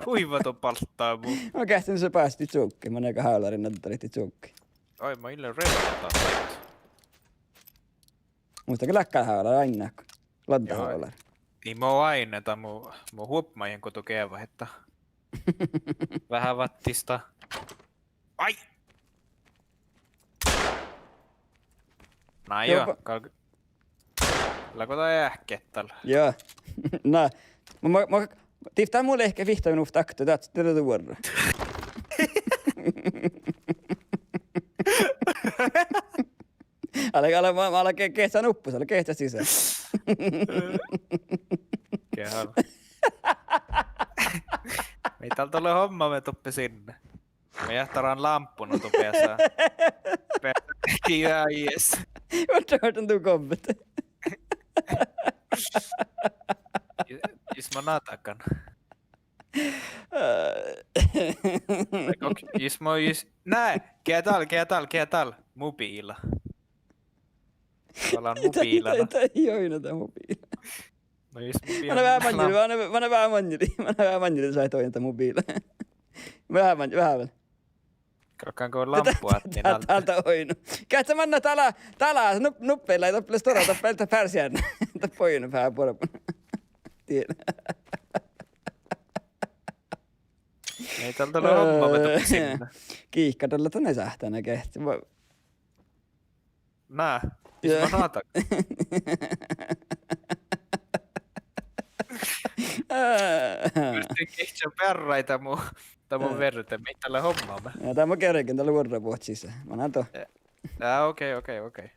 hui, va don baltta mu. Ma geahččan, sa báhcit čuovggi, manai go hálárin addalit čuovggi. Oi, ma ii lean reahtán. Muhto ge láhkái hálára ain, laddat hálára. Ii mo ain, dat mo, mo huopmajan go don geavahedda. Veahá vattista. Ai! Na jo, gal-, leago dat eahket dal? Ja. Na, ma, ma, ma, divttán mu lehpet vihtta minuvtta okta, dat, dat lea vuorra. Ale, ale, ma, ma, ale ge-, geahččá nuppes, ale geahččá sisa. Geahččá. Mii dal dole homma me doppe sinne. Ma jeahterán lámppu nu don beasa. Beasa. Ja, yes. Vuorddán, vuorddán du govvet. Jus, jus ma nadagan. Jus ma, jus, na, geahččá dal, geahččá dal, geahččá dal. Mobiila. Vala mobiila. Ii, ii, ii, ii, ii, mobiila. Na jus mobiila. Mana veahá maŋŋil, mana, mana veahá maŋŋil, mana veahá maŋŋil, sa et oinna mobiila. Veahá maŋŋil, veahá vel. Galggan go lámppu átni. Dál, dál, dál, dál oidno. Geahččá manná dál, dál, nup-, nuppe lei, doppe lei stuorra, doppe lei fársiidna. Doppe oidno veahá buorebbu. Dien. Ii dal dal lean homma, ma doppe sinne. Gihka dalle dan eai sáhte, na geahččá. Na, jus ma nadagan. Muhto geahččá bearrái dat mu, dat mu verde, mii dal leat hommamin. Ja dat mo gergen, dat lea vuorrabuot sisa. Manán dohko. Ja, okei, okei, okei.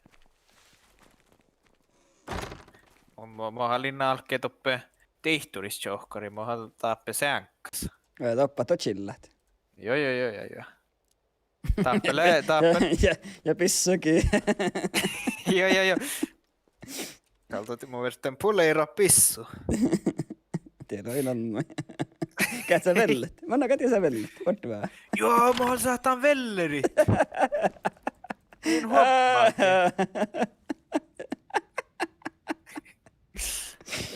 Mo, mo, mo han lea álkki doppe dihtoris čohkkariin, mo han dáppe seaŋggas. Ja doppe don čillat. Jo, jo, jo, jo, jo. Dáppe lea, dáppe. Ja, ja, ja bissogi. Jo, jo, jo. Galggat mu vertten pulerat bissu. Dien oidnon. Geahččá vellet. Manná geahččá vellet. Vuorddán veahá. Jo, mo han sáhtán vellerit. In huopmat.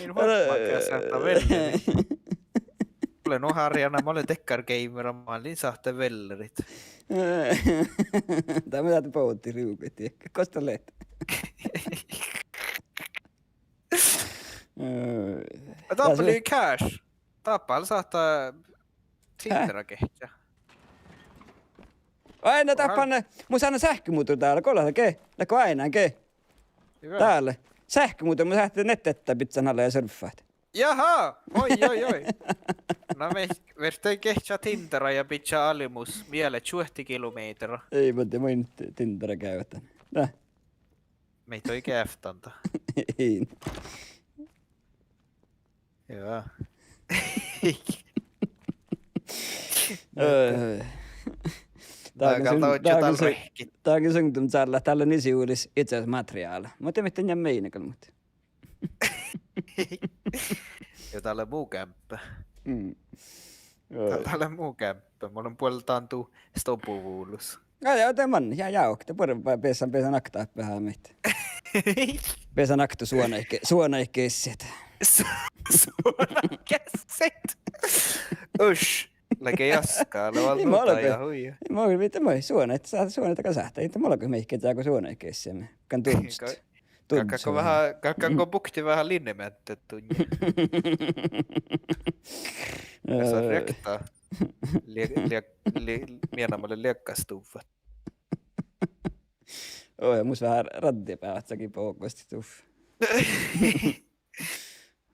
In huopmat geat sáhtán vellerit. Mii leat nu hárjana, mii leat dakkár geimera, mii leat sáhtán vellerit. Dat mii sáhtán bođii rivgui, diehkit. Gos dat lea? Dáppe lei cash. Dáppe sáhtán Tindera geahččá. Ain, dáppe han, mun sáhtán seahkemuddor dál, go lea ge, leago ain ge. Dál. Seahkemuddor, mun sáhtán nettedda bidjan ale ja surfat. Jaha! Oi, oi, oi. Na mii verttái geahččá Tindera ja bidjá alimus miele čuohti kilomehtera. Ii, muhto mun Tindera geavddan. Na. Mii doai geavddan dat. Ii. Ja. Dagens ungdom čállá, dagens ungdom čállá, dál lea nisivulis iđas materiála. Muhto mii dan meinat gal, muhto. Ja dál lea mu geampá. Mm. Dál, dál lea mu geampá. Mun lean buolddán du stobuvuvlus. Ja, ja, de man, ja, ja, ok, de buorre beasan, beasan okta dáppe hámit. Beasan okta suonaid ge-, suonaid gessiid. Su-, suonaid gessiid. Uš, leage jaska, lea vel nu daja hui. Ii, ma olgui, ii, ma olgui, ii, ma olgui, suonaid, sa-, suonaid gal sáhtán, ii, de mu olgui mihkke, dego suonaid gessiid, kan dunsat. Galggat go veahá, galggat go buktit veahá linnementet dunnje. Ja sa rievttá. Lie-, lie-, lie-, miena male lieggastuvvat. Oi, mus veahá raddibeavccakin bogosti, uf.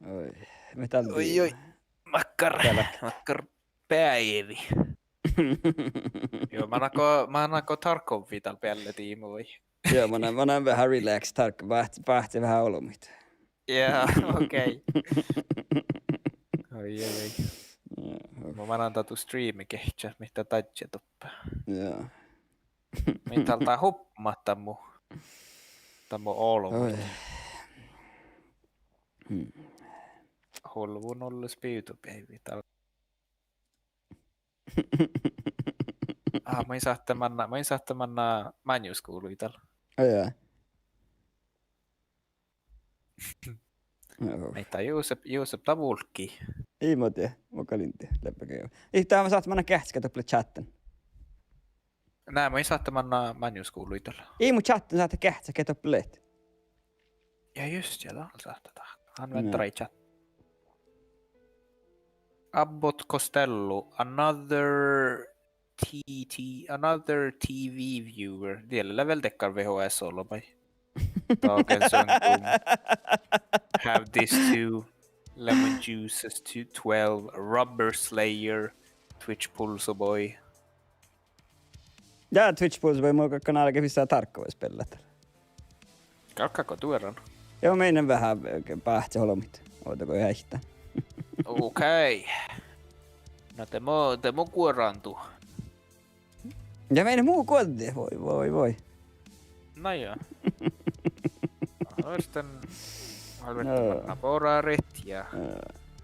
Oi, mii dál. Oi, oi. Makkár, makkár beaivvi. Jo, manán go, manán go Tarkovii dal bealladiimui. Jo, manán, manán veahá relax Tark-, báhci, báhci veahá olbmuid. Ja, okei. Oi, oi, oi. Ja. Mun manán dat du streami geahččat, mii dat dadjá doppe. Ja. Mii dal dat hupmat dat mu, dat mu olbmui. Oi. Mm. Hulvun olles biudobeaivi dal. Ah, mun sáhtán manná, mun sáhtán manná máŋggus skuvlui dal. Ojá. Joo. Muhto Juusep, Juusep dat vulggii. Ii mo dieđe, mun gal in dieđe, leppegeaga. Ii, dat mun sáhtán manná geahččat doppe chatten. Nai, mun sáhtán manná máŋggus skuvlui dal. Ii, mun chatten sáhtán geahččat ge doppe leat. Ja just, ja dat sáhtán dat. Anvend dry chat. Abbot Costello, another T T, another T V viewer. Diela lea vel dakkár V H S olbmái. Dagens ungdom. Have this too. Lemon juices to twelve. Rubber Slayer. Twitch Pulso Boy. Ja Twitch Pulso Boy, mun galggan álgit visot Tarkov spellat. Galggat go duoran. Joo, menen veahá báhcet olbmuid. Ovdal go eaittán. Okei. Na de mo, de mo guorandu. Ja meinet mu guođđet, voi, voi, voi. Na ja. Alvestán, alvestán manná borarit ja.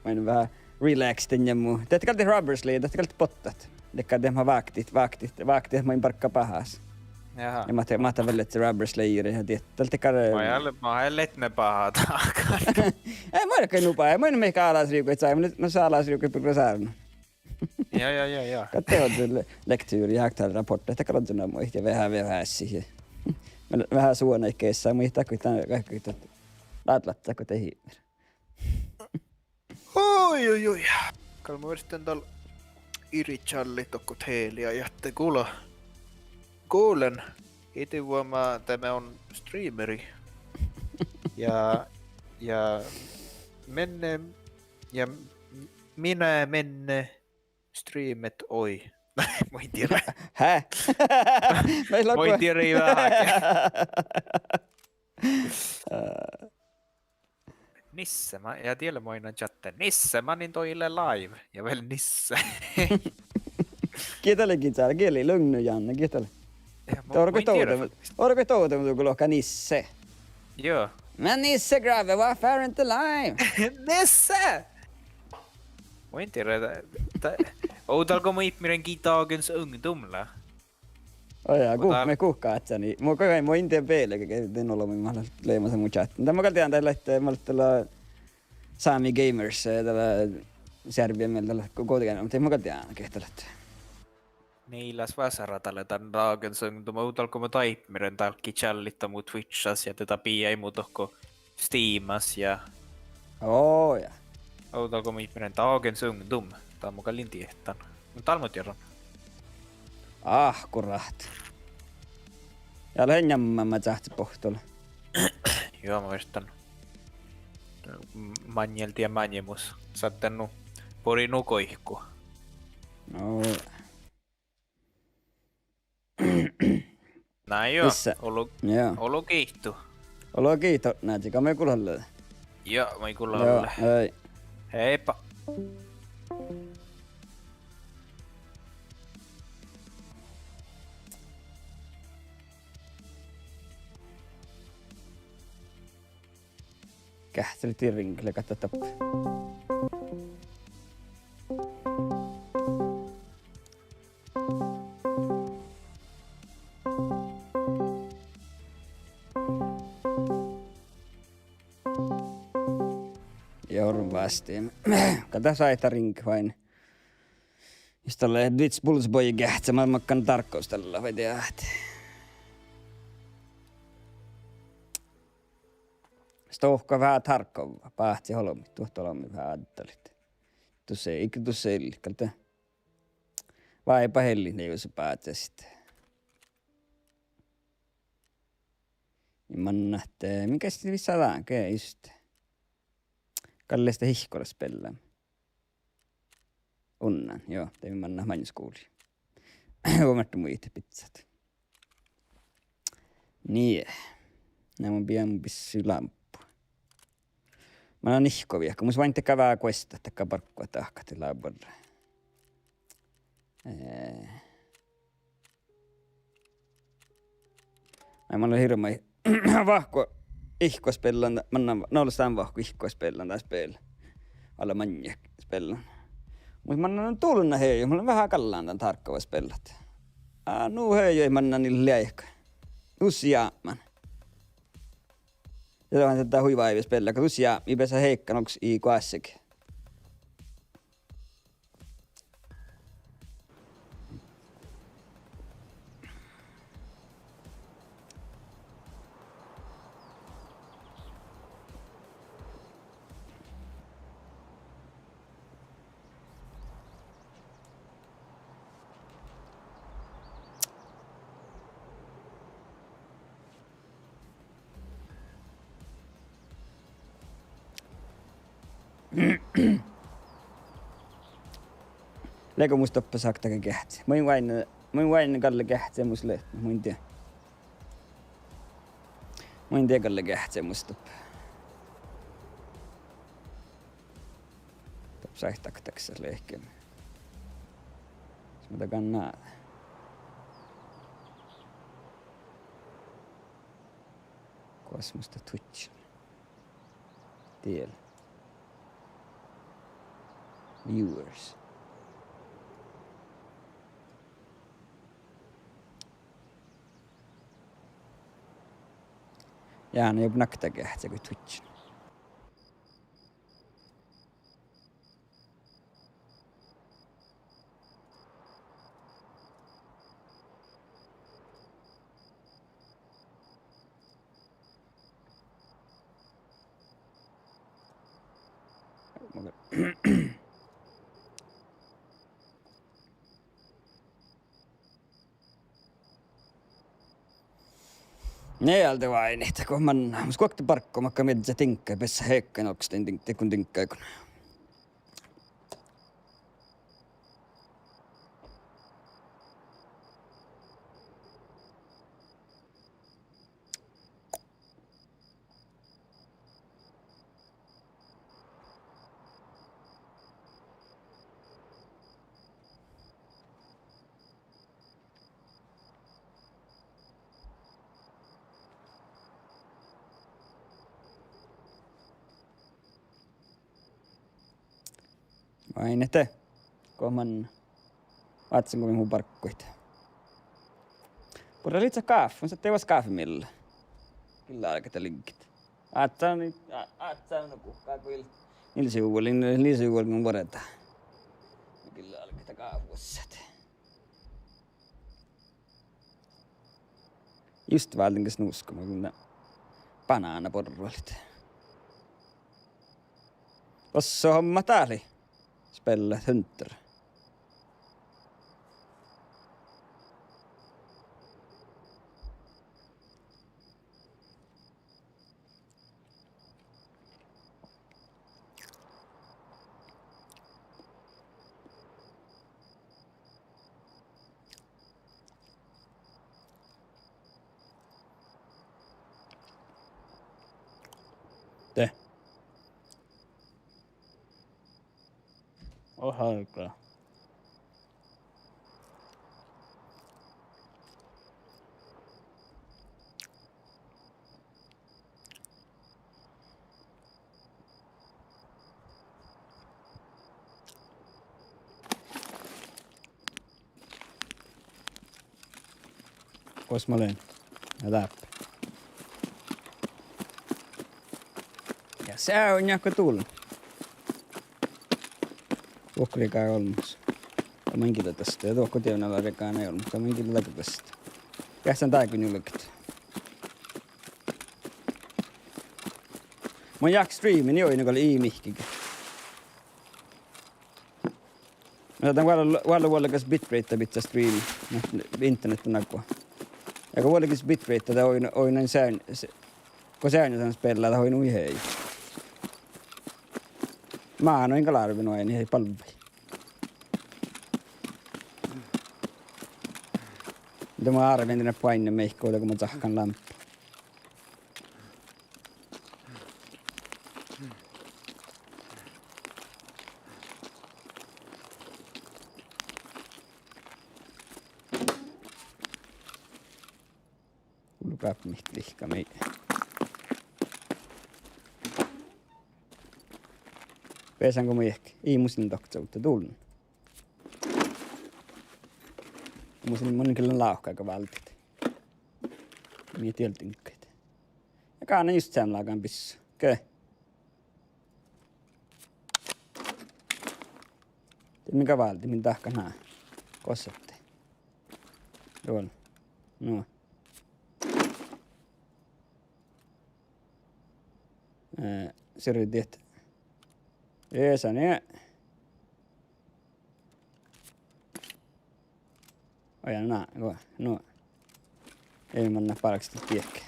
Meinet veahá relaxedit ja mu. De gal de Rubber Slayer, de gal de bottat. Dakkár de ma váktit, váktit, váktit main bargga bahás. Jaha. Ja ma te, ma te vel lea Rubber Slayer ja diet. Dal dakkár. Ma ja, ma ja lean bahá dakkár. Ei, ma gal nu bahá, ma in mihkkege alasriivggaid, sai, no sa alasriivggaid purra sárna. Ja, ja, ja, ja. Gal de ožžon le-, lekturi ja hákta rapportta, dakkár ožžon muitit ja veahá, veahá si. Veahá suonaid geasa, muitit, dakko, dakko, dat láddet dakko de hivver. Oj, oj, oj. Gal mun vierren dal iri čallit dohko Telia ja ahte gula. Gulen. Ii vuoma deme on streameri. Ja, ja menne, ja m-, mina menne streamet oi. Mun in dieđe. Hää? Mun in dieđe veahá. Nisse, ma-, ja diela mainnan chatten. Nisse, manin doile live. Ja vel Nisse. Giđđe lei giđđe, giđđe lei Lugnut Janne, giđđe lei. Ja, mu-, orgo mu in dieđe dovde, faktiskt. Orgo dovde, mu dugo lohká Nisse. Joo. Ma Nisse grave, hva faen er det live? Nisse! Mu in dieđe, da-, da-, ovdal go mu ipmirgii Dagens Ungdom lea. Ojá, guh-, me guhká áhččani. Mu gal, mu in dieđe bealde ge-, ge-, dan olbmuid mat leat leamašan mu chatten. Dat ma gal diehan, dat lea, mat leat dal Sámi Gamers, eh, dat lea searvvi mielde dat lea go-, gođigeainnu, muhto ma gal diehan ge dat lea. Niilas vására dat lea dan Dagens Ungdom, ovdal go mun dáibmiren dálki čállit mu Twitchas ja de dat bijai mu dohko Steamas ja. Oo, ja. Ovdal go mun ipmiren Dagens Ungdom, dan mun gal in dieđe dan. Muhto dal mun dieđán. Akkurát. Ja lea njammama čáhce bohtole. Joo, mun viežžan. Maŋŋel die maŋimus. Sáhtán nu. Buri nu goiku. No. Na joo, Nisse. Olu-, joo. Olu giitu. Olu giitu, Nisse, gal mii gullat. Joo, mii gullat. Joo, hei. Heippa. Geahččalit ringle, gáhte doppe. Ja orvástin. Gal dat sáhttá ring fáin. Jus dalle Twitch Pulse Boy geahččá, ma-, makkár Tarkov dat lea vai diet. Stohko veahá Tarkov, báhcit olbmuid, duot olbmuid veahá addaliid. Dušše, iige dušše illit gal de. Váiba hellit ne jus báhcit. Ja manne ahte, min geahččat vissa dán ge just. Gal leat ihkkoras beallama. Unnán, joo, de mii mannat maŋŋil skuvlii. Go merte muitit bizzat. Nie. Na mun bijan bissi lámppu. Manán ihkko viehka. Mus váinna dakkár veahá guostat dakkár barggu ahte dahkat lea buorre. Eh. Ai, mun lean hirbmat vahku ihkko spellan, manán, no, lean vahku ihkko spellan dat spel. Ale maŋŋá spellan. Mus mannan dulna hejot, mun lean veahá gallan dan tarkka spellat. Á, nu hejot mannan ii leat. Dušše jápmán. Ja dat lea hui váive spella, go dušše jápmii beasa heikkan oks i goassege. Lea go mus doppe sáhtán geahččat. Mun oaidnen, mun oaidnen galle geahččat mus lea, mun in dieđe. Mun in dieđe galle geahččat mus doppe. Doppe sáhtán daksa lehkeme. Sis mun dagan ná. Goas mus dat tuččen. Tiel. Viewers. Ja, na jo nakta geahččat go tuččen. Nei, ale de váinit, go manná. Mus guokte barggu makkár mieža diŋgga, beasa heikkan oks dan diŋ-, diŋgga, diŋgga, go. Váinit, go manná. Vátsen go min hui bargguid. Buorre lihttá gáffa, mun sáhtán vuos gáffa mii. Gilla álgá dat liggit. Áhčči, á-, áhčči, no guhká go il-, nilsivulin, nilsivulin vuordá. Gilla álgá dat gáffa vuos. Just váldán ge snuskama, kun banána borralit. Ossa hommat dáli. Spellat Hunter. De. Oha, ka. Gos mun lean? Ja dáppe. Ja seainna go dullu. Duohko riegá olmmoš. Ja mun gilda dasta. Ja duohko dievdnala riegá olmmoš. Ja mun gilda dasta. Ja son dáiguin julget. Mun jáhkán streamen, ii, nu gal ii mihkkege. Mun sáhtán vuolla, vuolla, vuolla gas bitrate bidjat streami. No, internetten áiggi. Ja go vuolla gas bitrate, dat oidno, oidno seain-, se-, go seainna dan spella, dat oidno hui heai. Mánu in gal árven oaidnit balvvaid. De mun árven dan oaidnen mihkkege go mun čáhkán lámppa. Gulgap mihkkege lihkami. Beasan go mu iehkit, ii mus in dohko ovdal dullen. Mus in, mun gillen lávkkága váldit. Mii diel diŋggaid. Ja gánen just seamma lágan bissui. Ge. De min gal váldit, min dahkat ná. Gosa ahte. Duol. Nu. Eh, sirdiid. Esa nie. Oja, na, go, nu. Ii manná bálkestit diehke.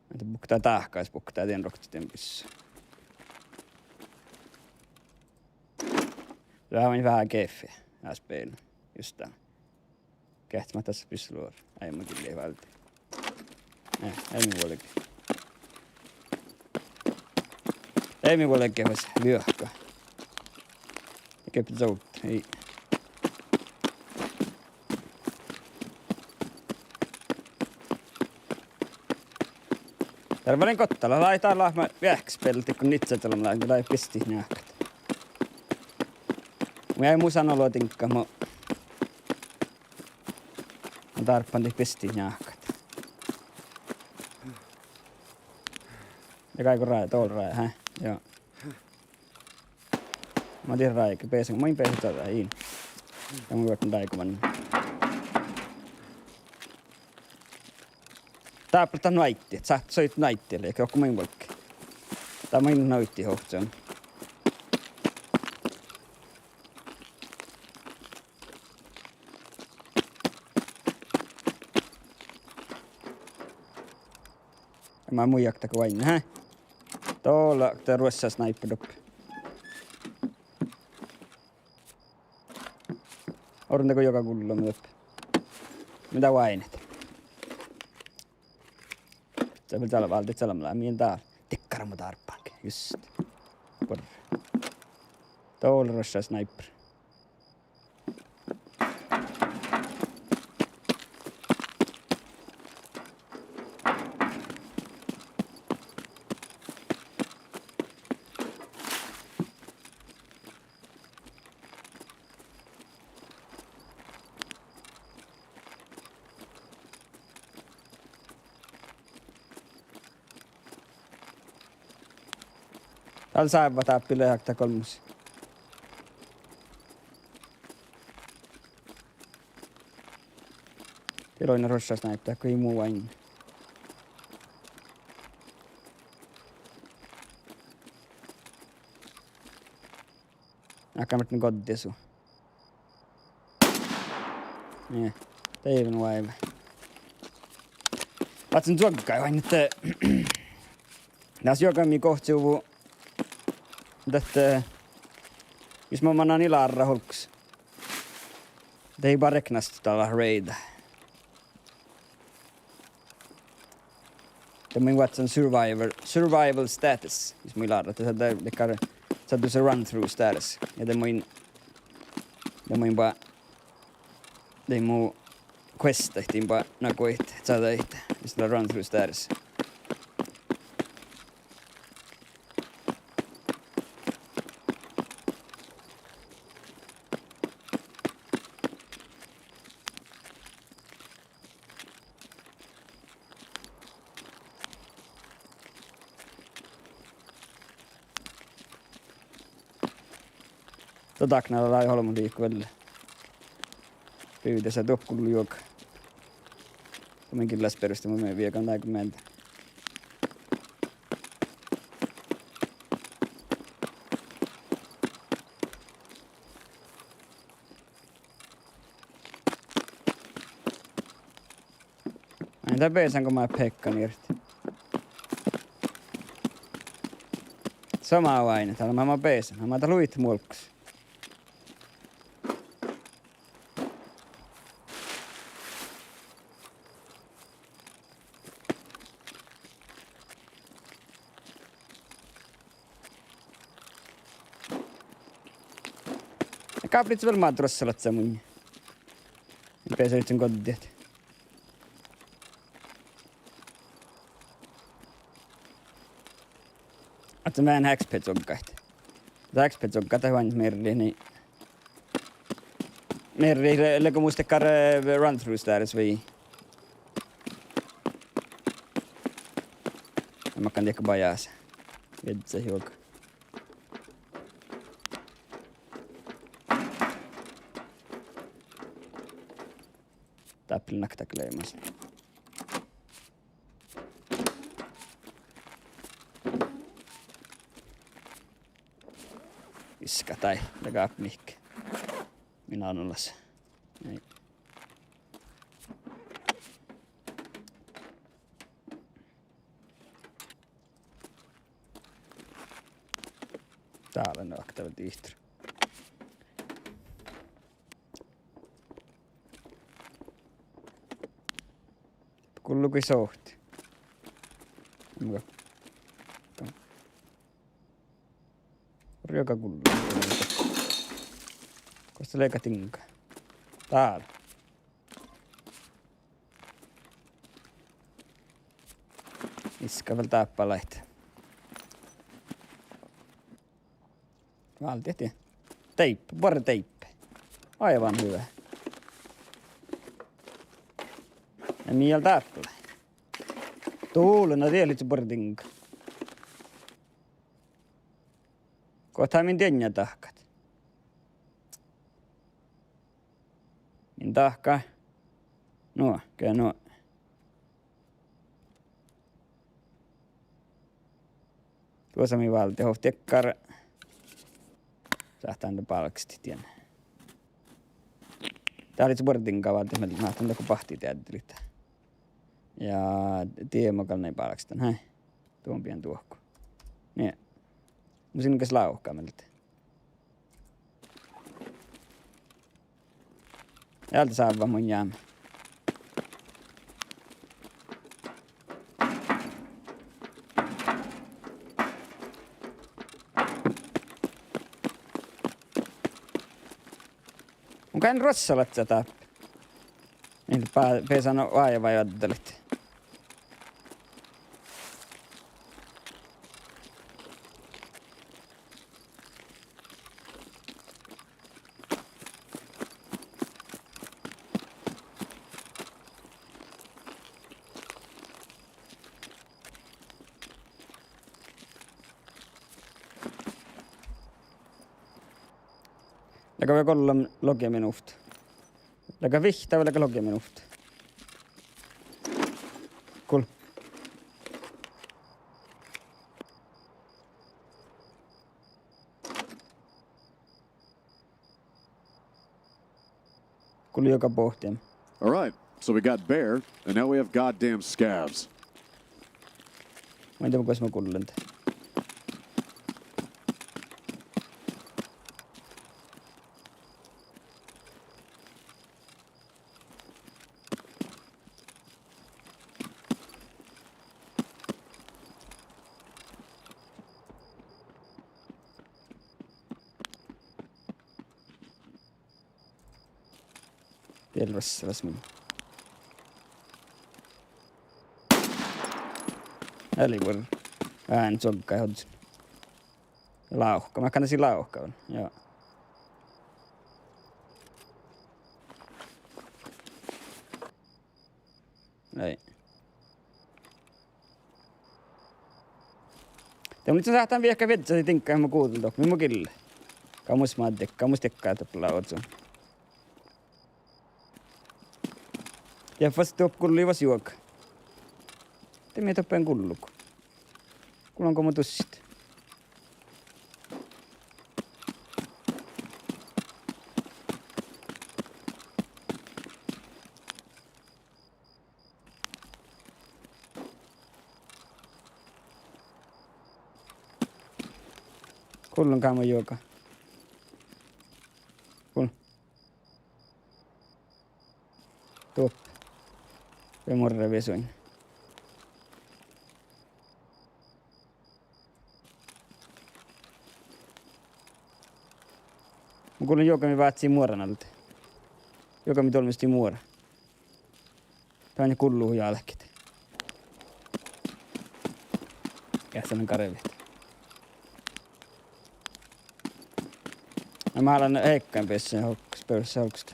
Ahte buktá dahkat, buktá dien ruoktot dien bissui. Lea veahá geahččat, ás beil. Just dán. Geahččat mat das bissui luoret. Ai, mun gillen váldit. Eh, eai mii vuolgge. Eai mii vuolgge fas vuohka. Geahččat sovttat, ii. Dál vel in gotta lea, lea dál leat veahkespelet go nitsa dal lea, go dá bistit njáhkat. Mun eai musan olu diŋggat, mo, mo dárbbašin bistit njáhkat. Ja gal go rá-, dol ráje, hää? Joo. Ma dien rájege, beasan, mun in beasa čađa in. Ja mun vuortán rájeguvvon. Dáppe dat nuoidit, sáhtát soidit nuoidit, ja okko mun in vuolgge. Dá mun in nuoidit ovcci. Ja mun jaktan go oaidnit, hää? Dol lea dat ruošša sniper doppe. Orun dego joga gullo doppe. Mii dá oaidnit. Dat vel dál váldit, dat lea mii dál. Dikkár mu dárbbašin. Just. Buorre. Dol lea ruošša sniper. Dál sávvat dáppe lea dat golmmas. Dii lea ruošša sniper, dat go ii mu oaidnit. Áhkku mii godde su. Nie, dat ii lean oaivve. Vátsen čuoggai oaidnit ahte, das joga mii gohčoduvvo, dat, eh, jus mun mannan ii lárra hulggos, de ii barggi reknast dat leat raid. De mun vázzen survivor, survival status, jus mun lárra, dat, dat, dat gal, dat lea run through status. Ja de mun, de mun ba, de mu questit, dii ba, na goit, čađahit, jus lea run through status. Dohko lea olbmot liikot vel. Bivdese dohko gullo juoga. Mun gillen beroštit, mun viegan dáid go mielde. Ai, dat beasan go maid pehkkan irt. Somá oaidnit, ale ma, ma beasan, ma dat luit muolkkus. Gáplidse vel maid ruossalaččat munnje. Beasai isten goddet. Ahte mun X P čuoggat. Dat X P čuoggat dat oaidná mearridit, ni. Mearridit le-, leago mus dakkár, eh, run-throughs dáris vai? Makkár diekkár bajás. Viežžat juoga. Dáppe lea nakta gleimmas. Iska dai, leago mihkke. Min anulas. Nei. Dál lea okta vel dihtor. Gullo gal sohte. Muhto orru gal gullo. Gos dat leago diŋga? Dál. Iska vel dáppe lea. Váldet die. Deibbe, buorre deibbe. Aivan hyvä. Ja mii dál dáppe lea. Dovlle, na die lei buorre diŋga. Go dat min dieinna dahkat? Min dahká. Nu, ge nu. Duosa mii váldet ovtta dakkár. Sáhtán de bálkestit dien. Dá lei buorre diŋga váldet, mii máhtán dohko bahtideaddelit. Ja die mo gal nai bálkestan, hei. Duon bijan duohku. Nie. Mun sin ges lávka mielde. Ealde sávva mun jáme. Mun gal ruossalaččat dáppe. Min bá-, beasan oažžut vai addalit. Leago vel golbma logi minuhta? Leago vihtta vai leago logi minuhta? Gul- Gullo juoga bohten. All right, so we got bear, and now we have goddamn scavs. Mun in dieđe gos mun gullen. Diel rassalas min. Ealli vuor-, ean čuogga ožžon. Lávka, ma-, kanneši lávka vel, ja. Ei. De mun ledjen sáhtán viehkat viežžat diŋggat mo guđđen dohko, mii mo gille. Gal mus ma-, gal mus diekkár dáppe lea ožžon. Ja fas doppe gullo fas juoga. De mii doppe gullo. Gullan go mo dusit. Gullan gal mo juoga. Gul-, doppe. Vel muorra viesuin. Mun gullen juoga mii váccii muoran alde. Juoga mii dolmestii muora. Dán gullu jálkit. Geahččalan garvet. Na, mun lean hekkan besse hoks-, besse hoksta.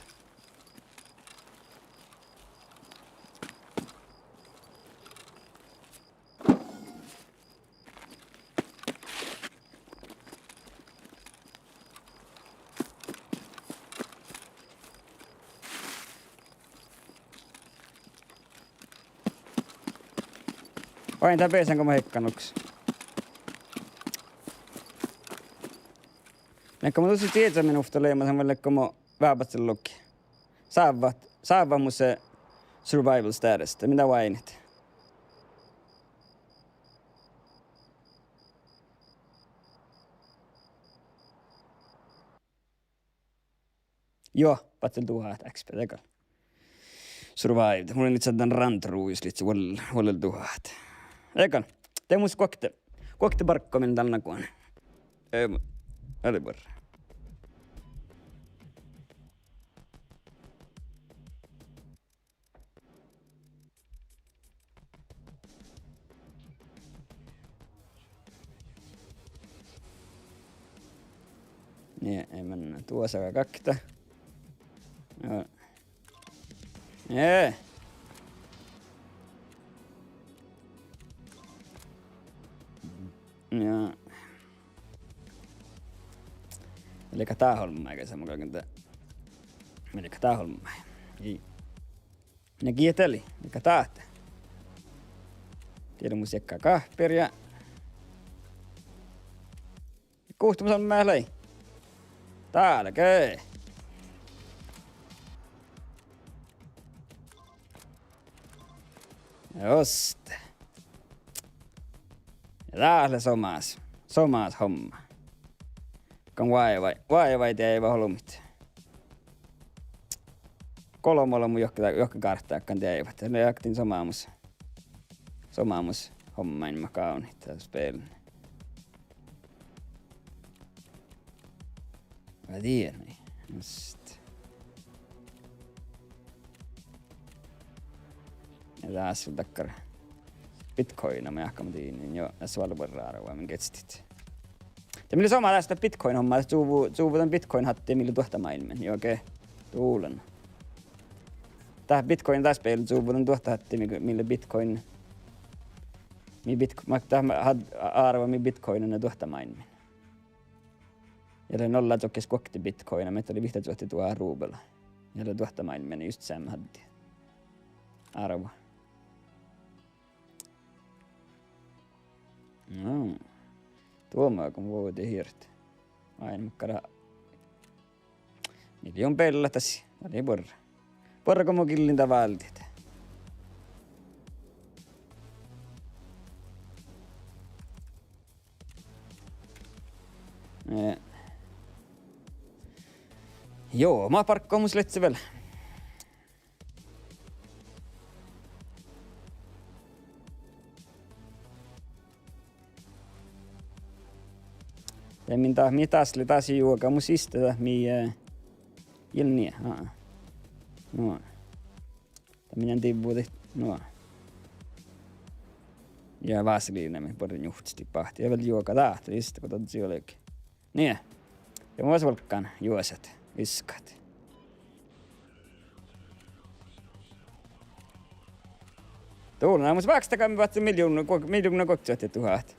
Oaidná dán beasan go mun hekkan nuks. Lean go mun dušše dieđán minuvtta leamasan, vai lean go mun vábáhcen logi. Sávvat, sávvat mus survival status, de min dá oaidnit. Juo, badjel duhát X P, de gal. Survived. Mun lean ledjen dan run through jus lihkii vuol-, vuollel duhát. De gal. De mus guokte, guokte bargga min dál nagohan. Em, ale buorre. Nie, ei mennä. Duosa gakta. Joo. Nie. Joo. Lea dát olmmái, ge sama galgen de. Lea dát olmmái. Ii. Na giet eli, lea dát. Diet lea mus jekka gáhpir ja guhtta mus olmmái lei. Dálge. Just. Ja dát lea somás, somás homma. Gal oaivai, oaivai deaivat olbmot. Golbma olbmot juohke, juohke gárttáin deaivat. Lea aktin somámus, somámus hommain mat gávdnit dán spelen. Vai dien, nai. Just. Ja dás vel dakkár Bitcoin, ma jahkama dien, jo, das vel buorre árvva min geastit. De mii lea somá dás dat Bitcoin homma, dat čuvvo, čuvvo dan Bitcoin háttii mii lea duohta máilmmiin, juo ge, dulan. Dat Bitcoin dás bealle čuvvo dan duohta háttii mii, mii lea Bitcoin, mii Bitc-, ma dat, ma-, had-, árvva mii Bitcoin lea duohta máilmmiin. Ja lea nolla čohkkes guokte Bitcoina, mii dat lea vihttažuohte duhát rubla. Ja lea duohta máilmmiin just seamma hádde. Árvva. No. Duomágo vuovdit hirt. Ai, makkár. Mii leat beallat das. Dat lea buorre. Buorre go mun gillin dá váldit. Eh. Joo, mat bargga mus lea vel. Ja min dat, mii das lea das juoga, mus iste dat mii, eh, ilmmi, aa. No. Dat mii divvudit, no. Ja vaseliina mii buorre njuhtastit bahti. Ja vel juoga dat, iste go dat ii leige. Nie. Ja mun vuolggan juosat, iskat. Dullan, mus vákstaga mii vácci miljovnna, go-, miljovnna gohčodit duhát.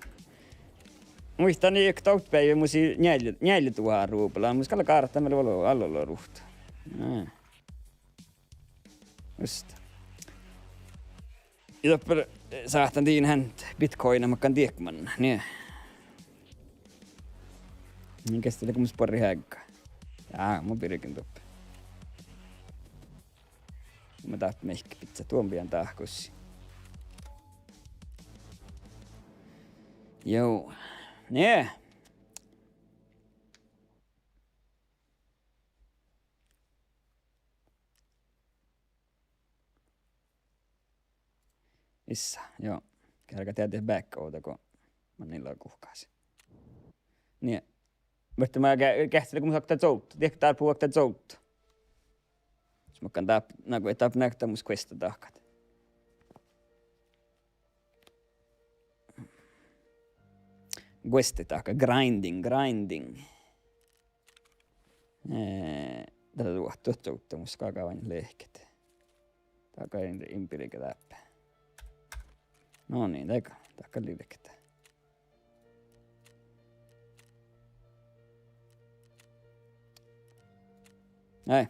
Muittán, nie dovddebeaivvi mus lei njealje, njealje duhát rubla, mus gal gártá mii olu, olu, olu ruht. Nai. Just. Ja doppe sáhtán dien hán bitcoina makkár diekmanna, nie. Mii geastit leat mus buorre heagga. Ja, mun birgen doppe. Mun dáppe mihkke biccá, duon bijan dahkus. Joo. Nie. Issa, joo. Kerga dieđe beakka ovda go manne lea guhkás. Nie. Muhto ma ge-, geahččala go mus okta čovdda, diekka dál buu okta čovdda. Mus makkán dáp-, nagu, dál neaktamus guesta dahkat. Guesta dahkat, grinding, grinding. Eh, dat lea duohta ovtta mus galgá lehket. Dakkár in-, in birge dáppe. No niin, dat gal, dat gal lei dego. Ai.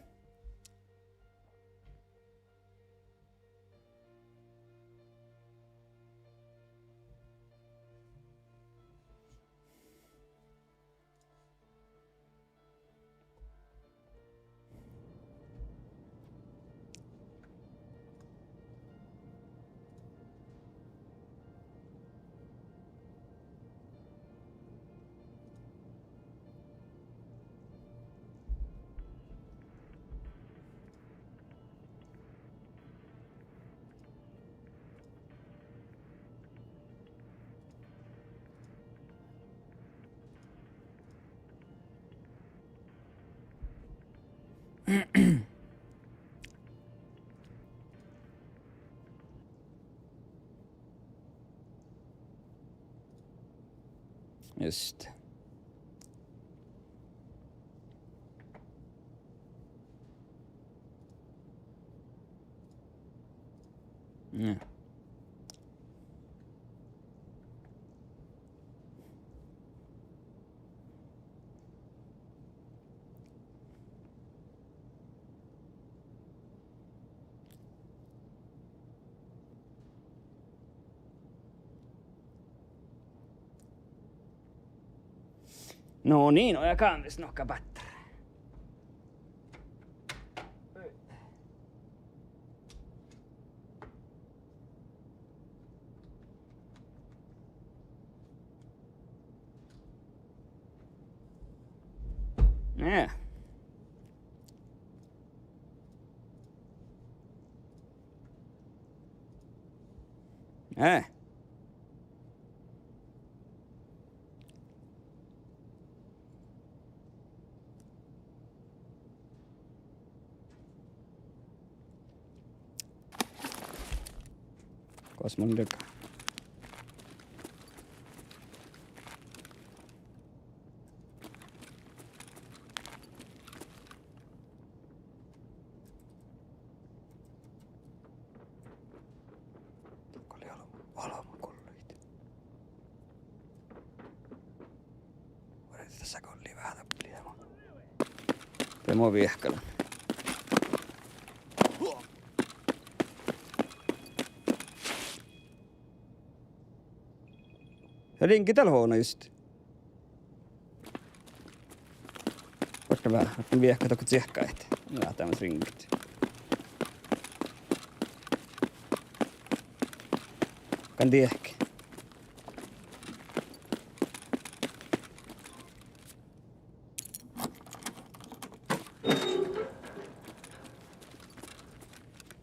Just. Joo. No niin, og jeg kan visst noe bedre. Ja. Eh. Gos mun dego? Doppe lei olbmo, olbmo gulluid. Vuordiidit dasa gulli veahá doppe, de mo, de mo viehkalan. Ja ringe dal hui just. Vuortán veahá, vuortán viehkat dohko ciehkái. Ja, dat mus ringet. Gal diehke.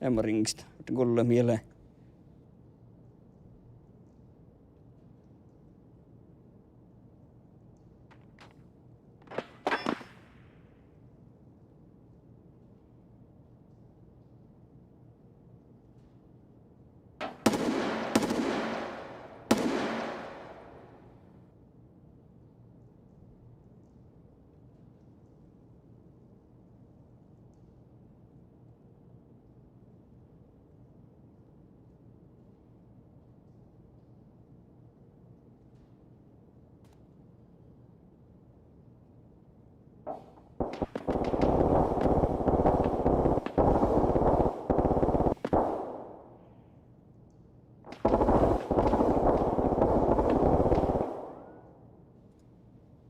Ii mo ringest, vuortán gullat mielle.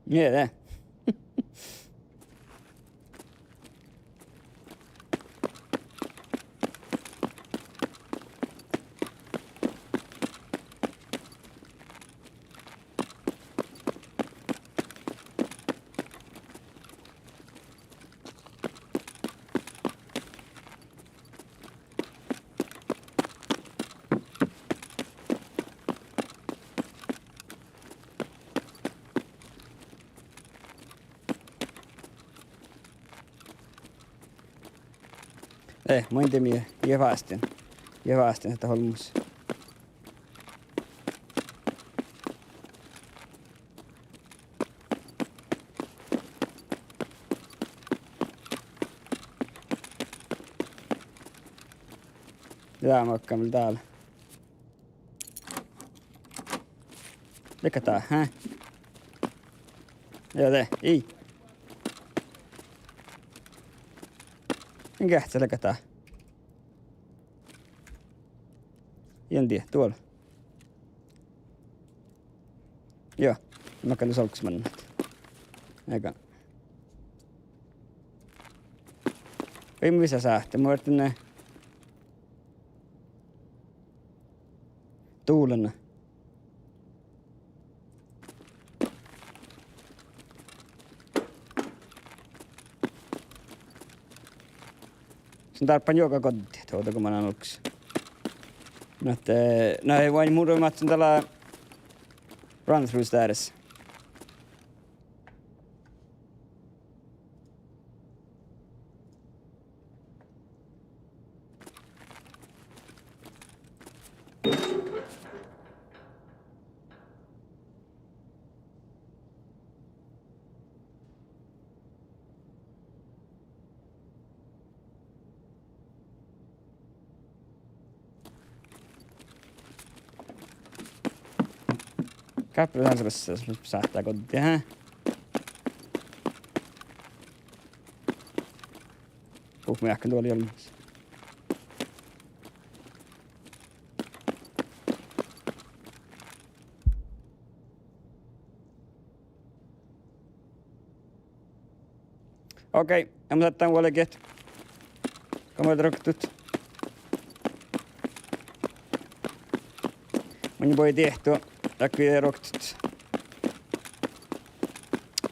Ie, de. Eh, mun de mii, ii vástán. Ii vástán ahte olmmoš. Dá makkár dál. Leaga dát, há? Ja de, ii. In geahččat leaga dát. Ii, in dieđe, duola. Juo, makkár lea olggos mannat. Eaga. Ii, mis sáhtte, mun erten dulan. Son dárbbašan juoga goddit ovdal go manan olggos. Na ahte, na, ii, vuoi, mun ruohkasin dál run-through-stæris. Gáppe sáhtát goddit, há? Guhkki meahkán duolii olmmoš. Okei, ja mun sáhtán vuolgit. Go mun ruoktot. Mun boi diehtu, dakko vie ruoktot.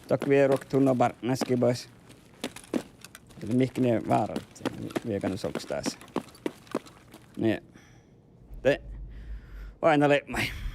Dakko vie ruoktot unna bártnás gii bas. Mihkkege várra, vie gal nu olggos dás. Nie. De oaidná leat maid.